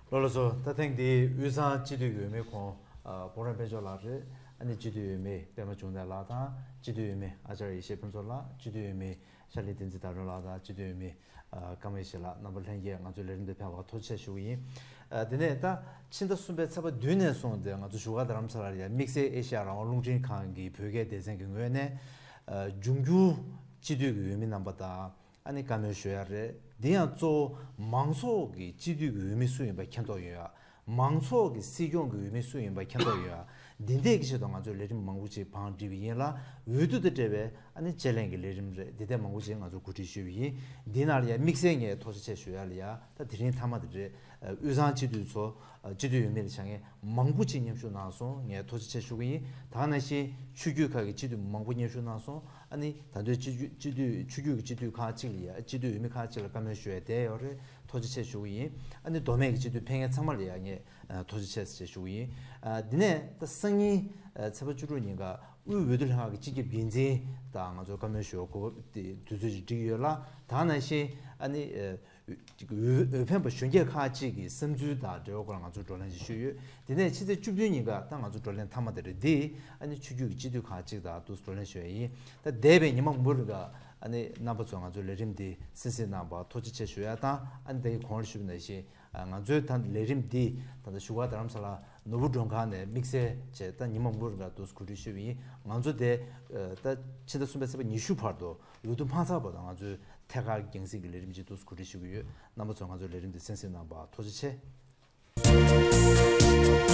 ལགས་ལགས་སོ། ད་ཐེངས་འདིའི་དབུས་གཙང་སྤྱི་འཐུས་ཀྱི་འོས་མི་ཁོང་ཨ་སྤོབས་རང་དཔལ་འབྱོར་ལགས་རེད། ཨ་ནི་སྤྱི་འཐུས་འོས་མི་པད་མ་འབྱུང་གནས་ལགས་དང་སྤྱི་འཐུས་འོས་མི་ཨ་ཅར་ཡེ་ཤེས་ཕུན་ཚོགས་ལགས། སྤྱི་འཐུས་འོས་མི་ཤར་གླིང་བསྟན་འཛིན་དར་ལོ་ལགས་དང་སྤྱི་འཐུས་འོས་མི་ཨ་ཀརྨ་ཡེ་ཤེས་ལགས། རྣམ་པ་ལྷན་རྒྱས་ང་ཚོའི་ལས་རིམ་འདིར་ཕེབས་པར་ཐུགས་རྗེ་ཆེ་ཞུ་གི་ཡིན། ཨ་དེ་ནས་ད་ཕྱི་ཟླ་གསུམ་པའི་ཚེས་པ་བདུན་ནས་བཟུང་སྟེ་ང་ཚོ་བཞུགས་སྒར་རྡ་རམ་ས་ལར་ཡ་དམིགས་བསལ་ཨེ་ཤེ་ཡ་རང་དབང་རླུང་འཕྲིན་ཁང་གི་བོད་སྐད་སྡེ་ཚན་གྱི་ངོས་ནས་ཨ་འབྱུང་འགྱུར་སྤྱི་འཐུས་ཀྱི་འོས་མི་རྣམ་པ་དང་། ཨ་ནི་བཀའ་མོལ་ཞུ་ཡ་རེད། འདི་ཡང་གཙོ་བོ་མང་ཚོགས་ཀྱི་སྤྱི་འཐུས་ཀྱི་འོས་མི་སུ་ཡིན་པ་མཁྱེན་རྟོགས་ཡོད་ཡ། མང་ཚོགས་ཀྱི་སྲིད་སྐྱོང་གི་འོས་མི་སུ་ཡིན་པ་མཁྱེན་རྟོགས་ཡོད་ཡ། འདི་འདྲའི་གི་ཆེད་དུ་ང་ཚོས་ལས་རིམ་མང་པོ་ཅིག་བང་བསྒྲིགས་པ་ཡིན་ལ། འོས་བསྡུ་དང་འབྲེལ་བའི་ཨ་ནི་དཔྱད་གླེང་གི་ལས་རིམ་རེད། འདི་ལྟར་མང་པོ་ཅིག་ང་ཚོས་གོ་སྒྲིག་ཞུས་པ་ཡིན། འདི་ནང་ལ་ཡ་དམིགས་བསལ་ངས་ཐུགས་རྗེ་ཆེ་ཞུ་ཡ་ལ་ཡ། ད་དེ་རིང་མཐའ་མ་དེ་རེད། དབུས་གཙང་སྤྱི་འཐུས་ཚོ་སྤྱི་འཐུས་འོས་མི་ལ་བྱ་ངན་མང་པོ་ཅིག་མཉམ་ཞུགས་གནང་སོང་། ངས་ཐུགས་རྗེ་ཆེ་ཞུ་གི་ཡིན། ད་ག་ནང་བཞིན་ཆོས་བརྒྱུད་ཁག་གི་སྤྱི་འཐུས་མང་པོ་མཉམ་ཞུགས་གནང་སོང་། ཨ་ནི་ད་དུང་སྤྱི་འཐུས་སྤྱི་འཐུས་ཆོས་བརྒྱུད་ཀྱི་སྤྱི་འཐུས་ཁག་ཅིག་ལ་ཡ་སྤྱི་འཐུས་འོས་མི་ཁག་ཅིག་ལ་བཀའ་མོལ་ཞུ་ཡ་བསྡད་ཡོད་རེད། ཐུགས་རྗེ་ཆེ་ཞུ་གི་ཡིན། ཨ་ནི་མདོ་སྨད་ཀྱི་སྤྱི་འཐུས་ཕེབས་མཁན་ཚང་མ་ལ་ཡ་ངས་ཨ་ཐུགས་རྗེ་ཆེ་ཞེས་ཞུ་གི་ཡིན། ཨ་འདི་ནས་ད་སང་ཉིན་ཨ་ཚེས་པ་བཅུ་དྲུག་ཉིན་ཀ་དབུས་འོས་བསྡུ་ལྷན་ཁང་གི་སྤྱི་ཁྱབ་འགན་འཛིན་དང་ང་ཚོ་བཀའ་མོལ་ཞུ་བའི་གོ་སྐབས་དེ་དུས་ཚོད་ཅིག་བསྒྲིགས་ཡོད་ལ། ད་ག་ནང་བཞིན་ཨ་ནི་ཨ་ཅིག་འོས་འོས་འཕེན་པ་གཞོན་སྐྱེས་ཁག་ཅིག་གི་བསམ་ཚུལ་དང་འབྲེལ་བའི་སྐོར་ལ་ང་ཚོ་བགྲོ་གླེང་ཞིག་ཞུས་ཡོད། དེ་ནས་ཕྱི་ཚེས་བཅུ་བདུན་ཉིན་ཀ་ད་ང་ཚོ་བགྲོ་གླེང་མཐའ་མ་དེ་རེད། འདི་ཨ་ནི་ཆོས་བརྒྱུད་ཀྱི་སྤྱི་འཐུས་ཁག་ཅིག་དང་འདུག་བགྲོ་གླེང་ཞུ་ཡ་ཡིན། ད་འདས་པའི་ཉི་མ་མང་པོ་རིང་ཀ་ཨ་ནི་རྣམ་པ་ཚོ་ང་ཚོའི་ལས་རིམ་འདི་གསན་གཟིགས་གནང་བར་ཐུགས་རྗེ་ཆེ་ཞུ་ཡ་དང་། ཨ་ནི་ད་གིན་གོང་ལ་ཞུས་པ་ནང་བཞིན་ང་ཚོའི་ད་ལས་རིམ་འདི་ད་ལྟ་བཞུགས་སྒར་རྡ་རམ་ས་ལ་ནོར་བུ་མགྲོན་ཁང་ནས་དམིགས་བསལ་བྱས་ད་ཉི་མ་མང་པོ་རིང་ལ་འདུག་གོ་སྒྲིག་ཞུས་པ་ཡིན། ང་ཚོ་དེ་ད་ཕྱི་ཟླ་གསུམ་པའི་ཚེས་པ་ཉི་ཤུ་བར་དུ་འོས་བསྡུ་མ་ཚར་བར་དུ་ང་ཚོའི་ཐད་ཀར་རྒྱང་སྲིང་གི་ལས་རིམ་ཅིག་འདུག་གོ་སྒྲིག་ཞུ་གི་ཡོད། རྣམ་པ་ཚོ་ང་ཚོའི་ལས་རིམ་འདི་གསན་གཟིགས་གནང་བར་ཐུགས་རྗེ་ཆེ།